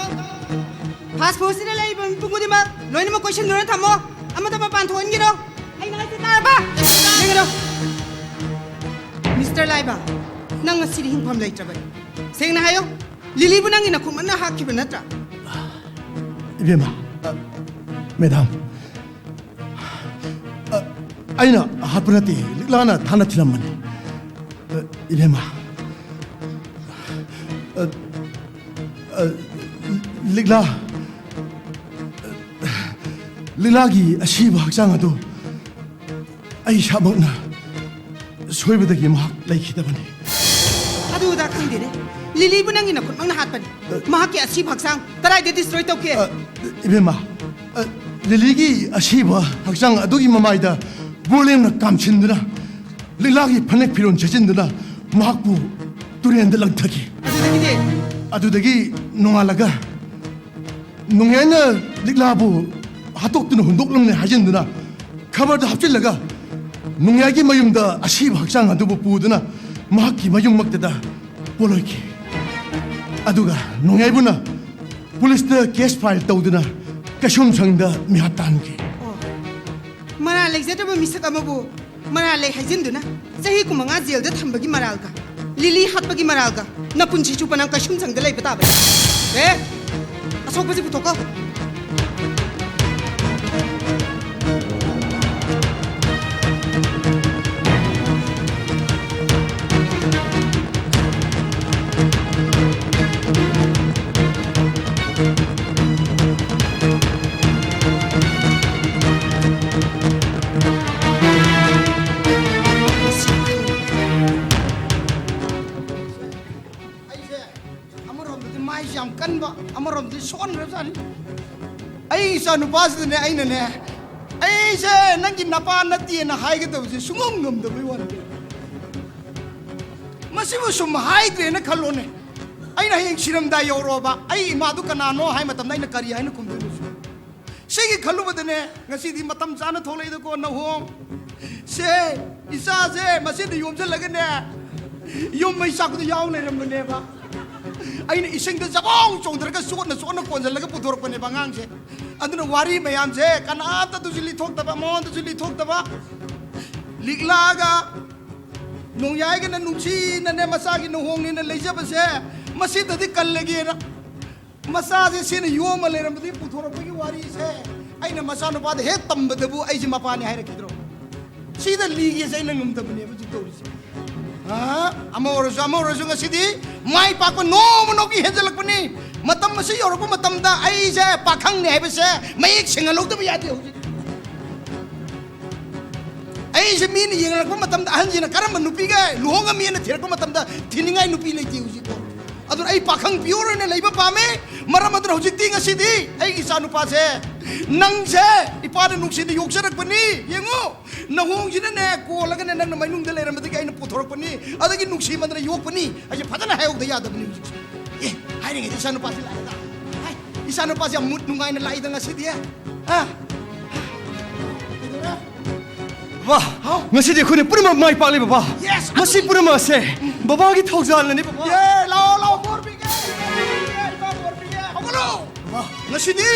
ꯐꯥꯁ ꯐꯨꯗꯁꯤꯗ ꯂꯩꯔꯤꯕ ꯃꯤꯄꯨꯝ ꯈꯨꯗꯤꯡꯃꯛ ꯂꯣꯏꯅꯃꯛ ꯀꯣꯏꯁꯤꯟꯗꯨꯅ ꯊꯝꯃꯣ꯫ ꯑꯃꯠꯇ ꯃꯄꯥꯟ ꯊꯣꯛꯍꯟꯒꯅꯨ꯫ ꯑꯩꯅ ꯍꯥꯏꯁꯦ ꯇꯥꯔꯕ? ꯂꯦꯡꯒꯅꯨ! ꯃꯤꯁꯇꯔ ꯂꯥꯏꯕ, ꯅꯪ ꯉꯁꯤꯗꯤ ꯍꯤꯡꯐꯝ ꯂꯩꯇ꯭ꯔꯕꯅꯤ꯫ ꯁꯦꯡꯅ ꯍꯥꯏꯌꯨ, ꯂꯤꯂꯤꯕꯨ ꯅꯪꯒꯤ ꯅꯈꯨꯠꯃꯛꯅ ꯍꯥꯠꯈꯤꯕ ꯅꯠꯇ꯭ꯔꯥ? ꯏꯕꯦꯝꯃ, ꯑ, ꯃꯦꯗꯥꯝ, ꯑ, ꯑꯩꯅ ꯍꯥꯠꯄ ꯅꯠꯇꯦ, ꯂꯤꯛꯂꯥꯅ ꯊꯥꯅ ꯊꯤꯜꯂꯝꯕꯅꯤ꯫ ꯑ, ꯏꯕꯦꯝꯃ, ꯑ, ꯑ, ꯂꯤꯛꯂꯥ, ꯂꯤꯛꯂꯥꯒꯤ ꯑꯁꯤꯕ ꯍꯛꯆꯥꯡ ꯑꯗꯨ ꯑꯩ ꯏꯁꯥꯃꯛꯅ ꯁꯣꯏꯕꯗꯒꯤ ꯃꯍꯥꯛ ꯂꯩꯈꯤꯗꯕꯅꯤ꯫ ꯑꯗꯨꯗ ꯈꯪꯗꯦꯅꯦ꯫ ꯂꯤꯂꯤꯕꯨ ꯅꯪꯒꯤ ꯅꯈꯨꯠꯃꯛꯅ ꯍꯥꯠꯄꯅꯤ꯫ ꯃꯍꯥꯛꯀꯤ ꯑꯁꯤꯕ ꯍꯛꯆꯥꯡ ꯀꯗꯥꯏꯗ destroy ꯇꯧꯈꯤ? ꯑ, ꯏꯕꯦꯝꯃ, ꯑ, ꯂꯤꯂꯤꯒꯤ ꯑꯁꯤꯕ ꯍꯛꯆꯥꯡ ꯑꯗꯨꯒꯤ ꯃꯃꯥꯏꯗ ꯕꯣꯂꯦꯝꯅ ꯀꯥꯝꯁꯤꯟꯗꯨꯅ, ꯂꯤꯛꯂꯥꯒꯤ ꯐꯅꯦꯛ ꯐꯤꯔꯣꯜ ꯁꯦꯠꯆꯤꯟꯗꯨꯅ ꯃꯍꯥꯛꯄꯨ ꯇꯨꯔꯦꯟꯗ ꯂꯪꯊꯈꯤ꯫ ꯑꯗꯨꯗꯒꯤꯗꯤ? ꯑꯗꯨꯗꯒꯤ ꯅꯣꯡꯉꯥꯜꯂꯒ ꯅꯣꯡꯌꯥꯏꯅ ꯂꯤꯛꯂꯥꯕꯨ ꯍꯥꯠꯇꯣꯛꯇꯨꯅ ꯍꯨꯟꯗꯣꯛꯂꯝꯂꯦ ꯍꯥꯏꯖꯤꯟꯗꯨꯅ ꯈꯕꯔꯗ ꯍꯥꯞꯆꯤꯜꯂꯒ ꯅꯣꯡꯌꯥꯏꯒꯤ ꯃꯌꯨꯝꯗ ꯑꯁꯤꯕ ꯍꯛꯆꯥꯡ ꯑꯗꯨꯕꯨ ꯄꯨꯗꯨꯅ ꯃꯍꯥꯛꯀꯤ ꯃꯌꯨꯝꯃꯛꯇꯗ ꯄꯣꯠꯂꯣꯏꯈꯤ꯫ ꯑꯗꯨꯒ ꯅꯣꯡꯌꯥꯏꯕꯨꯅ ꯄꯨꯂꯤꯁꯇ case file ꯇꯧꯗꯨꯅ ꯀꯩꯁꯨꯝꯁꯪꯗ ꯃꯤꯍꯥꯠ ꯇꯥꯍꯟꯈꯤ꯫ ꯑꯣ, ꯃꯔꯥꯜ ꯂꯩꯖꯗ꯭ꯔꯕ ꯃꯤꯁꯛ ꯑꯃꯕꯨ ꯃꯔꯥꯜ ꯂꯩ ꯍꯥꯏꯖꯤꯟꯗꯨꯅ ꯆꯍꯤ ꯀꯨꯟꯃꯉꯥ ꯖꯦꯜꯗ ꯊꯝꯕꯒꯤ ꯃꯔꯥꯜꯒ, ꯂꯤꯂꯤ ꯍꯥꯠꯄꯒꯤ ꯃꯔꯥꯜꯒ ꯅꯄꯨꯟꯁꯤ ꯆꯨꯞꯄ ꯅꯪ ꯀꯩꯁꯨꯝꯁꯪꯗ ꯂꯩꯕ ꯇꯥꯕꯅꯤ꯫ ꯑꯦ, ꯑꯁꯣꯛꯄꯁꯤ ꯄꯨꯊꯣꯛꯀꯣ꯫ ꯑꯩꯁꯦ ꯑꯃꯔꯣꯝꯗꯗꯤ ꯃꯥꯏꯁꯦ ꯌꯥꯝ ꯀꯟꯕ, ꯑꯃꯔꯣꯝꯗꯗꯤ ꯁꯣꯟꯈ꯭ꯔꯖꯥꯠꯅꯤ꯫ ꯑꯩ ꯏꯆꯥ ꯅꯨꯄꯥꯁꯤꯗꯅꯦ ꯑꯩꯅꯅꯦ ꯑꯩꯁꯦ ꯅꯪꯒꯤ ꯅꯄꯥ ꯅꯠꯇꯦꯅ ꯍꯥꯏꯒꯗꯕꯁꯦ ꯁꯨꯡꯉꯝ ꯉꯝꯗꯕꯩ ꯋꯥꯅꯤ꯫ ꯃꯁꯤꯕꯨ ꯁꯨꯝ ꯍꯥꯏꯗ꯭ꯔꯦꯅ ꯈꯜꯂꯣꯅꯦ꯫ ꯑꯩꯅ ꯍꯌꯦꯡ ꯁꯤꯔꯝꯗꯥꯏ ꯌꯧꯔꯛꯑꯕ, ꯑꯩ ꯏꯃꯥꯗꯨ ꯀꯅꯥꯅꯣ ꯍꯥꯏ ꯃꯇꯝꯗ ꯑꯩꯅ ꯀꯔꯤ ꯍꯥꯏꯅ ꯈꯨꯝꯗꯣꯏꯅꯣ? ꯁꯤꯒꯤ ꯈꯜꯂꯨꯕꯗꯅꯦ, ꯉꯁꯤꯗꯤ ꯃꯇꯝ ꯆꯥꯅ ꯊꯣꯛꯂꯛꯏꯗꯀꯣ, ꯅꯍꯣꯡ꯫ ꯁꯦ, ꯏꯆꯥꯁꯦ ꯃꯁꯤꯗ ꯌꯣꯝꯁꯤꯜꯂꯒꯅꯦ, ꯌꯨꯝ ꯃꯩ ꯆꯥꯛꯄꯗ ꯌꯥꯎ ꯂꯩꯔꯝꯕꯅꯦꯕ꯫ ꯑꯩꯅ ꯏꯁꯤꯡꯗ ꯖꯕꯣꯡ ꯆꯣꯡꯊꯔꯒ ꯆꯣꯠꯅ ꯆꯣꯠꯅ ꯀꯣꯟꯁꯤꯜꯂꯒ ꯄꯨꯊꯣꯔꯛꯄꯅꯦꯕ ꯑꯉꯥꯡꯁꯦ꯫ ꯑꯗꯨꯅ ꯋꯥꯔꯤ ꯃꯌꯥꯝꯁꯦ ꯀꯅꯥꯝꯇꯗꯁꯨ ꯂꯤꯊꯣꯛꯇꯕ, ꯃꯉꯣꯟꯗꯁꯨ ꯂꯤꯊꯣꯛꯇꯕ꯫ ꯂꯤꯛꯂꯥꯒ ꯅꯣꯡꯌꯥꯏꯒꯅ ꯅꯨꯡꯁꯤꯅꯅꯦ ꯃꯆꯥꯒꯤ ꯅꯍꯣꯡꯅꯦꯅ ꯂꯩꯖꯕꯁꯦ ꯃꯁꯤꯗꯗꯤ ꯀꯜꯂꯒꯦꯅ ꯃꯆꯥꯁꯦ ꯁꯤꯅ ꯌꯣꯝꯃ ꯂꯩꯔꯝꯕꯗꯒꯤ ꯄꯨꯊꯣꯔꯛꯄꯒꯤ ꯋꯥꯔꯤꯁꯦ ꯑꯩꯅ ꯃꯆꯥꯅꯨꯄꯥꯗ ꯍꯦꯛ ꯇꯝꯕꯗꯕꯨ ꯑꯩꯁꯦ ꯃꯄꯥꯅꯤ ꯍꯥꯏꯔꯛꯈꯤꯗ꯭ꯔꯣ? ꯁꯤꯗ ꯂꯤꯒꯦꯁꯦ ꯑꯩꯅ ꯉꯝꯗꯕꯅꯦꯕ ꯍꯧꯖꯤꯛ ꯇꯧꯔꯤꯁꯦ꯫ ꯑ, ꯑꯃ ꯑꯣꯏꯔꯁꯨ ꯑꯃ ꯑꯣꯏꯔꯁꯨ ꯉꯁꯤꯗꯤ ꯃꯥꯏ ꯄꯥꯛꯄ ꯅꯣꯡꯃ ꯅꯣꯡꯃꯒꯤ ꯍꯦꯟꯖꯜꯂꯛꯄꯅꯤ꯫ ꯃꯇꯝ ꯑꯁꯤ ꯌꯧꯔꯛꯄ ꯃꯇꯝꯗ ꯑꯩꯁꯦ ꯄꯥꯈꯪꯅꯤ ꯍꯥꯏꯕꯁꯦ ꯃꯌꯦꯛ ꯁꯦꯡꯍꯜꯍꯧꯗꯕ ꯌꯥꯗꯦ ꯍꯧꯖꯤꯛ꯫ ꯑꯩꯁꯦ ꯃꯤꯅ ꯌꯦꯡꯂꯛꯄ ꯃꯇꯝꯗ ꯑꯍꯟꯁꯤꯅ ꯀꯔꯝꯕ ꯅꯨꯄꯤꯒ ꯂꯨꯍꯣꯡꯉꯝꯃꯤꯅ ꯊꯤꯔꯛꯄ ꯃꯇꯝꯗ ꯊꯤꯅꯤꯡꯉꯥꯏ ꯅꯨꯄꯤ ꯂꯩꯇꯦ ꯍꯧꯖꯤꯛꯐꯥꯎ꯫ ꯑꯗꯨꯅ ꯑꯩ ꯄꯥꯈꯪ pure ꯑꯣꯏꯅ ꯂꯩꯕ ꯄꯥꯝꯃꯤ꯫ ꯃꯔꯝ ꯑꯗꯨꯅ ꯍꯧꯖꯤꯛꯇꯤ ꯉꯁꯤꯗꯤ ꯑꯩꯒꯤ ꯏꯆꯥꯅꯨꯄꯥꯁꯦ ꯅꯪꯁꯦ ꯏꯄꯥꯅ ꯅꯨꯡꯁꯤꯅ ꯌꯣꯛꯆꯔꯛꯄꯅꯤ꯫ ꯌꯦꯡꯉꯨ, ꯅꯍꯣꯡꯁꯤꯅꯅꯦ ꯀꯣꯜꯂꯒꯅꯦ ꯅꯪꯅ ꯃꯩꯅꯨꯡꯗ ꯂꯩꯔꯝꯕꯗꯒꯤ ꯑꯩꯅ ꯄꯨꯊꯣꯔꯛꯄꯅꯤ, ꯑꯗꯒꯤ ꯅꯨꯡꯁꯤꯃꯟꯗꯅ ꯌꯣꯛꯄꯅꯤ꯫ ꯑꯩꯁꯦ ꯐꯖꯅ ꯍꯥꯏꯍꯧꯗ ꯌꯥꯗꯕꯅꯤ ꯍꯧꯖꯤꯛꯁꯦ꯫ ꯑꯦ, ꯍꯥꯏꯔꯤꯉꯩꯗ ꯏꯆꯥꯅꯨꯄꯥꯁꯤ ꯂꯥꯛꯑꯦꯗ꯫ ꯍꯥꯏ, ꯏꯆꯥꯅꯨꯄꯥꯁꯦ ꯌꯥꯝ mood ꯅꯨꯡꯉꯥꯏꯅ ꯂꯥꯛꯏꯗ ꯉꯁꯤꯗꯤ꯫ ꯑ? ꯀꯩꯗꯧꯔꯦ? ꯕꯕꯥ, ꯍꯥꯎ꯫ ꯉꯁꯤꯗꯤ ꯑꯩꯈꯣꯏꯅ ꯄꯨꯝꯅꯃꯛ ꯃꯥꯏ ꯄꯥꯛꯂꯦ, ꯕꯕꯥ꯫ Yes, ꯃꯁꯤ ꯑꯗꯨꯅꯤ꯫ ꯄꯨꯝꯅꯃꯛ ꯑꯁꯦ ꯕꯕꯥꯒꯤ ꯊꯧꯖꯥꯜꯅꯅꯤ, ꯕꯕꯥ꯫ ꯌꯦ, ꯂꯥꯛꯑꯣ, ꯂꯥꯛꯑꯣ, ꯕꯣꯔ ꯄꯤꯒꯦ, ꯕꯣꯔ ꯄꯤꯒꯦ, ꯏꯄꯥ ꯕꯣꯔ ꯄꯤꯒꯦ꯫ ꯍꯧꯒꯠꯂꯣ꯫ ꯕꯕꯥ꯫ ꯉꯁꯤꯗꯤ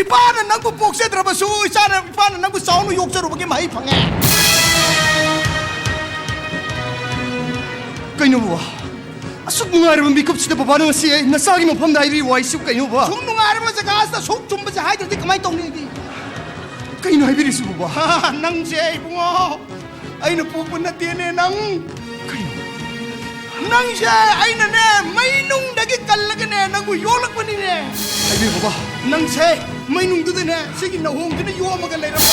ꯏꯄꯥꯅ ꯅꯪꯕꯨ ꯄꯣꯛꯆꯗ꯭ꯔꯕꯁꯨ, ꯏꯆꯥꯅ, ꯏꯄꯥꯅ ꯅꯪꯕꯨ ꯆꯥꯎꯅ ꯌꯣꯛꯆꯔꯨꯕꯒꯤ ꯃꯍꯩ ꯐꯪꯉꯦ꯫ ꯀꯩꯅꯣ, ꯕꯕꯥ? ꯑꯁꯨꯛ ꯅꯨꯡꯉꯥꯏꯔꯕ ꯃꯤꯀꯨꯞꯁꯤꯗ ꯕꯕꯥꯅ ꯉꯁꯤ ꯑꯩ ꯅꯆꯥꯒꯤ ꯃꯐꯝꯗ ꯍꯥꯏꯕꯤꯕ ꯋꯥꯍꯩꯁꯤꯕꯨ ꯀꯩꯅꯣꯕ? ꯁꯨꯝ ꯅꯨꯡꯉꯥꯏꯔꯕ ꯖꯒꯥꯁꯤꯗ ꯁꯨꯝ ꯆꯨꯝꯕꯁꯦ ꯍꯥꯏꯗ꯭ꯔꯗꯤ ꯀꯃꯥꯏꯅ ꯇꯧꯅꯤ ꯑꯩꯗꯤ? ꯀꯩꯅꯣ ꯍꯥꯏꯕꯤꯔꯤꯁꯤꯕꯨ, ꯕꯕꯥ? ꯍꯥ, ꯅꯪꯁꯦ ꯏꯕꯨꯡꯉꯣ, ꯑꯩꯅ ꯄꯣꯛꯄ ꯅꯠꯇꯦꯅꯦ ꯅꯪ꯫ ꯀꯩꯅꯣ? ꯅꯪꯁꯦ ꯑꯩꯅꯅꯦ ꯃꯩꯅꯨꯡꯗꯒꯤ ꯀꯜꯂꯒꯅꯦ ꯅꯪꯕꯨ ꯌꯣꯛꯂꯛꯄꯅꯤꯅꯦ꯫ ꯍꯥꯏꯕꯤꯌꯨ, ꯕꯕꯥ꯫ ꯅꯪꯁꯦ ꯃꯩꯅꯨꯡꯗꯨꯗꯅꯦ ꯁꯤꯒꯤ ꯅꯍꯣꯡꯗꯨꯅ ꯌꯣꯝꯃꯒ ꯂꯩꯔꯝꯕ꯫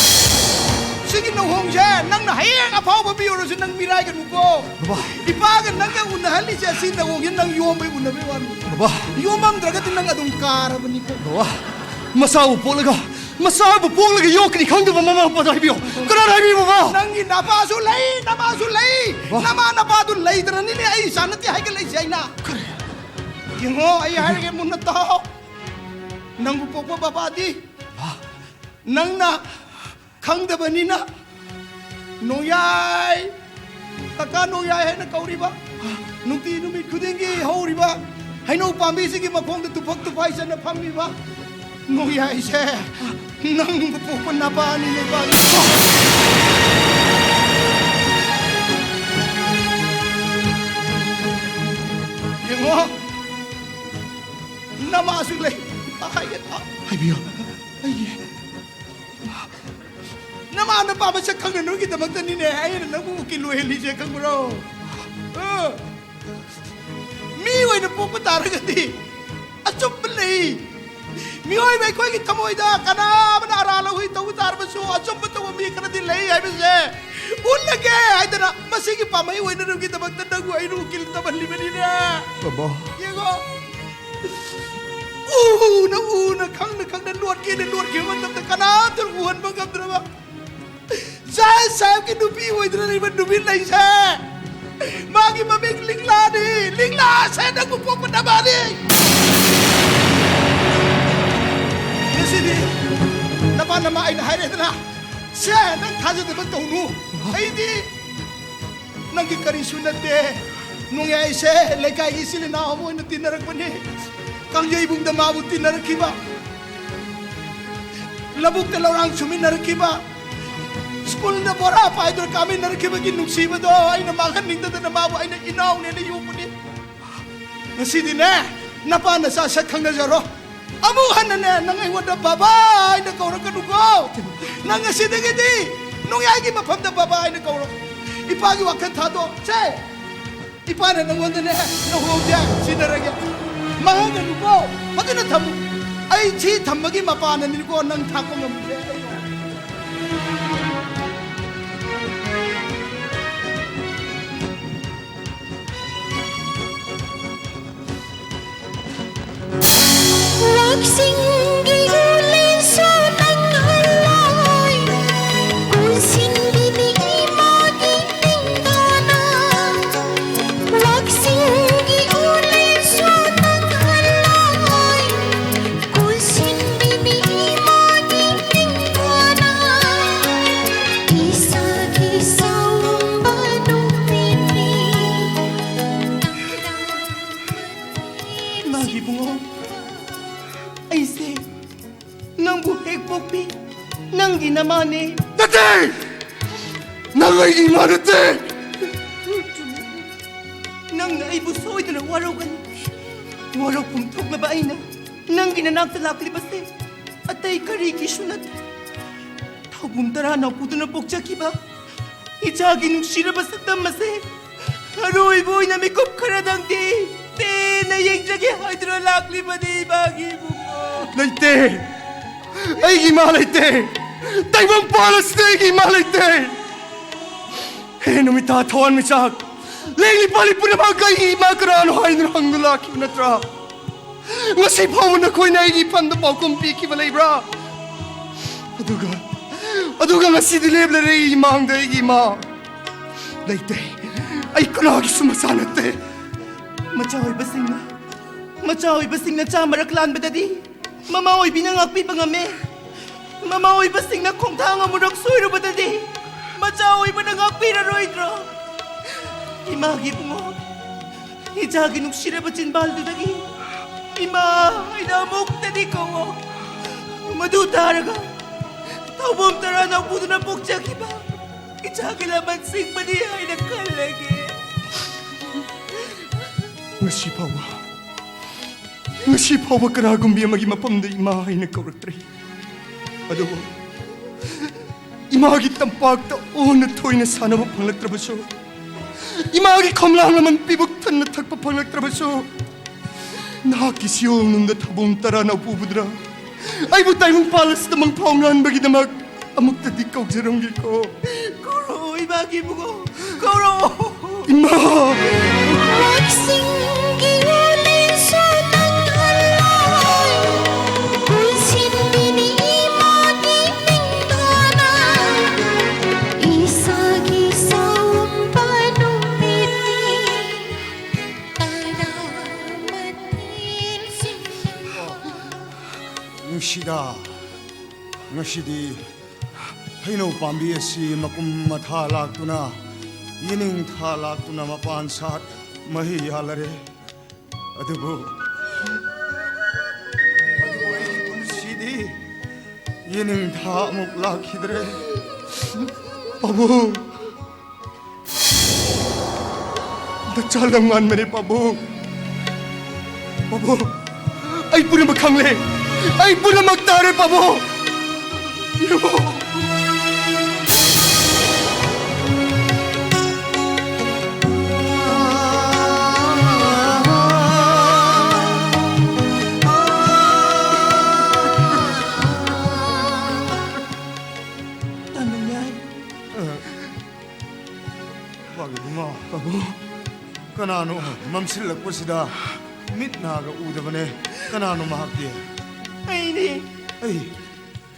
ꯁꯤꯒꯤ ꯅꯍꯣꯡꯁꯦ ꯅꯪꯅ ꯍꯌꯦꯡ ꯑꯐꯥꯎꯕ ꯃꯤ ꯑꯣꯏꯔꯁꯨ ꯅꯪ ꯃꯤꯔꯥꯏꯒꯅꯨꯀꯣ꯫ ꯕꯕꯥ꯫ ꯏꯄꯥꯒ ꯅꯪꯒ ꯎꯅꯍꯜꯂꯤꯁꯦ ꯁꯤ ꯅꯍꯣꯡꯁꯦ ꯅꯪ ꯌꯣꯝꯕꯩ ꯎꯅꯕꯩ ꯋꯥꯅꯤ꯫ ꯕꯕꯥ꯫ ꯌꯣꯝꯃꯝꯗ꯭ꯔꯒꯗꯤ ꯅꯪ ꯑꯗꯨꯝ ꯀꯥꯔꯕꯅꯤꯀꯣ꯫ ꯕꯕꯥ, ꯃꯆꯥꯕꯨ ꯄꯣꯛꯂꯒ ꯃꯆꯥꯕꯨ ꯄꯣꯛꯂꯒ ꯌꯣꯛꯀꯅꯤ ꯈꯪꯗꯕ ꯃꯃꯥ ꯃꯄꯥꯗ ꯍꯥꯏꯕꯤꯌꯣ꯫ ꯀꯅꯥꯅ ꯍꯥꯏꯕꯤꯌꯨ, ꯃꯃꯥ? ꯅꯪꯒꯤ ꯅꯄꯥꯁꯨ ꯂꯩ, ꯅꯃꯥꯁꯨ ꯂꯩ꯫ ꯋꯥ꯫ ꯅꯃꯥ ꯅꯄꯥꯗꯨ ꯂꯩꯗꯅꯅꯤꯅꯦ ꯑꯩ ꯏꯆꯥ ꯅꯠꯇꯦ ꯍꯥꯏꯒꯠꯂꯛꯏꯁꯦ ꯑꯩꯅ꯫ ꯀꯔꯤ? ꯌꯦꯡꯉꯣ, ꯑꯩ ꯍꯥꯏꯔꯒꯦ ꯃꯨꯟꯅ ꯇꯥꯎ꯫ ꯅꯪꯕꯨ ꯄꯣꯛꯄ ꯕꯕꯥꯗꯤ ꯋꯥ꯫ ꯅꯪꯅ ꯈꯪꯗꯕꯅꯤꯅ ꯅꯣꯡꯌꯥꯏ, ꯀꯀꯥ ꯅꯣꯡꯌꯥꯏ ꯍꯥꯏꯅ ꯀꯧꯔꯤꯕ, ꯅꯨꯡꯇꯤ ꯅꯨꯃꯤꯠ ꯈꯨꯗꯤꯡꯒꯤ ꯍꯧꯔꯤꯕ ꯍꯩꯅꯧ ꯄꯥꯝꯕꯤꯁꯤꯒꯤ ꯃꯈꯣꯡꯗ ꯇꯨꯐꯛ ꯇꯨꯐꯥꯏ ꯆꯠꯅ ꯐꯝꯃꯤꯕ ꯅꯣꯡꯌꯥꯏꯁꯦ ꯅꯪꯕꯨ ꯄꯣꯛꯄ ꯅꯄꯥꯅꯤ, ꯅꯄꯥꯅꯤ꯫ ꯌꯦꯡꯉꯣ, ꯅꯃꯥꯁꯨ ꯂꯩ꯫ ꯍꯥꯏꯒꯦ ꯇꯥꯎ꯫ ꯍꯥꯏꯕꯤꯌꯨ꯫ ꯑꯩꯒꯤ ꯅꯃꯥ ꯅꯄꯥ ꯃꯁꯛ ꯈꯪꯅꯅꯕꯒꯤꯗꯃꯛꯇꯅꯤꯅꯦ ꯑꯩꯅ ꯅꯪꯕꯨ ꯎꯀꯤꯜ ꯑꯣꯏꯍꯜꯂꯤꯁꯦ, ꯈꯪꯕ꯭ꯔꯣ? ꯑ, ꯃꯤ ꯑꯣꯏꯅ ꯄꯣꯛꯄ ꯇꯥꯔꯒꯗꯤ ꯑꯆꯨꯝꯕ ꯂꯩ꯫ ꯃꯤꯑꯣꯏꯕ ꯑꯩꯈꯣꯏꯒꯤ ꯊꯃꯣꯏꯗ ꯀꯅꯥ ꯑꯃꯅ ꯑꯔꯥꯟꯕ ꯍꯨꯏ ꯇꯧꯕ ꯇꯥꯔꯕꯁꯨ ꯑꯆꯨꯝꯕ ꯇꯧꯕ ꯃꯤ ꯈꯔꯗꯤ ꯂꯩ ꯍꯥꯏꯕꯁꯦ ꯎꯠꯂꯒꯦ ꯍꯥꯏꯗꯅ ꯃꯁꯤꯒꯤ ꯄꯥꯝꯕꯩ ꯑꯣꯏꯅꯅꯕꯒꯤꯗꯃꯛꯇ ꯅꯪꯕꯨ ꯑꯩꯅ ꯎꯀꯤꯜ ꯇꯝꯍꯜꯂꯤꯕꯅꯤꯅꯦ꯫ ꯕꯕꯥ꯫ ꯌꯦꯡꯉꯣ꯫ ꯎꯅ ꯎꯅ, ꯈꯪꯅ ꯈꯪꯅ, ꯂꯣꯠꯀꯦꯅ ꯂꯣꯠꯈꯤꯕ ꯃꯇꯝꯗ ꯀꯅꯥꯝꯇꯅ ꯎꯍꯟꯕ ꯉꯝꯗ꯭ꯔꯕ ꯖꯥꯏ ꯁꯥꯍꯦꯕꯀꯤ ꯅꯨꯄꯤ ꯑꯣꯏꯗꯨꯅ ꯂꯩꯕ ꯅꯨꯃꯤꯠ ꯂꯩꯁꯦ, ꯃꯥꯒꯤ ꯃꯃꯤꯡ ꯂꯤꯛꯂꯥꯅꯤ꯫ ꯂꯤꯛꯂꯥꯁꯦ ꯅꯪꯕꯨ ꯄꯣꯛꯄ ꯅꯃꯥꯅꯤ꯫ ꯉꯁꯤꯗꯤ ꯅꯄꯥ ꯅꯃꯥ ꯑꯩꯅ ꯍꯥꯏꯔꯦꯗꯅ, ꯁꯦ, ꯅꯪ ꯊꯥꯖꯗꯕ ꯇꯧꯅꯨ꯫ ꯑꯩꯗꯤ ꯅꯪꯒꯤ ꯀꯔꯤꯁꯨ ꯅꯠꯇꯦ꯫ ꯅꯣꯡꯌꯥꯏꯁꯦ ꯂꯩꯀꯥꯏꯒꯤ ꯏꯆꯤꯜ ꯏꯅꯥꯎ ꯑꯃ ꯑꯣꯏꯅ ꯇꯤꯟꯅꯔꯛꯄꯅꯤ꯫ ꯀꯥꯡꯖꯩꯕꯨꯡꯗ ꯃꯥꯕꯨ ꯇꯤꯟꯅꯔꯛꯈꯤꯕ, ꯂꯧꯕꯨꯛꯇ ꯂꯧꯔꯥꯡ ꯁꯨꯃꯤꯟꯅꯔꯛꯈꯤꯕ, ꯁ꯭ꯀꯨꯜꯗ ꯕꯣꯔꯥ ꯄꯥꯏꯗꯨꯅ ꯀꯥꯃꯤꯟꯅꯔꯛꯈꯤꯕꯒꯤ ꯅꯨꯡꯁꯤꯕꯗꯣ ꯑꯩꯅ ꯃꯥꯡꯍꯟꯅꯤꯡꯗꯗꯅ ꯃꯥꯕꯨ ꯑꯩꯅ ꯏꯅꯥꯎꯅꯦꯅ ꯌꯣꯛꯄꯅꯤ꯫ ꯉꯁꯤꯗꯤꯅꯦ, ꯅꯄꯥ ꯅꯆꯥ ꯁꯛ ꯈꯪꯅꯖꯔꯣ꯫ ꯑꯃꯨꯛ ꯍꯟꯅꯅꯦ, ꯅꯪ ꯑꯩꯉꯣꯟꯗ ꯕꯕꯥ ꯍꯥꯏꯅ ꯀꯧꯔꯛꯀꯅꯨꯀꯣ꯫ ꯅꯪ ꯉꯁꯤꯗꯒꯤꯗꯤ ꯅꯣꯡꯌꯥꯏꯒꯤ ꯃꯐꯝꯗ ꯕꯕꯥ ꯍꯥꯏꯅ ꯀꯧꯔꯣ꯫ ꯏꯄꯥꯒꯤ ꯋꯥꯈꯜ ꯊꯥꯗꯣꯛ꯫ ꯁꯦ, ꯏꯄꯥꯅ ꯅꯪꯉꯣꯟꯗꯅꯦ ꯂꯨꯍꯣꯡꯁꯦ ꯁꯤꯟꯅꯔꯒꯦ꯫ ꯃꯥꯡꯍꯟꯒꯅꯨꯀꯣ꯫ ꯐꯖꯅ ꯊꯝꯃꯨ꯫ ꯑꯩ ꯁꯤ ꯊꯝꯕꯒꯤ ꯃꯄꯥꯟꯅꯅꯤꯀꯣ ꯅꯪ ꯊꯥꯛꯄ ꯉꯝꯗ꯭ꯔꯦ꯫ ꯋꯥꯛꯆꯤꯡꯒꯤ ꯎꯂꯦꯟꯁꯨ ꯏꯕꯨꯡꯉꯣ, ꯑꯩꯁꯦ ꯅꯪꯕꯨ ꯍꯦꯛ ꯄꯣꯛꯄꯤ ꯅꯪꯒꯤ ꯅꯃꯥꯅꯦ꯫ ꯅꯠꯇꯦ! ꯅꯪ ꯑꯩꯒꯤ ꯏꯃꯥ ꯅꯠꯇꯦ! ꯅꯪꯅ ꯑꯩꯕꯨ ꯁꯣꯏꯗꯅ ꯋꯥꯔꯧꯒꯅꯤ꯫ ꯋꯥꯔꯧꯐꯝ ꯊꯣꯛꯂꯕ ꯑꯩꯅ ꯅꯪꯒꯤ ꯅꯅꯥꯛꯇ ꯂꯥꯛꯂꯤꯕꯁꯦ ꯑꯇꯩ ꯀꯔꯤꯒꯤꯁꯨ ꯅꯠꯇꯦ꯫ ꯊꯧꯕꯨꯝ ꯇꯔꯥ ꯅꯥꯎꯄꯨꯗꯨꯅ ꯄꯣꯛꯆꯈꯤꯕ ꯏꯆꯥꯒꯤ ꯅꯨꯡꯁꯤꯔꯕ ꯁꯛꯇꯝ ꯑꯁꯦ ꯑꯔꯣꯏꯕ ꯑꯣꯏꯅ ꯃꯤꯀꯨꯞ ꯈꯔꯗꯪꯗꯤ ꯄꯦꯟꯅ ꯌꯦꯡꯖꯒꯦ ꯍꯥꯏꯗꯨꯅ ꯂꯥꯛꯂꯤꯕꯅꯤ, ꯏꯃꯥꯒꯤ ꯏꯕꯨꯡꯉꯣ꯫ ꯂꯩꯇꯦ! ꯑꯩꯒꯤ ꯏꯃꯥ ꯂꯩꯇꯦ! ꯇꯥꯏꯕꯪ ꯄꯥꯜ ꯑꯁꯤꯗ ꯑꯩꯒꯤ ꯏꯃꯥ ꯂꯩꯇꯦ! ꯍꯦ ꯅꯨꯃꯤꯠꯇꯥ ꯊꯋꯥꯟꯃꯤꯆꯥꯛ, ꯂꯦꯡꯂꯤ ꯄꯥꯜꯂꯤ ꯄꯨꯝꯅꯃꯛ ꯑꯩꯒꯤ ꯏꯃꯥ ꯀꯅꯥꯅꯣ ꯍꯥꯏꯗꯨꯅ ꯍꯪꯗꯨꯅ ꯂꯥꯛꯈꯤꯕ ꯅꯠꯇ꯭ꯔꯥ? ꯉꯁꯤ ꯐꯥꯎꯕ ꯅꯈꯣꯏꯅ ꯑꯩꯒꯤ ꯏꯐꯝꯗ ꯄꯥꯎꯈꯨꯝ ꯄꯤꯈꯤꯕ ꯂꯩꯕ꯭ꯔꯥ? ꯑꯗꯨꯒ, ꯑꯗꯨꯒ ꯉꯁꯤꯗꯤ ꯂꯦꯞꯂꯔꯦ ꯑꯩꯒꯤ ꯏꯃꯥꯡꯗ ꯑꯩꯒꯤ ꯏꯃꯥ꯫ ꯂꯩꯇꯦ꯫ ꯑꯩ ꯀꯅꯥꯒꯤꯁꯨ ꯃꯆꯥ ꯅꯠꯇꯦ꯫ ꯃꯆꯥ ꯑꯣꯏꯕꯁꯤꯡꯅ, ꯃꯆꯥ ꯑꯣꯏꯕꯁꯤꯡꯅ ꯆꯥ ꯃꯔꯛ ꯂꯥꯟꯕꯗꯗꯤ ꯃꯃꯥ ꯑꯣꯏꯕꯤꯅ ꯉꯥꯛꯄꯤꯕ ꯉꯝꯃꯦ꯫ ꯃꯃꯥ ꯑꯣꯏꯕꯁꯤꯡꯅ ꯈꯣꯡꯊꯥꯡ ꯑꯃꯨꯔꯛ ꯁꯣꯏꯔꯨꯕꯗꯗꯤ ꯃꯆꯥ ꯑꯣꯏꯕꯅ ꯉꯥꯛꯄꯤꯔꯔꯣꯏꯗ꯭ꯔꯣ? ꯏꯃꯥꯒꯤ ꯏꯕꯨꯡꯉꯣ, ꯏꯆꯥꯒꯤ ꯅꯨꯡꯁꯤꯔꯕ ꯆꯤꯟꯕꯥꯜꯗꯨꯗꯒꯤ ꯏꯃꯥ ꯍꯥꯏꯅ ꯑꯃꯨꯛꯇꯗꯤ ꯀꯧꯋꯣ꯫ ꯃꯗꯨ ꯇꯥꯔꯒ ꯊꯧꯕꯣꯝ ꯇꯔꯥ ꯅꯥꯎꯄꯨꯗꯨꯅ ꯄꯣꯛꯆꯈꯤꯕ ꯏꯆꯥꯒꯤ ꯂꯃꯟ ꯁꯤꯡꯕꯅꯤ ꯍꯥꯏꯅ ꯈꯜꯂꯒꯦ꯫ ꯉꯁꯤ ꯐꯥꯎꯕ, ꯉꯁꯤ ꯐꯥꯎꯕ ꯀꯅꯥꯒꯨꯝꯕꯤ ꯑꯃꯒꯤ ꯃꯐꯝꯗ ꯏꯃꯥ ꯍꯥꯏꯅ ꯀꯧꯔꯛꯇ꯭ꯔꯤ꯫ ꯑꯗꯨꯕꯨ ꯏꯃꯥꯒꯤ ꯇꯝꯄꯥꯛꯇ ꯑꯣꯟꯅ ꯊꯣꯏꯅ ꯁꯥꯟꯅꯕ ꯐꯪꯂꯛꯇ꯭ꯔꯕꯁꯨ, ꯏꯃꯥꯒꯤ ꯈꯣꯝꯂꯥꯡ ꯂꯃꯟ ꯄꯤꯕꯨꯛ ꯊꯟꯅ ꯊꯛꯄ ꯐꯪꯂꯛꯇ꯭ꯔꯕꯁꯨ, ꯅꯍꯥꯛꯀꯤ ꯁꯤꯌꯣꯜ ꯅꯨꯡꯗ ꯊꯧꯕꯣꯝ ꯇꯔꯥ ꯅꯥꯎꯄꯨꯕꯗꯨꯅ ꯑꯩꯕꯨ ꯇꯥꯏꯕꯪ ꯄꯥꯜ ꯑꯁꯤꯗ ꯃꯪꯐꯥꯎ ꯅꯥꯟꯕꯒꯤꯗꯃꯛ ꯑꯃꯨꯛꯇꯗꯤ ꯀꯧꯖꯔꯝꯒꯦꯀꯣ꯫ ꯀꯧꯔꯛꯑꯣ, ꯏꯃꯥꯒꯤ ꯏꯕꯨꯡꯉꯣ, ꯀꯧꯔꯛꯑꯣ꯫ ꯏꯃꯥ! ꯂꯥꯛꯁꯤꯡꯒꯤ ꯎꯂꯦꯟꯁꯨ ꯅꯪꯍꯜꯂꯣꯏ꯫ ꯄꯨꯟꯁꯤꯟꯕꯤꯅꯤ ꯏꯃꯥꯒꯤ ꯃꯤꯡꯊꯣꯟꯅ ꯏꯁꯥꯒꯤ ꯁꯥꯎꯝꯕ ꯅꯨꯃꯤꯠꯅꯤ꯫ ꯇꯔꯥꯃꯊꯦꯜꯁꯤꯡꯅ ꯅꯨꯡꯁꯤꯗ, ꯉꯁꯤꯗꯤ ꯍꯩꯅꯧ ꯄꯥꯝꯕꯤ ꯑꯁꯤ ꯃꯀꯨꯝ ꯃꯊꯥ ꯂꯥꯛꯇꯨꯅ, ꯌꯦꯅꯤꯡꯊꯥ ꯂꯥꯛꯇꯨꯅ ꯃꯄꯥꯟ ꯁꯥꯠ ꯃꯍꯩ ꯌꯥꯜꯂꯔꯦ꯫ ꯑꯗꯨꯕꯨ ꯑꯗꯨꯕꯨ ꯑꯩꯒꯤ ꯄꯨꯟꯁꯤꯗꯤ ꯌꯦꯅꯤꯡꯊꯥ ꯑꯃꯨꯛ ꯂꯥꯛꯈꯤꯗ꯭ꯔꯦ꯫ ꯄꯥꯕꯨꯡ, ꯅꯆꯥ ꯂꯝꯉꯥꯟꯕꯅꯦ ꯄꯥꯕꯨꯡ꯫ ꯄꯥꯕꯨꯡ, ꯑꯩ ꯄꯨꯝꯅꯃꯛ ꯈꯪꯂꯦ꯫ ꯑꯩ ꯄꯨꯝꯅꯃꯛ ꯇꯥꯔꯦ ꯄꯥꯕꯨꯡ꯫ ꯌꯦꯡꯉꯣ꯫ ꯇꯥꯃꯤꯉꯥꯏ꯫ ꯋꯥꯒꯤꯕꯨꯡꯉꯣ꯫ ꯄꯥꯕꯨꯡ꯫ ꯀꯅꯥꯅꯣ ꯃꯝꯁꯤꯜꯂꯛꯄꯁꯤꯗ ꯃꯤꯠ ꯅꯥꯒ ꯎꯗꯕꯅꯦ? ꯀꯅꯥꯅꯣ ꯃꯍꯥꯛꯇꯤ? ꯑꯩꯅꯦ꯫ ꯑꯩ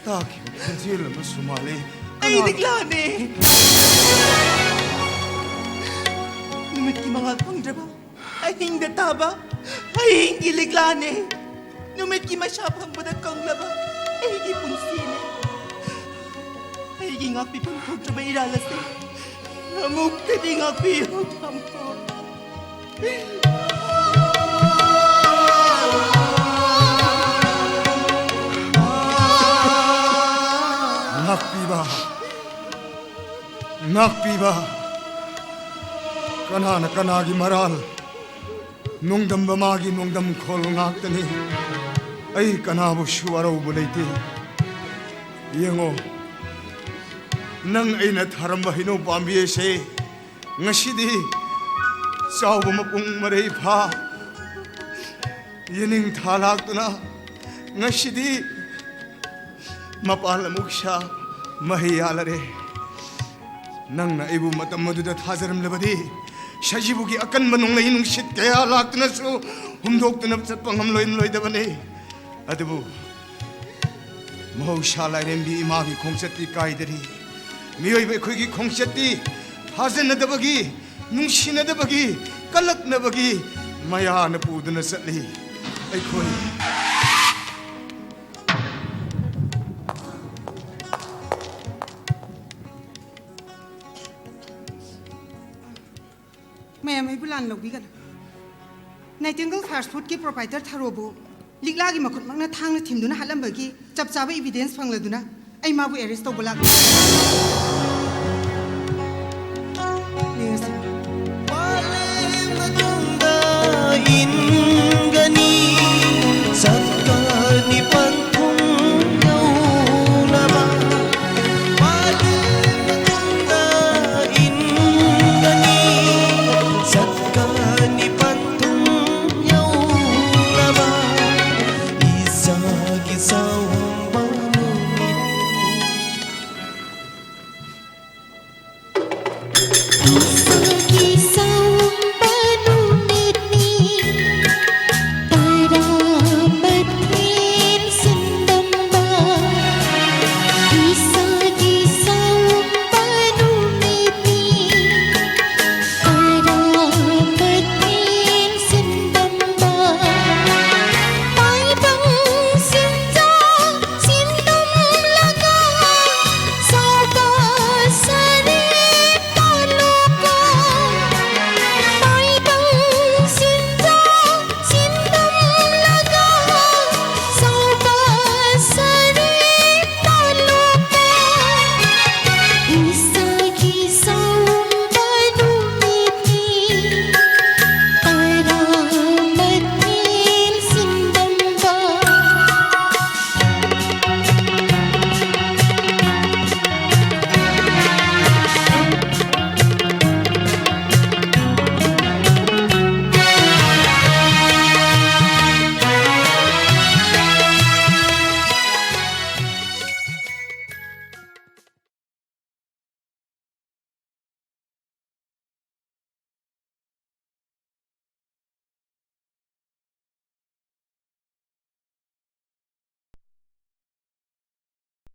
ꯇꯥꯈꯤꯕ ꯈꯣꯟꯖꯦꯜ ꯑꯃꯁꯨ ꯃꯥꯜꯂꯤ꯫ ꯑꯩ ꯀꯅꯥꯅꯣ? ꯂꯤꯛꯂꯥꯅꯦ꯫ ꯅꯨꯃꯤꯠꯀꯤ ꯃꯉꯥꯜ ꯐꯪꯗ꯭ꯔꯕ ꯑꯍꯤꯡꯗ ꯇꯥꯕ ꯍꯌꯦꯡꯒꯤ ꯂꯤꯛꯂꯥꯅꯦ꯫ ꯅꯨꯃꯤꯠꯀꯤ ꯃꯩꯁꯥ ꯐꯪꯕꯗ ꯀꯪꯂꯕ ꯑꯩꯒꯤ ꯄꯨꯟꯁꯤꯅꯦ꯫ ꯑꯩꯒꯤ ꯉꯥꯛꯄꯤꯐꯝ ꯊꯣꯛꯇ꯭ꯔꯕ ꯏꯔꯥꯜ ꯑꯁꯦ ꯑꯃꯨꯛꯇꯗꯤ ꯉꯥꯛꯄꯤꯌꯨ, ꯇꯥꯃꯣ꯫ ꯉꯥꯛꯄꯤꯕ, ꯉꯥꯛꯄꯤꯕ, ꯀꯅꯥꯅ ꯀꯅꯥꯒꯤ ꯃꯔꯥꯜ? ꯅꯣꯡꯗꯝꯕ ꯃꯥꯒꯤ ꯅꯣꯡꯗꯝ ꯈꯣꯜ ꯉꯥꯛꯇꯅꯤ꯫ ꯑꯩ ꯀꯅꯥꯕꯨꯁꯨ ꯑꯔꯧꯕ ꯂꯩꯇꯦ꯫ ꯌꯦꯡꯉꯣ, ꯅꯪ ꯑꯩꯅ ꯊꯥꯔꯝꯕ ꯍꯩꯅꯧ ꯄꯥꯝꯕꯤ ꯑꯁꯦ ꯉꯁꯤꯗꯤ ꯆꯥꯎꯕ ꯃꯄꯨꯡ ꯃꯔꯩ ꯐꯥ, ꯌꯦꯅꯤꯡꯊꯥ ꯂꯥꯛꯇꯨꯅ ꯉꯁꯤꯗꯤ ꯃꯄꯥꯟ ꯑꯃꯨꯛ ꯁꯥ, ꯃꯍꯩ ꯌꯥꯜꯂꯔꯦ꯫ ꯅꯪꯅ ꯑꯩꯕꯨ ꯃꯇꯝ ꯑꯗꯨꯗ ꯊꯥꯖꯔꯝꯂꯕꯗꯤ, ꯁꯖꯤꯕꯨꯒꯤ ꯑꯀꯟꯕ ꯅꯣꯡꯂꯩ ꯅꯨꯡꯁꯤꯠ ꯀꯌꯥ ꯂꯥꯛꯇꯨꯅꯁꯨ ꯍꯨꯝꯗꯣꯛꯇꯨꯅ ꯆꯠꯄ ꯉꯝꯂꯣꯏꯗꯕꯅꯤ꯫ ꯑꯗꯨꯕꯨ ꯃꯍꯧꯁꯥ ꯂꯥꯏꯔꯦꯝꯕꯤ ꯏꯃꯥꯒꯤ ꯈꯣꯡꯆꯠꯇꯤ ꯀꯥꯏꯗꯔꯤ꯫ ꯃꯤꯑꯣꯏꯕ ꯑꯩꯈꯣꯏꯒꯤ ꯈꯣꯡꯆꯠꯇꯤ ꯊꯥꯖꯅꯗꯕꯒꯤ, ꯅꯨꯡꯁꯤꯅꯗꯕꯒꯤ, ꯀꯜꯂꯛꯅꯕꯒꯤ ꯃꯌꯥꯅ ꯄꯨꯗꯨꯅ ꯆꯠꯂꯤ꯫ ꯑꯩꯈꯣꯏ ꯃꯌꯥꯝ ꯑꯩꯕꯨ ꯂꯥꯟ ꯂꯧꯕꯤꯒꯅꯨ꯫ ꯅꯥꯏꯇꯤꯡꯒꯜ ꯐꯥꯁ ꯐꯨꯗꯀꯤ ꯄ꯭ꯔꯣꯄꯥꯏꯇꯔ ꯊꯔꯣꯕꯨ ꯂꯤꯛꯂꯥꯒꯤ ꯃꯈꯨꯠꯃꯛꯅ ꯊꯥꯡꯅ ꯊꯤꯟꯗꯨꯅ ꯍꯥꯠꯂꯝꯕꯒꯤ ꯆꯞ ꯆꯥꯕ ꯏꯕꯤꯗꯦꯟꯁ ꯐꯪꯂꯗꯨꯅ ꯑꯩ ꯃꯥꯕꯨ ꯑꯦꯔꯦꯁ ꯇꯧꯕ ꯂꯥꯛꯂꯤ꯫